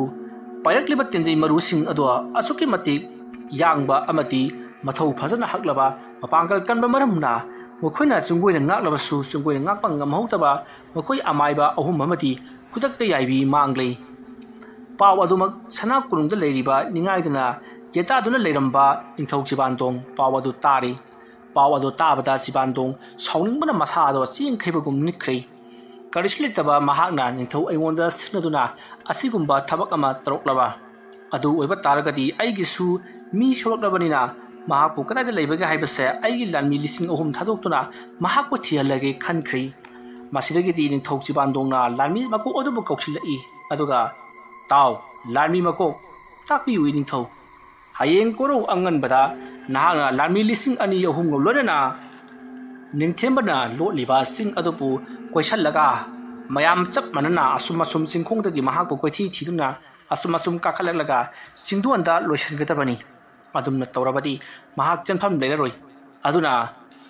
ꯄꯥꯏꯔꯛꯂꯤꯕ ꯇꯦꯟꯖꯩ ꯃꯔꯨꯁꯤꯡ ꯑꯗꯣ ꯑꯁꯨꯛꯀꯤ ꯃꯇꯤꯛ ꯌꯥꯡꯕ ꯑꯃꯗꯤ ꯃꯊꯧ ꯐꯖꯅ ꯍꯛꯂꯕ ꯃꯄꯥꯡꯒꯜ ꯀꯟꯕ ꯃꯔꯝꯅ ꯃꯈꯣꯏꯅ ꯆꯨꯡꯒꯣꯏꯅ ꯉꯥꯛꯂꯕꯁꯨ ꯆꯨꯡꯒꯣꯏꯅ ꯉꯥꯛꯄ ꯉꯝꯍꯧꯗꯕ ꯃꯈꯣꯏ ꯑꯃꯥꯏꯕ ꯑꯍꯨꯝ ꯑꯃꯗꯤ ꯈꯨꯗꯛꯇ ꯌꯥꯏꯕꯤ ꯃꯥꯡꯂꯤ꯫ ꯄꯥꯎ ꯑꯗꯨꯃꯛ ꯁꯅꯥ ꯀꯣꯅꯨꯡꯗ ꯂꯩꯔꯤꯕ ꯅꯤꯡꯉꯥꯏꯗꯨꯅ ꯌꯦꯇꯥꯗꯨꯅ ꯂꯩꯔꯝꯕ ꯅꯤꯡꯊꯧ ꯆꯤꯕꯥꯟꯗꯣꯡ ꯄꯥꯎ ꯑꯗꯨ ꯇꯥꯔꯤ꯫ ꯄꯥꯎ ꯑꯗꯨ ꯇꯥꯕꯗ ꯆꯤꯕꯥꯟꯗꯣꯡ ꯁꯥꯎꯅꯤꯡꯕꯅ ꯃꯁꯥ ꯑꯗꯣ ꯆꯦꯟꯈꯤꯕꯒꯨꯝ ꯅꯤꯛꯈ꯭ꯔꯦ꯫ ꯀꯔꯤꯁꯨ ꯂꯩꯇꯕ ꯃꯍꯥꯛꯅ ꯅꯤꯡꯊꯧ ꯑꯩꯉꯣꯟꯗ ꯁꯤꯡꯅꯗꯨꯅ ꯑꯁꯤꯒꯨꯝꯕ ꯊꯕꯛ ꯑꯃ ꯇꯧꯔꯛꯂꯕ ꯑꯗꯨ ꯑꯣꯏꯕ ꯇꯥꯔꯒꯗꯤ ꯑꯩꯒꯤꯁꯨ ꯃꯤ ꯁꯣꯛꯂꯛꯂꯕꯅꯤꯅ ꯃꯍꯥꯛꯄꯨ ꯀꯗꯥꯏꯗ ꯂꯩꯕꯒꯦ ꯍꯥꯏꯕꯁꯦ ꯑꯩꯒꯤ ꯂꯥꯟꯃꯤ ꯂꯤꯁꯤꯡ ꯑꯍꯨꯝ ꯊꯥꯗꯣꯛꯇꯨꯅ ꯃꯍꯥꯛꯄꯨ ꯊꯤꯍꯜꯂꯒꯦ ꯈꯟꯈ꯭ꯔꯦ꯫ ꯃꯁꯤꯗꯒꯤꯗꯤ ꯅꯤꯡꯊꯧ ꯆꯤꯕꯥꯟꯗꯣꯡꯅ ꯂꯥꯟꯃꯤ ꯃꯀꯣꯛ ꯑꯗꯨꯕꯨ ꯀꯧꯁꯤꯜꯂꯛꯏ꯫ ꯑꯗꯨꯒ, "ꯇꯥꯎ, ꯂꯥꯟꯃꯤ ꯃꯀꯣꯛ, ꯇꯥꯛꯄꯤꯌꯨ ꯏꯅꯤꯡꯊꯧ꯫ ꯍꯌꯦꯡ ꯀꯣꯔꯧ ꯑꯉꯟꯕꯗ ꯅꯍꯥꯛꯅ ꯂꯥꯟꯃꯤ ꯂꯤꯁꯤꯡ ꯑꯅꯤ ꯑꯍꯨꯝꯒ ꯂꯣꯏꯅꯅ ꯅꯤꯡꯊꯦꯝꯕꯅ ꯂꯣꯠꯂꯤꯕ ꯆꯤꯡ ꯑꯗꯨꯕꯨ ꯀꯣꯏꯁꯜꯂꯒ ꯃꯌꯥꯝ ꯆꯞ ꯃꯥꯟꯅꯅ ꯑꯁꯨꯝ ꯑꯁꯨꯝ ꯆꯤꯡꯈꯣꯡꯗꯒꯤ ꯃꯍꯥꯛꯄꯨ ꯀꯣꯏꯊꯤ ꯊꯤꯗꯨꯅ ꯑꯁꯨꯝ ꯑꯁꯨꯝ ꯀꯥꯈꯠꯂꯛꯂꯒ ꯆꯤꯡꯗꯣꯟꯗ ꯂꯣꯏꯁꯤꯟꯒꯗꯕꯅꯤ꯫ ꯑꯗꯨꯝꯅ ꯇꯧꯔꯕꯗꯤ ꯃꯍꯥꯛ ꯆꯦꯟꯐꯝ ꯂꯩꯔꯔꯣꯏ꯫ ꯑꯗꯨꯅ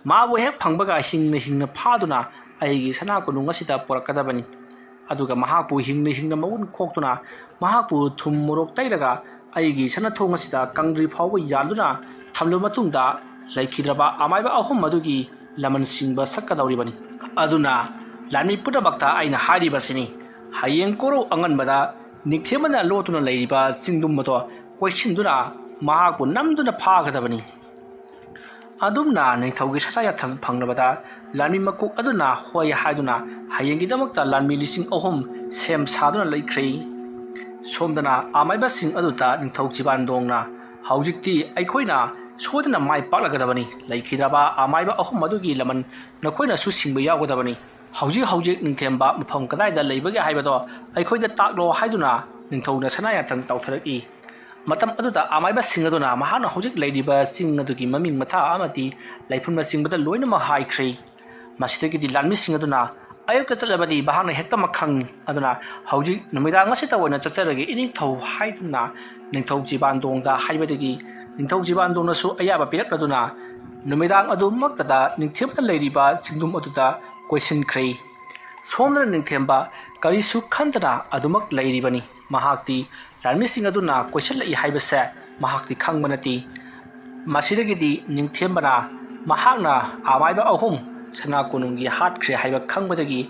ꯃꯥꯕꯨ ꯍꯦꯛ ꯐꯪꯕꯒ ꯍꯤꯡꯅ ꯍꯤꯡꯅ ꯐꯥꯗꯨꯅ ꯑꯩꯒꯤ ꯁꯅꯥ ꯀꯣꯅꯨꯡ ꯑꯁꯤꯗ ꯄꯨꯔꯛꯀꯗꯕꯅꯤ꯫ ꯑꯗꯨꯒ ꯃꯍꯥꯛꯄꯨ ꯍꯤꯡꯅ ꯍꯤꯡꯅ ꯃꯎꯟ ꯈꯣꯛꯇꯨꯅ ꯃꯍꯥꯛꯄꯨ ꯊꯨꯝ ꯃꯣꯔꯣꯛ ꯇꯩꯔꯒ ꯑꯩꯒꯤ ꯁꯅꯥꯊꯣꯡ ꯑꯁꯤꯗ ꯀꯪꯗ꯭ꯔꯤ ꯐꯥꯎꯕ ꯌꯥꯟꯗꯨꯅ ꯊꯝꯂꯕ ꯃꯇꯨꯡꯗ ꯂꯩꯈꯤꯗ꯭ꯔꯕ ꯑꯃꯥꯏꯕ ꯑꯍꯨꯝ ꯑꯗꯨꯒꯤ ꯂꯃꯟ ꯁꯤꯡꯕ ꯁꯛꯀꯗꯧꯔꯤꯕꯅꯤ꯫ ꯑꯗꯨꯅ ꯂꯥꯟꯃꯤ ꯄꯨꯝꯅꯃꯛꯇ ꯑꯩꯅ ꯍꯥꯏꯔꯤꯕꯁꯤꯅꯤ, ꯍꯌꯦꯡ ꯀꯣꯔꯧ ꯑꯉꯟꯕꯗ ꯅꯤꯡꯊꯦꯝꯕꯅ ꯂꯣꯠꯇꯨꯅ ꯂꯩꯔꯤꯕ ꯆꯤꯡꯗꯨꯝ ꯑꯗꯣ ꯀꯣꯏꯁꯤꯟꯗꯨꯅ ꯃꯍꯥꯛꯄꯨ ꯅꯝꯗꯨꯅ ꯐꯥꯒꯗꯕꯅꯤ꯫ ꯑꯗꯨꯝꯅ ꯅꯤꯡꯊꯧꯒꯤ ꯁꯅꯥ ꯌꯥꯊꯪ ꯐꯪꯂꯕꯗ ꯂꯥꯟꯃꯤ ꯃꯀꯣꯛ ꯑꯗꯨꯅ ꯍꯣꯏ ꯍꯥꯏꯗꯨꯅ ꯍꯌꯦꯡꯒꯤꯗꯃꯛꯇ ꯂꯥꯟꯃꯤ ꯂꯤꯁꯤꯡ ꯑꯍꯨꯝ ꯁꯦꯝ ꯁꯥꯗꯨꯅ ꯂꯩꯈ꯭ꯔꯦ꯫ ꯁꯣꯝꯗꯅ ꯑꯃꯥꯏꯕꯁꯤꯡ ꯑꯗꯨꯗ ꯅꯤꯡꯊꯧ ꯆꯤꯕꯥꯟꯗꯣꯡꯅ ꯍꯧꯖꯤꯛꯇꯤ ꯑꯩꯈꯣꯏꯅ ꯁꯣꯏꯗꯅ ꯃꯥꯏ ꯄꯥꯛꯂꯒꯗꯕꯅꯤ꯫ ꯂꯩꯈꯤꯗ꯭ꯔꯕ ꯑꯃꯥꯏꯕ ꯑꯍꯨꯝ ꯑꯗꯨꯒꯤ ꯂꯃꯟ ꯅꯈꯣꯏꯅꯁꯨ ꯁꯤꯡꯕ ꯌꯥꯎꯒꯗꯕꯅꯤ꯫ ꯍꯧꯖꯤꯛ ꯍꯧꯖꯤꯛ ꯅꯤꯡꯊꯦꯝꯕ ꯃꯐꯝ ꯀꯗꯥꯏꯗ ꯂꯩꯕꯒꯦ ꯍꯥꯏꯕꯗꯣ ꯑꯩꯈꯣꯏꯗ ꯇꯥꯛꯂꯣ ꯍꯥꯏꯗꯨꯅ ꯅꯤꯡꯊꯧꯅ ꯁꯅꯥ ꯌꯥꯊꯪ ꯇꯧꯊꯔꯛꯏ꯫ ꯃꯇꯝ ꯑꯗꯨꯗ ꯑꯃꯥꯏꯕꯁꯤꯡ ꯑꯗꯨꯅ ꯃꯍꯥꯛꯅ ꯍꯧꯖꯤꯛ ꯂꯩꯔꯤꯕ ꯆꯤꯡ ꯑꯗꯨꯒꯤ ꯃꯃꯤꯡ ꯃꯊꯥ ꯑꯃꯗꯤ ꯂꯩꯐꯝꯅꯆꯤꯡꯕꯗ ꯂꯣꯏꯅꯃꯛ ꯍꯥꯏꯈ꯭ꯔꯦ꯫ ꯃꯁꯤꯗꯒꯤꯗꯤ ꯂꯥꯟꯃꯤꯁꯤꯡ ꯑꯗꯨꯅ ꯑꯌꯨꯛꯇ ꯆꯠꯂꯕꯗꯤ ꯃꯍꯥꯛꯅ ꯍꯦꯛꯇꯃꯛ ꯈꯪꯏ꯫ ꯑꯗꯨꯅ ꯍꯧꯖꯤꯛ ꯅꯨꯃꯤꯗꯥꯡ ꯑꯁꯤꯗ ꯑꯣꯏꯅ ꯆꯠꯆꯔꯒꯦ ꯏꯅꯤꯡꯊꯧ ꯍꯥꯏꯗꯨꯅ ꯅꯤꯡꯊꯧ ꯆꯤꯕꯥꯟꯗꯣꯡꯗ ꯍꯥꯏꯕꯗꯒꯤ ꯅꯤꯡꯊꯧ ꯆꯤꯕꯥꯟꯗꯣꯡꯅꯁꯨ ꯑꯌꯥꯕ ꯄꯤꯔꯛꯂꯗꯨꯅ ꯅꯨꯃꯤꯗꯥꯡ ꯑꯗꯨꯃꯛꯇꯗ ꯅꯤꯡꯊꯦꯝꯕꯅ ꯂꯩꯔꯤꯕ ꯆꯤꯡꯗꯨꯝ ꯑꯗꯨꯗ ꯀꯣꯏꯁꯤꯟꯈ꯭ꯔꯦ꯫ ꯁꯣꯝꯗꯅ ꯅꯤꯡꯊꯦꯝꯕ ꯀꯔꯤꯁꯨ ꯈꯟꯗꯅ ꯑꯗꯨꯃꯛ ꯂꯩꯔꯤꯕꯅꯤ꯫ ꯃꯍꯥꯛꯇꯤ ꯂꯥꯟꯃꯤꯁꯤꯡ ꯑꯗꯨꯅ ꯀꯣꯏꯁꯤꯜꯂꯛꯏ ꯍꯥꯏꯕꯁꯦ ꯃꯍꯥꯛꯇꯤ ꯈꯪꯕ ꯅꯠꯇꯦ꯫ ꯃꯁꯤꯗꯒꯤꯗꯤ ꯅꯤꯡꯊꯦꯝꯕꯅ ꯃꯍꯥꯛꯅ ꯑꯃꯥꯏꯕ ꯑꯍꯨꯝ ꯁꯅꯥ ꯀꯣꯅꯨꯡꯒꯤ ꯍꯥꯠꯈ꯭ꯔꯦ ꯍꯥꯏꯕ ꯈꯪꯕꯗꯒꯤ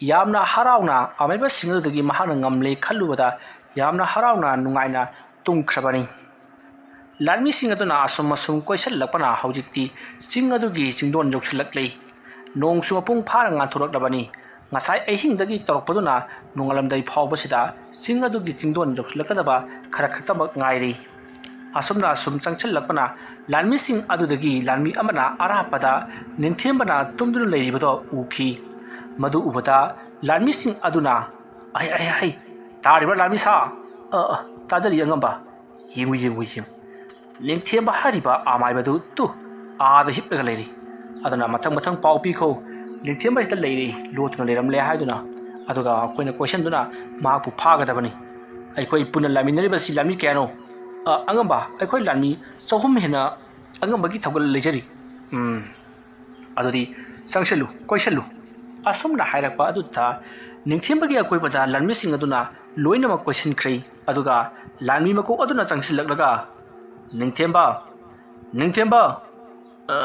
ꯌꯥꯝꯅ ꯍꯔꯥꯎꯅ ꯑꯃꯥꯏꯕꯁꯤꯡ ꯑꯗꯨꯗꯒꯤ ꯃꯍꯥꯛꯅ ꯉꯝꯂꯦ ꯈꯜꯂꯨꯕꯗ ꯌꯥꯝꯅ ꯍꯔꯥꯎꯅ ꯅꯨꯡꯉꯥꯏꯅ ꯇꯨꯝꯈ꯭ꯔꯕꯅꯤ꯫ ꯂꯥꯟꯃꯤꯁꯤꯡ ꯑꯗꯨꯅ ꯑꯁꯨꯝ ꯑꯁꯨꯝ ꯀꯣꯏꯁꯤꯜꯂꯛꯄꯅ ꯍꯧꯖꯤꯛꯇꯤ ꯆꯤꯡ ꯑꯗꯨꯒꯤ ꯆꯤꯡꯗꯣꯟ ꯌꯧꯁꯤꯜꯂꯛꯂꯦ꯫ ꯅꯣꯡꯁꯨ ꯃꯄꯨꯡ ꯐꯥꯅ ꯉꯥꯟꯊꯣꯔꯛꯂꯕꯅꯤ꯫ ꯉꯁꯥꯏ ꯑꯍꯤꯡꯗꯒꯤ ꯇꯧꯔꯛꯄꯗꯨꯅ ꯅꯣꯡꯉꯥꯜꯂꯝꯗꯥꯏ ꯐꯥꯎꯕꯁꯤꯗ ꯆꯤꯡ ꯑꯗꯨꯒꯤ ꯆꯤꯡꯗꯣꯟ ꯌꯧꯁꯤꯜꯂꯛꯀꯗꯕ ꯈꯔ ꯈꯛꯇꯃꯛ ꯉꯥꯏꯔꯤ꯫ ꯑꯁꯨꯝꯅ ꯑꯁꯨꯝ ꯆꯪꯁꯤꯜꯂꯛꯄꯅ ꯂꯥꯟꯃꯤꯁꯤꯡ ꯑꯗꯨꯗꯒꯤ ꯂꯥꯟꯃꯤ ꯑꯃꯅ ꯑꯔꯥꯞꯄꯗ ꯅꯤꯡꯊꯦꯝꯕꯅ ꯇꯨꯝꯗꯨꯅ ꯂꯩꯔꯤꯕꯗꯣ ꯎꯈꯤ꯫ ꯃꯗꯨ ꯎꯕꯗ ꯂꯥꯟꯃꯤꯁꯤꯡ ꯑꯗꯨꯅ, "ꯑꯩ, ꯑꯩ, ꯑꯩ, ꯇꯥꯔꯤꯕ꯭ꯔꯥ ꯂꯥꯟꯃꯤꯁꯥ?" "ꯑ, ꯑ, ꯇꯥꯖꯔꯤ ꯑꯉꯝꯕ꯫ ꯌꯦꯡꯉꯨ, ꯌꯦꯡꯉꯨ, ꯌꯦꯡꯉꯨ꯫ ꯅꯤꯡꯊꯦꯝꯕ ꯍꯥꯏꯔꯤꯕ ꯑꯃꯥꯏꯕꯗꯨ ꯇꯨ, ꯑꯥꯗ ꯍꯤꯞꯂꯒ ꯂꯩꯔꯤ꯫ ꯑꯗꯨꯅ ꯃꯊꯪ ꯃꯊꯪ ꯄꯥꯎ ꯄꯤꯈꯣ꯫ ꯅꯤꯡꯊꯦꯝꯕꯁꯤꯗ ꯂꯩꯔꯤ, ꯂꯣꯠꯇꯨꯅ ꯂꯩꯔꯝꯂꯦ ꯍꯥꯏꯗꯨꯅ꯫ ꯑꯗꯨꯒ ꯑꯩꯈꯣꯏꯅ ꯀꯣꯏꯁꯟꯗꯨꯅ ꯃꯍꯥꯛꯄꯨ ꯐꯥꯒꯗꯕꯅꯤ꯫ ꯑꯩꯈꯣꯏ ꯄꯨꯟꯅ ꯂꯥꯟꯃꯤꯟꯅꯔꯤꯕꯁꯤ ꯂꯥꯟꯃꯤ ꯀꯌꯥꯅꯣ?" "ꯑ, ꯑꯉꯝꯕ, ꯑꯩꯈꯣꯏ ꯂꯥꯟꯃꯤ ꯆꯍꯨꯝ ꯍꯦꯟꯅ ꯑꯉꯝꯕꯒꯤ ꯊꯧꯒꯜ ꯂꯩꯖꯔꯤ꯫" "ꯎꯝ, ꯑꯗꯨꯗꯤ ꯆꯪꯁꯤꯜꯂꯨ, ꯀꯣꯏꯁꯤꯜꯂꯨ꯫" ꯑꯁꯨꯝꯅ ꯍꯥꯏꯔꯛꯄ ꯑꯗꯨꯗ ꯅꯤꯡꯊꯦꯝꯕꯒꯤ ꯑꯀꯣꯏꯕꯗ ꯂꯥꯟꯃꯤꯁꯤꯡ ꯑꯗꯨꯅ ꯂꯣꯏꯅꯃꯛ ꯀꯣꯏꯁꯤꯟꯈ꯭ꯔꯦ꯫ ꯑꯗꯨꯒ ꯂꯥꯟꯃꯤ ꯃꯀꯣꯛ ꯑꯗꯨꯅ ꯆꯪꯁꯤꯜꯂꯛꯂꯒ, "ꯅꯤꯡꯊꯦꯝꯕ, ꯅꯤꯡꯊꯦꯝꯕ!" "ꯑ,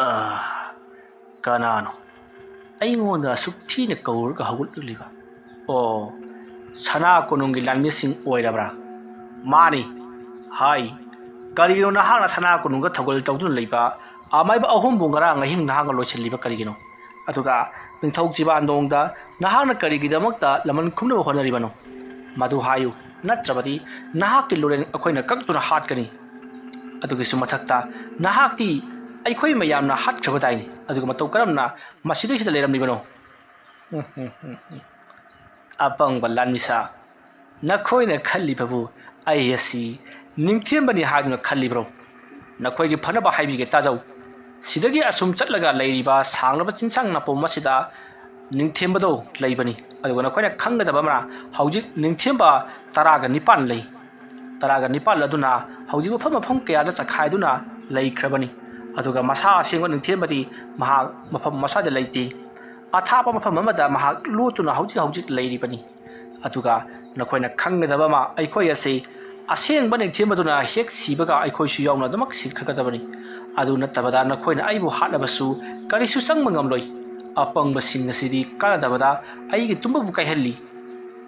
ꯀꯅꯥꯅꯣ ꯑꯩꯉꯣꯟꯗ ꯑꯁꯨꯛ ꯊꯤꯅ ꯀꯧꯔꯒ ꯍꯧꯒꯠꯂꯛꯂꯤꯕ? ꯑꯣ, ꯁꯅꯥ ꯀꯣꯅꯨꯡꯒꯤ ꯂꯥꯟꯃꯤꯁꯤꯡ ꯑꯣꯏꯔꯕ꯭ꯔꯥ?" "ꯃꯥꯅꯤ꯫" "ꯍꯥꯏ, ꯀꯔꯤꯒꯤꯅꯣ ꯅꯍꯥꯛꯅ ꯁꯅꯥ ꯀꯣꯅꯨꯡꯗ ꯊꯧꯒꯜ ꯇꯧꯗꯨꯅ ꯂꯩꯕ ꯑꯃꯥꯏꯕ ꯑꯍꯨꯝꯕꯨ ꯉꯔꯥꯡ ꯑꯍꯤꯡ ꯅꯍꯥꯛꯅ ꯂꯣꯏꯁꯤꯜꯂꯤꯕ ꯀꯔꯤꯒꯤꯅꯣ? ꯑꯗꯨꯒ ꯅꯤꯡꯊꯧ ꯆꯤꯕꯥꯟꯗꯣꯡꯗ ꯅꯍꯥꯛꯅ ꯀꯔꯤꯒꯤꯗꯃꯛꯇ ꯂꯃꯟ ꯈꯨꯝꯅꯕ ꯍꯣꯠꯅꯔꯤꯕꯅꯣ? ꯃꯗꯨ ꯍꯥꯏꯌꯨ, ꯅꯠꯇ꯭ꯔꯕꯗꯤ ꯅꯍꯥꯛꯀꯤ ꯂꯣꯔꯦꯟ ꯑꯩꯈꯣꯏꯅ ꯀꯛꯇꯨꯅ ꯍꯥꯠꯀꯅꯤ꯫ ꯑꯗꯨꯒꯤꯁꯨ ꯃꯊꯛꯇ ꯅꯍꯥꯛꯇꯤ ꯑꯩꯈꯣꯏ ꯃꯌꯥꯝꯅ ꯍꯥꯠꯈ꯭ꯔꯕꯗꯥꯏꯅꯤ, ꯑꯗꯨꯒ ꯃꯇꯧ ꯀꯔꯝꯅ ꯃꯁꯤꯗꯩꯁꯤꯗ ꯂꯩꯔꯝꯂꯤꯕꯅꯣ?" "ꯑꯄꯪꯕ ꯂꯥꯟꯃꯤꯁꯥ, ꯅꯈꯣꯏꯅ ꯈꯜꯂꯤꯕꯕꯨ ꯑꯩ ꯑꯁꯤ ꯅꯤꯡꯊꯦꯝꯕꯅꯤ ꯍꯥꯏꯗꯨꯅ ꯈꯜꯂꯤꯕ꯭ꯔꯣ? ꯅꯈꯣꯏꯒꯤ ꯐꯅꯕ ꯍꯥꯏꯕꯤꯒꯦ, ꯇꯥꯖꯧ꯫ ꯁꯤꯗꯒꯤ ꯑꯁꯨꯝ ꯆꯠꯂꯒ ꯂꯩꯔꯤꯕ ꯁꯥꯡꯂꯕ ꯆꯤꯡꯁꯥꯡ ꯅꯥꯄꯣꯝ ꯑꯁꯤꯗ ꯅꯤꯡꯊꯦꯝꯕꯗꯣ ꯂꯩꯕꯅꯤ꯫ ꯑꯗꯨꯒ ꯅꯈꯣꯏꯅ ꯈꯪꯒꯗꯕ ꯑꯃꯅ, ꯍꯧꯖꯤꯛ ꯅꯤꯡꯊꯦꯝꯕ ꯇꯔꯥꯒ ꯅꯤꯄꯥꯟ ꯂꯩ꯫ ꯇꯔꯥꯒ ꯅꯤꯄꯥꯟ ꯑꯗꯨꯅ ꯍꯧꯖꯤꯛ ꯃꯐꯝ ꯃꯐꯝ ꯀꯌꯥꯗ ꯆꯈꯥꯏꯗꯨꯅ ꯂꯩꯈ꯭ꯔꯕꯅꯤ꯫ ꯑꯗꯨꯒ ꯃꯁꯥ ꯑꯁꯦꯡꯕ ꯅꯤꯡꯊꯦꯝꯕꯗꯤ ꯃꯍꯥꯛ ꯃꯐꯝ ꯃꯁꯥꯗ ꯂꯩꯇꯦ꯫ ꯑꯊꯥꯞꯄ ꯃꯐꯝ ꯑꯃꯗ ꯃꯍꯥꯛ ꯂꯣꯠꯇꯨꯅ ꯍꯧꯖꯤꯛ ꯍꯧꯖꯤꯛ ꯂꯩꯔꯤꯕꯅꯤ꯫ ꯑꯗꯨꯒ ꯅꯈꯣꯏꯅ ꯈꯪꯒꯗꯕ ꯑꯃ, ꯑꯩꯈꯣꯏ ꯑꯁꯤ ꯑꯁꯦꯡꯕ ꯅꯤꯡꯊꯦꯝꯕꯗꯨꯅ ꯍꯦꯛ ꯁꯤꯕꯒ ꯑꯩꯈꯣꯏꯁꯨ ꯌꯥꯎꯅ ꯑꯗꯨꯃꯛ ꯁꯤꯈ꯭ꯔꯒꯗꯕꯅꯤ꯫ ꯑꯗꯨ ꯅꯠꯇꯕꯗ ꯅꯈꯣꯏꯅ ꯑꯩꯕꯨ ꯍꯥꯠꯂꯕꯁꯨ ꯀꯔꯤꯁꯨ ꯆꯪꯕ ꯉꯝꯂꯣꯏ꯫ ꯑꯄꯪꯕꯁꯤꯡ ꯑꯁꯤꯗꯤ ꯀꯥꯟꯅꯗꯕꯗ ꯑꯩꯒꯤ ꯇꯨꯝꯕꯕꯨ ꯀꯥꯏꯍꯜꯂꯤ꯫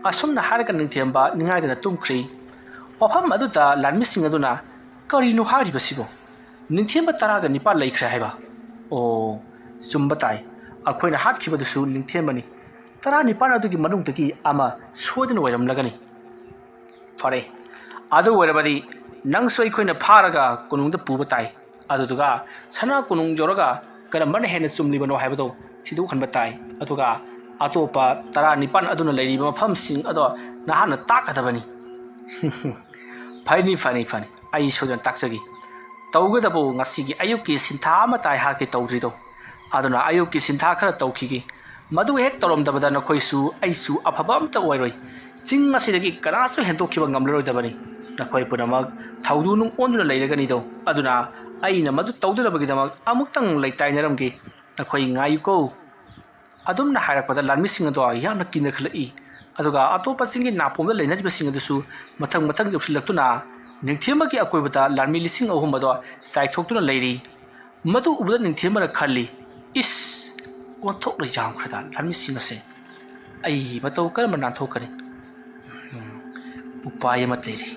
ꯑꯁꯨꯝꯅ ꯍꯥꯏꯔꯒ ꯅꯤꯡꯊꯦꯝꯕ ꯅꯤꯡꯉꯥꯏꯗꯅ ꯇꯨꯝꯈ꯭ꯔꯤ꯫ ꯋꯥꯐꯝ ꯑꯗꯨꯗ ꯂꯥꯟꯃꯤꯁꯤꯡ ꯑꯗꯨꯅ, "ꯀꯔꯤꯅꯣ ꯍꯥꯏꯔꯤꯕꯁꯤꯕꯣ? ꯅꯤꯡꯊꯦꯝꯕ ꯇꯔꯥꯒ ꯅꯤꯄꯥꯜ ꯂꯩꯈ꯭ꯔꯦ ꯍꯥꯏꯕ? ꯑꯣ, ꯆꯨꯝꯕ ꯇꯥꯏ꯫ ꯑꯩꯈꯣꯏꯅ ꯍꯥꯠꯈꯤꯕꯗꯨꯁꯨ ꯅꯤꯡꯊꯦꯝꯕꯅꯤ꯫ ꯇꯔꯥꯅꯤꯄꯥꯜ ꯑꯗꯨꯒꯤ ꯃꯅꯨꯡꯗꯒꯤ ꯑꯃ ꯁꯣꯏꯗꯅ ꯑꯣꯏꯔꯝꯂꯒꯅꯤ꯫ ꯐꯔꯦ, ꯑꯗꯨ ꯑꯣꯏꯔꯕꯗꯤ ꯅꯪꯁꯨ ꯑꯩꯈꯣꯏꯅ ꯐꯥꯔꯒ ꯀꯣꯅꯨꯡꯗ ꯄꯨꯕ ꯇꯥꯏ꯫ ꯑꯗꯨꯗꯨꯒ ꯁꯅꯥ ꯀꯣꯅꯨꯡ ꯌꯧꯔꯒ ꯀꯔꯝꯕꯅ ꯍꯦꯟꯅ ꯆꯨꯝꯂꯤꯕꯅꯣ ꯍꯥꯏꯕꯗꯣ ꯊꯤꯗꯣꯛꯍꯟꯕ ꯇꯥꯏ꯫ ꯑꯗꯨꯒ ꯑꯇꯣꯞꯄ ꯇꯔꯥꯅꯤꯄꯥꯜ ꯑꯗꯨꯅ ꯂꯩꯔꯤꯕ ꯃꯐꯝꯁꯤꯡ ꯑꯗꯣ ꯅꯍꯥꯛꯅ ꯇꯥꯛꯀꯗꯕꯅꯤ꯫" "ꯐꯅꯤ, ꯐꯅꯤ, ꯐꯅꯤ꯫ ꯑꯩ ꯁꯣꯏꯗꯅ ꯇꯥꯛꯆꯒꯦ꯫ ꯇꯧꯒꯗꯕ ꯉꯁꯤꯒꯤ ꯑꯌꯨꯛꯀꯤ ꯁꯤꯟꯊꯥ ꯑꯃꯇ ꯑꯩꯍꯥꯛꯀꯤ ꯇꯧꯗ꯭ꯔꯤꯗꯣ꯫ ꯑꯗꯨꯅ ꯑꯌꯨꯛꯀꯤ ꯁꯤꯟꯊꯥ ꯈꯔ ꯇꯧꯈꯤꯒꯦ꯫ ꯃꯗꯨ ꯍꯦꯛ ꯇꯧꯔꯝꯗꯕꯗ ꯅꯈꯣꯏꯁꯨ ꯑꯩꯁꯨ ꯑꯐꯕ ꯑꯝꯇ ꯑꯣꯏꯔꯣꯏ꯫ ꯆꯤꯡ ꯑꯁꯤꯗꯒꯤ ꯀꯅꯥꯁꯨ ꯍꯦꯟꯗꯣꯛꯈꯤꯕ ꯉꯝꯂꯔꯣꯏꯗꯕꯅꯤ꯫ ꯅꯈꯣꯏ ꯄꯨꯝꯅꯃꯛ ꯊꯧꯗꯨꯅꯨꯡ ꯑꯣꯟꯗꯨꯅ ꯂꯩꯔꯒꯅꯤꯗꯣ꯫ ꯑꯗꯨꯅ ꯑꯩꯅ ꯃꯗꯨ ꯇꯧꯗꯅꯕꯒꯤꯗꯃꯛ ꯑꯃꯨꯛꯇꯪ ꯂꯩꯇꯥꯏꯅꯔꯝꯒꯦ꯫ ꯅꯈꯣꯏ ꯉꯥꯏꯌꯨꯀꯣ꯫" ꯑꯗꯨꯝꯅ ꯍꯥꯏꯔꯛꯄꯗ ꯂꯥꯟꯃꯤꯁꯤꯡ ꯑꯗꯣ ꯌꯥꯝꯅ ꯀꯤꯅꯈꯠꯂꯛꯏ꯫ ꯑꯗꯨꯒ ꯑꯇꯣꯞꯄ ꯆꯤꯡꯒꯤ ꯅꯥꯄꯣꯝꯗ ꯂꯩꯅꯔꯤꯕꯁꯤꯡ ꯑꯗꯨꯁꯨ ꯃꯊꯪ ꯃꯊꯪ ꯌꯧꯁꯤꯜꯂꯛꯇꯨꯅ ꯅꯤꯡꯊꯦꯝꯕꯒꯤ ꯑꯀꯣꯏꯕꯗ ꯂꯥꯟꯃꯤ ꯂꯤꯁꯤꯡ ꯑꯍꯨꯝ ꯑꯗꯣ ꯆꯥꯏꯊꯣꯛꯇꯨꯅ ꯂꯩꯔꯤ꯫ ꯃꯗꯨ ꯎꯕꯗ ꯅꯤꯡꯊꯦꯝꯕꯅ ꯈꯜꯂꯤ, "ꯏꯁ, ꯑꯣꯟꯊꯣꯛꯅ ꯌꯥꯝꯈ꯭ꯔꯗ ꯂꯥꯟꯃꯤꯁꯤꯡ ꯑꯁꯦ꯫ ꯑꯩ ꯃꯇꯧ ꯀꯔꯝꯅ ꯅꯥꯟꯊꯣꯛꯀꯅꯤ? ꯎꯝ, ꯎꯄꯥꯏ ꯑꯃ ꯂꯩꯔꯦ꯫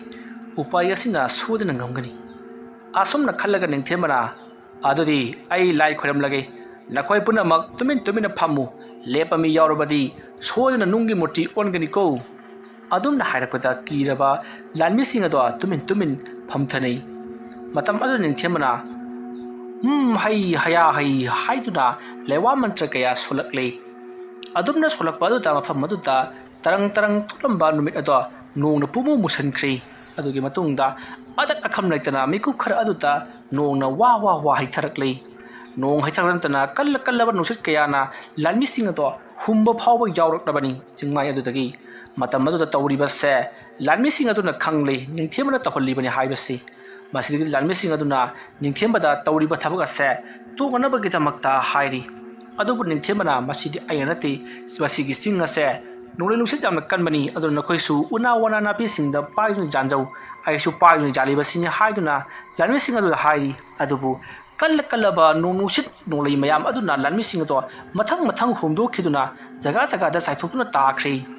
ꯎꯄꯥꯏ ꯑꯁꯤꯅ ꯁꯣꯏꯗꯅ ꯉꯝꯒꯅꯤ꯫" ꯑꯁꯨꯝꯅ ꯈꯜꯂꯒ ꯅꯤꯡꯊꯦꯝꯕꯅ, "ꯑꯗꯨꯗꯤ ꯑꯩ ꯂꯥꯏ ꯈꯣꯏꯔꯝꯂꯒꯦ꯫ ꯅꯈꯣꯏ ꯄꯨꯝꯅꯃꯛ ꯇꯨꯃꯤꯟ ꯇꯨꯃꯤꯟꯅ ꯐꯝꯃꯨ꯫ ꯂꯦꯞꯄ ꯃꯤ ꯌꯥꯎꯔꯕꯗꯤ ꯁꯣꯏꯗꯅ ꯅꯨꯡꯒꯤ ꯃꯨꯔꯇꯤ ꯑꯣꯟꯒꯅꯤꯀꯣ꯫" ꯑꯗꯨꯝꯅ ꯍꯥꯏꯔꯛꯄꯗ ꯀꯤꯔꯕ ꯂꯥꯟꯃꯤꯁꯤꯡ ꯑꯗꯣ ꯇꯨꯃꯤꯟ ꯇꯨꯃꯤꯟ ꯐꯝꯊꯅꯩ꯫ ꯃꯇꯝ ꯑꯗꯨꯗ ꯅꯤꯡꯊꯦꯝꯕꯅ, "ꯍꯨꯝ, ꯍꯩ, ꯍꯌꯥ, ꯍꯩ" ꯍꯥꯏꯗꯨꯅ ꯂꯩꯋꯥ ꯃꯟꯇ꯭ꯔ ꯀꯌꯥ ꯁꯣꯜꯂꯛꯂꯤ꯫ ꯑꯗꯨꯝꯅ ꯁꯣꯜꯂꯛꯄ ꯑꯗꯨꯗ ꯃꯐꯝ ꯑꯗꯨꯗ ꯇꯔꯪ ꯇꯔꯪ ꯊꯣꯛꯂꯝꯕ ꯅꯨꯃꯤꯠ ꯑꯗꯣ ꯅꯣꯡꯅ ꯄꯨꯝꯃꯨ ꯃꯨꯁꯟꯈ꯭ꯔꯤ꯫ ꯑꯗꯨꯒꯤ ꯃꯇꯨꯡꯗ ꯑꯗꯠ ꯑꯈꯝ ꯂꯩꯇꯅ ꯃꯤꯀꯨꯞ ꯈꯔ ꯑꯗꯨꯗ ꯅꯣꯡꯅ ꯋꯥ ꯋꯥ ꯋꯥ ꯍꯩꯊꯔꯛꯂꯤ꯫ ꯅꯣꯡ ꯍꯩꯊꯔꯛꯄ ꯅꯠꯇꯅ ꯀꯜꯂ ꯀꯜꯂꯕ ꯅꯨꯡꯁꯤꯠ ꯀꯌꯥꯅ ꯂꯥꯟꯃꯤꯁꯤꯡ ꯑꯗꯣ ꯍꯨꯝꯕ ꯐꯥꯎꯕ ꯌꯥꯎꯔꯛꯂꯕꯅꯤ ꯆꯤꯡꯃꯥꯏ ꯑꯗꯨꯗꯒꯤ꯫ ꯃꯇꯝ ꯑꯗꯨꯗ ꯇꯧꯔꯤꯕꯁꯦ ꯂꯥꯟꯃꯤꯁꯤꯡ ꯑꯗꯨꯅ ꯈꯪꯂꯤ, ꯅꯤꯡꯊꯦꯝꯕꯅ ꯇꯧꯍꯜꯂꯤꯕꯅꯤ ꯍꯥꯏꯕꯁꯤ꯫ ꯃꯁꯤꯗꯒꯤ ꯂꯥꯟꯃꯤꯁꯤꯡ ꯑꯗꯨꯅ ꯅꯤꯡꯊꯦꯝꯕꯗ ꯇꯧꯔꯤꯕ ꯊꯕꯛ ꯑꯁꯦ ꯇꯣꯛꯅꯅꯕꯒꯤꯗꯃꯛꯇ ꯍꯥꯏꯔꯤ꯫ ꯑꯗꯨꯕꯨ ꯅꯤꯡꯊꯦꯝꯕꯅ, "ꯃꯁꯤꯗꯤ ꯑꯩꯅ ꯅꯠꯇꯦ, ꯃꯁꯤꯒꯤ ꯆꯤꯡ ꯑꯁꯦ ꯅꯣꯡꯂꯩ ꯅꯨꯡꯁꯤꯠ ꯌꯥꯝꯅ ꯀꯟꯕꯅꯤ, ꯑꯗꯨꯅ ꯅꯈꯣꯏꯁꯨ ꯎꯅꯥ ꯋꯥꯅꯥ ꯅꯥꯄꯤꯁꯤꯡꯗ ꯄꯥꯏꯗꯨꯅ ꯌꯥꯟꯖꯧ, ꯑꯩꯁꯨ ꯄꯥꯏꯗꯨꯅ ꯌꯥꯜꯂꯤꯕꯁꯤꯅꯤ" ꯍꯥꯏꯗꯨꯅ ꯂꯥꯟꯃꯤꯁꯤꯡ ꯑꯗꯨꯗ ꯍꯥꯏꯔꯤ꯫ ꯑꯗꯨꯕꯨ ꯀꯜꯂ ꯀꯜꯂꯕ ꯅꯣꯡ ꯅꯨꯡꯁꯤꯠ ꯅꯣꯡꯂꯩ ꯃꯌꯥꯝ ꯑꯗꯨꯅ ꯂꯥꯟꯃꯤꯁꯤꯡ ꯑꯗꯣ ꯃꯊꯪ ꯃꯊꯪ ꯍꯨꯝꯗꯣꯛꯈꯤꯗꯨꯅ ꯖꯒꯥ ꯖꯒꯥꯗ ꯆꯥꯏꯊꯣꯛꯇꯨꯅ ꯇꯥꯈ꯭ꯔꯦ꯫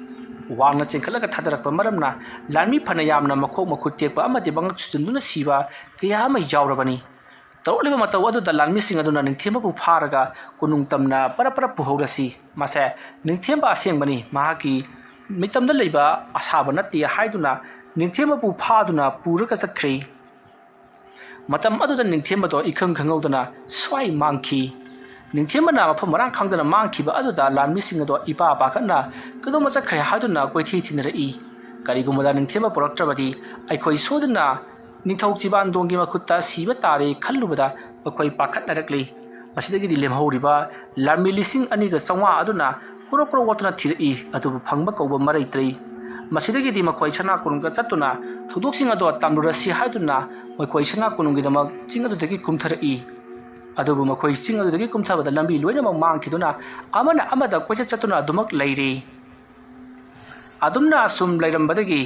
ꯋꯥꯡꯅ ꯆꯦꯟꯈꯠꯂꯒ ꯊꯥꯗꯔꯛꯄ ꯃꯔꯝꯅ ꯂꯥꯟꯃꯤ ꯐꯅ ꯌꯥꯝꯅ ꯃꯈꯣꯛ ꯃꯈꯨꯠ ꯇꯦꯛꯄ ꯑꯃꯗꯤ ꯃꯉꯛ ꯁꯨꯖꯟꯗꯨꯅ ꯁꯤꯕ ꯀꯌꯥ ꯑꯃ ꯌꯥꯎꯔꯕꯅꯤ꯫ ꯇꯧꯔꯛꯂꯤꯕ ꯃꯇꯧ ꯑꯗꯨꯗ ꯂꯥꯟꯃꯤꯁꯤꯡ ꯑꯗꯨꯅ ꯅꯤꯡꯊꯦꯝꯕꯕꯨ ꯐꯥꯔꯒ ꯀꯣꯅꯨꯡ ꯇꯝꯅ ꯄꯔꯞ ꯄꯔꯞ ꯄꯨꯍꯧꯔꯁꯤ, ꯃꯁꯦ ꯅꯤꯡꯊꯦꯝꯕ ꯑꯁꯦꯡꯕꯅꯤ, ꯃꯍꯥꯛꯀꯤ ꯃꯤꯇꯝꯗ ꯂꯩꯕ ꯑꯁꯥꯕ ꯅꯠꯇꯦ ꯍꯥꯏꯗꯨꯅ ꯅꯤꯡꯊꯦꯝꯕꯕꯨ ꯐꯥꯗꯨꯅ ꯄꯨꯔꯒ ꯆꯠꯈ꯭ꯔꯦ꯫ ꯃꯇꯝ ꯑꯗꯨꯗ ꯅꯤꯡꯊꯦꯝꯕꯗꯣ ꯏꯈꯪ ꯈꯪꯍꯧꯗꯅ ꯁ꯭ꯋꯥꯏ ꯃꯥꯡꯈꯤ꯫ ꯅꯤꯡꯊꯦꯝꯕꯅ ꯃꯐꯝ ꯃꯔꯥꯡ ꯈꯪꯗꯅ ꯃꯥꯡꯈꯤꯕ ꯑꯗꯨꯗ ꯂꯥꯟꯃꯤꯁꯤꯡ ꯑꯗꯣ ꯏꯄꯥ ꯄꯥꯈꯠꯅ ꯀꯩꯗꯣꯝꯃ ꯆꯠꯈ꯭ꯔꯦ ꯍꯥꯏꯗꯨꯅ ꯀꯣꯏꯊꯤ ꯊꯤꯅꯔꯛꯏ꯫ ꯀꯔꯤꯒꯨꯝꯕꯗ ꯅꯤꯡꯊꯦꯝꯕ ꯄꯨꯔꯛꯇ꯭ꯔꯕꯗꯤ ꯑꯩꯈꯣꯏ ꯁꯣꯏꯗꯅ ꯅꯤꯡꯊꯧ ꯆꯤꯕꯥꯟꯗꯣꯡꯒꯤ ꯃꯈꯨꯠꯇ ꯁꯤꯕ ꯇꯥꯔꯦ ꯈꯜꯂꯨꯕꯗ ꯃꯈꯣꯏ ꯄꯥꯈꯠꯅꯔꯛꯂꯤ꯫ ꯃꯁꯤꯗꯒꯤꯗꯤ ꯂꯦꯝꯍꯧꯔꯤꯕ ꯂꯥꯟꯃꯤ ꯂꯤꯁꯤꯡ ꯑꯅꯤꯒ ꯆꯥꯝꯃꯉꯥ ꯑꯗꯨꯅ ꯀ꯭ꯔꯣꯛ ꯀ꯭ꯔꯣꯛ ꯋꯥꯠꯇꯨꯅ ꯊꯤꯔꯛꯏ, ꯑꯗꯨꯕꯨ ꯐꯪꯕ ꯀꯧꯕ ꯃꯔꯩꯇ꯭ꯔꯤ꯫ ꯃꯁꯤꯗꯒꯤꯗꯤ ꯃꯈꯣꯏ ꯁꯅꯥ ꯀꯣꯅꯨꯡꯗ ꯆꯠꯇꯨꯅ ꯊꯧꯗꯣꯛꯁꯤꯡ ꯑꯗꯣ ꯇꯝꯂꯨꯔꯁꯤ ꯍꯥꯏꯗꯨꯅ ꯃꯈꯣꯏ ꯁꯅꯥ ꯀꯣꯅꯨꯡꯒꯤꯗꯃꯛ ꯆꯤꯡ ꯑꯗꯨꯗꯒꯤ ꯀꯨꯝꯊꯔꯛꯏ꯫ ꯑꯗꯨꯕꯨ ꯃꯈꯣꯏ ꯆꯤꯡ ꯑꯗꯨꯗꯒꯤ ꯀꯨꯝꯊꯕꯗ ꯂꯝꯕꯤ ꯂꯣꯏꯅꯃꯛ ꯃꯥꯡꯈꯤꯗꯨꯅ ꯑꯃꯅ ꯑꯃꯗ ꯀꯣꯏꯆꯠ ꯆꯠꯇꯨꯅ ꯑꯗꯨꯃꯛ ꯂꯩꯔꯤ꯫ ꯑꯗꯨꯝꯅ ꯑꯁꯨꯝ ꯂꯩꯔꯝꯕꯗꯒꯤ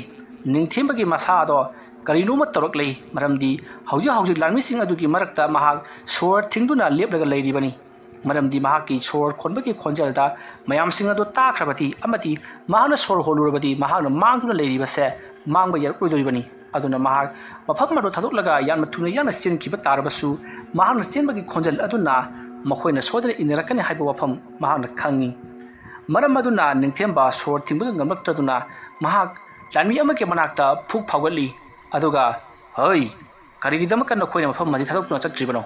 ꯅꯤꯡꯊꯦꯝꯕꯒꯤ ꯃꯁꯥꯗꯣ ꯀꯔꯤꯅꯣꯃ ꯇꯧꯔꯛꯂꯦ, ꯃꯔꯝꯗꯤ ꯍꯧꯖꯤꯛ ꯍꯧꯖꯤꯛ ꯂꯥꯟꯃꯤꯁꯤꯡ ꯑꯗꯨꯒꯤ ꯃꯔꯛꯇ ꯃꯍꯥꯛ ꯁꯣꯔ ꯊꯤꯡꯗꯨꯅ ꯂꯦꯞꯂꯒ ꯂꯩꯔꯤꯕꯅꯤ꯫ ꯃꯔꯝꯗꯤ ꯃꯍꯥꯛꯀꯤ ꯁꯣꯔ ꯈꯣꯟꯕꯒꯤ ꯈꯣꯟꯖꯦꯜꯗ ꯃꯌꯥꯝꯁꯤꯡ ꯑꯗꯨ ꯇꯥꯈ꯭ꯔꯕꯗꯤ ꯑꯃꯗꯤ ꯃꯍꯥꯛꯅ ꯁꯣꯔ ꯍꯣꯜꯂꯨꯔꯕꯗꯤ ꯃꯍꯥꯛꯅ ꯃꯥꯡꯗꯨꯅ ꯂꯩꯔꯤꯕꯁꯦ ꯃꯥꯡꯕ ꯌꯥꯔꯛꯂꯣꯏꯗꯧꯔꯤꯕꯅꯤ꯫ ꯑꯗꯨꯅ ꯃꯍꯥꯛ ꯃꯐꯝ ꯑꯗꯨ ꯊꯥꯗꯣꯛꯂꯒ ꯌꯥꯝꯅ ꯊꯨꯅ ꯌꯥꯡꯅ ꯆꯦꯟꯈꯤꯕ ꯇꯥꯔꯕꯁꯨ ꯃꯍꯥꯛꯅ ꯆꯦꯟꯕꯒꯤ ꯈꯣꯟꯖꯦꯜ ꯑꯗꯨꯅ ꯃꯈꯣꯏꯅ ꯁꯣꯏꯗꯅ ꯏꯟꯅꯔꯛꯀꯅꯤ ꯍꯥꯏꯕ ꯋꯥꯐꯝ ꯃꯍꯥꯛꯅ ꯈꯪꯏ꯫ ꯃꯔꯝ ꯑꯗꯨꯅ ꯅꯤꯡꯊꯦꯝꯕ ꯁꯣꯔ ꯊꯤꯡꯕꯒ ꯉꯝꯂꯛꯇ꯭ꯔꯗꯨꯅ ꯃꯍꯥꯛ ꯂꯥꯟꯃꯤ ꯑꯃꯒꯤ ꯃꯅꯥꯛꯇ ꯐꯨꯛ ꯐꯥꯎꯒꯠꯂꯤ꯫ ꯑꯗꯨꯒ, "ꯍꯩ, ꯀꯔꯤꯒꯤꯗꯃꯛꯇ ꯅꯈꯣꯏꯅ ꯃꯐꯝ ꯑꯁꯤ ꯊꯥꯗꯣꯛꯇꯨꯅ ꯆꯠꯇ꯭ꯔꯤꯕꯅꯣ?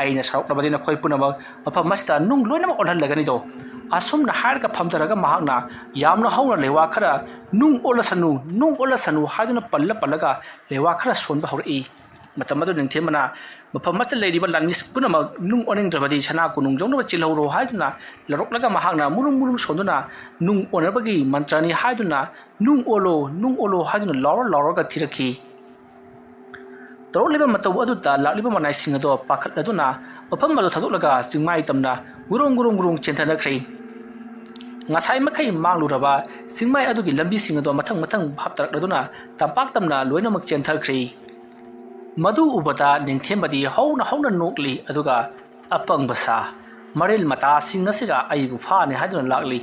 ꯑꯩꯅ ꯁꯥꯎꯔꯛꯂꯕꯗꯤ ꯅꯈꯣꯏ ꯄꯨꯝꯅꯃꯛ ꯃꯐꯝ ꯑꯁꯤꯗ ꯅꯨꯡ ꯂꯣꯏꯅꯃꯛ ꯑꯣꯜꯍꯜꯂꯒꯅꯤꯗꯣ꯫ ꯑꯁꯨꯝꯅ ꯍꯥꯏꯔꯒ ꯐꯝꯊꯔꯒ ꯃꯍꯥꯛꯅ ꯌꯥꯝꯅ ꯍꯧꯅ ꯂꯩꯋꯥ ꯈꯔ "ꯅꯨꯡ ꯑꯣꯜꯂꯁꯅꯨ, ꯅꯨꯡ ꯑꯣꯜꯂꯁꯅꯨ" ꯍꯥꯏꯗꯨꯅ ꯄꯜꯂ ꯄꯜꯂꯒ ꯂꯩꯋꯥ ꯈꯔ ꯁꯣꯟꯕ ꯍꯧꯔꯛꯏ꯫ ꯃꯇꯝ ꯑꯗꯨ ꯅꯤꯡꯊꯦꯝꯕꯅ ꯃꯐꯝ ꯑꯁꯤꯗ ꯂꯩꯔꯤꯕ ꯂꯥꯟꯃꯤ ꯄꯨꯝꯅꯃꯛ ꯅꯨꯡ ꯑꯣꯟꯅꯤꯡꯗ꯭ꯔꯕꯗꯤ ꯁꯅꯥ ꯀꯣꯅꯨꯡ ꯌꯧꯅꯕ ꯆꯦꯜꯍꯧꯔꯣ ꯍꯥꯏꯗꯨꯅ ꯂꯧꯔꯛꯂꯒ ꯃꯍꯥꯛꯅ ꯃꯨꯔꯨꯝ ꯃꯨꯔꯨꯝ ꯁꯣꯟꯗꯨꯅ ꯅꯨꯡ ꯑꯣꯟꯅꯕꯒꯤ ꯃꯟꯇ꯭ꯔꯅꯤ ꯍꯥꯏꯗꯨꯅ "ꯅꯨꯡ ꯑꯣꯜꯂꯣ, ꯅꯨꯡ ꯑꯣꯜꯂꯣ" ꯍꯥꯏꯗꯨꯅ ꯂꯥꯎꯔ ꯂꯥꯎꯔꯒ ꯊꯤꯔꯛꯈꯤ꯫ ꯇꯧꯔꯛꯂꯤꯕ ꯃꯇꯧ ꯑꯗꯨꯗ ꯂꯥꯛꯂꯤꯕ ꯃꯅꯥꯏꯁꯤꯡ ꯑꯗꯣ ꯄꯥꯈꯠꯂꯗꯨꯅ ꯃꯐꯝ ꯑꯗꯨ ꯊꯥꯗꯣꯛꯂꯒ ꯆꯤꯡꯃꯥꯏ ꯇꯝꯅ ꯒꯨꯔꯨꯡ ꯒꯨꯔꯨꯡ ꯒꯨꯔꯨꯡ ꯆꯦꯟꯊꯅꯈ꯭ꯔꯦ꯫ ꯉꯁꯥꯏ ꯃꯈꯩ ꯃꯥꯡꯂꯨꯔꯕ ꯆꯤꯡꯃꯥꯏ ꯑꯗꯨꯒꯤ ꯂꯝꯕꯤꯁꯤꯡ ꯑꯗꯣ ꯃꯊꯪ ꯃꯊꯪ ꯍꯥꯞꯇꯔꯛꯂꯗꯨꯅ ꯇꯝꯄꯥꯛ ꯇꯝꯅ ꯂꯣꯏꯅꯃꯛ ꯆꯦꯟꯊꯈ꯭ꯔꯦ꯫ ꯃꯗꯨ ꯎꯕꯗ ꯅꯤꯡꯊꯦꯝꯕꯗꯤ ꯍꯧꯅ ꯍꯧꯅ ꯅꯣꯛꯂꯤ, ꯑꯗꯨꯒ "ꯑꯄꯪꯕ ꯁꯥ, ꯃꯔꯤꯜ ꯃꯇꯥꯁꯤꯡ ꯑꯁꯤꯒ ꯑꯩꯕꯨ ꯐꯥꯅꯤ ꯍꯥꯏꯗꯨꯅ ꯂꯥꯛꯂꯤ꯫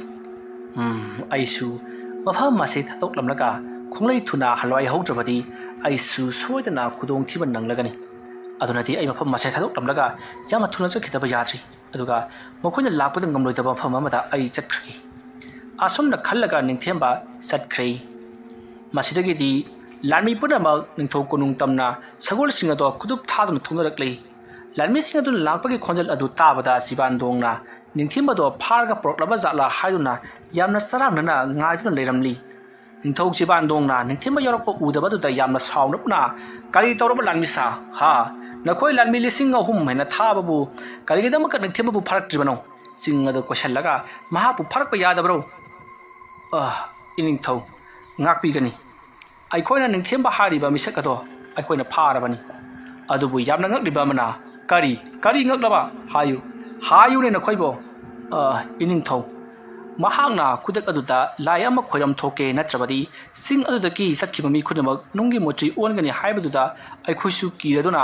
ꯎꯝ, ꯑꯩꯁꯨ ꯃꯐꯝ ꯑꯁꯤ ꯊꯥꯗꯣꯛꯂꯝꯂꯒ ꯈꯣꯡꯂꯩ ꯊꯨꯅ ꯍꯜꯂꯥꯏꯍꯧꯗ꯭ꯔꯕꯗꯤ ꯑꯩꯁꯨ ꯁꯣꯏꯗꯅ ꯈꯨꯗꯣꯡꯊꯤꯕ ꯅꯪꯂꯒꯅꯤ꯫ ꯑꯗꯨꯅꯗꯤ ꯑꯩ ꯃꯐꯝ ꯑꯁꯤ ꯊꯥꯗꯣꯛꯂꯝꯂꯒ ꯌꯥꯝꯅ ꯊꯨꯅ ꯆꯠꯈꯤꯗꯕ ꯌꯥꯗ꯭ꯔꯤ꯫ ꯑꯗꯨꯒ ꯃꯈꯣꯏꯅ ꯂꯥꯛꯄꯗ ꯉꯝꯂꯣꯏꯗꯕ ꯃꯐꯝ ꯑꯃꯗ ꯑꯩ ꯆꯠꯈ꯭ꯔꯒꯦ꯫" ꯑꯁꯨꯝꯅ ꯈꯜꯂꯒ ꯅꯤꯡꯊꯦꯝꯕ ꯆꯠꯈ꯭ꯔꯦ꯫ ꯃꯁꯤꯗꯒꯤꯗꯤ ꯂꯥꯟꯃꯤ ꯄꯨꯝꯅꯃꯛ ꯅꯤꯡꯊꯧ ꯀꯣꯅꯨꯡ ꯇꯝꯅ ꯁꯒꯣꯜꯁꯤꯡ ꯑꯗꯣ ꯈꯨꯗꯨꯞ ꯊꯥꯗꯨꯅ ꯊꯣꯛꯅꯔꯛꯂꯤ꯫ ꯂꯥꯟꯃꯤꯁꯤꯡ ꯑꯗꯨꯅ ꯂꯥꯛꯄꯒꯤ ꯈꯣꯟꯖꯦꯜ ꯑꯗꯨ ꯇꯥꯕꯗ ꯆꯤꯕꯥꯟꯗꯣꯡꯅ ꯅꯤꯡꯊꯦꯝꯕꯗꯣ ꯐꯥꯔꯒ ꯄꯨꯔꯛꯂꯕ ꯖꯥꯠꯂꯥ ꯍꯥꯏꯗꯨꯅ ꯌꯥꯝꯅ ꯆꯔꯥꯡꯅꯅ ꯉꯥꯏꯗꯨꯅ ꯂꯩꯔꯝꯂꯤ꯫ ꯅꯤꯡꯊꯧ ꯆꯤꯕꯥꯟꯗꯣꯡꯅ ꯅꯤꯡꯊꯦꯝꯕ ꯌꯧꯔꯛꯄ ꯎꯗꯕꯗꯨꯗ ꯌꯥꯝꯅ ꯁꯥꯎꯅꯞꯅ, "ꯀꯔꯤ ꯇꯧꯔꯕ ꯂꯥꯟꯃꯤꯁꯥ? ꯍꯥ? ꯅꯈꯣꯏ ꯂꯥꯟꯃꯤ ꯂꯤꯁꯤꯡ ꯑꯍꯨꯝ ꯍꯦꯟꯅ ꯊꯥꯕꯕꯨ ꯀꯔꯤꯒꯤꯗꯃꯛꯇ ꯅꯤꯡꯊꯦꯝꯕꯕꯨ ꯐꯥꯔꯛꯇ꯭ꯔꯤꯕꯅꯣ?" ꯆꯤꯡ ꯑꯗꯨ ꯀꯣꯏꯁꯤꯜꯂꯒ ꯃꯍꯥꯛꯄꯨ ꯐꯥꯔꯛꯄ ꯌꯥꯗꯕ꯭ꯔꯣ? "ꯑ, ꯏꯅꯤꯡꯊꯧ, ꯉꯥꯛꯄꯤꯒꯅꯤ꯫ ꯑꯩꯈꯣꯏꯅ ꯅꯤꯡꯊꯦꯝꯕ ꯍꯥꯏꯔꯤꯕ ꯃꯤꯁꯛ ꯑꯗꯣ ꯑꯩꯈꯣꯏꯅ ꯐꯥꯔꯕꯅꯤ꯫ ꯑꯗꯨꯕꯨ ꯌꯥꯝꯅ ꯉꯛꯂꯤꯕ ꯑꯃꯅ" "ꯀꯔꯤ, ꯀꯔꯤ ꯉꯛꯂꯕ? ꯍꯥꯏꯌꯨ, ꯍꯥꯏꯌꯨꯅꯦ ꯅꯈꯣꯏꯕꯣ꯫" "ꯑ, ꯏꯅꯤꯡꯊꯧ, ꯃꯍꯥꯛꯅ ꯈꯨꯗꯛ ꯑꯗꯨꯗ ꯂꯥꯏ ꯑꯃ ꯈꯣꯏꯔꯝ ꯊꯣꯛꯀꯦ, ꯅꯠꯇ꯭ꯔꯕꯗꯤ ꯆꯤꯡ ꯑꯗꯨꯗꯒꯤ ꯆꯠꯈꯤꯕ ꯃꯤ ꯈꯨꯗꯤꯡꯃꯛ ꯅꯨꯡꯒꯤ ꯃꯨꯇ꯭ꯔꯤ ꯑꯣꯟꯒꯅꯤ ꯍꯥꯏꯕꯗꯨꯗ ꯑꯩꯈꯣꯏꯁꯨ ꯀꯤꯔꯗꯨꯅ,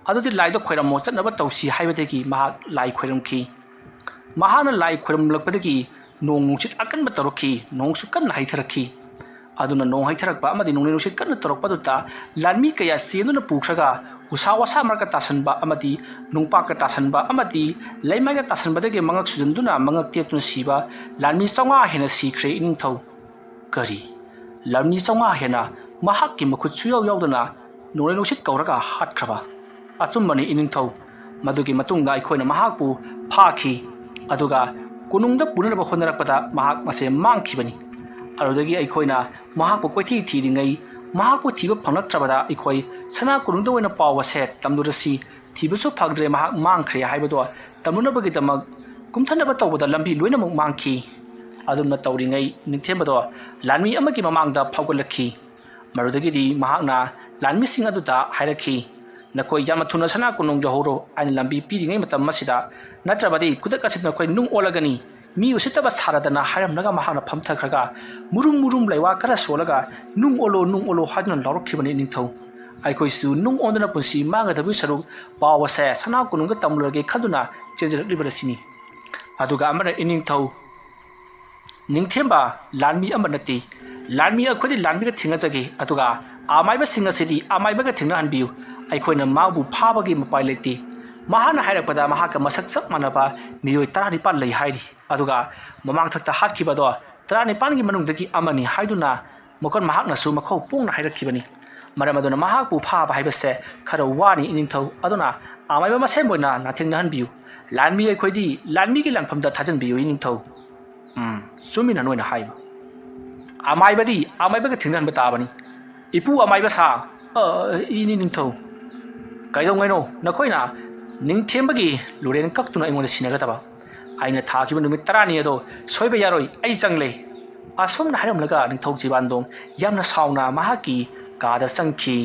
ꯑꯗꯨꯗꯤ ꯂꯥꯏꯗꯣ ꯈꯣꯏꯔꯝꯃꯣ, ꯆꯠꯅꯕ ꯇꯧꯁꯤ" ꯍꯥꯏꯕꯗꯒꯤ ꯃꯍꯥꯛ ꯂꯥꯏ ꯈꯣꯏꯔꯝꯈꯤ꯫ ꯃꯍꯥꯛꯅ ꯂꯥꯏ ꯈꯣꯏꯔꯝꯂꯛꯄꯗꯒꯤ ꯅꯣꯡ ꯅꯨꯡꯁꯤꯠ ꯑꯀꯟꯕ ꯇꯧꯔꯛꯈꯤ, ꯅꯣꯡꯁꯨ ꯀꯟꯅ ꯍꯩꯊꯔꯛꯈꯤ꯫ ꯑꯗꯨꯅ ꯅꯣꯡ ꯍꯩꯊꯔꯛꯄ ꯑꯃꯗꯤ ꯅꯣꯡꯂꯩ ꯅꯨꯡꯁꯤꯠ ꯀꯟꯅ ꯇꯧꯔꯛꯄꯗꯨꯗ ꯂꯥꯟꯃꯤ ꯀꯌꯥ ꯆꯦꯟꯗꯨꯅ ꯄꯨꯈ꯭ꯔꯒ ꯎꯁꯥ ꯋꯥꯁꯥ ꯃꯔꯛꯇ ꯇꯥꯁꯟꯕ ꯑꯃꯗꯤ ꯅꯨꯡꯄꯥꯛꯇ ꯇꯥꯁꯟꯕ ꯑꯃꯗꯤ ꯂꯩꯃꯥꯏꯗ ꯇꯥꯁꯟꯕꯗꯒꯤ ꯃꯉꯛ ꯁꯨꯖꯟꯗꯨꯅ ꯃꯉꯛ ꯇꯦꯛꯇꯨꯅ ꯁꯤꯕ ꯂꯥꯟꯃꯤ ꯆꯥꯝꯃꯉꯥ ꯍꯦꯟꯅ ꯁꯤꯈ꯭ꯔꯦ ꯏꯅꯤꯡꯊꯧ꯫ ꯀꯔꯤ? ꯂꯥꯟꯃꯤ ꯆꯥꯝꯃꯉꯥ ꯍꯦꯟꯅ ꯃꯍꯥꯛꯀꯤ ꯃꯈꯨꯠ ꯁꯨꯌꯥꯎ ꯌꯥꯎꯗꯅ ꯅꯣꯡꯂꯩ ꯅꯨꯡꯁꯤꯠ ꯀꯧꯔꯒ ꯍꯥꯠꯈ꯭ꯔꯕ? ꯑꯆꯨꯝꯕꯅꯤ ꯏꯅꯤꯡꯊꯧ꯫ ꯃꯗꯨꯒꯤ ꯃꯇꯨꯡꯗ ꯑꯩꯈꯣꯏꯅ ꯃꯍꯥꯛꯄꯨ ꯐꯥꯈꯤ, ꯑꯗꯨꯒ ꯀꯣꯅꯨꯡꯗ ꯄꯨꯅꯅꯕ ꯍꯣꯠꯅꯔꯛꯄꯗ ꯃꯍꯥꯛ ꯃꯁꯦ ꯃꯥꯡꯈꯤꯕꯅꯤ꯫ ꯑꯗꯨꯗꯒꯤ ꯑꯩꯈꯣꯏꯅ ꯃꯍꯥꯛꯄꯨ ꯀꯣꯏꯊꯤ ꯊꯤꯔꯤꯉꯩ, ꯃꯍꯥꯛꯄꯨ ꯊꯤꯕ ꯐꯪꯂꯛꯇ꯭ꯔꯕꯗ ꯑꯩꯈꯣꯏ ꯁꯅꯥ ꯀꯣꯅꯨꯡꯗ ꯑꯣꯏꯅ ꯄꯥꯎ ꯑꯁꯦ ꯇꯝꯂꯨꯔꯁꯤ, ꯊꯤꯕꯁꯨ ꯐꯪꯗ꯭ꯔꯦ, ꯃꯍꯥꯛ ꯃꯥꯡꯈ꯭ꯔꯦ ꯍꯥꯏꯕꯗꯣ ꯇꯝꯂꯨꯅꯕꯒꯤꯗꯃꯛ ꯀꯨꯝꯊꯅꯕ ꯇꯧꯕꯗ ꯂꯝꯕꯤ ꯂꯣꯏꯅꯃꯛ ꯃꯥꯡꯈꯤ꯫ ꯑꯗꯨꯝꯅ ꯇꯧꯔꯤꯉꯩ ꯅꯤꯡꯊꯦꯝꯕꯗꯣ ꯂꯥꯟꯃꯤ ꯑꯃꯒꯤ ꯃꯃꯥꯡꯗ ꯐꯥꯎꯒꯠꯂꯛꯈꯤ꯫ ꯃꯗꯨꯗꯒꯤꯗꯤ ꯃꯍꯥꯛꯅ ꯂꯥꯟꯃꯤꯁꯤꯡ ꯑꯗꯨꯗ ꯍꯥꯏꯔꯛꯈꯤ, "ꯅꯈꯣꯏ ꯌꯥꯝꯅ ꯊꯨꯅ ꯁꯅꯥ ꯀꯣꯅꯨꯡ ꯌꯧꯍꯧꯔꯣ, ꯑꯩꯅ ꯂꯝꯕꯤ ꯄꯤꯔꯤꯉꯩ ꯃꯇꯝ ꯑꯁꯤꯗ, ꯅꯠꯇ꯭ꯔꯕꯗꯤ ꯈꯨꯗꯛ ꯑꯁꯤꯗ ꯅꯈꯣꯏ ꯅꯨꯡ ꯑꯣꯜꯂꯒꯅꯤ, ꯃꯤ ꯎꯁꯤꯠꯇꯕ ꯁꯥꯔꯗꯅ" ꯍꯥꯏꯔꯝꯂꯒ ꯃꯍꯥꯛꯅ ꯐꯝꯊꯈ꯭ꯔꯒ ꯃꯨꯔꯨꯝ ꯃꯨꯔꯨꯝ ꯂꯩꯋꯥ ꯈꯔ ꯁꯣꯜꯂꯒ, "ꯅꯨꯡ ꯑꯣꯜꯂꯣ, ꯅꯨꯡ ꯑꯣꯜꯂꯣ" ꯍꯥꯏꯗꯨꯅ ꯂꯥꯎꯔꯛꯈꯤꯕꯅꯤ ꯏꯅꯤꯡꯊꯧ꯫ ꯑꯩꯈꯣꯏꯁꯨ ꯅꯨꯡ ꯑꯣꯟꯗꯨꯅ ꯄꯨꯟꯁꯤ ꯃꯥꯡꯒꯗꯕꯒꯤ ꯁꯔꯨꯛ ꯄꯥꯎ ꯑꯁꯦ ꯁꯅꯥ ꯀꯣꯅꯨꯡꯗ ꯇꯝꯂꯨꯔꯒꯦ ꯈꯟꯗꯨꯅ ꯆꯦꯟꯖꯔꯛꯂꯤꯕ ꯑꯁꯤꯅꯤ꯫ ꯑꯗꯨꯒ ꯑꯃꯅ ꯏꯅꯤꯡꯊꯧ ꯅꯤꯡꯊꯦꯝꯕ ꯂꯥꯟꯃꯤ ꯑꯃ ꯅꯠꯇꯦ꯫ ꯂꯥꯟꯃꯤ ꯑꯩꯈꯣꯏꯗꯤ ꯂꯥꯟꯃꯤꯒ ꯊꯦꯡꯅꯖꯒꯦ, ꯑꯗꯨꯒ ꯑꯃꯥꯏꯕꯁꯤꯡ ꯑꯁꯤꯗꯤ ꯑꯃꯥꯏꯕꯒ ꯊꯦꯡꯅꯍꯟꯕꯤꯌꯨ꯫ ꯑꯩꯈꯣꯏꯅ ꯃꯥꯕꯨ ꯐꯥꯕꯒꯤ ꯃꯄꯥꯏ ꯂꯩꯇꯦ꯫ ꯃꯍꯥꯛꯅ ꯍꯥꯏꯔꯛꯄꯗ ꯃꯍꯥꯛꯀ ꯃꯁꯛ ꯆꯞ ꯃꯥꯟꯅꯕ ꯃꯤꯑꯣꯏ ꯇꯔꯥꯅꯤꯄꯥꯜ ꯂꯩ ꯍꯥꯏꯔꯤ, ꯑꯗꯨꯒ ꯃꯃꯥꯡꯊꯛꯇ ꯍꯥꯠꯈꯤꯕꯗꯣ ꯇꯔꯥꯅꯤꯄꯥꯜꯒꯤ ꯃꯅꯨꯡꯗꯒꯤ ꯑꯃꯅꯤ ꯍꯥꯏꯗꯨꯅ ꯃꯈꯣꯏ ꯃꯍꯥꯛꯅꯁꯨ ꯃꯈꯧ ꯄꯣꯡꯅ ꯍꯥꯏꯔꯛꯈꯤꯕꯅꯤ꯫ ꯃꯔꯝ ꯑꯗꯨꯅ ꯃꯍꯥꯛꯄꯨ ꯐꯥꯕ ꯍꯥꯏꯕꯁꯦ ꯈꯔ ꯋꯥꯅꯤ ꯏꯅꯤꯡꯊꯧ, ꯑꯗꯨꯅ ꯑꯃꯥꯏꯕ ꯃꯁꯦꯟ ꯑꯣꯏꯅ ꯂꯥꯟꯊꯦꯡꯅꯍꯟꯕꯤꯌꯨ꯫ ꯂꯥꯟꯃꯤ ꯑꯩꯈꯣꯏꯗꯤ ꯂꯥꯟꯃꯤꯒꯤ ꯂꯥꯟꯐꯝꯗ ꯊꯥꯖꯤꯟꯕꯤꯌꯨ ꯏꯅꯤꯡꯊꯧ꯫ ꯎꯝ, ꯆꯨꯝꯃꯤ ꯅꯣꯏꯅ ꯍꯥꯏꯕ꯫ ꯑꯃꯥꯏꯕꯗꯤ ꯑꯃꯥꯏꯕꯒ ꯊꯦꯡꯅꯍꯟꯕ ꯇꯥꯕꯅꯤ꯫ ꯏꯄꯨ ꯑꯃꯥꯏꯕ ꯁꯥ, ꯑ, ꯏꯅꯤ ꯅꯤꯡꯊꯧ꯫ ꯀꯩꯗꯧꯉꯩꯅꯣ ꯅꯈꯣꯏꯅ ꯅꯤꯡꯊꯦꯝꯕꯒꯤ ꯂꯨꯔꯦꯟ ꯀꯛꯇꯨꯅ ꯑꯩꯉꯣꯟꯗ ꯁꯤꯟꯅꯒꯗꯕ? ꯑꯩꯅ ꯊꯥꯈꯤꯕ ꯅꯨꯃꯤꯠ ꯇꯔꯥꯅꯤ ꯑꯗꯣ ꯁꯣꯏꯕ ꯌꯥꯔꯣꯏ, ꯑꯩ ꯆꯪꯂꯦ꯫ ꯑꯁꯨꯝꯅ ꯍꯥꯏꯔꯝꯂꯒ ꯅꯤꯡꯊꯧ ꯆꯤꯕꯥꯟꯗꯣꯡ ꯌꯥꯝꯅ ꯁꯥꯎꯅ ꯃꯍꯥꯛꯀꯤ ꯀꯥꯗ ꯆꯪꯈꯤ꯫